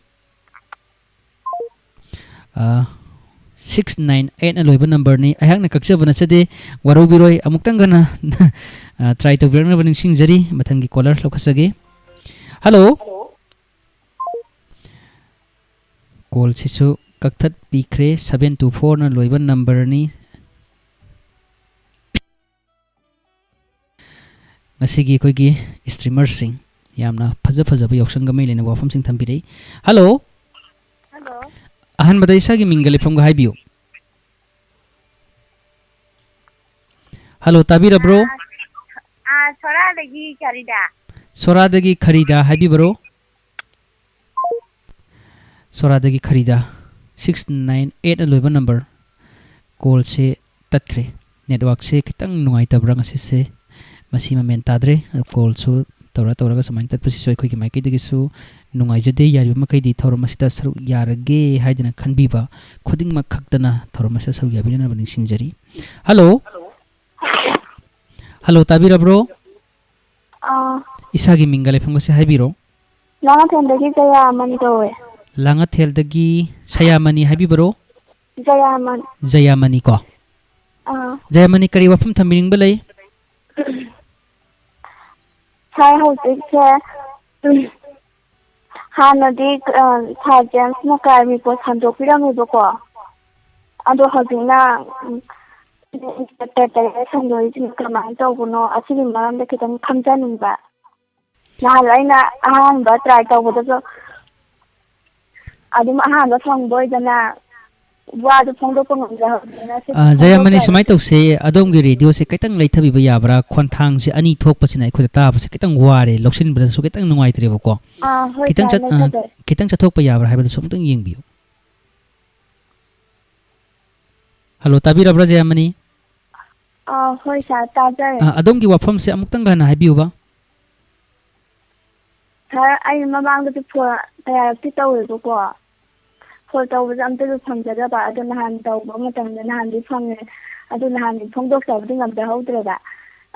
ꯑ, ꯁꯤꯛꯁ ꯅꯥꯏꯟ ꯑꯩꯠꯅ ꯂꯣꯏꯕ ꯅꯝꯕꯔꯅꯤ꯫ ꯑꯩꯍꯥꯛꯅ ꯀꯛꯆꯕ ꯅꯠꯆꯗꯦ, ꯋꯥꯔꯧꯕꯤꯔꯣꯏ꯫ ꯑꯃꯨꯛꯇꯪꯒ ꯅ-, ꯑ, ꯇ꯭ꯔꯥꯏ ꯇꯧꯕꯤꯔꯛꯅꯕ ꯅꯤꯡꯁꯤꯡꯖꯔꯤ꯫ ꯃꯊꯪꯒꯤ ꯀꯣꯂꯔ ꯂꯧꯈꯠꯆꯒꯦ꯫ ꯍꯜꯂꯣ꯫ ꯍꯜꯂꯣ꯫ ꯀꯣꯜꯁꯤꯁꯨ ꯀꯛꯊꯠꯄꯤꯈ꯭ꯔꯦ꯫ ꯁꯚꯦꯟ ꯇꯨ ꯐꯣꯔꯅ ꯂꯣꯏꯕ ꯅꯝꯕꯔꯅꯤ꯫ ꯉꯁꯤꯒꯤ ꯑꯩꯈꯣꯏꯒꯤ ꯏꯁꯇ꯭ꯔꯤꯃꯔꯁꯤꯡ ꯌꯥꯝꯅ ꯐꯖ ꯐꯖꯕ ꯌꯥꯎꯁꯪꯒ ꯃꯔꯤ ꯂꯩꯅꯕ ꯋꯥꯐꯝꯁꯤꯡ ꯊꯝꯕꯤꯔꯛꯏ꯫ ꯍꯜꯂꯣ꯫ ꯍꯜꯂꯣ꯫ ꯑꯍꯥꯟꯕꯗ ꯏꯁꯥꯒꯤ ꯃꯤꯡꯒ ꯂꯩꯐꯝꯒ ꯍꯥꯏꯕꯤꯌꯨ꯫ ꯍꯜꯂꯣ, ꯇꯥꯕꯤꯔꯕ꯭ꯔꯣ? ꯑꯥ, ꯑꯥ, ꯁꯣꯔꯥꯗꯒꯤ ꯈꯔꯤꯗꯥ꯫ ꯁꯣꯔꯥꯗꯒꯤ ꯈꯔꯤꯗꯥ ꯍꯥꯏꯕꯤꯕꯔꯣ? ꯁꯣꯔꯥꯗꯒꯤ ꯈꯔꯤꯗꯥ, ꯁꯤꯛꯁ ꯅꯥꯏꯟ ꯑꯩꯠꯅ ꯂꯣꯏꯕ ꯅꯝꯕꯔ꯫ ꯀꯣꯜꯁꯦ ꯇꯠꯈ꯭ꯔꯦ꯫ ꯅꯦꯠꯋꯥꯛꯁꯦ ꯈꯤꯇꯪ ꯅꯨꯡꯉꯥꯏꯇꯕ꯭ꯔꯥ ꯉꯁꯤꯁꯦ? ꯃꯁꯤ ꯃꯃꯦꯟ ꯇꯥꯗ꯭ꯔꯦ꯫ ꯀꯣꯜꯁꯨ ꯇꯧꯔ ꯇꯧꯔꯒ ꯁꯨꯃꯥꯏꯅ ꯇꯠꯄꯁꯤꯁꯨ ꯑꯩꯈꯣꯏꯒꯤ ꯃꯥꯏꯀꯩꯗꯒꯤꯁꯨ ꯅꯨꯡꯉꯥꯏꯖꯗꯦ꯫ ꯌꯥꯔꯤꯕ ꯃꯈꯩꯗꯤ ꯊꯧꯔꯝ ꯑꯁꯤꯗ ꯁꯔꯨꯛ ꯌꯥꯔꯒꯦ ꯍꯥꯏꯗꯅ ꯈꯟꯕꯤꯕ ꯈꯨꯗꯤꯡꯃꯛ ꯈꯛꯇꯅ ꯊꯧꯔꯝ ꯑꯁꯤꯗ ꯁꯔꯨꯛ ꯌꯥꯕꯤꯅꯅꯕ ꯅꯤꯡꯁꯤꯡꯖꯔꯤ꯫ ꯍꯜꯂꯣ꯫ ꯍꯜꯂꯣ, ꯇꯥꯕꯤꯔꯕ꯭ꯔꯣ? ꯑꯥ꯫ ꯏꯁꯥꯒꯤ ꯃꯤꯡꯒ ꯂꯩꯐꯝꯒꯁꯦ ꯍꯥꯏꯕꯤꯔꯣ꯫ ꯂꯥꯡꯉꯊꯦꯜꯗꯒꯤ ꯖꯌꯥꯃꯅꯤ ꯀꯧꯋꯦ꯫ ꯂꯥꯡꯉꯊꯦꯜꯗꯒꯤ ꯁꯌꯥꯃꯅꯤ ꯍꯥꯏꯕꯤꯕꯔꯣ? ꯖꯌꯥꯃꯅꯤ꯫ ꯖꯌꯥꯃꯅꯤ ꯀꯣ? ꯑꯥ꯫ ꯖꯌꯥꯃꯅꯤ, ꯀꯔꯤ ꯋꯥꯐꯝ ꯊꯝꯕꯤꯅꯤꯡꯕ ꯂꯩ? ꯁꯥꯔ, ꯍꯧꯖꯤꯛꯁꯦ, ꯎꯝ, ꯍꯥꯟꯅꯗꯤ, ꯑ, ꯁꯥꯔ ꯖꯦꯝꯁꯅ ꯀ꯭ꯔꯥꯏꯝ ꯔꯤꯄꯣꯔꯠ ꯁꯟꯗꯣꯛꯄꯤꯔꯝꯃꯦꯕꯀꯣ꯫ ꯑꯗꯣ ꯍꯧꯖꯤꯛꯅ, ꯎꯝ, ꯏꯟꯁꯄꯦꯛꯇꯔ ꯇꯔꯦꯠ ꯁꯟꯗꯣꯛꯏꯁꯤꯅ ꯀꯃꯥꯏꯅ ꯇꯧꯕꯅꯣ? ꯑꯁꯤꯒꯤ ꯃꯔꯝꯗ ꯈꯤꯇꯪ ꯈꯪꯖꯅꯤꯡꯕ꯫ ꯅꯍꯥꯟ ꯑꯩꯅ ꯑꯍꯥꯟꯕ ꯇ꯭ꯔꯥꯏ ꯇꯧꯕꯗꯁꯨ ꯑꯗꯨꯝ ꯑꯍꯥꯟꯕ ꯐꯪꯕ ꯑꯣꯏꯗꯅ ꯋꯥꯗꯨ ꯐꯣꯡꯗꯣꯛꯄ ꯉꯝꯖꯍꯧꯗꯦꯅ ꯁꯤ ꯑ, ꯖꯌꯥꯃꯅꯤ, ꯐꯣꯡꯗꯣꯛꯆꯔꯤ꯫ ꯁꯨꯃꯥꯏꯅ ꯇꯧꯁꯦ, ꯑꯗꯣꯝꯒꯤ ꯔꯦꯗꯤꯑꯣꯁꯦ ꯈꯤꯇꯪ ꯂꯩꯊꯕꯤꯕ ꯌꯥꯕ꯭ꯔꯥ? ꯈꯣꯟꯊꯥꯡꯁꯦ ꯑꯅꯤ ꯊꯣꯛꯄꯁꯤꯅ ꯑꯩꯈꯣꯏꯗ ꯇꯥꯕꯁꯦ ꯈꯤꯇꯪ ꯋꯥꯔꯦ, ꯂꯧꯁꯤꯟꯕꯗꯁꯨ ꯈꯤꯇꯪ ꯅꯨꯡꯉꯥꯏꯇ꯭ꯔꯦꯕꯀꯣ꯫ ꯑꯥ, ꯍꯣꯏ, ꯈꯤꯇꯪ ꯁꯥꯔ, ꯆꯠ-, ꯑ, ꯂꯩꯊꯖꯔꯦ꯫ ꯈꯤꯇꯪ ꯆꯠꯊꯣꯛꯄ ꯌꯥꯕ꯭ꯔꯥ ꯍꯥꯏꯕꯗꯨꯁꯨ ꯑꯃꯨꯛꯇꯪ ꯌꯦꯡꯕꯤꯌꯨ꯫ ꯍꯜꯂꯣ, ꯇꯥꯕꯤꯔꯕ꯭ꯔꯥ, ꯖꯌꯥꯃꯅꯤ? ꯑꯥ, ꯍꯣꯏ ꯁꯥꯔ, ꯇꯥꯖꯔꯦ꯫ ꯑ, ꯑꯗꯣꯝꯒꯤ ꯋꯥꯐꯝꯁꯦ ꯑꯃꯨꯛꯇꯪꯒ ꯍꯟꯅ ꯍꯥꯏꯕꯤꯌꯨꯕ꯫ ꯁꯥꯔ, ꯑꯩ ꯃꯃꯥꯡꯗꯁꯨ ꯐꯣꯟ ꯀꯌꯥꯔꯛꯇꯤ ꯇꯧꯔꯦꯕꯀꯣ꯫ ꯐꯣꯟ ꯇꯧꯕꯁꯦ ꯑꯝꯇꯁꯨ ꯐꯪꯖꯗꯕ꯫ ꯑꯗꯣ ꯅꯍꯥꯟ ꯇꯧꯕ ꯃꯇꯝꯗ ꯅꯍꯥꯟꯗꯤ ꯐꯪꯉꯦ꯫ ꯑꯗꯣ ꯅꯍꯥꯟꯗꯤ ꯐꯣꯡꯗꯣꯛꯆꯕꯗꯤ ꯉꯝꯖꯍꯧꯗ꯭ꯔꯦꯕ꯫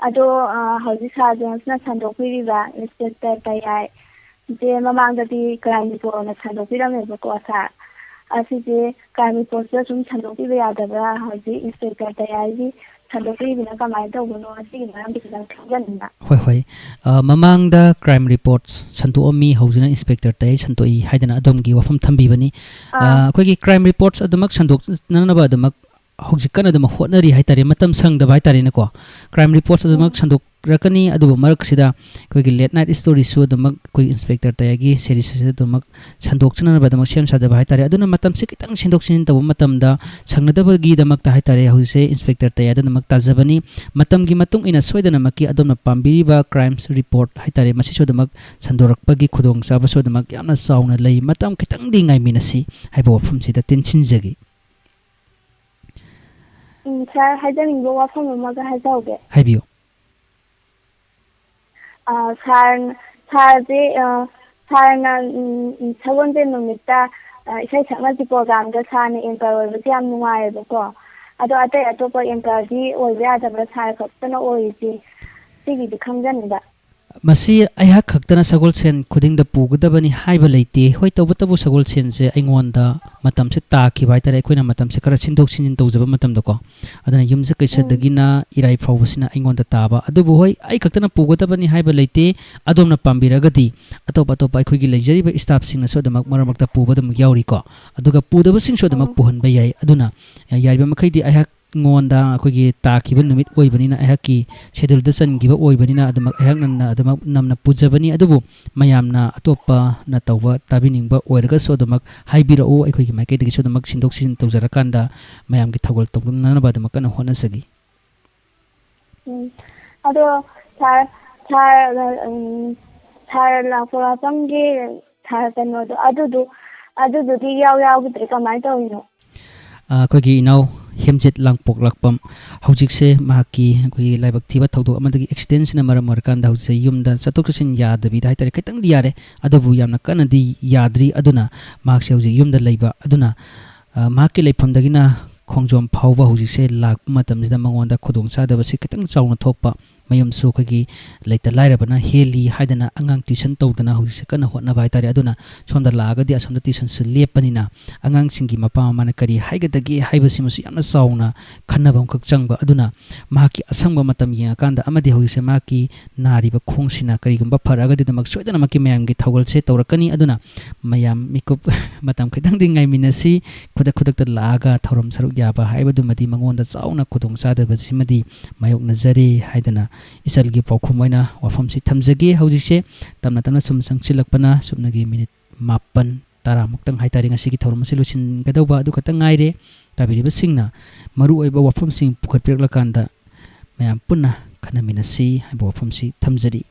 ꯑꯗꯣ, ꯑ, ꯍꯧꯖꯤꯛ ꯁꯥꯔ ꯖꯣꯟꯁꯅ ꯁꯟꯗꯣꯛꯄꯤꯔꯤꯕ ꯏꯟꯁꯄꯦꯛꯇꯔ ꯇꯌꯥꯏꯁꯦ ꯃꯃꯥꯡꯗꯗꯤ ꯀ꯭ꯔꯥꯏꯝ ꯔꯤꯄꯣꯔꯠ ꯑꯣꯏꯅ ꯁꯟꯗꯣꯛꯄꯤꯔꯝꯃꯦꯕꯀꯣ ꯁꯥꯔ꯫ ꯑꯁꯤꯁꯦ ꯀ꯭ꯔꯥꯏꯝ ꯔꯤꯄꯣꯔꯠꯁꯤꯗ ꯁꯨꯝ ꯁꯟꯗꯣꯛꯄꯤꯕ ꯌꯥꯗꯕ꯭ꯔꯥ? ꯍꯧꯖꯤꯛ ꯏꯟꯁꯄꯦꯛꯇꯔ ꯇꯌꯥꯏꯒꯤ ꯁꯟꯗꯣꯛꯄꯤꯔꯤꯕꯅ ꯀꯃꯥꯏꯅ ꯇꯧꯕꯅꯣ? ꯑꯁꯤꯒꯤ ꯃꯔꯝꯗ ꯈꯤꯇꯪ ꯈꯪꯖꯅꯤꯡꯕ꯫ ꯍꯣꯏ, ꯍꯣꯏ꯫ ꯑ, ꯃꯃꯥꯡꯗ ꯀ꯭ꯔꯥꯏꯝ ꯔꯤꯄꯣꯔꯠ ꯁꯟꯗꯣꯛꯑꯝꯃꯤ, ꯍꯧꯖꯤꯛꯅ ꯏꯟꯁꯄꯦꯛꯇꯔ ꯇꯌꯥꯏ ꯁꯟꯗꯣꯛꯏ ꯍꯥꯏꯗꯅ ꯑꯗꯣꯝꯒꯤ ꯋꯥꯐꯝ ꯊꯝꯕꯤꯕꯅꯤ꯫ ꯑꯥ꯫ ꯑ, ꯑꯩꯈꯣꯏꯒꯤ ꯀ꯭ꯔꯥꯏꯝ ꯔꯤꯄꯣꯔꯠꯁ ꯑꯗꯨꯃꯛ ꯁꯟꯗꯣꯛꯅꯅꯕ ꯑꯗꯨꯃꯛ ꯍꯧꯖꯤꯛ ꯀꯟꯅ ꯑꯗꯨꯃꯛ ꯍꯣꯠꯅꯔꯤ ꯍꯥꯏꯇꯥꯔꯦ, ꯃꯇꯝ ꯁꯪꯗꯕ ꯍꯥꯏꯇꯥꯔꯦꯅꯦꯀꯣ꯫ ꯀ꯭ꯔꯥꯏꯝ ꯔꯤꯄꯣꯔꯠꯁ ꯑꯗꯨꯃꯛ ꯎꯝ꯫ ꯁꯟꯗꯣꯛ ꯔꯛꯀꯅꯤ꯫ ꯑꯗꯨꯕꯨ ꯃꯔꯛꯁꯤꯗ ꯑꯩꯈꯣꯏꯒꯤ ꯂꯦꯠ ꯅꯥꯏꯠ ꯁ꯭ꯇꯣꯔꯤꯁꯨ ꯑꯗꯨꯃꯛ ꯑꯩꯈꯣꯏ ꯏꯟꯁꯄꯦꯛꯇꯔ ꯇꯌꯥꯒꯤ ꯁꯦꯔꯤꯁ ꯑꯁꯤ ꯑꯗꯨꯃꯛ ꯁꯟꯗꯣꯛꯆꯅꯅꯕ ꯑꯗꯨꯃꯛ ꯁꯦꯝ ꯁꯥꯖꯕ ꯍꯥꯏꯇꯥꯔꯦ꯫ ꯑꯗꯨꯅ ꯃꯇꯝꯁꯤ ꯈꯤꯇꯪ ꯁꯤꯟꯗꯣꯛ ꯁꯤꯟꯖꯤꯟ ꯇꯧꯕ ꯃꯇꯝꯗ ꯁꯪꯅꯗꯕꯒꯤꯗꯃꯛꯇ ꯍꯥꯏꯇꯥꯔꯦ, ꯍꯧꯖꯤꯛꯁꯦ ꯏꯟꯁꯄꯦꯛꯇꯔ ꯇꯌꯥꯗ ꯑꯗꯨꯃꯛ ꯇꯥꯖꯕꯅꯤ꯫ ꯃꯇꯝꯒꯤ ꯃꯇꯨꯡ ꯏꯟꯅ ꯁꯣꯏꯗꯅꯃꯛꯀꯤ ꯑꯗꯣꯝꯅ ꯄꯥꯝꯕꯤꯔꯤꯕ ꯀ꯭ꯔꯥꯏꯝꯁ ꯔꯤꯄꯣꯔꯠ ꯍꯥꯏꯇꯥꯔꯦ, ꯃꯁꯤꯁꯨ ꯑꯗꯨꯃꯛ ꯁꯟꯗꯣꯔꯛꯄꯒꯤ ꯈꯨꯗꯣꯡꯆꯥꯕꯁꯨ ꯑꯗꯨꯃꯛ ꯌꯥꯝꯅ ꯆꯥꯎꯅ ꯂꯩ꯫ ꯃꯇꯝ ꯈꯤꯇꯪꯗꯤ ꯉꯥꯏꯃꯤꯟꯅꯁꯤ ꯍꯥꯏꯕ ꯋꯥꯐꯝꯁꯤꯗ ꯇꯦꯟꯁꯤꯟꯖꯒꯦ꯫ ꯎꯝ, ꯁꯥꯔ, ꯍꯥꯏꯖꯅꯤꯡꯕ ꯋꯥꯐꯝ ꯑꯃꯒ ꯍꯥꯏꯖꯍꯧꯒꯦ꯫ ꯍꯥꯏꯕꯤꯌꯨ꯫ ꯑ, ꯁꯥꯔ, ꯁꯥꯔꯁꯦ, ꯑ, ꯁꯥꯔꯅ, ꯎꯝ, ꯎꯝ, ꯁꯒꯣꯜꯁꯦꯟ ꯅꯨꯃꯤꯠꯇ, ꯑ, ꯏꯁꯩ ꯁꯛꯅꯁꯤ ꯄ꯭ꯔꯣꯒ꯭ꯔꯥꯝꯗ ꯁꯥꯔꯅ ꯑꯦꯡꯀꯔ ꯑꯣꯏꯕꯁꯦ ꯌꯥꯝ ꯅꯨꯡꯉꯥꯏꯌꯦꯕꯀꯣ꯫ ꯑꯗꯣ ꯑꯇꯩ ꯑꯇꯣꯞꯄ ꯑꯦꯡꯀꯔꯗꯤ ꯑꯣꯏꯕ ꯌꯥꯗꯕ꯭ꯔꯥ, ꯁꯥꯔ ꯈꯛꯇꯅ ꯑꯣꯏꯔꯤꯁꯦ? ꯁꯤꯒꯤꯗꯤ ꯈꯪꯖꯅꯤꯡꯕ꯫ ꯃꯁꯤ ꯑꯩꯍꯥꯛ ꯈꯛꯇꯅ ꯁꯒꯣꯜꯁꯦꯟ ꯈꯨꯗꯤꯡꯗ ꯄꯨꯒꯗꯕꯅꯤ ꯍꯥꯏꯕ ꯂꯩꯇꯦ꯫ ꯍꯣꯏ, ꯇꯧꯕꯇꯕꯨ ꯁꯒꯣꯜꯁꯦꯟꯁꯦ ꯑꯩꯉꯣꯟꯗ ꯃꯇꯝꯁꯦ ꯇꯥꯈꯤꯕ ꯍꯥꯏꯇꯥꯔꯦ, ꯑꯩꯈꯣꯏꯅ ꯃꯇꯝꯁꯦ ꯈꯔ ꯁꯤꯟꯗꯣꯛ ꯁꯤꯟꯖꯤꯟ ꯇꯧꯖꯕ ꯃꯇꯝꯗꯀꯣ꯫ ꯑꯗꯨꯅ ꯌꯨꯝꯁꯀꯩꯁꯗꯒꯤꯅ ꯏꯔꯥꯏ ꯐꯥꯎꯕꯁꯤꯅ ꯑꯩꯉꯣꯟꯗ ꯇꯥꯕ꯫ ꯑꯗꯨꯕꯨ ꯍꯣꯏ, ꯑꯩ ꯈꯛꯇꯅ ꯄꯨꯒꯗꯕꯅꯤ ꯍꯥꯏꯕ ꯂꯩꯇꯦ꯫ ꯑꯗꯣꯝꯅ ꯄꯥꯝꯕꯤꯔꯒꯗꯤ ꯑꯇꯣꯞ ꯑꯇꯣꯞꯄ ꯑꯩꯈꯣꯏꯒꯤ ꯂꯩꯖꯔꯤꯕ ꯁ꯭ꯇꯥꯐꯁꯤꯡꯅꯁꯨ ꯑꯗꯨꯃꯛ ꯃꯔꯛ ꯃꯔꯛꯇ ꯄꯨꯕ ꯑꯗꯨꯃꯛ ꯌꯥꯎꯔꯤꯀꯣ꯫ ꯑꯗꯨꯒ ꯄꯨꯗꯕꯁꯤꯡꯁꯨ ꯑꯗꯨꯃꯛ ꯎꯝ꯫ ꯄꯨꯍꯟꯕ ꯌꯥꯏ꯫ ꯑꯗꯨꯅ ꯌꯥꯔꯤꯕ ꯃꯈꯩꯗꯤ ꯑꯩꯍꯥꯛ ꯉꯣꯟꯗ ꯑꯩꯈꯣꯏꯒꯤ ꯇꯥꯈꯤꯕ ꯅꯨꯃꯤꯠ ꯑꯣꯏꯕꯅꯤꯅ, ꯑꯩꯍꯥꯛꯀꯤ ꯁꯦꯗꯨꯜꯗ ꯆꯟꯈꯤꯕ ꯑꯣꯏꯕꯅꯤꯅ, ꯑꯗꯨꯃꯛ ꯑꯩꯍꯥꯛꯅ ꯑꯗꯨꯃꯛ ꯅꯝꯅ ꯄꯨꯖꯕꯅꯤ꯫ ꯑꯗꯨꯕꯨ ꯃꯌꯥꯝꯅ ꯑꯇꯣꯞꯄꯅ ꯇꯧꯕ ꯇꯥꯕꯤꯅꯤꯡꯕ ꯑꯣꯏꯔꯒꯁꯨ ꯑꯗꯨꯃꯛ ꯍꯥꯏꯕꯤꯔꯛꯎ, ꯑꯩꯈꯣꯏꯒꯤ ꯃꯥꯏꯀꯩꯗꯒꯤꯁꯨ ꯑꯗꯨꯃꯛ ꯁꯤꯟꯗꯣꯛ ꯁꯤꯟꯖꯤꯟ ꯇꯧꯖꯔꯀꯥꯟꯗ ꯃꯌꯥꯝꯒꯤ ꯊꯧꯒꯜ ꯇꯧꯅꯅꯕ ꯑꯗꯨꯃꯛ ꯀꯟꯅ ꯍꯣꯠꯅꯖꯒꯦ꯫ ꯎꯝ꯫ ꯑꯗꯣ ꯁꯥꯔ, ꯁꯥꯔ, ꯎꯝ, ꯁꯥꯔ ꯂꯥꯛꯄ ꯋꯥꯐꯝꯒꯤ ꯁꯥꯔ ꯀꯩꯅꯣꯗꯣ, ꯑꯗꯨꯗꯨ, ꯑꯗꯨꯗꯨꯗꯤ ꯌꯥꯎ ꯌꯥꯎꯈꯤꯗ꯭ꯔꯦ, ꯀꯃꯥꯏꯅ ꯇꯧꯔꯤꯅꯣ? ꯑ, ꯑꯩꯈꯣꯏꯒꯤ ꯏꯅꯥꯎ ꯍꯦꯝꯖꯤꯠ ꯂꯥꯡꯄꯣꯛꯂꯥꯛꯄꯝ꯫ ꯍꯧꯖꯤꯛꯁꯦ ꯃꯍꯥꯛꯀꯤ ꯑꯩꯈꯣꯏꯒꯤ ꯂꯥꯏꯕꯛ ꯊꯤꯕ ꯊꯧꯗꯣꯛ ꯑꯃꯗꯒꯤ ꯑꯦꯛꯁꯤꯗꯦꯟꯁꯤꯅ ꯃꯔꯝ ꯑꯣꯏꯔꯀꯥꯟꯗ ꯍꯧꯖꯤꯛꯁꯦ ꯌꯨꯝꯗ ꯆꯠꯊꯣꯛ ꯆꯠꯁꯤꯟ ꯌꯥꯗꯕꯤꯗ ꯍꯥꯏꯇꯥꯔꯦ, ꯈꯤꯇꯪꯗꯤ ꯌꯥꯔꯦ, ꯑꯗꯨꯕꯨ ꯌꯥꯝꯅ ꯀꯟꯅꯗꯤ ꯌꯥꯗ꯭ꯔꯤ꯫ ꯑꯗꯨꯅ ꯃꯍꯥꯛꯁꯦ ꯍꯧꯖꯤꯛ ꯌꯨꯝꯗ ꯂꯩꯕ꯫ ꯑꯗꯨꯅ, ꯑ, ꯃꯍꯥꯛꯀꯤ ꯂꯩꯐꯝꯗꯒꯤꯅ ꯈꯣꯡꯖꯣꯝ ꯐꯥꯎꯕ ꯍꯧꯖꯤꯛꯁꯦ ꯂꯥꯛꯄ ꯃꯇꯝꯁꯤꯗ ꯃꯉꯣꯟꯗ ꯈꯨꯗꯣꯡꯆꯥꯗꯕꯁꯤ ꯈꯤꯇꯪ ꯆꯥꯎꯅ ꯊꯣꯛꯄ꯫ ꯃꯌꯨꯝꯁꯨ ꯑꯩꯈꯣꯏꯒꯤ ꯂꯩꯇ ꯂꯥꯏꯔꯕꯅ ꯍꯦꯜꯂꯤ ꯍꯥꯏꯗꯅ ꯑꯉꯥꯡ ꯇ꯭ꯌꯨꯁꯟ ꯇꯧꯗꯅ ꯍꯧꯖꯤꯛꯁꯦ ꯀꯟꯅ ꯍꯣꯠꯅꯕ ꯍꯥꯏꯇꯥꯔꯦ꯫ ꯑꯗꯨꯅ ꯁꯣꯝꯗ ꯂꯥꯛꯑꯒꯗꯤ ꯑꯁꯣꯝꯗ ꯇ꯭ꯌꯨꯁꯟꯁꯨ ꯂꯦꯞꯄꯅꯤꯅ ꯑꯉꯥꯡꯁꯤꯡꯒꯤ ꯃꯄꯥ ꯃꯃꯥꯅ ꯀꯔꯤ ꯍꯥꯏꯒꯗꯒꯦ ꯍꯥꯏꯕꯁꯤꯃꯁꯨ ꯌꯥꯝꯅ ꯆꯥꯎꯅ ꯈꯟꯅꯕ ꯑꯃꯈꯛ ꯆꯪꯕ꯫ ꯑꯗꯨꯅ ꯃꯍꯥꯛꯀꯤ ꯑꯁꯪꯕ ꯃꯇꯝ ꯌꯦꯡꯉꯀꯥꯟꯗ ꯑꯃꯗꯤ ꯍꯧꯖꯤꯛꯁꯦ ꯃꯍꯥꯛꯀꯤ ꯅꯥꯔꯤꯕ ꯈꯣꯡꯁꯤꯅ ꯀꯔꯤꯒꯨꯝꯕ ꯐꯔꯛꯑꯒꯗꯤꯗꯃꯛ ꯁꯣꯏꯗꯅꯃꯛꯀꯤ ꯃꯌꯥꯝꯒꯤ ꯊꯧꯒꯜꯁꯦ ꯇꯧꯔꯛꯀꯅꯤ꯫ ꯑꯗꯨꯅ ꯃꯌꯥꯝ ꯃꯤꯀꯨꯞ ꯃꯇꯝ ꯈꯤꯇꯪꯗꯤ ꯉꯥꯏꯃꯤꯟꯅꯁꯤ꯫ ꯈꯨꯗꯛ ꯈꯨꯗꯛꯇ ꯂꯥꯛꯑꯒ ꯊꯧꯔꯝ ꯁꯔꯨꯛ ꯌꯥꯕ ꯍꯥꯏꯕꯗꯨꯃꯗꯤ ꯃꯉꯣꯟꯗ ꯆꯥꯎꯅ ꯈꯨꯗꯣꯡꯆꯥꯗꯕꯁꯤꯃꯗꯤ ꯃꯥꯌꯣꯛꯅꯖꯔꯦ ꯍꯥꯏꯗꯅ ꯏꯆꯜꯒꯤ ꯄꯥꯎꯈꯨꯝ ꯑꯣꯏꯅ ꯋꯥꯐꯝꯁꯤ ꯊꯝꯖꯒꯦ꯫ ꯍꯧꯖꯤꯛꯁꯦ ꯇꯞꯅ ꯇꯞꯅ ꯁꯨꯝ ꯆꯪꯁꯤꯜꯂꯛꯄꯅ ꯁꯨꯞꯅꯒꯤ ꯃꯤꯅꯤꯠ ꯃꯥꯄꯟ ꯇꯔꯥꯃꯨꯛꯇꯪ ꯍꯥꯏꯇꯥꯔꯦ ꯉꯁꯤꯒꯤ ꯊꯧꯔꯝ ꯑꯁꯤ ꯂꯣꯏꯁꯤꯟꯒꯗꯧꯕ ꯑꯗꯨ ꯈꯛꯇꯪ ꯉꯥꯏꯔꯦ꯫ ꯇꯥꯕꯤꯔꯤꯕꯁꯤꯡꯅ ꯃꯔꯨꯑꯣꯏꯕ ꯋꯥꯐꯝꯁꯤꯡ ꯄꯨꯈꯠꯄꯤꯔꯛꯂꯀꯥꯟꯗ ꯃꯌꯥꯝ ꯄꯨꯟꯅ ꯈꯟꯅꯃꯤꯟꯅꯁꯤ ꯍꯥꯏꯕ ꯋꯥꯐꯝꯁꯤ ꯊꯝꯖꯔꯤ꯫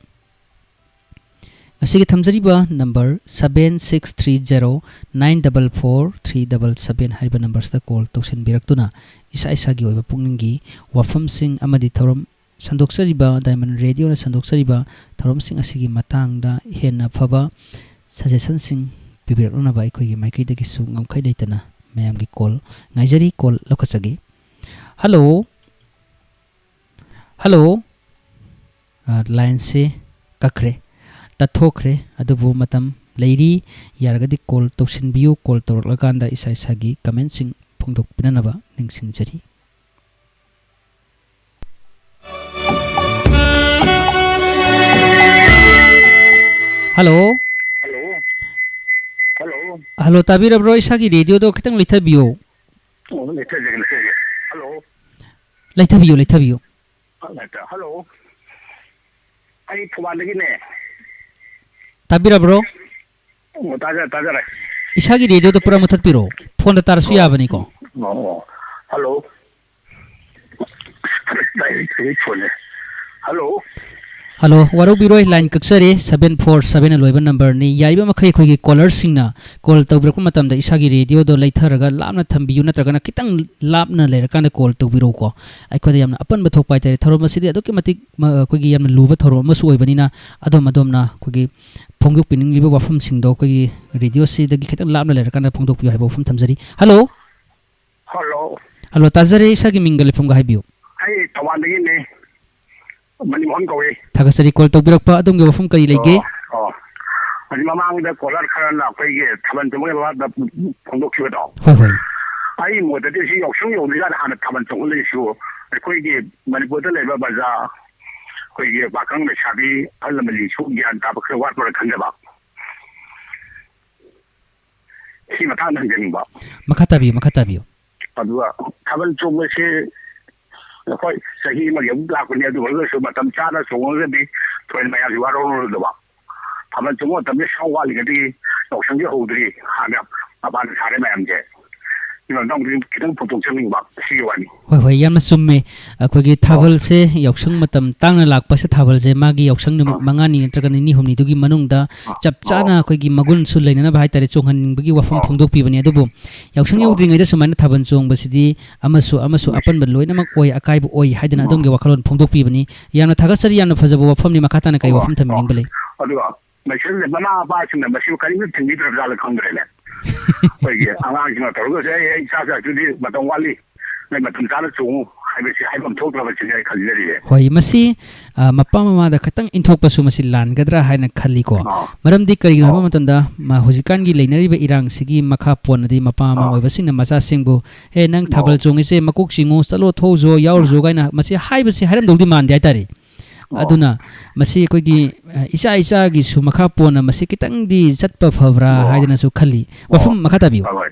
ꯉꯁꯤꯒꯤ ꯊꯝꯖꯔꯤꯕ number seven six three zero nine double four three double seven ꯍꯥꯏꯔꯤꯕ ꯅꯝꯕꯔꯁꯤꯗ ꯀꯣꯜ ꯇꯧꯁꯤꯟꯕꯤꯔꯛꯇꯨꯅ ꯏꯁꯥ ꯏꯁꯥꯒꯤ ꯑꯣꯏꯕ ꯄꯨꯛꯅꯤꯡꯒꯤ ꯋꯥꯐꯝꯁꯤꯡ ꯑꯃꯗꯤ ꯊꯧꯔꯝ ꯁꯟꯗꯣꯛꯆꯔꯤꯕ ꯗꯥꯏꯃꯟ ꯔꯦꯗꯤꯑꯣꯅ ꯁꯟꯗꯣꯛꯆꯔꯤꯕ ꯊꯧꯔꯝꯁꯤꯡ ꯑꯁꯤꯒꯤ ꯃꯇꯥꯡꯗ ꯍꯦꯟꯅ ꯐꯕ ꯁꯖꯦꯁꯟꯁꯤꯡ ꯄꯤꯕꯤꯔꯛꯅꯅꯕ ꯑꯩꯈꯣꯏꯒꯤ ꯃꯥꯏꯀꯩꯗꯒꯤꯁꯨ ꯉꯝꯈꯩ ꯂꯩꯇꯅ ꯃꯌꯥꯝꯒꯤ ꯀꯣꯜ ꯉꯥꯏꯖꯔꯤ꯫ ꯀꯣꯜ ꯂꯧꯈꯠꯆꯒꯦ꯫ ꯍꯜꯂꯣ꯫ ꯍꯜꯂꯣ꯫ ꯑ, ꯂꯥꯏꯟꯁꯦ ꯀꯛꯈ꯭ꯔꯦ, ꯇꯠꯊꯣꯛꯈ꯭ꯔꯦ, ꯑꯗꯨꯕꯨ ꯃꯇꯝ ꯂꯩꯔꯤ꯫ ꯌꯥꯔꯒꯗꯤ ꯀꯣꯜ ꯇꯧꯁꯤꯟꯕꯤꯌꯨ꯫ ꯀꯣꯜ ꯇꯧꯔꯛꯂꯀꯥꯟꯗ ꯏꯁꯥ ꯏꯁꯥꯒꯤ ꯀꯃꯦꯟꯁꯤꯡ ꯐꯣꯡꯗꯣꯛꯄꯤꯅꯅꯕ ꯅꯤꯡꯁꯤꯡꯖꯔꯤ꯫ ꯍꯜꯂꯣ꯫ ꯍꯜꯂꯣ꯫ ꯍꯜꯂꯣ꯫ ꯍꯜꯂꯣ, ꯇꯥꯕꯤꯔꯕ꯭ꯔꯣ? ꯏꯁꯥꯒꯤ ꯔꯦꯗꯤꯑꯣꯗꯣ ꯈꯤꯇꯪ ꯂꯩꯊꯕꯤꯌꯣ꯫ ꯑꯣ, ꯂꯩꯊꯖꯒꯦ, ꯂꯩꯊꯖꯒꯦ꯫ ꯍꯜꯂꯣ꯫ ꯂꯩꯊꯕꯤꯌꯨ, ꯂꯩꯊꯕꯤꯌꯨ꯫ ꯍꯜꯂꯣ꯫ ꯑꯩ ꯊꯧꯕꯥꯜꯗꯒꯤꯅꯦ꯫ ꯇꯥꯕꯤꯔꯕ꯭ꯔꯣ? ꯑꯣ, ꯇꯥꯖꯔꯦ, ꯇꯥꯖꯔꯦ꯫ ꯏꯁꯥꯒꯤ ꯔꯦꯗꯤꯑꯣꯗꯣ ꯄꯨꯔꯥ ꯃꯨꯊꯠꯄꯤꯔꯣ꯫ ꯐꯣꯟꯗ ꯇꯥꯔꯁꯨ ꯑꯣ꯫ ꯌꯥꯕꯅꯤꯀꯣ꯫ ꯑꯣ, ꯑꯣ꯫ ꯍꯜꯂꯣ꯫ ꯐꯣꯟꯁꯦ꯫ ꯍꯜꯂꯣ꯫ ꯍꯜꯂꯣ, ꯋꯥꯔꯧꯕꯤꯔꯣꯏ, line ꯀꯛꯆꯔꯦ, seven four seven ꯂꯣꯏꯕ numberꯅꯤ꯫ ꯌꯥꯔꯤꯕ ꯃꯈꯩ ꯑꯩꯈꯣꯏꯒꯤ callerꯁꯤꯡꯅ call ꯇꯧꯕꯤꯔꯛꯄ ꯃꯇꯝꯗ ꯏꯁꯥꯒꯤ radioꯗꯣ ꯂꯩꯊꯔꯒ ꯂꯥꯞꯅ ꯊꯝꯕꯤꯌꯨ, ꯅꯠꯇ꯭ꯔꯒꯅ ꯈꯤꯇꯪ ꯂꯥꯞꯅ ꯂꯩꯔꯀꯥꯟꯗ call ꯇꯧꯕꯤꯔꯛꯎꯀꯣ꯫ ꯑꯩꯈꯣꯏꯗ ꯌꯥꯝꯅ ꯑꯄꯟꯕ ꯊꯣꯛꯄ ꯍꯥꯏꯇꯥꯔꯦ꯫ ꯊꯧꯔꯝ ꯑꯁꯤꯗꯤ ꯑꯗꯨꯛꯀꯤ ꯃꯇꯤꯛ ꯃ-, ꯑꯩꯈꯣꯏꯒꯤ ꯌꯥꯝꯅ ꯂꯨꯕ ꯊꯧꯔꯝ ꯑꯃꯁꯨ ꯑꯣꯏꯕꯅꯤꯅ, ꯑꯗꯣꯝ ꯑꯗꯣꯝꯅ ꯑꯩꯈꯣꯏꯒꯤ ꯐꯣꯡꯗꯣꯛꯄꯤꯅꯤꯡꯂꯤꯕ ꯋꯥꯐꯝꯁꯤꯡꯗꯣ ꯑꯩꯈꯣꯏꯒꯤ radioꯁꯤꯗꯒꯤ ꯈꯤꯇꯪ ꯂꯥꯞꯅ ꯂꯩꯔꯀꯥꯟꯗ ꯐꯣꯡꯗꯣꯛꯄꯤꯌꯨ ꯍꯥꯏꯕ ꯋꯥꯐꯝ ꯊꯝꯖꯔꯤ꯫ ꯍꯜꯂꯣ꯫ ꯍꯜꯂꯣ꯫ ꯍꯜꯂꯣ, ꯇꯥꯖꯔꯦ꯫ ꯏꯁꯥꯒꯤ ꯃꯤꯡꯒ ꯂꯩꯐꯝꯒ ꯍꯥꯏꯕꯤꯌꯨ꯫ ꯑꯩ ꯊꯧꯕꯥꯜꯗꯒꯤꯅꯦ꯫ ꯃꯅꯤꯃꯣꯍꯟ ꯀꯧꯏ꯫ ꯊꯥꯒꯠꯆꯔꯤ call ꯇꯧꯕꯤꯔꯛꯄ꯫ ꯑꯗꯣꯝꯒꯤ ꯋꯥꯐꯝ ꯀꯔꯤ ꯂꯩꯒꯦ? ꯑꯣ, ꯑꯣ꯫ ꯍꯧꯖꯤꯛ ꯃꯃꯥꯡꯗ caller ꯈꯔꯅ ꯑꯩꯈꯣꯏꯒꯤ ꯊꯥꯕꯜ ꯆꯣꯡꯕꯒꯤ ꯃꯇꯥꯡꯗ ꯐꯣꯡꯗꯣꯛꯈꯤꯕꯗꯣ꯫ ꯍꯣꯏ, ꯍꯣꯏ꯫ ꯑꯩ ꯃꯣꯠꯇꯗꯤ ꯁꯤ ꯌꯥꯎꯁꯪ ꯌꯧꯗ꯭ꯔꯤꯀꯥꯟꯗ ꯍꯥꯟꯅ ꯊꯥꯕꯜ ꯆꯣꯡꯍꯜꯂꯤꯁꯨ ꯑꯩꯈꯣꯏꯒꯤ ꯃꯅꯤꯄꯨꯔꯗ ꯂꯩꯕ ꯄ꯭ꯔꯖꯥ, ꯑꯩꯈꯣꯏꯒꯤ ꯄꯥꯈꯪ ꯂꯩꯁꯥꯕꯤ, ꯑꯍꯜ ꯂꯃꯟꯁꯤꯡꯁꯨ ꯒ꯭ꯌꯥꯟ ꯇꯥꯕ ꯈꯔ ꯋꯥꯠꯄ꯭ꯔꯥ ꯈꯟꯖꯕ꯫ ꯁꯤ ꯃꯇꯥꯡꯗ ꯍꯪꯖꯅꯤꯡꯕ꯫ ꯃꯈꯥ ꯇꯥꯕꯤꯌꯨ, ꯃꯈꯥ ꯇꯥꯕꯤꯌꯨ꯫ ꯑꯗꯨꯒ ꯊꯥꯕꯜ ꯆꯣꯡꯕꯁꯤ, ꯍꯣꯏ, ꯆꯍꯤ ꯑꯃꯒꯤ ꯑꯃꯨꯛ ꯂꯥꯛꯄꯅꯤ, ꯑꯗꯨ ꯑꯣꯏꯔꯒꯁꯨ ꯃꯇꯝ ꯆꯥꯅ ꯆꯣꯡꯉꯒꯗꯤ ꯊꯣꯏꯅ ꯃꯌꯥꯝꯁꯤ ꯋꯥꯔꯧꯔꯣꯏꯗꯕ꯫ ꯊꯥꯕꯜ ꯆꯣꯡꯕ ꯃꯇꯝꯗ ꯁꯥ ꯋꯥꯠꯂꯤꯉꯩꯗꯒꯤ ꯌꯥꯎꯁꯪꯁꯦ ꯍꯧꯗ꯭ꯔꯤ, ꯍꯥꯟꯅ ꯃꯄꯥꯟ ꯁꯥꯔꯦ ꯃꯌꯥꯝꯁꯦ꯫ ꯁꯤ ꯃꯇꯥꯡꯗ ꯈꯤꯇꯪ ꯐꯣꯡꯗꯣꯛꯆꯅꯤꯡꯕ, ꯁꯤꯒꯤ ꯋꯥꯅꯤ꯫ ꯍꯣꯏ, ꯍꯣꯏ, ꯌꯥꯝꯅ ꯆꯨꯝꯃꯦ꯫ ꯑꯩꯈꯣꯏꯒꯤ ꯑꯣ꯫ ꯊꯥꯕꯜꯁꯦ, ꯌꯥꯎꯁꯪ ꯃꯇꯝ ꯇꯥꯡꯅ ꯂꯥꯛꯄꯁꯦ, ꯊꯥꯕꯜꯁꯦ ꯃꯥꯒꯤ ꯌꯥꯎꯁꯪ ꯅꯨꯃꯤꯠ ꯑꯣ꯫ ꯃꯉꯥꯅꯤ ꯅꯠꯇ꯭ꯔꯒ ꯅꯤꯅꯤ ꯍꯨꯝꯅꯤꯗꯨꯒꯤ ꯃꯅꯨꯡꯗ ꯑꯣ꯫ ꯆꯞ ꯆꯥꯅ ꯑꯣ꯫ ꯑꯩꯈꯣꯏꯒꯤ ꯃꯒꯨꯟꯁꯨ ꯂꯩꯅꯅꯕ ꯍꯥꯏꯇꯥꯔꯦ, ꯆꯣꯡꯍꯟꯅꯤꯡꯕꯒꯤ ꯋꯥꯐꯝ ꯑꯣ꯫ ꯐꯣꯡꯗꯣꯛꯄꯤꯕꯅꯤ꯫ ꯑꯗꯨꯕꯨ ꯌꯥꯎꯁꯪ ꯑꯣ꯫ ꯌꯧꯗ꯭ꯔꯤꯉꯩꯗ ꯁꯨꯃꯥꯏꯅ ꯊꯥꯕꯜ ꯆꯣꯡꯕꯁꯤꯗꯤ ꯑꯃꯁꯨ ꯑꯃꯁꯨ ꯎꯝ꯫ ꯑꯄꯟꯕ ꯂꯣꯏꯅꯃꯛ ꯑꯣꯏ, ꯑꯀꯥꯏꯕ ꯑꯣꯏ ꯍꯥꯏꯗꯅ ꯎꯝ꯫ ꯑꯗꯣꯝꯒꯤ ꯋꯥꯈꯜꯂꯣꯟ ꯐꯣꯡꯗꯣꯛꯄꯤꯕꯅꯤ꯫ ꯌꯥꯝꯅ ꯊꯥꯒꯠꯆꯔꯤ, ꯌꯥꯝꯅ ꯐꯖꯕ ꯋꯥꯐꯝꯅꯤ꯫ ꯃꯈꯥ ꯇꯥꯅ ꯀꯔꯤ ꯑꯣ, ꯋꯥꯐꯝ ꯑꯣ꯫ ꯊꯝꯕꯤꯅꯤꯡꯕ ꯂꯩ? ꯑꯗꯨꯒ ꯃꯁꯤꯗ ꯃꯃꯥ ꯃꯄꯥꯁꯤꯡꯅ ꯃꯁꯤꯕꯨ ꯀꯔꯤꯝꯇ ꯊꯤꯡꯕꯤꯗ꯭ꯔꯕ ꯖꯥꯠꯂ ꯈꯪꯗ꯭ꯔꯦꯅꯦ꯫ ꯑꯩꯈꯣꯏꯒꯤ ꯑꯉꯥꯡꯁꯤꯡꯅ ꯇꯧꯔꯒꯁꯨ, "ꯑꯩ, ꯑꯩ ꯏꯆꯥ ꯆꯥꯛꯇꯨꯗꯤ ꯃꯇꯝ ꯋꯥꯠꯂꯤ, ꯅꯣꯏ ꯃꯇꯝ ꯆꯥꯅ ꯆꯣꯡꯉꯨ" ꯍꯥꯏꯕꯁꯤ ꯍꯥꯏꯐꯝ ꯊꯣꯛꯇ꯭ꯔꯕ ꯁꯤꯅꯦ ꯑꯩ ꯈꯟꯖꯔꯤꯁꯦ꯫ ꯍꯣꯏ, ꯃꯁꯤ, ꯑ, ꯃꯄꯥ ꯃꯃꯥꯗ ꯈꯤꯇꯪ ꯏꯟꯊꯣꯛꯄꯁꯨ ꯃꯁꯤ ꯂꯥꯟꯒꯗ꯭ꯔꯥ ꯍꯥꯏꯅ ꯈꯜꯂꯤꯀꯣ꯫ ꯑꯥ꯫ ꯃꯔꯝꯗꯤ ꯀꯔꯤꯒꯤꯅꯣ ꯍꯥꯏꯕ ꯑꯥ꯫ ꯃꯇꯝꯗ, ꯃ-, ꯍꯧꯖꯤꯛꯀꯥꯟꯒꯤ ꯂꯩꯅꯔꯤꯕ ꯏꯔꯥꯡꯁꯤꯒꯤ ꯃꯈꯥ ꯄꯣꯟꯅꯗꯤ ꯃꯄꯥ ꯃꯃꯥ ꯑꯥ꯫ ꯑꯣꯏꯕꯁꯤꯡꯅ ꯃꯆꯥꯁꯤꯡꯕꯨ, "ꯑꯦ, ꯅꯪ ꯊꯥꯕꯜ ꯑꯥ꯫ ꯆꯣꯡꯉꯤꯁꯦ, ꯃꯀꯣꯛ ꯆꯤꯡꯉꯨ, ꯆꯠꯂꯣ, ꯊꯣꯛꯎꯆꯣ, ꯌꯥꯎꯔꯨꯆꯣ" ꯀꯥꯏꯅ ꯃꯁꯤ ꯍꯥꯏꯕꯁꯤ ꯍꯥꯏꯔꯝꯗꯧꯗꯤ ꯃꯥꯟꯗꯦ ꯍꯥꯏꯇꯥꯔꯦ꯫ ꯑꯣ꯫ ꯑꯗꯨꯅ ꯃꯁꯤ ꯑꯩꯈꯣꯏꯒꯤ, ꯑ, ꯏꯆꯥ ꯏꯆꯥꯒꯤꯁꯨ ꯃꯈꯥ ꯄꯣꯟꯅ ꯃꯁꯤ ꯈꯤꯇꯪꯗꯤ ꯆꯠꯄ ꯐꯕ꯭ꯔꯥ ꯑꯣ꯫ ꯍꯥꯏꯗꯅꯁꯨ ꯈꯜꯂꯤ꯫ ꯑꯣ꯫ ꯋꯥꯐꯝ ꯃꯈꯥ ꯇꯥꯕꯤꯌꯨ꯫ ꯍꯣꯏ, ꯍꯣꯏ꯫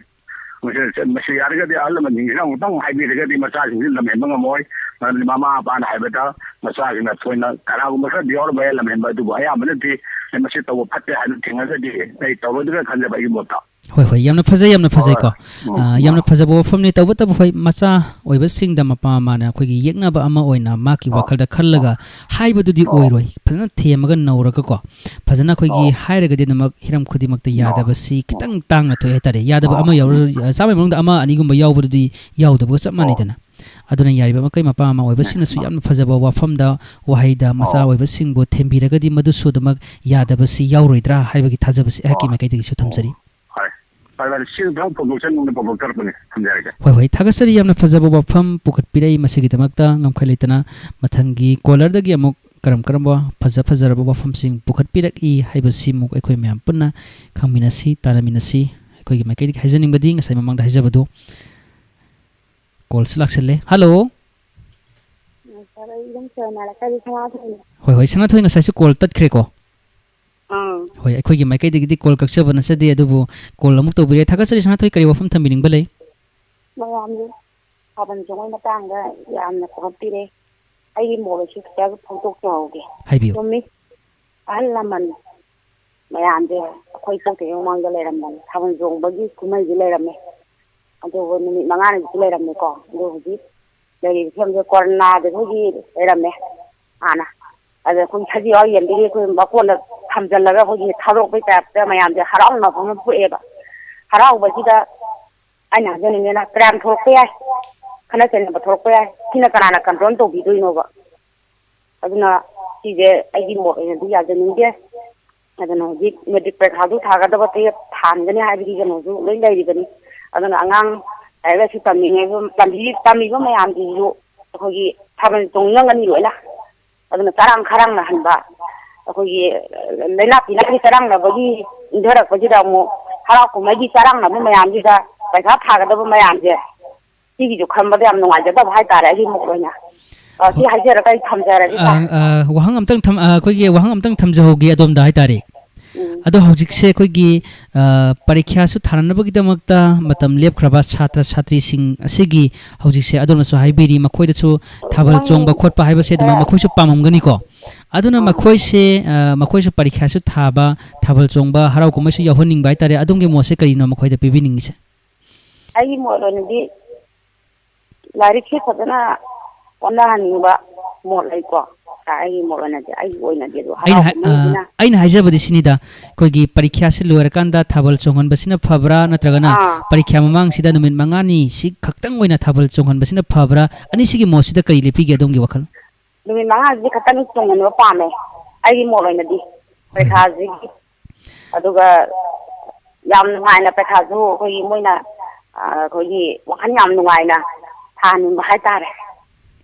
ꯃꯁꯤ, ꯃꯁꯤ ꯌꯥꯔꯒꯗꯤ ꯑꯍꯜ ꯂꯃꯟꯁꯤꯡꯁꯤꯅ ꯑꯃꯨꯛꯇꯪ ꯍꯥꯏꯕꯤꯔꯒꯗꯤ ꯃꯆꯥꯁꯤꯡꯁꯤ ꯂꯝꯍꯦꯟꯕ ꯉꯝꯃꯣꯏ꯫ ꯃꯔꯝꯗꯤ ꯃꯃꯥ ꯃꯄꯥꯅ ꯍꯥꯏꯕꯗ ꯃꯆꯥꯁꯤꯡꯅ ꯊꯣꯏꯅ ꯀꯅꯥꯒꯨꯝꯕ ꯈꯔꯗꯤ ꯌꯥꯎꯔꯝꯕ ꯌꯥꯏ ꯂꯝꯍꯦꯟꯕ, ꯑꯗꯨꯕꯨ ꯑꯌꯥꯝꯕꯅꯗꯤ ꯑꯩ ꯃꯁꯤ ꯇꯧꯕ ꯐꯠꯇꯦ ꯍꯥꯏꯅ ꯊꯦꯡꯅꯔꯒꯗꯤ ꯑꯩ ꯇꯧꯔꯣꯏꯗ꯭ꯔꯥ ꯈꯟꯖꯕ ꯑꯩꯒꯤ ꯃꯣꯠꯇ꯫ ꯍꯣꯏ, ꯍꯣꯏ, ꯌꯥꯝꯅ ꯐꯖꯩ, ꯌꯥꯝꯅ ꯐꯖꯩꯀꯣ꯫ ꯎꯝ, ꯑꯥ, ꯌꯥꯝꯅ ꯎꯝ꯫ ꯐꯖꯕ ꯋꯥꯐꯝꯅꯤ꯫ ꯇꯧꯕꯇꯕꯨ, ꯍꯣꯏ, ꯃꯆꯥ ꯑꯣꯏꯕꯁꯤꯡꯗ ꯃꯄꯥ ꯃꯃꯥꯅ ꯑꯩꯈꯣꯏꯒꯤ ꯌꯦꯛꯅꯕ ꯑꯃ ꯑꯣꯏꯅ ꯃꯍꯥꯛꯀꯤ ꯑꯥ꯫ ꯋꯥꯈꯜꯗ ꯈꯜꯂꯒ ꯍꯥꯏꯕꯗꯨꯗꯤ ꯑꯥ꯫ ꯑꯣꯏꯔꯣꯏ꯫ ꯐꯖꯅ ꯊꯦꯝꯃꯒ ꯅꯧꯔꯒꯀꯣ, ꯐꯖꯅ ꯑꯩꯈꯣꯏꯒꯤ ꯑꯥ꯫ ꯍꯥꯏꯔꯒꯗꯤ ꯑꯗꯨꯃꯛ ꯍꯤꯔꯝ ꯈꯨꯗꯤꯡꯃꯛꯇ ꯑꯥ꯫ ꯌꯥꯗꯕꯁꯤ ꯑꯥ꯫ ꯈꯤꯇꯪ ꯇꯥꯡꯅ ꯊꯣꯛꯑꯦ ꯍꯥꯏꯇꯥꯔꯦ꯫ ꯌꯥꯗꯕ ꯑꯥ꯫ ꯑꯃ ꯌꯥꯎꯔ-, ꯆꯥꯝꯃꯒꯤ ꯃꯅꯨꯡꯗ ꯑꯃ ꯑꯅꯤꯒꯨꯝꯕ ꯌꯥꯎꯕꯗꯨꯗꯤ ꯌꯥꯎꯗꯕꯒ ꯆꯞ ꯑꯥ꯫ ꯃꯥꯟꯅꯩꯗꯅ꯫ ꯑꯗꯨꯅ ꯌꯥꯔꯤꯕ ꯃꯈꯩ ꯃꯄꯥ ꯃꯃꯥ ꯑꯣꯏꯕꯁꯤꯡꯅꯁꯨ ꯑꯥ꯫ ꯌꯥꯝꯅ ꯐꯖꯕ ꯋꯥꯐꯝꯗ ꯋꯥꯍꯩꯗ ꯃꯆꯥ ꯑꯥ꯫ ꯑꯣꯏꯕꯁꯤꯡꯕꯨ ꯊꯦꯝꯕꯤꯔꯒꯗꯤ ꯃꯗꯨꯁꯨ ꯑꯗꯨꯃꯛ ꯌꯥꯗꯕꯁꯤ ꯌꯥꯎꯔꯣꯏꯗ꯭ꯔꯥ ꯍꯥꯏꯕꯒꯤ ꯊꯥꯖꯕꯁꯤ ꯑꯩꯍꯥꯛꯀꯤ ꯑꯥ꯫ ꯃꯥꯏꯀꯩꯗꯒꯤꯁꯨ ꯊꯝꯖꯔꯤ꯫ ꯍꯣꯏ꯫ ꯐꯔꯦ, ꯐꯔꯦ꯫ ꯁꯤ ꯃꯇꯥꯡ ꯐꯣꯡꯗꯣꯛꯆꯅꯤꯡꯗꯅ ꯐꯣꯡꯗꯣꯛꯆꯔꯛꯄꯅꯤ꯫ ꯊꯝꯖꯔꯒꯦ꯫ ꯍꯣꯏ, ꯍꯣꯏ꯫ ꯊꯥꯒꯠꯆꯔꯤ꯫ ꯌꯥꯝꯅ ꯐꯖꯕ ꯋꯥꯐꯝ ꯄꯨꯈꯠꯄꯤꯔꯛꯏ꯫ ꯃꯁꯤꯒꯤꯗꯃꯛꯇ ꯉꯝꯈꯩ ꯂꯩꯇꯅ ꯃꯊꯪꯒꯤ caller-ꯗꯒꯤ ꯑꯃꯨꯛ ꯀꯔꯝ ꯀꯔꯝꯕ ꯐꯖ ꯐꯖꯔꯕ ꯋꯥꯐꯝꯁꯤꯡ ꯄꯨꯈꯠꯄꯤꯔꯛꯏ ꯍꯥꯏꯕꯁꯤꯃꯨꯛ ꯑꯩꯈꯣꯏ ꯃꯌꯥꯝ ꯄꯨꯟꯅ ꯈꯪꯃꯤꯟꯅꯁꯤ, ꯇꯥꯟꯅꯃꯤꯟꯅꯁꯤ꯫ ꯑꯩꯈꯣꯏꯒꯤ ꯃꯥꯏꯀꯩꯗꯒꯤ ꯍꯥꯏꯖꯅꯤꯡꯕꯗꯤ ꯉꯁꯥꯏ ꯃꯃꯥꯡꯗ ꯍꯥꯏꯖꯕꯗꯨ꯫ Call-ꯁꯨ ꯂꯥꯛꯁꯜꯂꯦ꯫ Hello꯫ ꯎꯝ, sir, ꯑꯩ ꯑꯗꯨꯝ ꯁꯦꯡꯅ ꯍꯥꯏꯔꯛꯀꯦ, ꯑꯩ ꯁꯅꯥꯊꯣꯏꯅꯦ꯫ ꯍꯣꯏ, ꯍꯣꯏ, ꯁꯅꯥꯊꯣꯏ, ꯉꯁꯥꯏꯁꯨ call ꯇꯠꯈ꯭ꯔꯦꯀꯣ? ꯑꯥ꯫ ꯍꯣꯏ, ꯑꯩꯈꯣꯏꯒꯤ ꯃꯥꯏꯀꯩꯗꯒꯤꯗꯤ call ꯀꯛꯆꯕ ꯅꯠꯆꯗꯦ, ꯑꯗꯨꯕꯨ call ꯑꯃꯨꯛ ꯇꯧꯕꯤꯔꯦ꯫ ꯊꯥꯒꯠꯆꯔꯤ ꯁꯅꯥꯊꯣꯏ, ꯀꯔꯤ ꯋꯥꯐꯝ ꯊꯝꯕꯤꯅꯤꯡꯕ ꯂꯩ? ꯃꯌꯥꯝꯁꯦ ꯊꯥꯕꯜ ꯆꯣꯡꯕꯒꯤ ꯃꯇꯥꯡꯗ ꯌꯥꯝꯅ ꯀꯩꯅꯣ ꯄꯤꯔꯦ꯫ ꯑꯩꯒꯤ ꯃꯣꯠ ꯑꯁꯤ ꯈꯤꯇꯪ ꯐꯣꯡꯗꯣꯛꯆꯍꯧꯒꯦ꯫ ꯍꯥꯏꯕꯤꯌꯨ꯫ ꯆꯨꯝꯃꯤ꯫ ꯑꯍꯜ ꯂꯃꯟ ꯃꯌꯥꯝꯁꯦ ꯑꯩꯈꯣꯏ ꯄꯣꯛꯇ꯭ꯔꯤꯉꯩ ꯃꯃꯥꯡꯗ ꯂꯩꯔꯝꯕꯅꯤ꯫ ꯊꯥꯕꯜ ꯆꯣꯡꯕꯒꯤ ꯀꯨꯝꯍꯩꯁꯦ ꯂꯩꯔꯝꯃꯦ꯫ ꯑꯗꯨꯕꯨ ꯅꯨꯃꯤꯠ ꯃꯉꯥꯅꯤꯃꯨꯛꯇꯤ ꯂꯩꯔꯝꯃꯦꯀꯣ꯫ ꯑꯗꯨ ꯍꯧꯖꯤꯛ ꯂꯩꯔꯤꯕ ꯐꯤꯕꯝꯁꯦ ꯀꯣꯔꯣꯅꯥꯗ ꯑꯩꯈꯣꯏꯒꯤ ꯂꯩꯔꯝꯃꯦ ꯍꯥꯟꯅ꯫ ꯑꯗ ꯑꯩꯈꯣꯏ ꯁꯖꯤ ꯍꯣꯏ ꯌꯦꯟꯕꯤꯒꯤ ꯑꯩꯈꯣꯏ ꯃꯀꯣꯟꯗ ꯊꯝꯖꯤꯜꯂꯒ ꯑꯩꯈꯣꯏꯒꯤ ꯊꯥꯗꯣꯛꯄꯩ type-ꯇ ꯃꯌꯥꯝꯁꯦ ꯍꯔꯥꯎꯅꯕ ꯑꯃ ꯄꯣꯛꯑꯦꯕ꯫ ꯍꯔꯥꯎꯕꯁꯤꯗ ꯑꯩꯅ ꯍꯥꯏꯖꯅꯤꯡꯉꯦꯅ crime ꯊꯣꯛꯂꯛꯄ ꯌꯥꯏ, ꯈꯠꯅ ꯆꯩꯅꯕ ꯊꯣꯛꯂꯛꯄ ꯌꯥꯏ꯫ ꯁꯤꯅ ꯀꯅꯥꯅ control ꯇꯧꯕꯤꯗꯣꯏꯅꯣꯕ? ꯑꯗꯨꯅ ꯁꯤꯁꯦ ꯑꯩꯒꯤ ꯃꯣꯠ ꯑꯣꯏꯅꯗꯤ ꯌꯥꯖꯅꯤꯡꯗꯦ꯫ ꯑꯗꯨꯅ ꯍꯧꯖꯤꯛ matric ꯄꯔꯤꯈꯥꯁꯨ ꯊꯥꯒꯗꯕ, ꯇꯨꯌꯦꯜꯞ ꯊꯥꯍꯟꯒꯅꯤ ꯍꯥꯏꯕꯒꯤ ꯀꯩꯅꯣꯁꯨ ꯂꯣꯏ ꯂꯩꯔꯤꯕꯅꯤ꯫ ꯑꯗꯨꯅ ꯑꯉꯥꯡ ꯂꯥꯏꯔꯤꯛ ꯂꯥꯏꯁꯨ ꯇꯝꯃꯤꯉꯩ, ꯇꯝꯕꯤ-, ꯇꯝꯃꯤꯕ ꯃꯌꯥꯝꯁꯤꯁꯨ ꯑꯩꯈꯣꯏꯒꯤ ꯊꯥꯕꯜ ꯆꯣꯡꯅꯤꯡꯉꯝꯒꯅꯤ ꯂꯣꯏꯅ꯫ ꯑꯗꯨꯅ ꯆꯔꯥꯡ ꯈꯔꯥꯡꯅꯍꯟꯕ, ꯑꯩꯈꯣꯏꯒꯤ ꯂꯩꯅꯥ ꯇꯤꯟꯅꯥꯒꯤ ꯆꯔꯥꯡꯅꯕꯒꯤ ꯏꯟꯊꯔꯛꯄꯁꯤꯗ ꯑꯃꯨꯛ ꯍꯔꯥꯎ ꯀꯨꯝꯍꯩꯒꯤ ꯆꯔꯥꯡꯅꯕ ꯃꯌꯥꯝꯁꯤꯗ ꯄꯩꯁꯥ ꯊꯥꯒꯗꯕ ꯃꯌꯥꯝꯁꯦ, ꯁꯤꯒꯤꯁꯨ ꯈꯟꯕꯗ ꯌꯥꯝ ꯅꯨꯡꯉꯥꯏꯖꯗꯕ ꯍꯥꯏꯇꯥꯔꯦ ꯑꯩꯒꯤ ꯃꯣꯠ ꯑꯣꯏꯅ꯫ ꯑ, ꯁꯤ ꯍꯣ-, ꯍꯥꯏꯖꯔꯒ ꯑꯩ ꯊꯝꯖꯔꯒꯦ, ꯑ, ꯁꯥꯔ꯫ ꯑ, ꯋꯥꯍꯪ ꯑꯝꯇꯪ ꯊꯝ-, ꯑ, ꯑꯩꯈꯣꯏꯒꯤ ꯋꯥꯍꯪ ꯑꯝꯇꯪ ꯊꯝꯖꯍꯧꯒꯦ ꯑꯗꯣꯝꯗ ꯍꯥꯏꯇꯥꯔꯦ꯫ ꯑꯗꯣ ꯍꯧꯖꯤꯛꯁꯦ ꯑꯩꯈꯣꯏꯒꯤ, ꯑ, ꯄꯔꯤꯈ꯭ꯌꯥꯁꯨ ꯊꯥꯅꯅꯕꯒꯤꯗꯃꯛꯇ ꯃꯇꯝ ꯂꯦꯞꯈ꯭ꯔꯕ ꯁꯥꯇ꯭ꯔ ꯁꯥꯇ꯭ꯔꯤꯁꯤꯡ ꯑꯁꯤꯒꯤ ꯍꯧꯖꯤꯛꯁꯦ ꯑꯗꯣꯝꯅꯁꯨ ꯍꯥꯏꯕꯤꯔꯤ, ꯃꯈꯣꯏꯗꯁꯨ ꯊꯥꯕꯜ ꯆꯣꯡꯕ ꯈꯣꯠꯄ ꯍꯥꯏꯕꯁꯦ ꯑꯗꯨꯃꯛ ꯃꯈꯣꯏꯁꯨ ꯄꯥꯝꯃꯝꯒꯅꯤꯀꯣ꯫ ꯑꯗꯨꯅ ꯃꯈꯣꯏꯁꯦ, ꯑ, ꯃꯈꯣꯏꯁꯨ ꯄꯔꯤꯈ꯭ꯌꯥꯁꯨ ꯊꯥꯕ, ꯊꯥꯕꯜ ꯆꯣꯡꯕ, ꯍꯔꯥꯎ ꯀꯨꯝꯍꯩꯁꯨ ꯌꯥꯎꯍꯟꯅꯤꯡꯕ ꯍꯥꯏꯇꯥꯔꯦ꯫ ꯑꯗꯣꯝꯒꯤ ꯃꯣꯠꯁꯦ ꯀꯔꯤꯅꯣ ꯃꯈꯣꯏꯗ ꯄꯤꯕꯤꯅꯤꯡꯉꯤꯁꯦ? ꯑꯩꯒꯤ ꯃꯣꯠ ꯑꯣꯏꯅꯗꯤ ꯂꯥꯏꯔꯤꯛꯁꯦ ꯐꯖꯅ ꯍꯣꯠꯅꯍꯟꯅꯤꯡꯕ ꯃꯣꯠ ꯂꯩꯀꯣ꯫ ꯑꯩꯒꯤ ꯃꯣꯠ ꯑꯣꯏꯅꯗꯤ, ꯑꯩꯒꯤ ꯑꯣꯏꯅꯗꯤ ꯑꯗꯨ ꯑꯩꯅ ꯍꯔꯥꯎ ꯍꯥꯏ-, ꯑ, ꯀꯨꯝꯍꯩꯁꯤꯅ ꯑꯩꯅ ꯍꯥꯏꯖꯕꯗꯤ ꯁꯤꯅꯤꯗ, ꯑꯩꯈꯣꯏꯒꯤ ꯄꯔꯤꯈ꯭ꯌꯥꯁꯤ ꯂꯣꯏꯔꯀꯥꯟꯗ ꯊꯥꯕꯜ ꯆꯣꯡꯍꯟꯕꯁꯤꯅ ꯐꯕ꯭ꯔꯥ, ꯅꯠꯇ꯭ꯔꯒꯅ ꯑꯥ꯫ ꯄꯔꯤꯈ꯭ꯌꯥ ꯃꯃꯥꯡꯁꯤꯗ ꯅꯨꯃꯤꯠ ꯃꯉꯥꯅꯤ ꯁꯤ ꯈꯛꯇꯪ ꯑꯣꯏꯅ ꯊꯥꯕꯜ ꯆꯣꯡꯍꯟꯕꯁꯤꯅ ꯐꯕ꯭ꯔꯥ? ꯑꯅꯤꯁꯤꯒꯤ ꯃꯣꯠꯁꯤꯗ ꯀꯔꯤ ꯂꯦꯞꯄꯤꯒꯦ ꯑꯗꯣꯝꯒꯤ ꯋꯥꯈꯜ? ꯅꯨꯃꯤꯠ ꯃꯉꯥꯁꯤꯗꯤ ꯈꯛꯇꯪ ꯆꯣꯡꯍꯟꯕ ꯄꯥꯝꯃꯦ, ꯑꯩꯒꯤ ꯃꯣꯠ ꯑꯣꯏꯅꯗꯤ꯫ ꯍꯣꯏ, ꯍꯣꯏ꯫ ꯄꯔꯤꯈꯥꯁꯤꯒꯤ, ꯑꯗꯨꯒ ꯌꯥꯝ ꯅꯨꯡꯉꯥꯏꯅ ꯄꯔꯤꯈꯥꯁꯨ ꯑꯩꯈꯣꯏꯒꯤ ꯃꯣꯏꯅ, ꯑ, ꯑꯩꯈꯣꯏꯒꯤ ꯋꯥꯈꯜ ꯌꯥꯝ ꯅꯨꯡꯉꯥꯏꯅ ꯊꯥꯍꯟꯅꯤꯡꯕ ꯍꯥꯏꯇꯥꯔꯦ꯫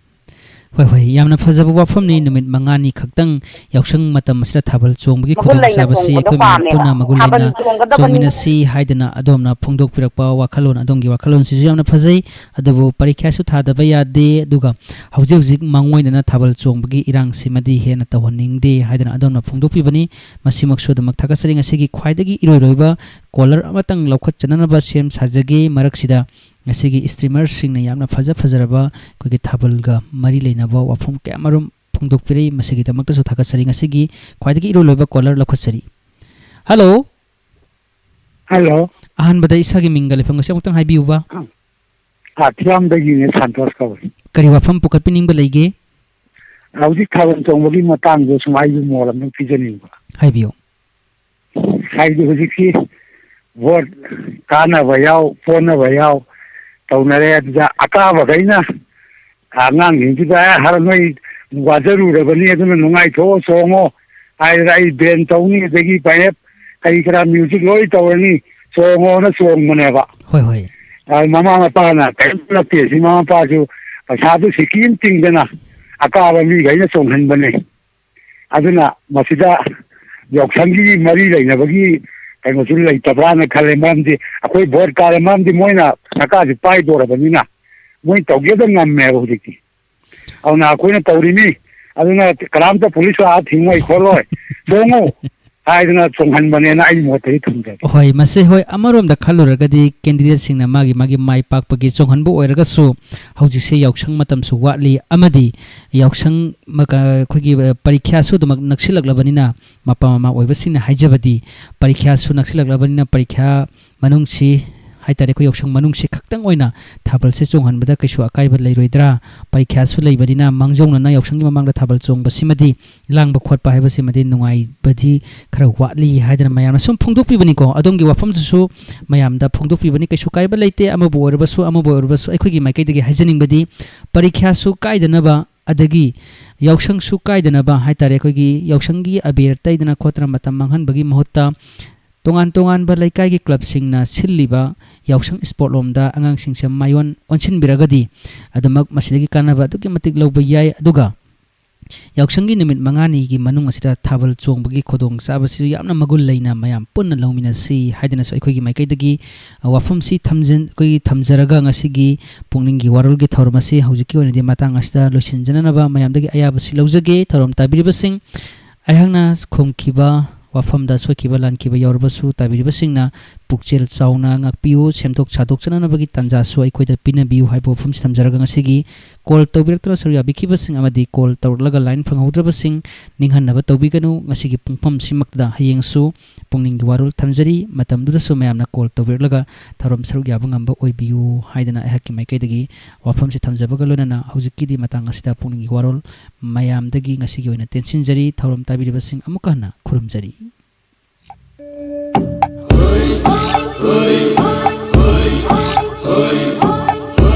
ꯍꯣꯏ, ꯍꯣꯏ, ꯌꯥꯝꯅ ꯐꯖꯕ ꯋꯥꯐꯝꯅꯤ꯫ ꯅꯨꯃꯤꯠ ꯃꯉꯥꯅꯤ ꯈꯛꯇꯪ ꯌꯥꯎꯁꯪ ꯃꯇꯝ ꯑꯁꯤꯗ ꯊꯥꯕꯜ ꯆꯣꯡꯕꯒꯤ ꯃꯒꯨꯟ ꯂꯩꯅ ꯈꯨꯗꯣꯡꯆꯥꯕꯁꯤ ꯆꯣꯡꯕꯗꯣ ꯑꯩꯈꯣꯏ ꯃꯌꯥꯝ ꯄꯥꯝꯃꯦ꯫ ꯄꯨꯟꯅ ꯃꯒꯨꯟ ꯊꯥꯕꯜ ꯂꯩꯅ ꯆꯣꯡꯒꯗꯕꯅꯤ꯫ ꯆꯣꯡꯃꯤꯟꯅꯁꯤ ꯍꯥꯏꯗꯅ ꯑꯗꯣꯝꯅ ꯐꯣꯡꯗꯣꯛꯄꯤꯔꯛꯄ ꯋꯥꯈꯜꯂꯣꯟ, ꯑꯗꯣꯝꯒꯤ ꯋꯥꯈꯜꯂꯣꯟꯁꯤꯁꯨ ꯌꯥꯝꯅ ꯐꯖꯩ꯫ ꯑꯗꯨꯕꯨ ꯄꯔꯤꯈ꯭ꯌꯥꯁꯨ ꯊꯥꯗꯕ ꯌꯥꯗꯦ, ꯑꯗꯨꯒ ꯍꯧꯖꯤꯛ ꯍꯧꯖꯤꯛ ꯃꯥꯡꯑꯣꯏꯅꯅ ꯊꯥꯕꯜ ꯆꯣꯡꯕꯒꯤ ꯏꯔꯥꯡꯁꯤꯃꯗꯤ ꯍꯦꯟꯅ ꯇꯧꯍꯟꯅꯤꯡꯗꯦ ꯍꯥꯏꯗꯅ ꯑꯗꯣꯝꯅ ꯐꯣꯡꯗꯣꯛꯄꯤꯕꯅꯤ꯫ ꯃꯁꯤꯃꯛꯁꯨ ꯑꯗꯨꯃꯛ ꯊꯥꯒꯠꯆꯔꯤ꯫ ꯉꯁꯤꯒꯤ ꯈ꯭ꯋꯥꯏꯗꯒꯤ ꯏꯔꯣꯏ ꯂꯣꯏꯕ caller ꯑꯃꯇꯪ ꯂꯧꯈꯠꯆꯅꯅꯕ ꯁꯦꯝ ꯁꯥꯖꯒꯦ꯫ ꯃꯔꯛꯁꯤꯗ ꯉꯁꯤꯒꯤ streamerꯁꯤꯡꯅ ꯌꯥꯝꯅ ꯐꯖ ꯐꯖꯔꯕ ꯑꯩꯈꯣꯏꯒꯤ ꯊꯥꯕꯜꯒ ꯃꯔꯤ ꯂꯩꯅꯕ ꯋꯥꯐꯝ ꯀꯌꯥꯃꯔꯨꯝ ꯐꯣꯡꯗꯣꯛꯄꯤꯔꯛꯏ꯫ ꯃꯁꯤꯒꯤꯗꯃꯛꯇꯁꯨ ꯊꯥꯒꯠꯆꯔꯤ꯫ ꯉꯁꯤꯒꯤ ꯈ꯭ꯋꯥꯏꯗꯒꯤ ꯏꯔꯣꯏ ꯂꯣꯏꯕ caller ꯂꯧꯈꯠꯆꯔꯤ꯫ Hello꯫ Hello꯫ ꯑꯍꯥꯟꯕꯗ ꯏꯁꯥꯒꯤ ꯃꯤꯡꯒ ꯂꯩꯐꯝꯒꯁꯦ ꯑꯃꯨꯛꯇꯪ ꯍꯥꯏꯕꯤꯌꯨꯕ꯫ ꯑꯥ, ꯊꯤꯌꯥꯝꯗꯒꯤꯅꯦ, ꯁꯥꯟꯇꯣꯁ ꯀꯧꯏ꯫ ꯀꯔꯤ ꯋꯥꯐꯝ ꯄꯨꯈꯠꯄꯤꯅꯤꯡꯕ ꯂꯩꯒꯦ? ꯍꯧꯖꯤꯛ ꯊꯥꯕꯜ ꯆꯣꯡꯕꯒꯤ ꯃꯇꯥꯡꯗꯣ ꯁꯨꯝ ꯑꯩꯁꯨ ꯃꯣꯠ ꯑꯃ ꯄꯤꯖꯅꯤꯡꯕ꯫ ꯍꯥꯏꯕꯤꯌꯨ꯫ ꯍꯥꯏꯗꯤ ꯍꯧꯖꯤꯛꯁꯤ vote ꯀꯥꯅꯕ ꯌꯥꯎ, ꯄꯣꯅꯕ ꯌꯥꯎ ꯇꯧꯅꯔꯦ꯫ ꯑꯗꯨꯗ ꯑꯀꯥꯕꯈꯩꯅ ꯑꯉꯥꯡꯁꯤꯡꯁꯤꯗ, "ꯑꯦ, ꯍꯔ ꯅꯣꯏ ꯋꯥꯖꯔꯨꯔꯕꯅꯤ, ꯑꯗꯨꯅ ꯅꯨꯡꯉꯥꯏꯊꯣꯛꯑꯣ, ꯆꯣꯡꯉꯣ" ꯍꯥꯏꯔꯒ ꯑꯩ band ꯇꯧꯅꯤ, ꯑꯗꯒꯤ ꯄꯥꯌꯦꯞ ꯀꯔꯤ ꯀꯔꯥ music ꯂꯣꯏ ꯇꯧꯔꯅꯤ, ꯆꯣꯡꯉꯣꯅ ꯆꯣꯡꯕꯅꯦꯕ꯫ ꯍꯣꯏ, ꯍꯣꯏ꯫ ꯑ, ꯃꯃꯥ ꯃꯄꯥꯅ ꯀꯔꯤꯝꯇ ꯅꯠꯇꯦ꯫ ꯁꯤ ꯃꯃꯥ ꯃꯄꯥꯁꯨ ꯄꯩꯁꯥꯗꯨ ꯁꯤꯀꯤ ꯑꯃ ꯇꯤꯡꯗꯅ ꯑꯀꯥꯕ ꯃꯤꯈꯩꯅ ꯆꯣꯡꯍꯟꯕꯅꯦ꯫ ꯑꯗꯨꯅ ꯃꯁꯤꯗ ꯌꯥꯎꯁꯪꯒꯤ ꯃꯔꯤ ꯂꯩꯅꯕꯒꯤ ꯀꯩꯅꯣꯁꯨ ꯂꯩꯇꯕ꯭ꯔꯥꯅ ꯈꯜꯂꯦ꯫ ꯃꯔꯝꯗꯤ ꯑꯩꯈꯣꯏ vote ꯀꯥꯔꯦ, ꯃꯔꯝꯗꯤ ꯃꯣꯏꯅ ꯁꯔꯀꯥꯔꯁꯤ ꯄꯥꯏꯗꯣꯔꯕꯅꯤꯅ ꯃꯣꯏ ꯇꯧꯒꯦꯗ ꯉꯝꯃꯦꯕ ꯍꯧꯖꯤꯛꯇꯤ꯫ ꯑꯗꯨꯅ ꯑꯩꯈꯣꯏꯅ ꯇꯧꯔꯤꯅꯤ꯫ ꯑꯗꯨꯅ ꯀꯅꯥꯝꯇ ꯄꯨꯂꯤꯁ ꯂꯥꯛꯑ ꯊꯤꯡꯉꯣꯏ ꯈꯣꯠꯂꯣꯏ꯫ ꯆꯣꯡꯉꯨ꯫ ꯍꯥꯏꯗꯅ ꯆꯣꯡꯍꯟꯕꯅꯦꯅ ꯑꯩꯒꯤ ꯃꯣꯠꯇꯗꯤ ꯊꯝꯖꯒꯦ꯫ ꯍꯣꯏ, ꯃꯁꯤ, ꯍꯣꯏ, ꯑꯃꯔꯣꯝꯗ ꯈꯜꯂꯨꯔꯒꯗꯤ candidateꯁꯤꯡꯅ ꯃꯥꯒꯤ ꯃꯥꯒꯤ ꯃꯥꯏ ꯄꯥꯛꯄꯒꯤ ꯆꯣꯡꯍꯟꯕ ꯑꯣꯏꯔꯒꯁꯨ, ꯍꯧꯖꯤꯛꯁꯦ ꯌꯥꯎꯁꯪ ꯃꯇꯝꯁꯨ ꯋꯥꯠꯂꯤ, ꯑꯃꯗꯤ ꯌꯥꯎꯁꯪ ꯃ-, ꯀ-, ꯑꯩꯈꯣꯏꯒꯤ, ꯑ, ꯄꯔꯤꯈ꯭ꯌꯥꯁꯨ ꯑꯗꯨꯃꯛ ꯅꯛꯁꯤꯜꯂꯛꯂꯕꯅꯤꯅ, ꯃꯄꯥ ꯃꯃꯥ ꯑꯣꯏꯕꯁꯤꯡꯅ ꯍꯥꯏꯖꯕꯗꯤ, ꯄꯔꯤꯈ꯭ꯌꯥꯁꯨ ꯅꯛꯁꯤꯜꯂꯛꯂꯕꯅꯤꯅ, ꯄꯔꯤꯈ꯭ꯌꯥ ꯃꯅꯨꯡꯁꯤ ꯍꯥꯏꯇꯥꯔꯦ, ꯑꯩꯈꯣꯏ ꯌꯥꯎꯁꯪ ꯃꯅꯨꯡꯁꯤ ꯈꯛꯇꯪ ꯑꯣꯏꯅ ꯊꯥꯕꯜꯁꯦ ꯆꯣꯡꯍꯟꯕꯗ ꯀꯩꯁꯨ ꯑꯀꯥꯏꯕ ꯂꯩꯔꯣꯏꯗ꯭ꯔꯥ? ꯄꯔꯤꯈ꯭ꯌꯥꯁꯨ ꯂꯩꯕꯅꯤꯅ, ꯃꯥꯡꯖꯧꯅꯅ ꯌꯥꯎꯁꯪꯒꯤ ꯃꯃꯥꯡꯗ ꯊꯥꯕꯜ ꯆꯣꯡꯕꯁꯤꯃꯗꯤ, ꯂꯥꯡꯕ ꯈꯣꯠꯄ ꯍꯥꯏꯕꯁꯤꯃꯗꯤ ꯅꯨꯡꯉꯥꯏꯕꯗꯤ ꯈꯔ ꯋꯥꯠꯂꯤ ꯍꯥꯏꯗꯅ ꯃꯌꯥꯝꯅ ꯁꯨꯝ ꯐꯣꯡꯗꯣꯛꯄꯤꯕꯅꯤꯀꯣ꯫ ꯑꯗꯣꯝꯒꯤ ꯋꯥꯐꯝꯗꯨꯁꯨ ꯃꯌꯥꯝꯗ ꯐꯣꯡꯗꯣꯛꯄꯤꯕꯅꯤ, ꯀꯩꯁꯨ ꯀꯥꯏꯕ ꯂꯩꯇꯦ꯫ ꯑꯃꯕꯨ ꯑꯣꯏꯔꯕꯁꯨ, ꯑꯃꯕꯨ ꯑꯣꯏꯔꯕꯁꯨ, ꯑꯩꯈꯣꯏꯒꯤ ꯃꯥꯏꯀꯩꯗꯒꯤ ꯍꯥꯏꯖꯅꯤꯡꯕꯗꯤ, ꯄꯔꯤꯈ꯭ꯌꯥꯁꯨ ꯀꯥꯏꯗꯅꯕ, ꯑꯗꯒꯤ ꯌꯥꯎꯁꯪꯁꯨ ꯀꯥꯏꯗꯅꯕ ꯍꯥꯏꯇꯥꯔꯦ, ꯑꯩꯈꯣꯏꯒꯤ ꯌꯥꯎꯁꯪꯒꯤ ꯑꯕꯦꯔ ꯇꯩꯗꯅ ꯈꯣꯠꯇꯅ ꯃꯇꯝ ꯃꯥꯡꯍꯟꯕꯒꯤ ꯃꯍꯨꯠꯇ, ꯇꯣꯉꯥꯟ ꯇꯣꯉꯥꯟꯕ ꯂꯩꯀꯥꯏꯒꯤ clubꯁꯤꯡꯅ ꯁꯤꯜꯂꯤꯕ ꯌꯥꯎꯁꯪ sport ꯂꯣꯝꯗ ꯑꯉꯥꯡꯁꯤꯡꯁꯦ ꯃꯥꯏꯑꯣꯟ ꯑꯣꯟꯁꯤꯟꯕꯤꯔꯒꯗꯤ, ꯑꯗꯨꯃꯛ ꯃꯁꯤꯗꯒꯤ ꯀꯥꯟꯅꯕ ꯑꯗꯨꯛꯀꯤ ꯃꯇꯤꯛ ꯂꯧꯕ ꯌꯥꯏ꯫ ꯑꯗꯨꯒ ꯌꯥꯎꯁꯪꯒꯤ ꯅꯨꯃꯤꯠ ꯃꯉꯥꯅꯤꯒꯤ ꯃꯅꯨꯡ ꯑꯁꯤꯗ ꯊꯥꯕꯜ ꯆꯣꯡꯕꯒꯤ ꯈꯨꯗꯣꯡꯆꯥꯕꯁꯤꯁꯨ ꯌꯥꯝꯅ ꯃꯒꯨꯟ ꯂꯩꯅ ꯃꯌꯥꯝ ꯄꯨꯟꯅ ꯂꯧꯃꯤꯟꯅꯁꯤ ꯍꯥꯏꯗꯅꯁꯨ ꯑꯩꯈꯣꯏꯒꯤ ꯃꯥꯏꯀꯩꯗꯒꯤ, ꯑ, ꯋꯥꯐꯝꯁꯤ ꯊꯝꯖꯤꯟ-, ꯑꯩꯈꯣꯏꯒꯤ ꯊꯝꯖꯔꯒ, ꯉꯁꯤꯒꯤ ꯄꯨꯛꯅꯤꯡꯒꯤ ꯋꯥꯔꯣꯜꯒꯤ ꯊꯧꯔꯝ ꯑꯁꯤ ꯍꯧꯖꯤꯛꯀꯤ ꯑꯣꯏꯅꯗꯤ ꯃꯇꯥꯡ ꯑꯁꯤꯗ ꯂꯣꯏꯁꯤꯟꯖꯅꯅꯕ ꯃꯌꯥꯝꯗꯒꯤ ꯑꯌꯥꯕꯁꯤ ꯂꯧꯖꯒꯦ꯫ ꯊꯧꯔꯝ ꯇꯥꯕꯤꯔꯤꯕꯁꯤꯡ, ꯑꯩꯍꯥꯛꯅ ꯈꯨꯝꯈꯤꯕ ꯋꯥꯐꯝꯗ ꯁꯣꯏꯈꯤꯕ ꯂꯥꯟꯈꯤꯕ ꯌꯥꯎꯔꯕꯁꯨ, ꯇꯥꯕꯤꯔꯤꯕꯁꯤꯡꯅ ꯄꯨꯛꯆꯦꯜ ꯆꯥꯎꯅ ꯉꯥꯛꯄꯤꯌꯨ, ꯁꯦꯝꯗꯣꯛ ꯁꯥꯗꯣꯛꯆꯅꯅꯕꯒꯤ ꯇꯥꯟꯖꯥꯁꯨ ꯑꯩꯈꯣꯏꯗ ꯄꯤꯅꯕꯤꯌꯨ ꯍꯥꯏꯕ ꯋꯥꯐꯝꯁꯤ ꯊꯝꯖꯔꯒ, ꯉꯁꯤꯒꯤ call ꯇꯧꯕꯤꯔꯛꯇꯨꯅ ꯁꯔꯨꯛ ꯌꯥꯕꯤꯈꯤꯕꯁꯤꯡ ꯑꯃꯗꯤ call ꯇꯧꯔꯛꯂꯒ line ꯐꯪꯍꯧꯗ꯭ꯔꯕꯁꯤꯡ ꯅꯤꯡꯍꯟꯅꯕ ꯇꯧꯕꯤꯒꯅꯨ꯫ ꯉꯁꯤꯒꯤ ꯄꯨꯡꯐꯝꯁꯤꯃꯛꯇꯗ ꯍꯌꯦꯡꯁꯨ ꯄꯨꯛꯅꯤꯡꯒꯤ ꯋꯥꯔꯣꯜ ꯊꯝꯖꯔꯤ꯫ ꯃꯇꯝꯗꯨꯗꯁꯨ ꯃꯌꯥꯝꯅ call ꯇꯧꯕꯤꯔꯛꯂꯒ ꯊꯧꯔꯝ ꯁꯔꯨꯛ ꯌꯥꯕ ꯉꯝꯕ ꯑꯣꯏꯕꯤꯌꯨ ꯍꯥꯏꯗꯅ ꯑꯩꯍꯥꯛꯀꯤ ꯃꯥꯏꯀꯩꯗꯒꯤ ꯋꯥꯐꯝꯁꯤ ꯊꯝꯖꯕꯒ ꯂꯣꯏꯅꯅ, ꯍꯧꯖꯤꯛꯀꯤꯗꯤ ꯃꯇꯥꯡ ꯑꯁꯤꯗ ꯄꯨꯛꯅꯤꯡꯒꯤ ꯋꯥꯔꯣꯜ ꯃꯌꯥꯝꯗꯒꯤ ꯉꯁꯤꯒꯤ ꯑꯣꯏꯅ ꯇꯦꯟꯁꯤꯟꯖꯔꯤ꯫ ꯊꯧꯔꯝ ꯇꯥꯕꯤꯔꯤꯕꯁꯤꯡ ꯑꯃꯨꯛꯀ ꯍꯟꯅ ꯈꯨꯔꯨꯝꯖꯔꯤ꯫